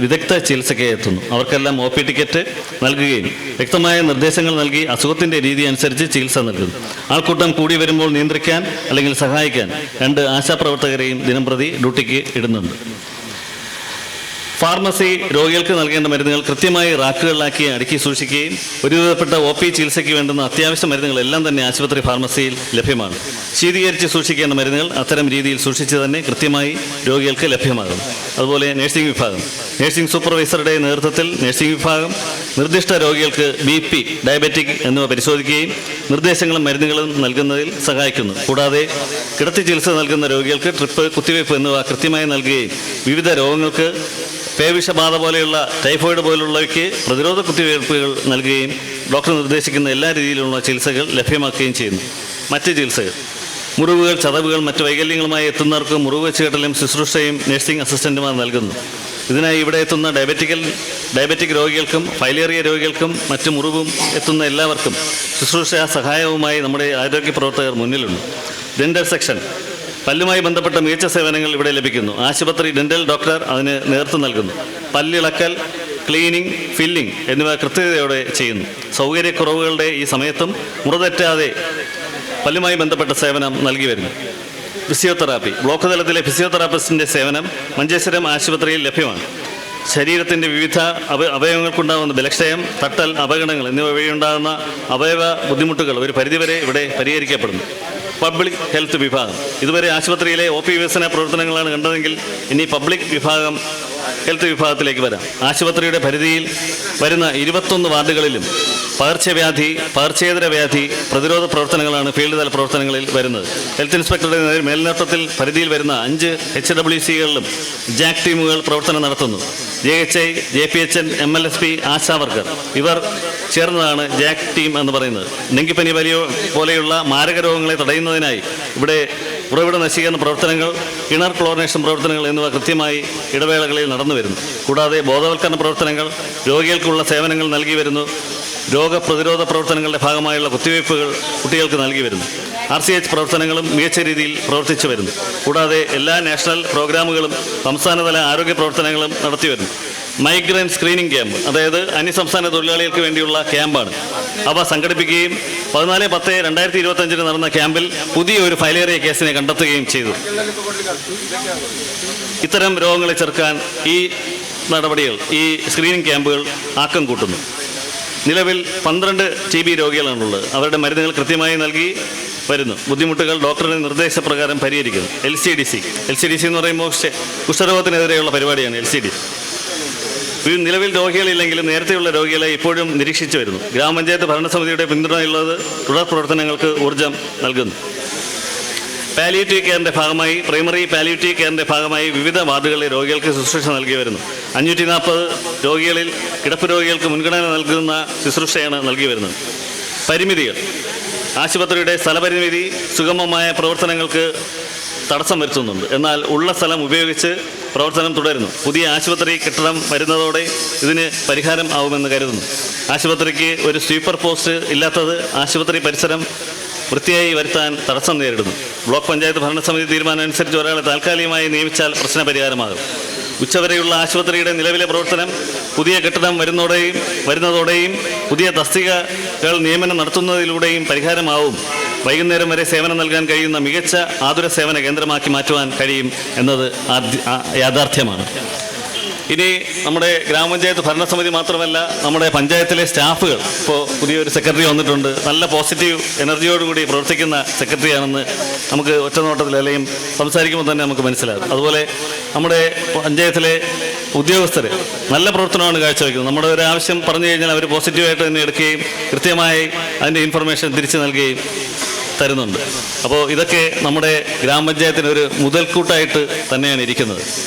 വിദഗ്ധ ചികിത്സയ്ക്ക് എത്തുന്നു. അവർക്കെല്ലാം ഒ പി ടിക്കറ്റ് നൽകുകയും വ്യക്തമായ നിർദ്ദേശങ്ങൾ നൽകി അസുഖത്തിൻ്റെ രീതി അനുസരിച്ച് ചികിത്സ നൽകുന്നു. ആൾക്കൂട്ടം കൂടി വരുമ്പോൾ നിയന്ത്രിക്കാൻ അല്ലെങ്കിൽ സഹായിക്കാൻ 2 ആശാപ്രവർത്തകരെയും ദിനംപ്രതി ഡ്യൂട്ടിക്ക് ഇടുന്നുണ്ട്. ഫാർമസി രോഗികൾക്ക് നൽകേണ്ട മരുന്നുകൾ കൃത്യമായി റാക്കുകളിലാക്കി അടുക്കി സൂക്ഷിക്കുകയും ഒരുവിധപ്പെട്ട ഒ പി ചികിത്സയ്ക്ക് വേണ്ടുന്ന അത്യാവശ്യ മരുന്നുകളെല്ലാം തന്നെ ആശുപത്രി ഫാർമസിയിൽ ലഭ്യമാണ്. ശീതീകരിച്ച് സൂക്ഷിക്കേണ്ട മരുന്നുകൾ അത്തരം രീതിയിൽ സൂക്ഷിച്ച് തന്നെ കൃത്യമായി രോഗികൾക്ക് ലഭ്യമാകും. അതുപോലെ നഴ്സിംഗ് വിഭാഗം, നഴ്സിംഗ് സൂപ്പർവൈസറുടെ നേതൃത്വത്തിൽ നഴ്സിംഗ് വിഭാഗം നിർദ്ദിഷ്ട രോഗികൾക്ക് BP, diabetic എന്നിവ പരിശോധിക്കുകയും നിർദ്ദേശങ്ങളും മരുന്നുകളും നൽകുന്നതിൽ സഹായിക്കുന്നു. കൂടാതെ കിടത്തി ചികിത്സ നൽകുന്ന രോഗികൾക്ക് ട്രിപ്പ്, കുത്തിവയ്പ്പ് എന്നിവ കൃത്യമായി നൽകുകയും വിവിധ രോഗങ്ങൾക്ക് പേവിഷബാധ പോലെയുള്ള ടൈഫോയിഡ് പോലുള്ളവയ്ക്ക് പ്രതിരോധ കുത്തിവയ്പ്പുകൾ നൽകുകയും ഡോക്ടർ നിർദ്ദേശിക്കുന്ന എല്ലാ രീതിയിലുള്ള ചികിത്സകൾ ലഭ്യമാക്കുകയും ചെയ്യുന്നു. മറ്റ് ചികിത്സകൾ മുറിവുകൾ, ചതവുകൾ, മറ്റ് വൈകല്യങ്ങളുമായി എത്തുന്നവർക്ക് മുറിവ് വെച്ചുകെട്ടലും ശുശ്രൂഷയും നഴ്സിംഗ് അസിസ്റ്റന്റുമാർ നൽകുന്നു. ഇതിനായി ഇവിടെ എത്തുന്ന ഡയബറ്റിക് രോഗികൾക്കും ഫൈലേറിയ രോഗികൾക്കും മറ്റ് മുറിവും എത്തുന്ന എല്ലാവർക്കും ശുശ്രൂഷ സഹായവുമായി നമ്മുടെ ആരോഗ്യ പ്രവർത്തകർ മുന്നിലുണ്ട്. ഡെന്റൽ സെക്ഷൻ പല്ലുമായി ബന്ധപ്പെട്ട മികച്ച സേവനങ്ങൾ ഇവിടെ ലഭിക്കുന്നു. ആശുപത്രി ഡെന്റൽ ഡോക്ടർ അതിന് നേതൃത്വം നൽകുന്നു. പല്ലിളക്കൽ, ക്ലീനിങ്, ഫില്ലിംഗ് എന്നിവ കൃത്യതയോടെ ചെയ്യുന്നു. സൗകര്യക്കുറവുകളുടെ ഈ സമയത്തും മുറതെറ്റാതെ പല്ലുമായി ബന്ധപ്പെട്ട സേവനം നൽകി വരുന്നു. ഫിസിയോതെറാപ്പി ബ്ലോക്ക് തലത്തിലെ ഫിസിയോതെറാപ്പിസ്റ്റിൻ്റെ സേവനം മഞ്ചേശ്വരം ആശുപത്രിയിൽ ലഭ്യമാണ്. ശരീരത്തിൻ്റെ വിവിധ അവയവങ്ങൾക്കുണ്ടാകുന്ന ബലക്ഷയം, തട്ടൽ, അപകടങ്ങൾ എന്നിവ വഴിയുണ്ടാകുന്ന അവയവ ബുദ്ധിമുട്ടുകൾ ഒരു പരിധിവരെ ഇവിടെ പരിഹരിക്കപ്പെടുന്നു. പബ്ലിക് ഹെൽത്ത് വിഭാഗം ഇതുവരെ ആശുപത്രിയിലെ ഒ പി വികസന പ്രവർത്തനങ്ങളാണ് കണ്ടതെങ്കിൽ ഇനി പബ്ലിക് വിഭാഗം ഹെൽത്ത് വിഭാഗത്തിലേക്ക് വരാം. ആശുപത്രിയുടെ പരിധിയിൽ വരുന്ന 21 വാർഡുകളിലും പകർച്ചവ്യാധി, പകർച്ചേതര വ്യാധി പ്രതിരോധ പ്രവർത്തനങ്ങളാണ് ഫീൽഡ് തല പ്രവർത്തനങ്ങളിൽ വരുന്നത്. ഹെൽത്ത് ഇൻസ്പെക്ടറുടെ മേൽനോട്ടത്തിൽ പരിധിയിൽ വരുന്ന 5 HWCകളിലും ജാക്ക് ടീമുകൾ പ്രവർത്തനം നടത്തുന്നു. JHI, JPHN, MLSP, ASHA worker ഇവർ ചേർന്നതാണ് ജാക്ക് ടീം എന്ന് പറയുന്നത്. ഡെങ്കിപ്പനി വലിയ പോലെയുള്ള മാരക രോഗങ്ങളെ തടയുന്നതിനായി ഇവിടെ ഉറവിട നശീകരണ പ്രവർത്തനങ്ങൾ, കിണർ ക്ലോറിനേഷൻ പ്രവർത്തനങ്ങൾ എന്നിവ കൃത്യമായി ഇടവേളകളിൽ നടന്നു വരുന്നു. കൂടാതെ ബോധവൽക്കരണ പ്രവർത്തനങ്ങൾ, രോഗികൾക്കുള്ള സേവനങ്ങൾ നൽകി വരുന്നു. രോഗപ്രതിരോധ പ്രവർത്തനങ്ങളുടെ ഭാഗമായുള്ള കുത്തിവയ്പ്പുകൾ കുട്ടികൾക്ക് നൽകി വരുന്നു. RCH പ്രവർത്തനങ്ങളും മികച്ച രീതിയിൽ പ്രവർത്തിച്ചു വരുന്നു. കൂടാതെ എല്ലാ നാഷണൽ പ്രോഗ്രാമുകളും സംസ്ഥാനതല ആരോഗ്യ പ്രവർത്തനങ്ങളും നടത്തി വരുന്നു. മൈഗ്രന്റ് സ്ക്രീനിംഗ് ക്യാമ്പ്, അതായത് അന്യസംസ്ഥാന തൊഴിലാളികൾക്ക് വേണ്ടിയുള്ള ക്യാമ്പാണ്. അവ സംഘടിപ്പിക്കുകയും 14/10/2025 നടന്ന ക്യാമ്പിൽ പുതിയൊരു ഫൈലേറിയ കേസിനെ കണ്ടെത്തുകയും ചെയ്തു. ഇത്തരം രോഗങ്ങളെ ചെറുക്കാൻ ഈ നടപടികൾ, ഈ സ്ക്രീനിംഗ് ക്യാമ്പുകൾ ആക്കം കൂട്ടുന്നു. നിലവിൽ 12 TB രോഗികളാണുള്ളത്. അവരുടെ മരുന്നുകൾ കൃത്യമായി നൽകി വരുന്നു. ബുദ്ധിമുട്ടുകൾ ഡോക്ടറുടെ നിർദ്ദേശപ്രകാരം പരിഹരിക്കുന്നു. LCDC എന്ന് പറയുമ്പോൾ കുഷ്ഠരോഗത്തിനെതിരെയുള്ള പരിപാടിയാണ് LCD. നിലവിൽ രോഗികളില്ലെങ്കിലും നേരത്തെയുള്ള രോഗികളെ ഇപ്പോഴും നിരീക്ഷിച്ചു വരുന്നു. ഗ്രാമപഞ്ചായത്ത് ഭരണസമിതിയുടെ പിന്തുണയുള്ളത് തുടർ പ്രവർത്തനങ്ങൾക്ക് ഊർജ്ജം നൽകുന്നു. പാലിയേറ്റീവ് കെയറിൻ്റെ ഭാഗമായി പ്രൈമറി പാലിയേറ്റീവ് കെയറിൻ്റെ ഭാഗമായി വിവിധ വാർഡുകളിലെ രോഗികൾക്ക് ശുശ്രൂഷ നൽകി വരുന്നു. 540 രോഗികളിൽ കിടപ്പ് രോഗികൾക്ക് മുൻഗണന നൽകുന്ന ശുശ്രൂഷയാണ് നൽകി വരുന്നത്. പരിമിതികൾ: ആശുപത്രിയുടെ സ്ഥലപരിമിതി സുഗമമായ പ്രവർത്തനങ്ങൾക്ക് തടസ്സം വരുത്തുന്നുണ്ട്. എന്നാൽ ഉള്ള സ്ഥലം ഉപയോഗിച്ച് പ്രവർത്തനം തുടരുന്നു. പുതിയ ആശുപത്രി കെട്ടിടം വരുന്നതോടെ ഇതിന് പരിഹാരം ആവുമെന്ന് കരുതുന്നു. ആശുപത്രിക്ക് ഒരു സ്വീപ്പർ പോസ്റ്റ് ഇല്ലാത്തത് ആശുപത്രി പരിസരം വൃത്തിയായി വരുത്താൻ തടസ്സം നേരിടുന്നു. ബ്ലോക്ക് പഞ്ചായത്ത് ഭരണസമിതി തീരുമാനം അനുസരിച്ച് ഒരാളെ താൽക്കാലികമായി നിയമിച്ചാൽ പ്രശ്നപരിഹാരമാകും. ഉച്ചവരെയുള്ള ആശുപത്രിയുടെ നിലവിലെ പ്രവർത്തനം പുതിയ കെട്ടിടം വരുന്നതോടെയും പുതിയ തസ്തികകൾ നിയമനം നടത്തുന്നതിലൂടെയും പരിഹാരമാവും. വൈകുന്നേരം വരെ സേവനം നൽകാൻ കഴിയുന്ന മികച്ച ആതുര സേവന കേന്ദ്രമാക്കി മാറ്റുവാൻ കഴിയും എന്നത് യാഥാർത്ഥ്യമാണ്. ഇനി നമ്മുടെ ഗ്രാമപഞ്ചായത്ത് ഭരണസമിതി മാത്രമല്ല, നമ്മുടെ പഞ്ചായത്തിലെ സ്റ്റാഫുകൾ, ഇപ്പോൾ പുതിയൊരു സെക്രട്ടറി വന്നിട്ടുണ്ട്. നല്ല പോസിറ്റീവ് എനർജിയോടുകൂടി പ്രവർത്തിക്കുന്ന സെക്രട്ടറിയാണെന്ന് നമുക്ക് ഒറ്റനോട്ടത്തിൽ അല്ലെങ്കിൽ സംസാരിക്കുമ്പോൾ തന്നെ നമുക്ക് മനസ്സിലാകും. അതുപോലെ നമ്മുടെ പഞ്ചായത്തിലെ ഉദ്യോഗസ്ഥർ നല്ല പ്രവർത്തനമാണ് കാഴ്ചവെക്കുന്നത്. നമ്മുടെ ഒരു ആവശ്യം പറഞ്ഞു കഴിഞ്ഞാൽ അവർ പോസിറ്റീവായിട്ട് തന്നെ എടുക്കുകയും കൃത്യമായി അതിൻ്റെ ഇൻഫർമേഷൻ തിരിച്ചു നൽകുകയും തരുന്നുണ്ട്. അപ്പോൾ ഇതൊക്കെ നമ്മുടെ ഗ്രാമപഞ്ചായത്തിന് ഒരു മുതൽക്കൂട്ടായിട്ട് തന്നെയാണ് ഇരിക്കുന്നത്.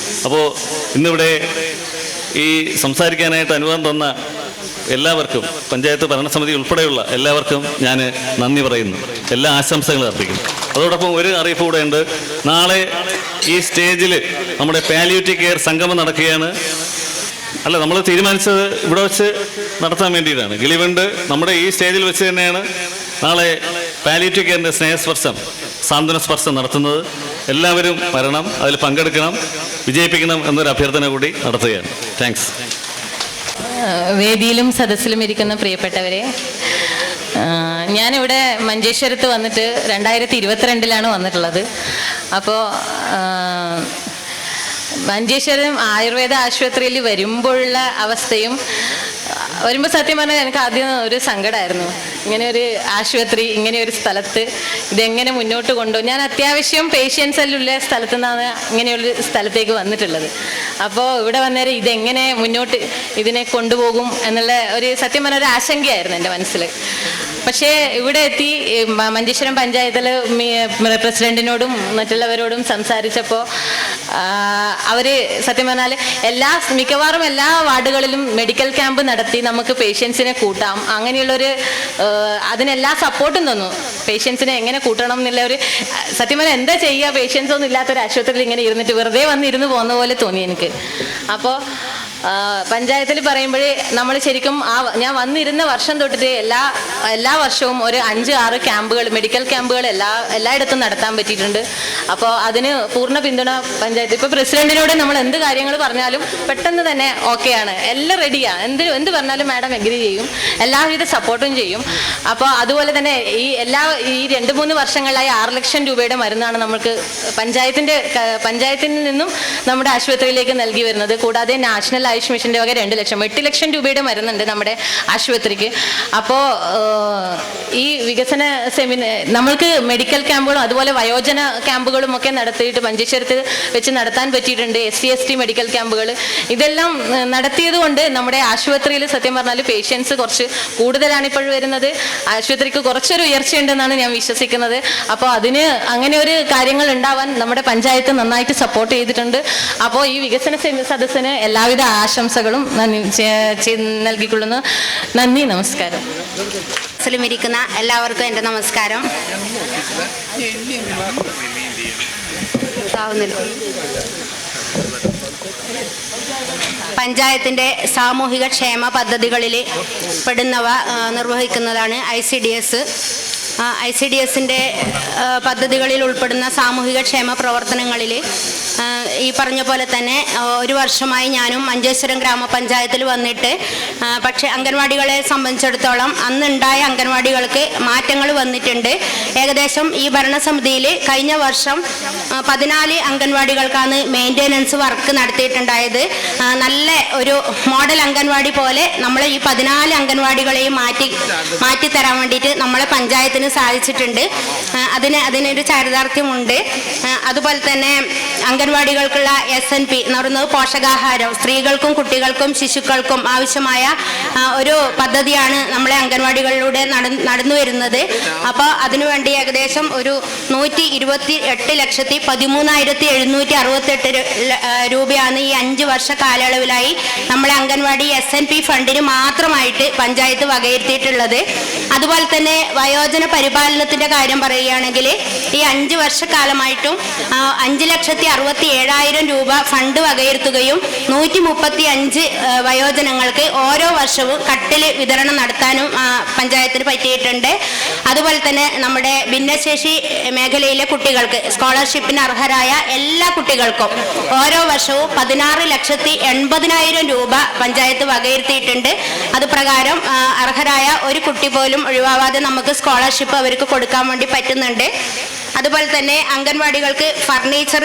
അപ്പോൾ ഇന്നിവിടെ ഈ സംസാരിക്കാനായിട്ട് അനുവാദം തന്ന എല്ലാവർക്കും, പഞ്ചായത്ത് ഭരണസമിതി ഉൾപ്പെടെയുള്ള എല്ലാവർക്കും ഞാൻ നന്ദി പറയുന്നു. എല്ലാ ആശംസകളും അർപ്പിക്കുന്നു. അതോടൊപ്പം ഒരു അറിയിപ്പ് കൂടെ ഉണ്ട്. നാളെ ഈ സ്റ്റേജിൽ നമ്മുടെ പാലിയേറ്റീവ് കെയർ സംഗമം നടക്കുകയാണ്. അല്ല, നമ്മൾ തീരുമാനിച്ചത് ഇവിടെ വെച്ച് നടത്താൻ വേണ്ടിയിട്ടാണ്. ഗിളിവണ്ട് നമ്മുടെ ഈ സ്റ്റേജിൽ വെച്ച് തന്നെയാണ് നാളെ പാലിയേറ്റീവ് കെയറിൻ്റെ സ്നേഹസ്പർശം, സാന്ത്വന സ്പർശം നടത്തുന്നത്. എല്ലാവരും വരണം, അതിൽ പങ്കെടുക്കണം, വിജയിപ്പിക്കണം എന്നൊരു അഭ്യർത്ഥന കൂടി നടത്തുകയാണ്. Thanks. വേദിയിലും സദസ്സിലും ഇരിക്കുന്ന പ്രിയപ്പെട്ടവരെ, ഞാനിവിടെ മഞ്ചേശ്വരത്ത് വന്നിട്ട് 2022 വന്നിട്ടുള്ളത്. അപ്പോൾ മഞ്ചേശ്വരം ആയുർവേദ ആശുപത്രിയിൽ വരുമ്പോഴുള്ള അവസ്ഥയും വരുമ്പോൾ സത്യം പറഞ്ഞാൽ എനിക്ക് ആദ്യം ഒരു സങ്കടമായിരുന്നു. ഇങ്ങനെ ഒരു ആശുപത്രി, ഇങ്ങനെ ഒരു സ്ഥലത്ത് ഇതെങ്ങനെ മുന്നോട്ട് കൊണ്ടുപോകും. ഞാൻ അത്യാവശ്യം പേഷ്യൻസ് എല്ലാം ഉള്ള സ്ഥലത്തു നിന്നാണ് ഇങ്ങനെയൊരു സ്ഥലത്തേക്ക് വന്നിട്ടുള്ളത്. അപ്പോൾ ഇവിടെ വന്നേരം ഇതെങ്ങനെ മുന്നോട്ട് ഇതിനെ കൊണ്ടുപോകും എന്നുള്ള ഒരു സത്യം പറഞ്ഞ ഒരു ആശങ്കയായിരുന്നു എൻ്റെ മനസ്സിൽ. പക്ഷേ ഇവിടെ എത്തി മഞ്ചേശ്വരം പഞ്ചായത്തിൽ പ്രസിഡന്റിനോടും മറ്റുള്ളവരോടും സംസാരിച്ചപ്പോൾ അവർ സത്യം പറഞ്ഞാൽ മിക്കവാറും എല്ലാ വാർഡുകളിലും മെഡിക്കൽ ക്യാമ്പ് നടത്തി നമുക്ക് പേഷ്യൻസിനെ കൂട്ടാം, അങ്ങനെയുള്ളൊരു അതിനെല്ലാ സപ്പോർട്ടും തന്നു. പേഷ്യൻസിനെ എങ്ങനെ കൂട്ടണം എന്നുള്ള ഒരു സത്യം പറഞ്ഞാൽ എന്താ ചെയ്യുക, പേഷ്യൻസ് ഒന്നും ഇല്ലാത്തൊരു ആശുപത്രിയിൽ ഇങ്ങനെ ഇരുന്നിട്ട് വെറുതെ വന്നിരുന്ന് പോകുന്ന പോലെ തോന്നി എനിക്ക്. അപ്പോൾ പഞ്ചായത്തിൽ പറയുമ്പോഴേ നമ്മൾ ശരിക്കും ഞാൻ വന്നിരുന്ന വർഷം തൊട്ടിട്ട് എല്ലാ വർഷവും ഒരു 5-6 ക്യാമ്പുകൾ, മെഡിക്കൽ ക്യാമ്പുകൾ എല്ലായിടത്തും നടത്താൻ പറ്റിയിട്ടുണ്ട്. അപ്പോൾ അതിന് പൂർണ്ണ പിന്തുണ പഞ്ചായത്ത്. ഇപ്പോൾ പ്രസിഡന്റിനോട് നമ്മൾ എന്ത് കാര്യങ്ങൾ പറഞ്ഞാലും പെട്ടെന്ന് തന്നെ ഓക്കെയാണ്, എല്ലാം റെഡിയാണ്, എന്ത് പറഞ്ഞാലും മാഡം എഗ്രി ചെയ്യും, എല്ലാവിധ സപ്പോർട്ടും ചെയ്യും. അപ്പോൾ അതുപോലെ തന്നെ ഈ 2-3 വർഷങ്ങളായി 6 ലക്ഷം രൂപയുടെ മരുന്നാണ് നമുക്ക് പഞ്ചായത്തിൽ നിന്നും നമ്മുടെ ആശുപത്രിയിലേക്ക് നൽകി വരുന്നത്. കൂടാതെ നാഷണൽ ആയുഷ് മിഷന്റെ വക 2 ലക്ഷം, 8 ലക്ഷം രൂപയുടെ മരുന്നുണ്ട് നമ്മുടെ ആശുപത്രിക്ക്. അപ്പോൾ ഈ വികസന നമ്മൾക്ക് മെഡിക്കൽ ക്യാമ്പുകളും അതുപോലെ വയോജന ക്യാമ്പുകളും ഒക്കെ നടത്തിയിട്ട് മഞ്ചേശ്വരത്ത് വെച്ച് നടത്താൻ പറ്റിയിട്ടുണ്ട്. SC ST medical ക്യാമ്പുകൾ ഇതെല്ലാം നടത്തിയത് കൊണ്ട് നമ്മുടെ ആശുപത്രിയിൽ സത്യം പറഞ്ഞാൽ പേഷ്യൻസ് കുറച്ച് കൂടുതലാണ് ഇപ്പോൾ വരുന്നത്. ആശുപത്രിക്ക് കുറച്ചൊരു ഉയർച്ചയുണ്ടെന്നാണ് ഞാൻ വിശ്വസിക്കുന്നത്. അപ്പോൾ അതിന് അങ്ങനെ ഒരു കാര്യങ്ങൾ ഉണ്ടാവാൻ നമ്മുടെ പഞ്ചായത്ത് നന്നായിട്ട് സപ്പോർട്ട് ചെയ്തിട്ടുണ്ട്. അപ്പോൾ ഈ വികസന സദസ്സിന് എല്ലാവിധ ആശംസകളും നൽകിക്കൊള്ളുന്നു. നന്ദി, നമസ്കാരം. ഇരിക്കുന്ന എല്ലാവർക്കും എൻ്റെ നമസ്കാരം. പഞ്ചായത്തിൻ്റെ സാമൂഹിക ക്ഷേമ പദ്ധതികളിൽ പെടുന്നവ നിർവഹിക്കുന്നതാണ് ICDS. ICDSൻ്റെ പദ്ധതികളിൽ ഉൾപ്പെടുന്ന സാമൂഹിക ക്ഷേമ പ്രവർത്തനങ്ങളിൽ ഈ പറഞ്ഞ പോലെ തന്നെ ഒരു വർഷമായി ഞാനും മഞ്ചേശ്വരം ഗ്രാമപഞ്ചായത്തിൽ വന്നിട്ട്, പക്ഷേ അംഗൻവാടികളെ സംബന്ധിച്ചിടത്തോളം അന്നുണ്ടായ അംഗൻവാടികൾക്ക് മാറ്റങ്ങൾ വന്നിട്ടുണ്ട്. ഏകദേശം ഈ ഭരണസമിതിയിൽ കഴിഞ്ഞ വർഷം 14 അംഗൻവാടികൾക്കാണ് മെയിൻ്റെനൻസ് വർക്ക് നടത്തിയിട്ടുണ്ടായത്. നല്ല ഒരു മോഡൽ അംഗൻവാടി പോലെ നമ്മളെ ഈ 14 അംഗൻവാടികളെയും മാറ്റിത്തരാൻ വേണ്ടിയിട്ട് നമ്മളെ പഞ്ചായത്തിന് സാധിച്ചിട്ടുണ്ട്. അതിനൊരു ചാരിതാർത്ഥ്യമുണ്ട്. അതുപോലെ തന്നെ അംഗൻവാടികൾക്കുള്ള SNP എന്ന് പറയുന്നത് പോഷകാഹാരം, സ്ത്രീകൾക്കും കുട്ടികൾക്കും ശിശുക്കൾക്കും ആവശ്യമായ ഒരു പദ്ധതിയാണ് നമ്മളെ അംഗൻവാടികളിലൂടെ നടന്നു വരുന്നത്. അപ്പോൾ അതിനുവേണ്ടി ഏകദേശം ഒരു 128,13,768 രൂപയാണ് ഈ 5 വർഷ കാലയളവിലായി നമ്മളെ അംഗൻവാടി SNP ഫണ്ടിന് മാത്രമായിട്ട് പഞ്ചായത്ത് വകയിരുത്തിയിട്ടുള്ളത്. അതുപോലെ തന്നെ വയോജന പരിപാലനത്തിന്റെ കാര്യം പറയുകയാണെങ്കിൽ ഈ 5 വർഷക്കാലമായിട്ടും 5,67,000 രൂപ ഫണ്ട് വകയിരുത്തുകയും 135 വയോജനങ്ങൾക്ക് ഓരോ വർഷവും കട്ടില് വിതരണം നടത്താനും പഞ്ചായത്തിന് പറ്റിയിട്ടുണ്ട്. അതുപോലെ തന്നെ നമ്മുടെ ഭിന്നശേഷി മേഖലയിലെ കുട്ടികൾക്ക് സ്കോളർഷിപ്പിന് അർഹരായ എല്ലാ കുട്ടികൾക്കും ഓരോ വർഷവും 16,80,000 രൂപ പഞ്ചായത്ത് വകയിരുത്തിയിട്ടുണ്ട്. അത് പ്രകാരം അർഹരായ ഒരു കുട്ടി പോലും ഒഴിവാവാതെ നമുക്ക് സ്കോളർഷിപ്പ് അവർക്ക് കൊടുക്കാൻ വേണ്ടി പറ്റുന്നുണ്ട്. അതുപോലെ തന്നെ അംഗൻവാടികൾക്ക് ഫർണിച്ചർ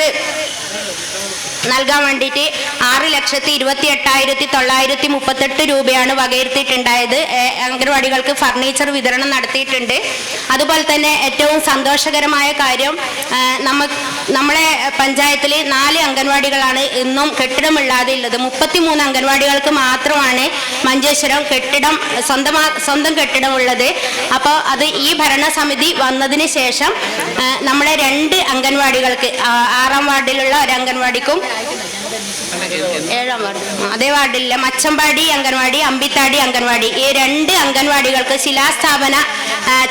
നൽകാൻ വേണ്ടിയിട്ട് 6,28,938 രൂപയാണ് വകയിരുത്തിയിട്ടുണ്ടായത്. അംഗൻവാടികൾക്ക് ഫർണിച്ചർ വിതരണം നടത്തിയിട്ടുണ്ട്. അതുപോലെ തന്നെ ഏറ്റവും സന്തോഷകരമായ കാര്യം നമ്മളെ പഞ്ചായത്തിൽ 4 അംഗൻവാടികളാണ് ഇന്നും കെട്ടിടമില്ലാതെ ഉള്ളത്. 33 അംഗൻവാടികൾക്ക് മാത്രമാണ് മഞ്ചേശ്വരം കെട്ടിടം സ്വന്തം കെട്ടിടമുള്ളത്. അപ്പോൾ അത് ഈ ഭരണസമിതി വന്നതിന് ശേഷം നമ്മളെ 2 അംഗൻവാടികൾക്ക്, 6-ാം വാർഡിലുള്ള ഒരു അംഗൻവാടിക്കും 7-ാം വാർഡ് അതേ വാർഡിലെ മച്ചമ്പാടി അംഗൻവാടി, അമ്പിത്താടി അംഗൻവാടി, ഈ 2 അംഗൻവാടികൾക്ക് ശിലാസ്ഥാപന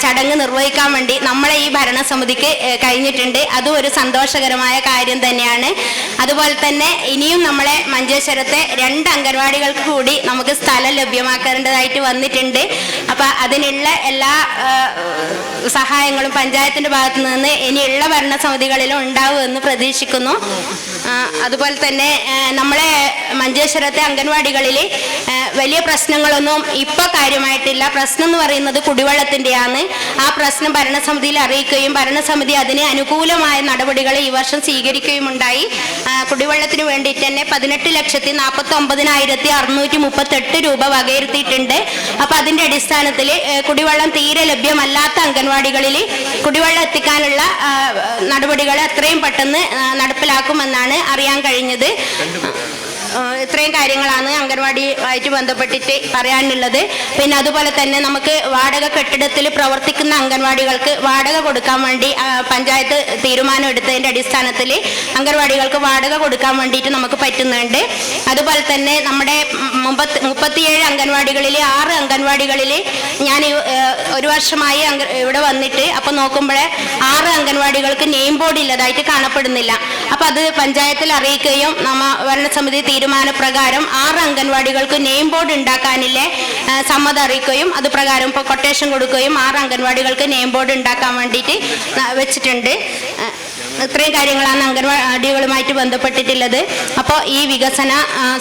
ചടങ്ങ് നിർവഹിക്കാൻ വേണ്ടി നമ്മളെ ഈ ഭരണസമിതിക്ക് കഴിഞ്ഞിട്ടുണ്ട്. അതും ഒരു സന്തോഷകരമായ കാര്യം തന്നെയാണ്. അതുപോലെ തന്നെ ഇനിയും നമ്മളെ മഞ്ചേശ്വരത്തെ 2 അംഗൻവാടികൾക്ക് കൂടി നമുക്ക് സ്ഥലം ലഭ്യമാക്കേണ്ടതായിട്ട് വന്നിട്ടുണ്ട്. അപ്പം അതിനുള്ള എല്ലാ സഹായങ്ങളും പഞ്ചായത്തിൻ്റെ ഭാഗത്തു നിന്ന് ഇനിയുള്ള ഭരണസമിതികളിലും ഉണ്ടാവുമെന്ന് പ്രതീക്ഷിക്കുന്നു. അതുപോലെ തന്നെ നമ്മളെ മഞ്ചേശ്വരത്തെ അംഗൻവാടികളിൽ വലിയ പ്രശ്നങ്ങളൊന്നും ഇപ്പോൾ കാര്യമായിട്ടില്ല. പ്രശ്നം എന്ന് പറയുന്നത് കുടിവെള്ളത്തിൻ്റെയാണ്. ആ പ്രശ്നം ഭരണസമിതിയിൽ അറിയിക്കുകയും ഭരണസമിതി അതിന് അനുകൂലമായ നടപടികൾ ഈ വർഷം സ്വീകരിക്കുകയും ഉണ്ടായി. കുടിവെള്ളത്തിന് വേണ്ടിയിട്ട് തന്നെ 18,49,638 രൂപ വകയിരുത്തിയിട്ടുണ്ട്. അപ്പം അതിൻ്റെ അടിസ്ഥാനത്തിൽ കുടിവെള്ളം തീരെ ലഭ്യമല്ലാത്ത അംഗൻവാടികളിൽ കുടിവെള്ളം എത്തിക്കാനുള്ള നടപടികൾ എത്രയും പെട്ടെന്ന് നടപ്പിലാക്കുമെന്നാണ് അറിയാൻ കഴിഞ്ഞത്. ഇത്രയും കാര്യങ്ങളാണ് അംഗൻവാടിയുമായിട്ട് ബന്ധപ്പെട്ടിട്ട് പറയാനുള്ളത്. പിന്നെ അതുപോലെ തന്നെ നമുക്ക് വാടക കെട്ടിടത്തിൽ പ്രവർത്തിക്കുന്ന അംഗൻവാടികൾക്ക് വാടക കൊടുക്കാൻ വേണ്ടി പഞ്ചായത്ത് തീരുമാനം എടുത്തതിൻ്റെ അടിസ്ഥാനത്തിൽ അംഗൻവാടികൾക്ക് വാടക കൊടുക്കാൻ വേണ്ടിയിട്ട് നമുക്ക് പറ്റുന്നുണ്ട്. അതുപോലെ തന്നെ നമ്മുടെ 37 അംഗൻവാടികളിൽ 6 അംഗൻവാടികളിൽ ഞാൻ ഒരു വർഷമായി ഇവിടെ വന്നിട്ട് അപ്പം നോക്കുമ്പോഴേ 6 അംഗൻവാടികൾക്ക് നെയിം ബോർഡ് ഇല്ലതായിട്ട് കാണപ്പെടുന്നില്ല. അപ്പം അത് പഞ്ചായത്തിൽ അറിയിക്കുകയും നമ്മ ഭരണസമിതി തീരുമാനപ്രകാരം 6 അംഗൻവാടികൾക്ക് നെയിം ബോർഡ് ഉണ്ടാക്കാനില്ലേ സമ്മതം അറിയിക്കുകയും അത് പ്രകാരം ഇപ്പോൾ കൊട്ടേഷൻ കൊടുക്കുകയും 6 അംഗൻവാടികൾക്ക് നെയിം ബോർഡ് ഉണ്ടാക്കാൻ വേണ്ടിയിട്ട് വെച്ചിട്ടുണ്ട്. ഇത്രയും കാര്യങ്ങളാണ് അംഗൻവാടികളുമായിട്ട് ബന്ധപ്പെട്ടിട്ടുള്ളത്. അപ്പോൾ ഈ വികസന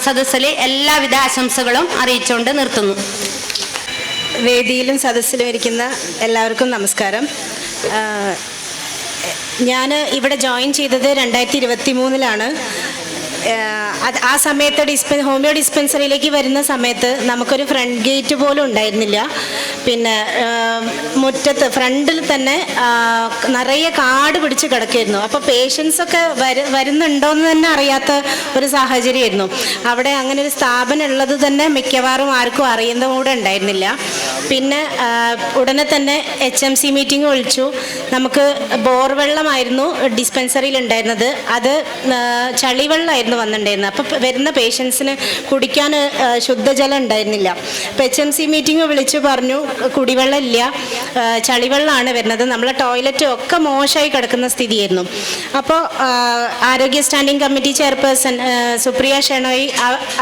സദസ്സിൽ എല്ലാവിധ ആശംസകളും അറിയിച്ചുകൊണ്ട് നിർത്തുന്നു. വേദിയിലും സദസ്സിലും ഇരിക്കുന്ന എല്ലാവർക്കും നമസ്കാരം. ഞാൻ ഇവിടെ ജോയിൻ ചെയ്തത് 2023. ആ സമയത്ത് ഹോമിയോ ഡിസ്പെൻസറിയിലേക്ക് വരുന്ന സമയത്ത് നമുക്കൊരു ഫ്രണ്ട് ഗേറ്റ് പോലും ഉണ്ടായിരുന്നില്ല. പിന്നെ മുറ്റത്ത് ഫ്രണ്ടിൽ തന്നെ നിറയെ കാട് പിടിച്ച് കിടക്കായിരുന്നു. അപ്പോൾ പേഷ്യൻസൊക്കെ വരുന്നുണ്ടോയെന്ന് തന്നെ അറിയാത്ത ഒരു സാഹചര്യമായിരുന്നു. അവിടെ അങ്ങനെ ഒരു സ്ഥാപനം ഉള്ളത് തന്നെ മിക്കവാറും ആർക്കും അറിയുന്ന കൂടെ ഉണ്ടായിരുന്നില്ല. പിന്നെ ഉടനെ തന്നെ HMC meeting വിളിച്ചു. നമുക്ക് ബോർവെള്ളമായിരുന്നു ഡിസ്പെൻസറിയിൽ ഉണ്ടായിരുന്നത്. അത് ചളിവെള്ളമായിരുന്നു വന്നിട്ടുണ്ടായിരുന്നത്. അപ്പം വരുന്ന പേഷ്യൻസിന് കുടിക്കാൻ ശുദ്ധജലം ഉണ്ടായിരുന്നില്ല. അപ്പം HMC meeting വിളിച്ചു പറഞ്ഞു കുടിവെള്ളം ഇല്ല, ചളിവെള്ളമാണ് വരുന്നത്, നമ്മളെ ടോയ്ലറ്റും ഒക്കെ മോശമായി കിടക്കുന്ന സ്ഥിതിയായിരുന്നു. അപ്പോൾ ആരോഗ്യ standing committee chairperson Supriya Shenoy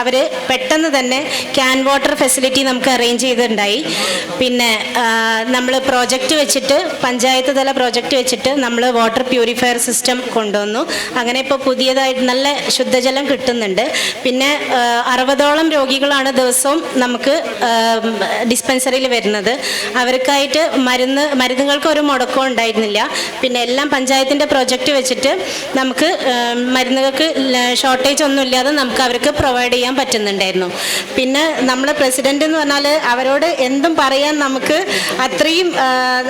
അവർ പെട്ടെന്ന് തന്നെ can water facility നമുക്ക് അറേഞ്ച് ചെയ്തിട്ടുണ്ടായി. പിന്നെ നമ്മൾ പ്രോജക്റ്റ് വെച്ചിട്ട് പഞ്ചായത്ത് തല പ്രോജക്റ്റ് വെച്ചിട്ട് നമ്മൾ വാട്ടർ പ്യൂരിഫയർ സിസ്റ്റം കൊണ്ടുവന്നു. അങ്ങനെ ഇപ്പോൾ പുതിയതായിട്ട് നല്ല ശുദ്ധജലം കിട്ടുന്നുണ്ട്. പിന്നെ 60ഓളം രോഗികളാണ് ദിവസവും നമുക്ക് ഡിസ്പെൻസറിയിൽ വരുന്നത്. ചെയ്തിരുന്നത്. അവർക്കായിട്ട് മരുന്നുകൾക്ക് ഒരു മുടക്കവും ഉണ്ടായിരുന്നില്ല. പിന്നെ എല്ലാം പഞ്ചായത്തിൻ്റെ പ്രൊജക്റ്റ് വെച്ചിട്ട് നമുക്ക് മരുന്നുകൾക്ക് ഷോർട്ടേജ് ഒന്നും ഇല്ലാതെ നമുക്ക് അവർക്ക് പ്രൊവൈഡ് ചെയ്യാൻ പറ്റുന്നുണ്ടായിരുന്നു. പിന്നെ നമ്മളെ പ്രസിഡൻ്റ് എന്ന് പറഞ്ഞാൽ അവരോട് എന്തും പറയാൻ നമുക്ക് അത്രയും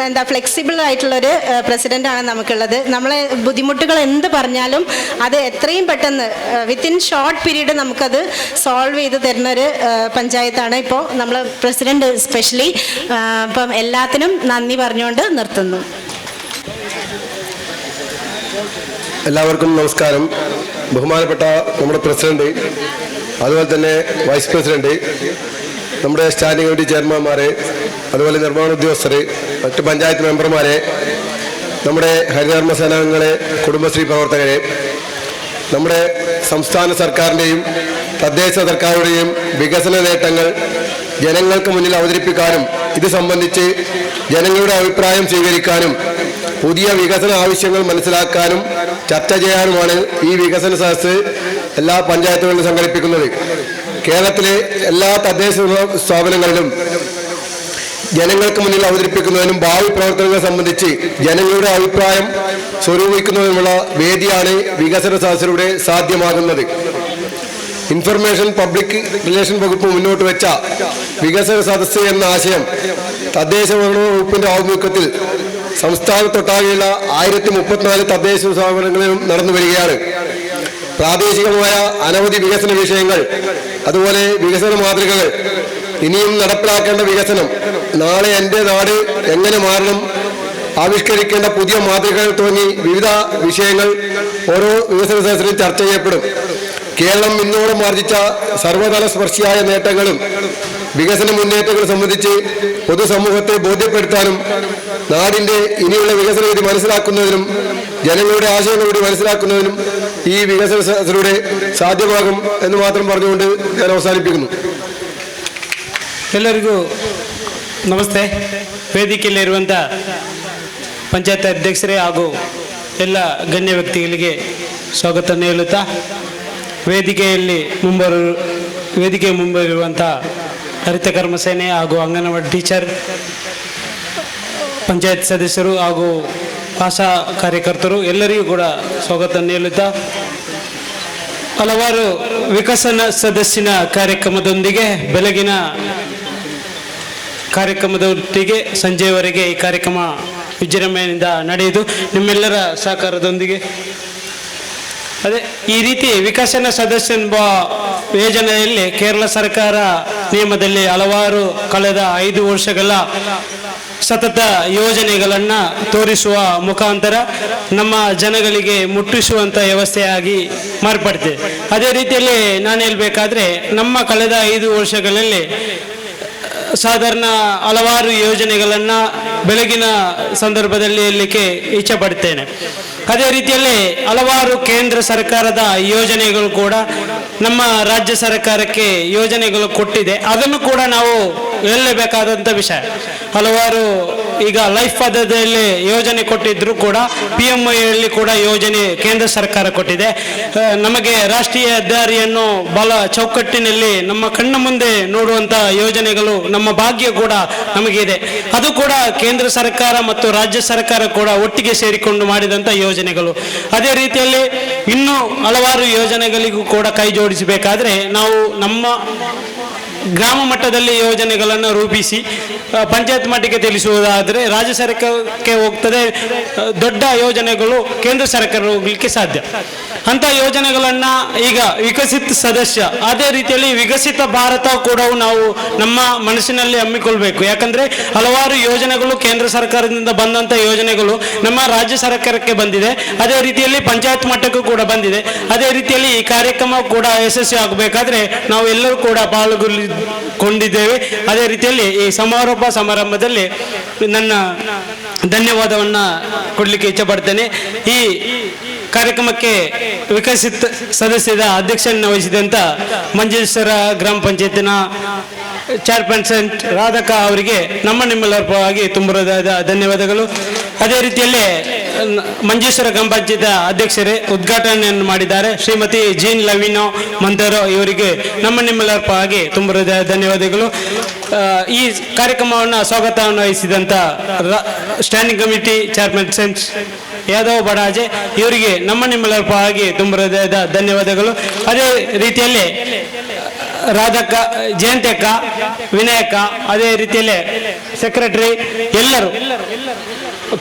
എന്താ ഫ്ലെക്സിബിൾ ആയിട്ടുള്ളൊരു പ്രസിഡൻ്റാണ് നമുക്കുള്ളത്. നമ്മളെ ബുദ്ധിമുട്ടുകൾ എന്ത് പറഞ്ഞാലും അത് എത്രയും പെട്ടെന്ന് വിത്തിൻ ഷോർട്ട് പീരീഡ് നമുക്കത് സോൾവ് ചെയ്ത് തരുന്നൊരു പഞ്ചായത്താണ് ഇപ്പോൾ നമ്മൾ പ്രസിഡന്റ് സ്പെഷ്യലി. അപ്പം എല്ലാത്തിനും നന്ദി പറഞ്ഞുകൊണ്ട് നിർത്തുന്നു. എല്ലാവർക്കും നമസ്കാരം. ബഹുമാനപ്പെട്ട നമ്മുടെ പ്രസിഡന്റ്, അതുപോലെ തന്നെ വൈസ് പ്രസിഡന്റ്, നമ്മുടെ സ്റ്റാൻഡിംഗ് കമ്മിറ്റി ചെയർമാൻമാരെ, അതുപോലെ നിർമ്മാണ ഉദ്യോഗസ്ഥർ, മറ്റ് പഞ്ചായത്ത് മെമ്പർമാരെ, നമ്മുടെ ഹരിതകർമ്മ സേനാംഗങ്ങളെ, കുടുംബശ്രീ പ്രവർത്തകരെ, നമ്മുടെ സംസ്ഥാന സർക്കാരിൻ്റെയും തദ്ദേശ സർക്കാരുടെയും വികസന നേട്ടങ്ങൾ ജനങ്ങൾക്ക് മുന്നിൽ അവതരിപ്പിക്കാനും ഇത് സംബന്ധിച്ച് ജനങ്ങളുടെ അഭിപ്രായം സ്വീകരിക്കാനും പുതിയ വികസന ആവശ്യങ്ങൾ മനസ്സിലാക്കാനും ചർച്ച ചെയ്യാനുമാണ് ഈ വികസന സദസ്സ് എല്ലാ പഞ്ചായത്തുകളിലും സംഘടിപ്പിക്കുന്നത്. കേരളത്തിലെ എല്ലാ തദ്ദേശ സ്ഥാപനങ്ങളിലും ജനങ്ങൾക്ക് മുന്നിൽ അവതരിപ്പിക്കുന്നതിനും ഭാവി പ്രവർത്തനങ്ങളെ സംബന്ധിച്ച് ജനങ്ങളുടെ അഭിപ്രായം സ്വരൂപിക്കുന്നതിനുമുള്ള വേദിയാണ് വികസന സദസ്സിലൂടെ സാധ്യമാകുന്നത്. ഇൻഫർമേഷൻ പബ്ലിക് റിലേഷൻ വകുപ്പ് മുന്നോട്ട് വെച്ച വികസന സദസ്സ് എന്ന ആശയം തദ്ദേശ ഭരണ വകുപ്പിന്റെ ആഭിമുഖ്യത്തിൽ സംസ്ഥാനത്തൊട്ടാകെയുള്ള 1034 തദ്ദേശ സ്ഥാപനങ്ങളിലും നടന്നു വരികയാണ്. പ്രാദേശികമായ അനവധി വികസന വിഷയങ്ങൾ, അതുപോലെ വികസന മാതൃകകൾ, ഇനിയും നടപ്പിലാക്കേണ്ട വികസനം, നാളെ എൻ്റെ നാട് എങ്ങനെ മാറണം, ആവിഷ്കരിക്കേണ്ട പുതിയ മാതൃകകൾ തുടങ്ങി വിവിധ വിഷയങ്ങൾ ഓരോ വികസന സദസ്സിലും ചർച്ച ചെയ്യപ്പെടും. കേരളം ഇന്നോളം ആർജിച്ച സർവതല സ്പർശിയായ നേട്ടങ്ങളും വികസന മുന്നേറ്റങ്ങൾ സംബന്ധിച്ച് പൊതുസമൂഹത്തെ ബോധ്യപ്പെടുത്താനും നാടിൻ്റെ ഇനിയുള്ള വികസന രീതി മനസ്സിലാക്കുന്നതിനും ജനങ്ങളുടെ ആശയങ്ങളൂടി മനസ്സിലാക്കുന്നതിനും ഈ വികസന സദസ്സിലൂടെ സാധ്യമാകും എന്ന് മാത്രം പറഞ്ഞുകൊണ്ട് ഞാൻ അവസാനിപ്പിക്കുന്നു. ಎಲ್ಲರಿಗೂ ನಮಸ್ತೆ. ವೇದಿಕೆಯಲ್ಲಿರುವಂಥ ಪಂಚಾಯತ್ ಅಧ್ಯಕ್ಷರೇ ಹಾಗೂ ಎಲ್ಲ ಗಣ್ಯ ವ್ಯಕ್ತಿಗಳಿಗೆ ಸ್ವಾಗತ ಹೇಳುತ್ತಾ, ವೇದಿಕೆಯಲ್ಲಿ ವೇದಿಕೆ ಮುಂಬರುವಂಥ ಹರಿತ ಕರ್ಮ ಸೇನೆ ಹಾಗೂ ಅಂಗನವಾಡಿ ಟೀಚರ್, ಪಂಚಾಯತ್ ಸದಸ್ಯರು ಹಾಗೂ ಆಶಾ ಕಾರ್ಯಕರ್ತರು ಎಲ್ಲರಿಗೂ ಕೂಡ ಸ್ವಾಗತ ಹೇಳುತ್ತಾ, ಹಲವಾರು ವಿಕಸನ ಸದಸ್ಸಿನ ಕಾರ್ಯಕ್ರಮದೊಂದಿಗೆ ಬೆಳಗಿನ ಕಾರ್ಯಕ್ರಮದೊಟ್ಟಿಗೆ ಸಂಜೆಯವರೆಗೆ ಈ ಕಾರ್ಯಕ್ರಮ ವಿಜೃಂಭಣೆಯಿಂದ ನಡೆಯಿತು ನಿಮ್ಮೆಲ್ಲರ ಸಹಕಾರದೊಂದಿಗೆ. ಅದೇ ಈ ರೀತಿ ವಿಕಸನ ಸದಸ್ಯ ಎಂಬ ಯೋಜನೆಯಲ್ಲಿ ಕೇರಳ ಸರ್ಕಾರ ನಿಯಮದಲ್ಲಿ ಹಲವಾರು ಕಳೆದ 5 ವರ್ಷಗಳ ಸತತ ಯೋಜನೆಗಳನ್ನು ತೋರಿಸುವ ಮುಖಾಂತರ ನಮ್ಮ ಜನಗಳಿಗೆ ಮುಟ್ಟಿಸುವಂಥ ವ್ಯವಸ್ಥೆಯಾಗಿ ಮಾರ್ಪಡ್ತಿದೆ. ಅದೇ ರೀತಿಯಲ್ಲಿ ನಾನು ಹೇಳಬೇಕಾದ್ರೆ ನಮ್ಮ ಕಳೆದ 5 ವರ್ಷಗಳಲ್ಲಿ ಸಾಧಾರಣ ಹಲವಾರು ಯೋಜನೆಗಳನ್ನು ಬೆಳಗಿನ ಸಂದರ್ಭದಲ್ಲಿ ಹೇಳಲಿಕ್ಕೆ ಇಚ್ಛೆ ಪಡ್ತೇನೆ. ಅದೇ ರೀತಿಯಲ್ಲಿ ಹಲವಾರು ಕೇಂದ್ರ ಸರ್ಕಾರದ ಯೋಜನೆಗಳು ಕೂಡ ನಮ್ಮ ರಾಜ್ಯ ಸರ್ಕಾರಕ್ಕೆ ಯೋಜನೆಗಳು ಕೊಟ್ಟಿದೆ, ಅದನ್ನು ಕೂಡ ನಾವು ಹೇಳಬೇಕಾದಂಥ ವಿಷಯ. ಹಲವಾರು ಈಗ ಲೈಫ್ ಪದ್ಧತಿಯಲ್ಲಿ ಯೋಜನೆ ಕೊಟ್ಟಿದ್ದರೂ ಕೂಡ PMಐಯಲ್ಲಿ ಕೂಡ ಯೋಜನೆ ಕೇಂದ್ರ ಸರ್ಕಾರ ಕೊಟ್ಟಿದೆ. ನಮಗೆ ರಾಷ್ಟ್ರೀಯ ಹೆದ್ದಾರಿಯನ್ನು ಬಲ ಚೌಕಟ್ಟಿನಲ್ಲಿ ನಮ್ಮ ಕಣ್ಣ ಮುಂದೆ ನೋಡುವಂಥ ಯೋಜನೆಗಳು ನಮ್ಮ ಭಾಗ್ಯ ಕೂಡ ನಮಗಿದೆ. ಅದು ಕೂಡ ಕೇಂದ್ರ ಸರ್ಕಾರ ಮತ್ತು ರಾಜ್ಯ ಸರ್ಕಾರ ಕೂಡ ಒಟ್ಟಿಗೆ ಸೇರಿಕೊಂಡು ಮಾಡಿದಂಥ ಯೋಜನೆಗಳು. ಅದೇ ರೀತಿಯಲ್ಲಿ ಇನ್ನೂ ಹಲವಾರು ಯೋಜನೆಗಳಿಗೂ ಕೂಡ ಕೈ ಜೋಡಿಸಬೇಕಾದ್ರೆ ನಾವು ನಮ್ಮ ಗ್ರಾಮ ಮಟ್ಟದಲ್ಲಿ ಯೋಜನೆಗಳನ್ನು ರೂಪಿಸಿ ಪಂಚಾಯತ್ ಮಟ್ಟಕ್ಕೆ ತಿಳಿಸುವುದಾದರೆ ರಾಜ್ಯ ಸರ್ಕಾರಕ್ಕೆ ಹೋಗ್ತದೆ, ದೊಡ್ಡ ಯೋಜನೆಗಳು ಕೇಂದ್ರ ಸರ್ಕಾರ ಹೋಗಲಿಕ್ಕೆ ಸಾಧ್ಯ. ಅಂಥ ಯೋಜನೆಗಳನ್ನು ಈಗ ವಿಕಸಿತ ಸದಸ್ಯ, ಅದೇ ರೀತಿಯಲ್ಲಿ ವಿಕಸಿತ ಭಾರತ ಕೂಡ ನಾವು ನಮ್ಮ ಮನಸ್ಸಿನಲ್ಲಿ ಹಮ್ಮಿಕೊಳ್ಬೇಕು. ಯಾಕಂದರೆ ಹಲವಾರು ಯೋಜನೆಗಳು ಕೇಂದ್ರ ಸರ್ಕಾರದಿಂದ ಬಂದಂಥ ಯೋಜನೆಗಳು ನಮ್ಮ ರಾಜ್ಯ ಸರ್ಕಾರಕ್ಕೆ ಬಂದಿದೆ, ಅದೇ ರೀತಿಯಲ್ಲಿ ಪಂಚಾಯತ್ ಮಟ್ಟಕ್ಕೂ ಕೂಡ ಬಂದಿದೆ. ಅದೇ ರೀತಿಯಲ್ಲಿ ಈ ಕಾರ್ಯಕ್ರಮ ಕೂಡ ಯಶಸ್ವಿ ಆಗಬೇಕಾದ್ರೆ ನಾವು ಎಲ್ಲರೂ ಕೂಡ ಪಾಲ್ಗೊಂಡಿದ್ದೇವೆ. ಅದೇ ರೀತಿಯಲ್ಲಿ ಈ ಸಮಾರೋಪ ಸಮಾರಂಭದಲ್ಲಿ ನನ್ನ ಧನ್ಯವಾದವನ್ನು ಕೊಡಲಿಕ್ಕೆ ಇಚ್ಛೆಪಡ್ತೇನೆ. ಈ ಕಾರ್ಯಕ್ರಮಕ್ಕೆ ವಿಕಸಿತ ಸದಸ್ಯದ ಅಧ್ಯಕ್ಷರನ್ನು ವಹಿಸಿದಂಥ ಮಂಜೇಶ್ವರ ಗ್ರಾಮ ಪಂಚಾಯತಿನ ಚೇರ್ಪರ್ಸನ್ ರಾಧಕ್ಕ ಅವರಿಗೆ ನಮ್ಮ ನಿಮ್ಮೆಲ್ಲರ ಪರವಾಗಿ ತುಂಬ ಹೃದಯದ ಧನ್ಯವಾದಗಳು. ಅದೇ ರೀತಿಯಲ್ಲಿ ಮಂಜೇಶ್ವರ ಗ್ರಾಮ ಪಂಚಾಯತ್ ಅಧ್ಯಕ್ಷರೇ ಉದ್ಘಾಟನೆಯನ್ನು ಮಾಡಿದ್ದಾರೆ ಶ್ರೀಮತಿ ಜೀನ್ ಲವಿನೋ ಮಂತರೋ ಇವರಿಗೆ ನಮ್ಮ ನಿಮ್ಮೆಲ್ಲರ ಪರವಾಗಿ ತುಂಬ ಹೃದಯದ ಧನ್ಯವಾದಗಳು. ಈ ಕಾರ್ಯಕ್ರಮವನ್ನು ಸ್ವಾಗತವನ್ನು ವಹಿಸಿದಂಥ standing committee chairperson Yadav Badaje ಇವರಿಗೆ ನಮ್ಮ ನಿಮ್ಮೆಲ್ಲರ ಪರವಾಗಿ ತುಂಬ ಹೃದಯದ ಧನ್ಯವಾದಗಳು. ಅದೇ ರೀತಿಯಲ್ಲಿ ರಾಧಕ್ಕ, ಜಯಂತಕ್ಕ, ವಿನಾಯಕ, ಅದೇ ರೀತಿಯಲ್ಲಿ ಸೆಕ್ರೆಟರಿ ಎಲ್ಲರೂ,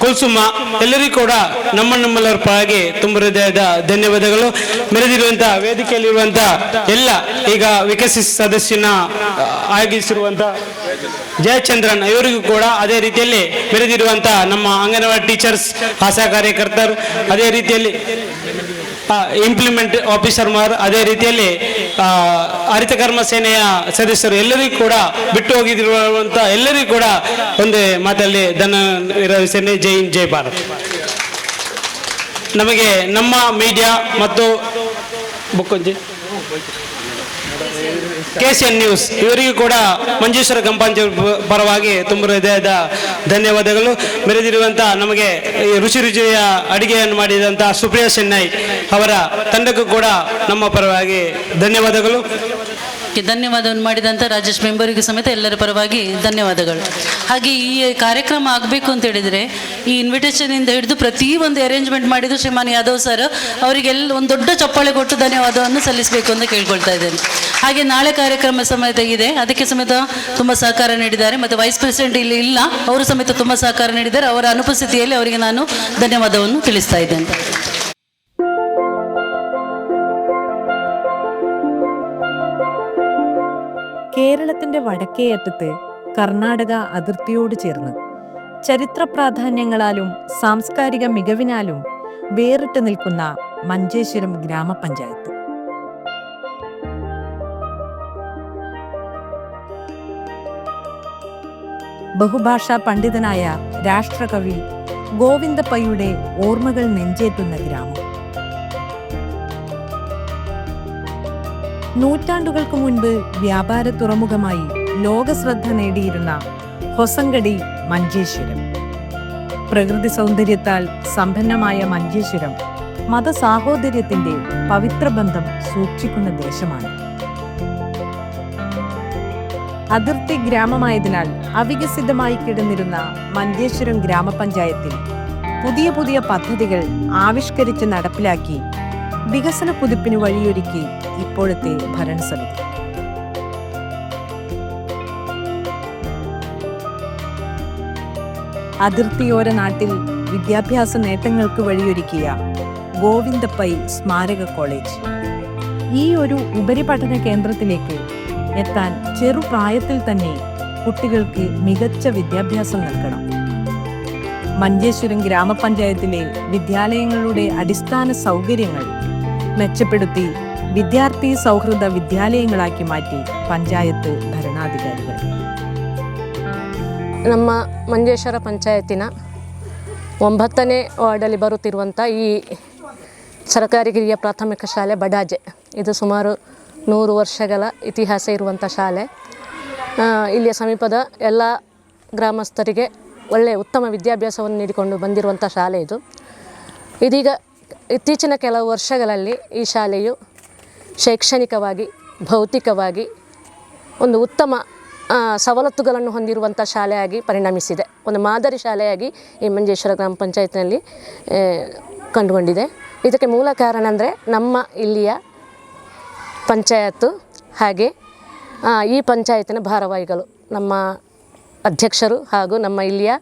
ಕುಲ್ಸುಮ್ಮ ಎಲ್ಲರಿಗೂ ಕೂಡ ನಮ್ಮ ನಮ್ಮೆಲ್ಲರ ಪರವಾಗಿ ತುಂಬ ಹೃದಯದ ಧನ್ಯವಾದಗಳು. ಮೆರೆದಿರುವಂಥ ವೇದಿಕೆಯಲ್ಲಿರುವಂಥ ಎಲ್ಲ ಈಗ ವಿಕಸಿತ ಸದಸ್ಯನ ಆಗಿಸಿರುವಂಥ ಜಯಚಂದ್ರನ್ ಇವರಿಗೂ ಕೂಡ, ಅದೇ ರೀತಿಯಲ್ಲಿ ಮೆರೆದಿರುವಂಥ ನಮ್ಮ ಅಂಗನವಾಡಿ ಟೀಚರ್ಸ್, ಆಶಾ ಕಾರ್ಯಕರ್ತರು, ಅದೇ ರೀತಿಯಲ್ಲಿ ಇಂಪ್ಲಿಮೆಂಟ್ ಆಫೀಸರ್ ಮಾರ್, ಅದೇ ರೀತಿಯಲ್ಲಿ ಹರಿತಕರ್ಮ ಸೇನೆಯ ಸದಸ್ಯರು ಎಲ್ಲರಿಗೂ ಕೂಡ, ಬಿಟ್ಟು ಹೋಗಿರುವಂಥ ಎಲ್ಲರಿಗೂ ಕೂಡ ಒಂದೇ ಮಾತಲ್ಲಿ ಧನ ಸೇನೆ. ಜೈ ಹಿಂದ್, ಜೈ ಭಾರತ್. ನಮಗೆ ನಮ್ಮ ಮೀಡಿಯಾ ಮತ್ತು ಬುಕ್ಕೊಂಜಿ KCN news ಇವರಿಗೂ ಕೂಡ ಮಂಜೇಶ್ವರ ಗ್ರಾಮ ಪಂಚಾಯತ್ ಪರವಾಗಿ ತುಂಬ ಹೃದಯದ ಧನ್ಯವಾದಗಳು. ಮೆರೆದಿರುವಂಥ ನಮಗೆ ಈ ರುಚಿ ರುಚಿಯ ಅಡಿಗೆಯನ್ನು ಮಾಡಿದಂಥ ಸುಪ್ರಿಯಾ ಚೆನ್ನೈ ಅವರ ತಂಡಕ್ಕೂ ಕೂಡ ನಮ್ಮ ಪರವಾಗಿ ಧನ್ಯವಾದಗಳು. ಧನ್ಯವಾದವನ್ನು ಮಾಡಿದಂಥ ರಾಜೇಶ್ ಮೆಂಬರಿಗೂ ಸಮೇತ ಎಲ್ಲರ ಪರವಾಗಿ ಧನ್ಯವಾದಗಳು. ಹಾಗೆ ಈ ಕಾರ್ಯಕ್ರಮ ಆಗಬೇಕು ಅಂತ ಹೇಳಿದರೆ ಈ ಇನ್ವಿಟೇಷನಿಂದ ಹಿಡಿದು ಪ್ರತಿ ಒಂದು ಅರೇಂಜ್ಮೆಂಟ್ ಮಾಡಿದ್ದು ಶ್ರೀಮಾನ್ ಯಾದವ್ ಸರ್ ಅವರಿಗೆಲ್ಲ ಒಂದು ದೊಡ್ಡ ಚಪ್ಪಾಳೆ ಕೊಟ್ಟು ಧನ್ಯವಾದವನ್ನು ಸಲ್ಲಿಸಬೇಕು ಅಂತ ಕೇಳ್ಕೊಳ್ತಾ ಇದ್ದೇನೆ. ಹಾಗೆ ನಾಳೆ ಕಾರ್ಯಕ್ರಮ ಸಮೇತ ಇದೆ, ಅದಕ್ಕೆ ಸಮೇತ ತುಂಬ ಸಹಕಾರ ನೀಡಿದ್ದಾರೆ. ಮತ್ತು ವೈಸ್ ಪ್ರೆಸಿಡೆಂಟ್ ಇಲ್ಲಿ ಇಲ್ಲ, ಅವರು ಸಮೇತ ತುಂಬ ಸಹಕಾರ ನೀಡಿದ್ದಾರೆ. ಅವರ ಅನುಪಸ್ಥಿತಿಯಲ್ಲಿ ಅವರಿಗೆ ನಾನು ಧನ್ಯವಾದವನ್ನು ತಿಳಿಸ್ತಾ ಇದ್ದೇನೆ. കേരളത്തിന്റെ വടക്കേയറ്റത്ത് കർണാടക അതിർത്തിയോട് ചേർന്ന് ചരിത്ര പ്രാധാന്യങ്ങളാലും സാംസ്കാരിക മികവിനാലും വേറിട്ട് നിൽക്കുന്ന മഞ്ചേശ്വരം ഗ്രാമപഞ്ചായത്ത്. ബഹുഭാഷാ പണ്ഡിതനായ രാഷ്ട്രകവി ഗോവിന്ദപ്പയുടെ ഓർമ്മകൾ നെഞ്ചേറ്റുന്ന ഗ്രാമം. നൂറ്റാണ്ടുകൾക്ക് മുൻപ് വ്യാപാര തുറമുഖമായി ലോകശ്രദ്ധ നേടിയിരുന്ന ഹൊസങ്കടി മഞ്ചേശ്വരം. പ്രകൃതി സൗന്ദര്യത്താൽ സമ്പന്നമായ മഞ്ചേശ്വരം മതസാഹോദര്യത്തിന്റെ പവിത്ര ബന്ധം സൂക്ഷിക്കുന്ന ദേശമാണ്. അതിർത്തി ഗ്രാമമായതിനാൽ അവികസിതമായി കിടന്നിരുന്ന മഞ്ചേശ്വരം ഗ്രാമപഞ്ചായത്തിൽ പുതിയ പുതിയ പദ്ധതികൾ ആവിഷ്കരിച്ച് നടപ്പിലാക്കി വികസന കുതിപ്പിന് വഴിയൊരുക്കി ഇപ്പോഴത്തെ ഭരണസമിതി. അതിർത്തിയോര നാട്ടിൽ വിദ്യാഭ്യാസ നേട്ടങ്ങൾക്ക് വഴിയൊരുക്കിയ ഗോവിന്ദപ്പൈ സ്മാരക കോളേജ് ഈ ഒരു ഉപരിപഠന കേന്ദ്രത്തിലേക്ക് എത്താൻ ചെറുപ്രായത്തിൽ തന്നെ കുട്ടികൾക്ക് മികച്ച വിദ്യാഭ്യാസം നൽകണം. മഞ്ചേശ്വരം ഗ്രാമപഞ്ചായത്തിലെ വിദ്യാലയങ്ങളുടെ അടിസ്ഥാന സൗകര്യങ്ങൾ മെച്ചപ്പെടുത്തി വിദ്യാർത്ഥി സൗഹൃദ വിദ്യാലയങ്ങളാക്കി മാറ്റി പഞ്ചായത്ത് ഭരണാധികാരികൾ. ನಮ್ಮ ಮಂಜೇಶ್ವರ ಪಂಚಾಯತಿನ 9ನೇ ವಾರ್ಡಲ್ಲಿ ಬರುತ್ತಿರುವಂಥ ಈ ಸರ್ಕಾರಿ ಹಿರಿಯ ಪ್ರಾಥಮಿಕ ಶಾಲೆ ಬಡಾಜೆ, ಇದು ಸುಮಾರು 100 ವರ್ಷಗಳ ಇತಿಹಾಸ ಇರುವಂಥ ಶಾಲೆ. ಇಲ್ಲಿಯ ಸಮೀಪದ ಎಲ್ಲ ಗ್ರಾಮಸ್ಥರಿಗೆ ಒಳ್ಳೆಯ ಉತ್ತಮ ವಿದ್ಯಾಭ್ಯಾಸವನ್ನು ನೀಡಿಕೊಂಡು ಬಂದಿರುವಂಥ ಶಾಲೆ ಇದು. ಇದೀಗ ಇತ್ತೀಚಿನ ಕೆಲವು ವರ್ಷಗಳಲ್ಲಿ ಈ ಶಾಲೆಯು ಶೈಕ್ಷಣಿಕವಾಗಿ, ಭೌತಿಕವಾಗಿ ಒಂದು ಉತ್ತಮ ಸವಲತ್ತುಗಳನ್ನು ಹೊಂದಿರುವಂಥ ಶಾಲೆಯಾಗಿ ಪರಿಣಮಿಸಿದೆ. ಒಂದು ಮಾದರಿ ಶಾಲೆಯಾಗಿ ಈ ಮಂಜೇಶ್ವರ ಗ್ರಾಮ ಪಂಚಾಯತ್ನಲ್ಲಿ ಕಂಡುಕೊಂಡಿದೆ. ಇದಕ್ಕೆ ಮೂಲ ಕಾರಣ ಅಂದರೆ ನಮ್ಮ ಇಲ್ಲಿಯ ಪಂಚಾಯತ್ತು, ಹಾಗೆ ಈ ಪಂಚಾಯತಿನ ಭಾರವಾಹಿಗಳು, ನಮ್ಮ ಅಧ್ಯಕ್ಷರು ಹಾಗೂ ನಮ್ಮ ಇಲ್ಲಿಯ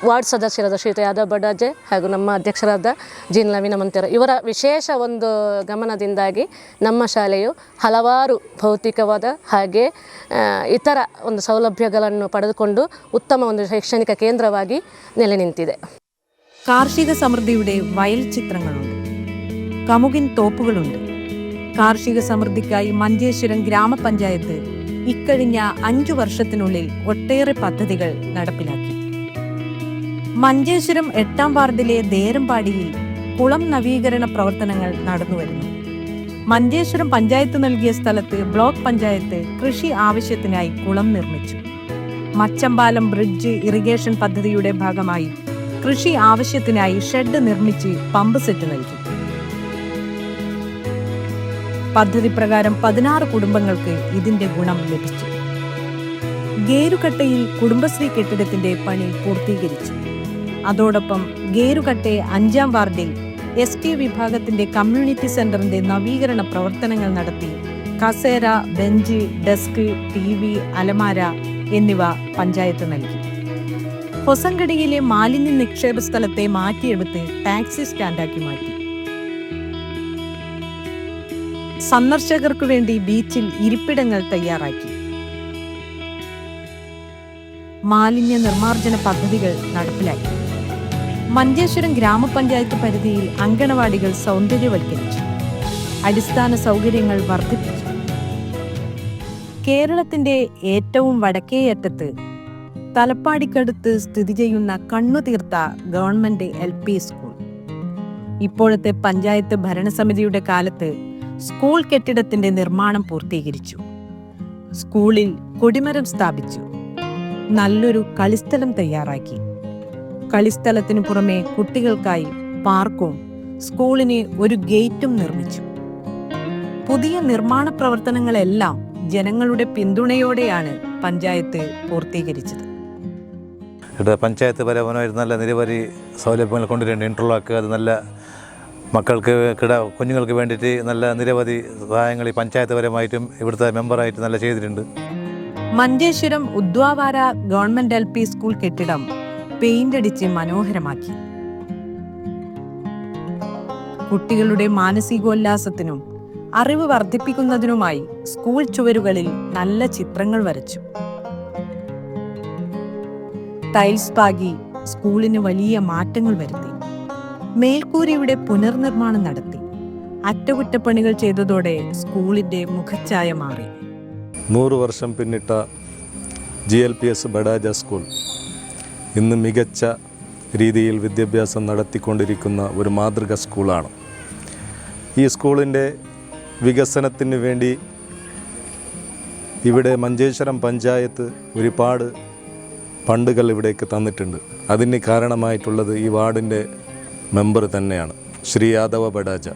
ವಾರ್ಡ್ ಸದಸ್ಯರಾದ ಶ್ರೀಯುತ ಯಾದವ್ ಬಡಾಜೆ ಹಾಗೂ ನಮ್ಮ ಅಧ್ಯಕ್ಷರಾದ ಜೀನ್ ಲವಿನ ಮಂತೆರ ಇವರ ವಿಶೇಷ ಒಂದು ಗಮನದಿಂದಾಗಿ ನಮ್ಮ ಶಾಲೆಯು ಹಲವಾರು ಭೌತಿಕವಾದ ಹಾಗೆ ಇತರ ಒಂದು ಸೌಲಭ್ಯಗಳನ್ನು ಪಡೆದುಕೊಂಡು ಉತ್ತಮ ಒಂದು ಶೈಕ್ಷಣಿಕ ಕೇಂದ್ರವಾಗಿ ನೆಲೆ ನಿಂತಿದೆ. കാർഷിക സമൃദ്ധിയുടെ വയൽ ചിത്രങ്ങളുണ്ട്, കമുകിൻ തോപ്പുകളുണ്ട്. കാർഷിക സമൃദ്ധിക്കായി മഞ്ചേശ്വരം ഗ്രാമപഞ്ചായത്ത് ഇക്കഴിഞ്ഞ 5 വർഷത്തിനുള്ളിൽ ഒട്ടേറെ പദ്ധതികൾ നടപ്പിലാക്കി. മഞ്ചേശ്വരം 8-ാം വാർഡിലെ ദേരമ്പാടിയിൽ കുളം നവീകരണ പ്രവർത്തനങ്ങൾ നടന്നുവരുന്നു. മഞ്ചേശ്വരം പഞ്ചായത്ത് നൽകിയ സ്ഥലത്ത് ബ്ലോക്ക് പഞ്ചായത്ത് കൃഷി ആവശ്യത്തിനായി കുളം നിർമ്മിച്ചു. മച്ചമ്പാലം ബ്രിഡ്ജ് ഇറിഗേഷൻ പദ്ധതിയുടെ ഭാഗമായി കൃഷി ആവശ്യത്തിനായി ഷെഡ് നിർമ്മിച്ച് പമ്പ് സെറ്റ് നൽകി. പദ്ധതി പ്രകാരം 16 കുടുംബങ്ങൾക്ക് ഇതിന്റെ ഗുണം ലഭിച്ചു. ഗേരുകട്ടയിൽ കുടുംബശ്രീ കെട്ടിടത്തിന്റെ പണി പൂർത്തീകരിച്ചു. അതോടൊപ്പം ഗേരുകട്ടെ 5-ാം വാർഡിൽ എസ് ടി വിഭാഗത്തിന്റെ കമ്മ്യൂണിറ്റി സെന്ററിന്റെ നവീകരണ പ്രവർത്തനങ്ങൾ നടത്തി. കസേര, ബെഞ്ച്, ഡെസ്ക്, ടിവി, അലമാര എന്നിവ പഞ്ചായത്ത് നൽകി. ഹൊസങ്കടിയിലെ മാലിന്യ നിക്ഷേപ സ്ഥലത്തെ മാറ്റിയെടുത്ത് ടാക്സി സ്റ്റാൻഡാക്കി മാറ്റി. സന്ദർശകർക്കു വേണ്ടി ബീച്ചിൽ ഇരിപ്പിടങ്ങൾ തയ്യാറാക്കി. മാലിന്യ നിർമ്മാർജ്ജന പദ്ധതികൾ നടപ്പിലാക്കി. മഞ്ചേശ്വരം ഗ്രാമപഞ്ചായത്ത് പരിധിയിൽ അങ്കണവാടികൾ സൗന്ദര്യവൽക്കരിച്ചു. അടിസ്ഥാന സൗകര്യങ്ങൾ വർദ്ധിപ്പിച്ചു. കേരളത്തിന്റെ ഏറ്റവും വടക്കേയറ്റത്ത് തലപ്പാടിക്കടുത്ത് സ്ഥിതി ചെയ്യുന്ന കണ്ണുതീർത്ത ഗവൺമെന്റ് എൽ.പി. സ്കൂൾ. ഇപ്പോഴത്തെ പഞ്ചായത്ത് ഭരണസമിതിയുടെ കാലത്ത് സ്കൂൾ കെട്ടിടത്തിന്റെ നിർമ്മാണം പൂർത്തീകരിച്ചു. സ്കൂളിൽ കൊടിമരം സ്ഥാപിച്ചു. നല്ലൊരു കളിസ്ഥലം തയ്യാറാക്കി. കളിസ്ഥലത്തിനു പുറമെ കുട്ടികൾക്കായി പാർക്കും സ്കൂളിന് ഒരു ഗേറ്റും നിർമ്മിച്ചു. പുതിയ നിർമ്മാണ പ്രവർത്തനങ്ങളെല്ലാം ജനങ്ങളുടെ പിന്തുണയോടെയാണ് പഞ്ചായത്ത് പൂർത്തീകരിച്ചത്. ഇവിടെ പഞ്ചായത്ത് പരമായിട്ട് നല്ല നിരവധി സൗലഭ്യങ്ങൾ കൊണ്ടുവരുന്നുണ്ട്. ഇൻ്റർലോക്ക്, അത് നല്ല മക്കൾക്ക് കുഞ്ഞുങ്ങൾക്ക് വേണ്ടിയിട്ട് നല്ല നിരവധി സഹായങ്ങൾ ഈ പഞ്ചായത്ത് പരമായിട്ടും ഇവിടുത്തെ മെമ്പറായിട്ട് നല്ല ചെയ്തിട്ടുണ്ട്. Manjeshwaram Udyavara government L P. School കെട്ടിടം പെയിന്റ് അടിച്ച് മനോഹരമാക്കി. കുട്ടികളുടെ മാനസികോല്ലാസത്തിനും അറിവ് വർദ്ധിപ്പിക്കുന്നതിനുമായി സ്കൂൾ ചുവരുകളിൽ നല്ല ചിത്രങ്ങൾ വരച്ചു. ടൈൽസ് പാകി സ്കൂളിന് വലിയ മാറ്റങ്ങൾ വരുത്തി. മേൽക്കൂരയുടെ പുനർനിർമ്മാണം നടത്തി. അറ്റകുറ്റപ്പണികൾ ചെയ്തതോടെ സ്കൂളിന്റെ മുഖച്ഛായ മാറി. 100 വർഷം പിന്നിട്ട ജി.എൽ.പി.എസ്. ബഡാജ സ്കൂൾ ഇന്ന് മികച്ച രീതിയിൽ വിദ്യാഭ്യാസം നടത്തിക്കൊണ്ടിരിക്കുന്ന ഒരു മാതൃക സ്കൂളാണ്. ഈ സ്കൂളിൻ്റെ വികസനത്തിന് വേണ്ടി ഇവിടെ മഞ്ചേശ്വരം പഞ്ചായത്ത് ഒരുപാട് ഫണ്ടുകൾ ഇവിടേക്ക് തന്നിട്ടുണ്ട്. അതിന് കാരണമായിട്ടുള്ളത് ഈ വാർഡിൻ്റെ മെമ്പർ തന്നെയാണ്, ശ്രീ യാദവ ബഡാജ.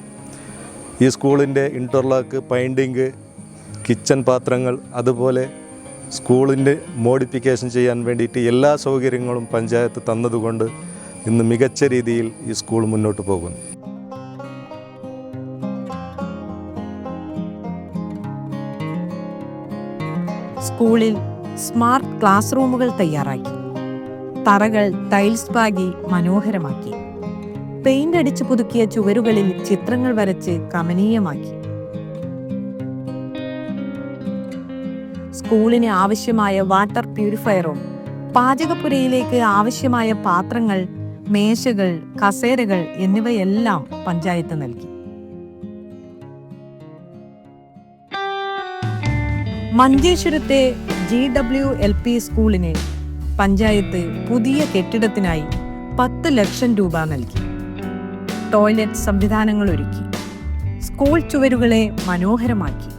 ഈ സ്കൂളിൻ്റെ ഇൻ്റർലോക്ക്, പെയിൻറ്റിങ്, കിച്ചൺ പാത്രങ്ങൾ, അതുപോലെ സ്കൂളിൻ്റെ മോഡിഫിക്കേഷൻ ചെയ്യാൻ വേണ്ടിയിട്ട് എല്ലാ സൗകര്യങ്ങളും പഞ്ചായത്ത് തന്നതുകൊണ്ട് ഇന്ന് മികച്ച രീതിയിൽ ഈ സ്കൂൾ മുന്നോട്ട് പോകുന്നു. സ്കൂളിൽ സ്മാർട്ട് ക്ലാസ് റൂമുകൾ തയ്യാറാക്കി. തറകൾ ടൈൽസ് പാകി മനോഹരമാക്കി. പെയിന്റ് അടിച്ചു പുതുക്കിയ ചുവരുകളിൽ ചിത്രങ്ങൾ വരച്ച് കമനീയമാക്കി. സ്കൂളിന് ആവശ്യമായ വാട്ടർ പ്യൂരിഫയറും പാചകപ്പുരയിലേക്ക് ആവശ്യമായ പാത്രങ്ങൾ, മേശകൾ, കസേരകൾ എന്നിവയെല്ലാം പഞ്ചായത്ത് നൽകി. മഞ്ചേശ്വരത്തെ ജി.ഡബ്ല്യു.എൽ.പി. സ്കൂളിന് പഞ്ചായത്ത് പുതിയ കെട്ടിടത്തിനായി 10 ലക്ഷം രൂപ നൽകി. ടോയ്ലറ്റ് സംവിധാനങ്ങൾ ഒരുക്കി. സ്കൂൾ ചുവരുകളെ മനോഹരമാക്കി.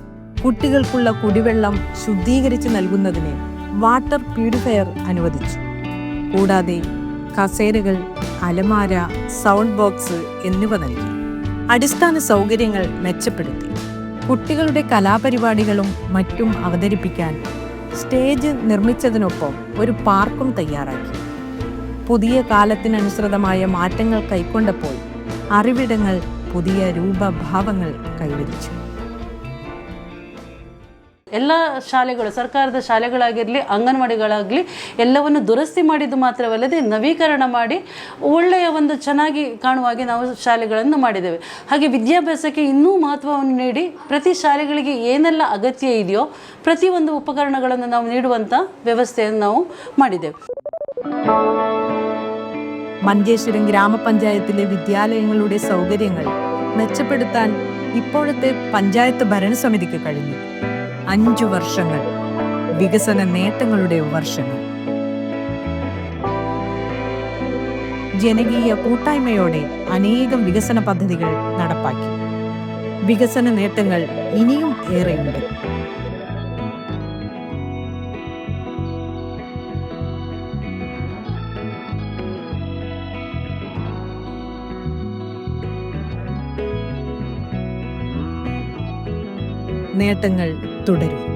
കുട്ടികൾക്കുള്ള കുടിവെള്ളം ശുദ്ധീകരിച്ച് നൽകുന്നതിന് വാട്ടർ പ്യൂരിഫയർ അനുവദിച്ചു. കൂടാതെ കസേരകൾ, അലമാര, സൗണ്ട് ബോക്സ് എന്നിവ നൽകി. അടിസ്ഥാന സൗകര്യങ്ങൾ മെച്ചപ്പെടുത്തി. കുട്ടികളുടെ കലാപരിപാടികളും മറ്റും അവതരിപ്പിക്കാൻ സ്റ്റേജ് നിർമ്മിച്ചതിനൊപ്പം ഒരു പാർക്കും തയ്യാറാക്കി. പുതിയ കാലത്തിനനുസൃതമായ മാറ്റങ്ങൾ കൈക്കൊണ്ടപ്പോൾ അറിവിടങ്ങൾ പുതിയ രൂപഭാവങ്ങൾ കൈവരിച്ചു. ಎಲ್ಲ ಶಾಲೆಗಳು, ಸರ್ಕಾರದ ಶಾಲೆಗಳಾಗಿರಲಿ, ಅಂಗನವಾಡಿಗಳಾಗಲಿ, ಎಲ್ಲವನ್ನು ದುರಸ್ತಿ ಮಾಡಿದ್ದು ಮಾತ್ರವಲ್ಲದೆ ನವೀಕರಣ ಮಾಡಿ ಒಳ್ಳೆಯ ಒಂದು ಚೆನ್ನಾಗಿ ಕಾಣುವಾಗೆ ನಾವು ಶಾಲೆಗಳನ್ನು ಮಾಡಿದ್ದೇವೆ. ಹಾಗೆ ವಿದ್ಯಾಭ್ಯಾಸಕ್ಕೆ ಇನ್ನೂ ಮಹತ್ವವನ್ನು ನೀಡಿ ಪ್ರತಿ ಶಾಲೆಗಳಿಗೆ ಏನೆಲ್ಲ ಅಗತ್ಯ ಇದೆಯೋ ಪ್ರತಿಯೊಂದು ಉಪಕರಣಗಳನ್ನು ನಾವು ನೀಡುವಂಥ ವ್ಯವಸ್ಥೆಯನ್ನು ನಾವು ಮಾಡಿದ್ದೇವೆ. മഞ്ചേശ്വരം ഗ്രാമപഞ്ചായത്തിലെ വിദ്യാലയങ്ങളുടെ സൗകര്യങ്ങൾ മെച്ചപ്പെടുത്താൻ ഇപ്പോഴത്തെ പഞ്ചായത്ത് ഭരണസമിതിക്ക് കഴിഞ്ഞു. 5 വർഷങ്ങൾ വികസന നേട്ടങ്ങളുടെ വർഷങ്ങൾ. ജനകീയ കൂട്ടായ്മയോടെ അനേകം വികസന പദ്ധതികൾ നടപ്പാക്കി. വികസന നേട്ടങ്ങൾ ഇനിയും ഏറെയുണ്ട്. നേട്ടങ്ങൾ തുടരും.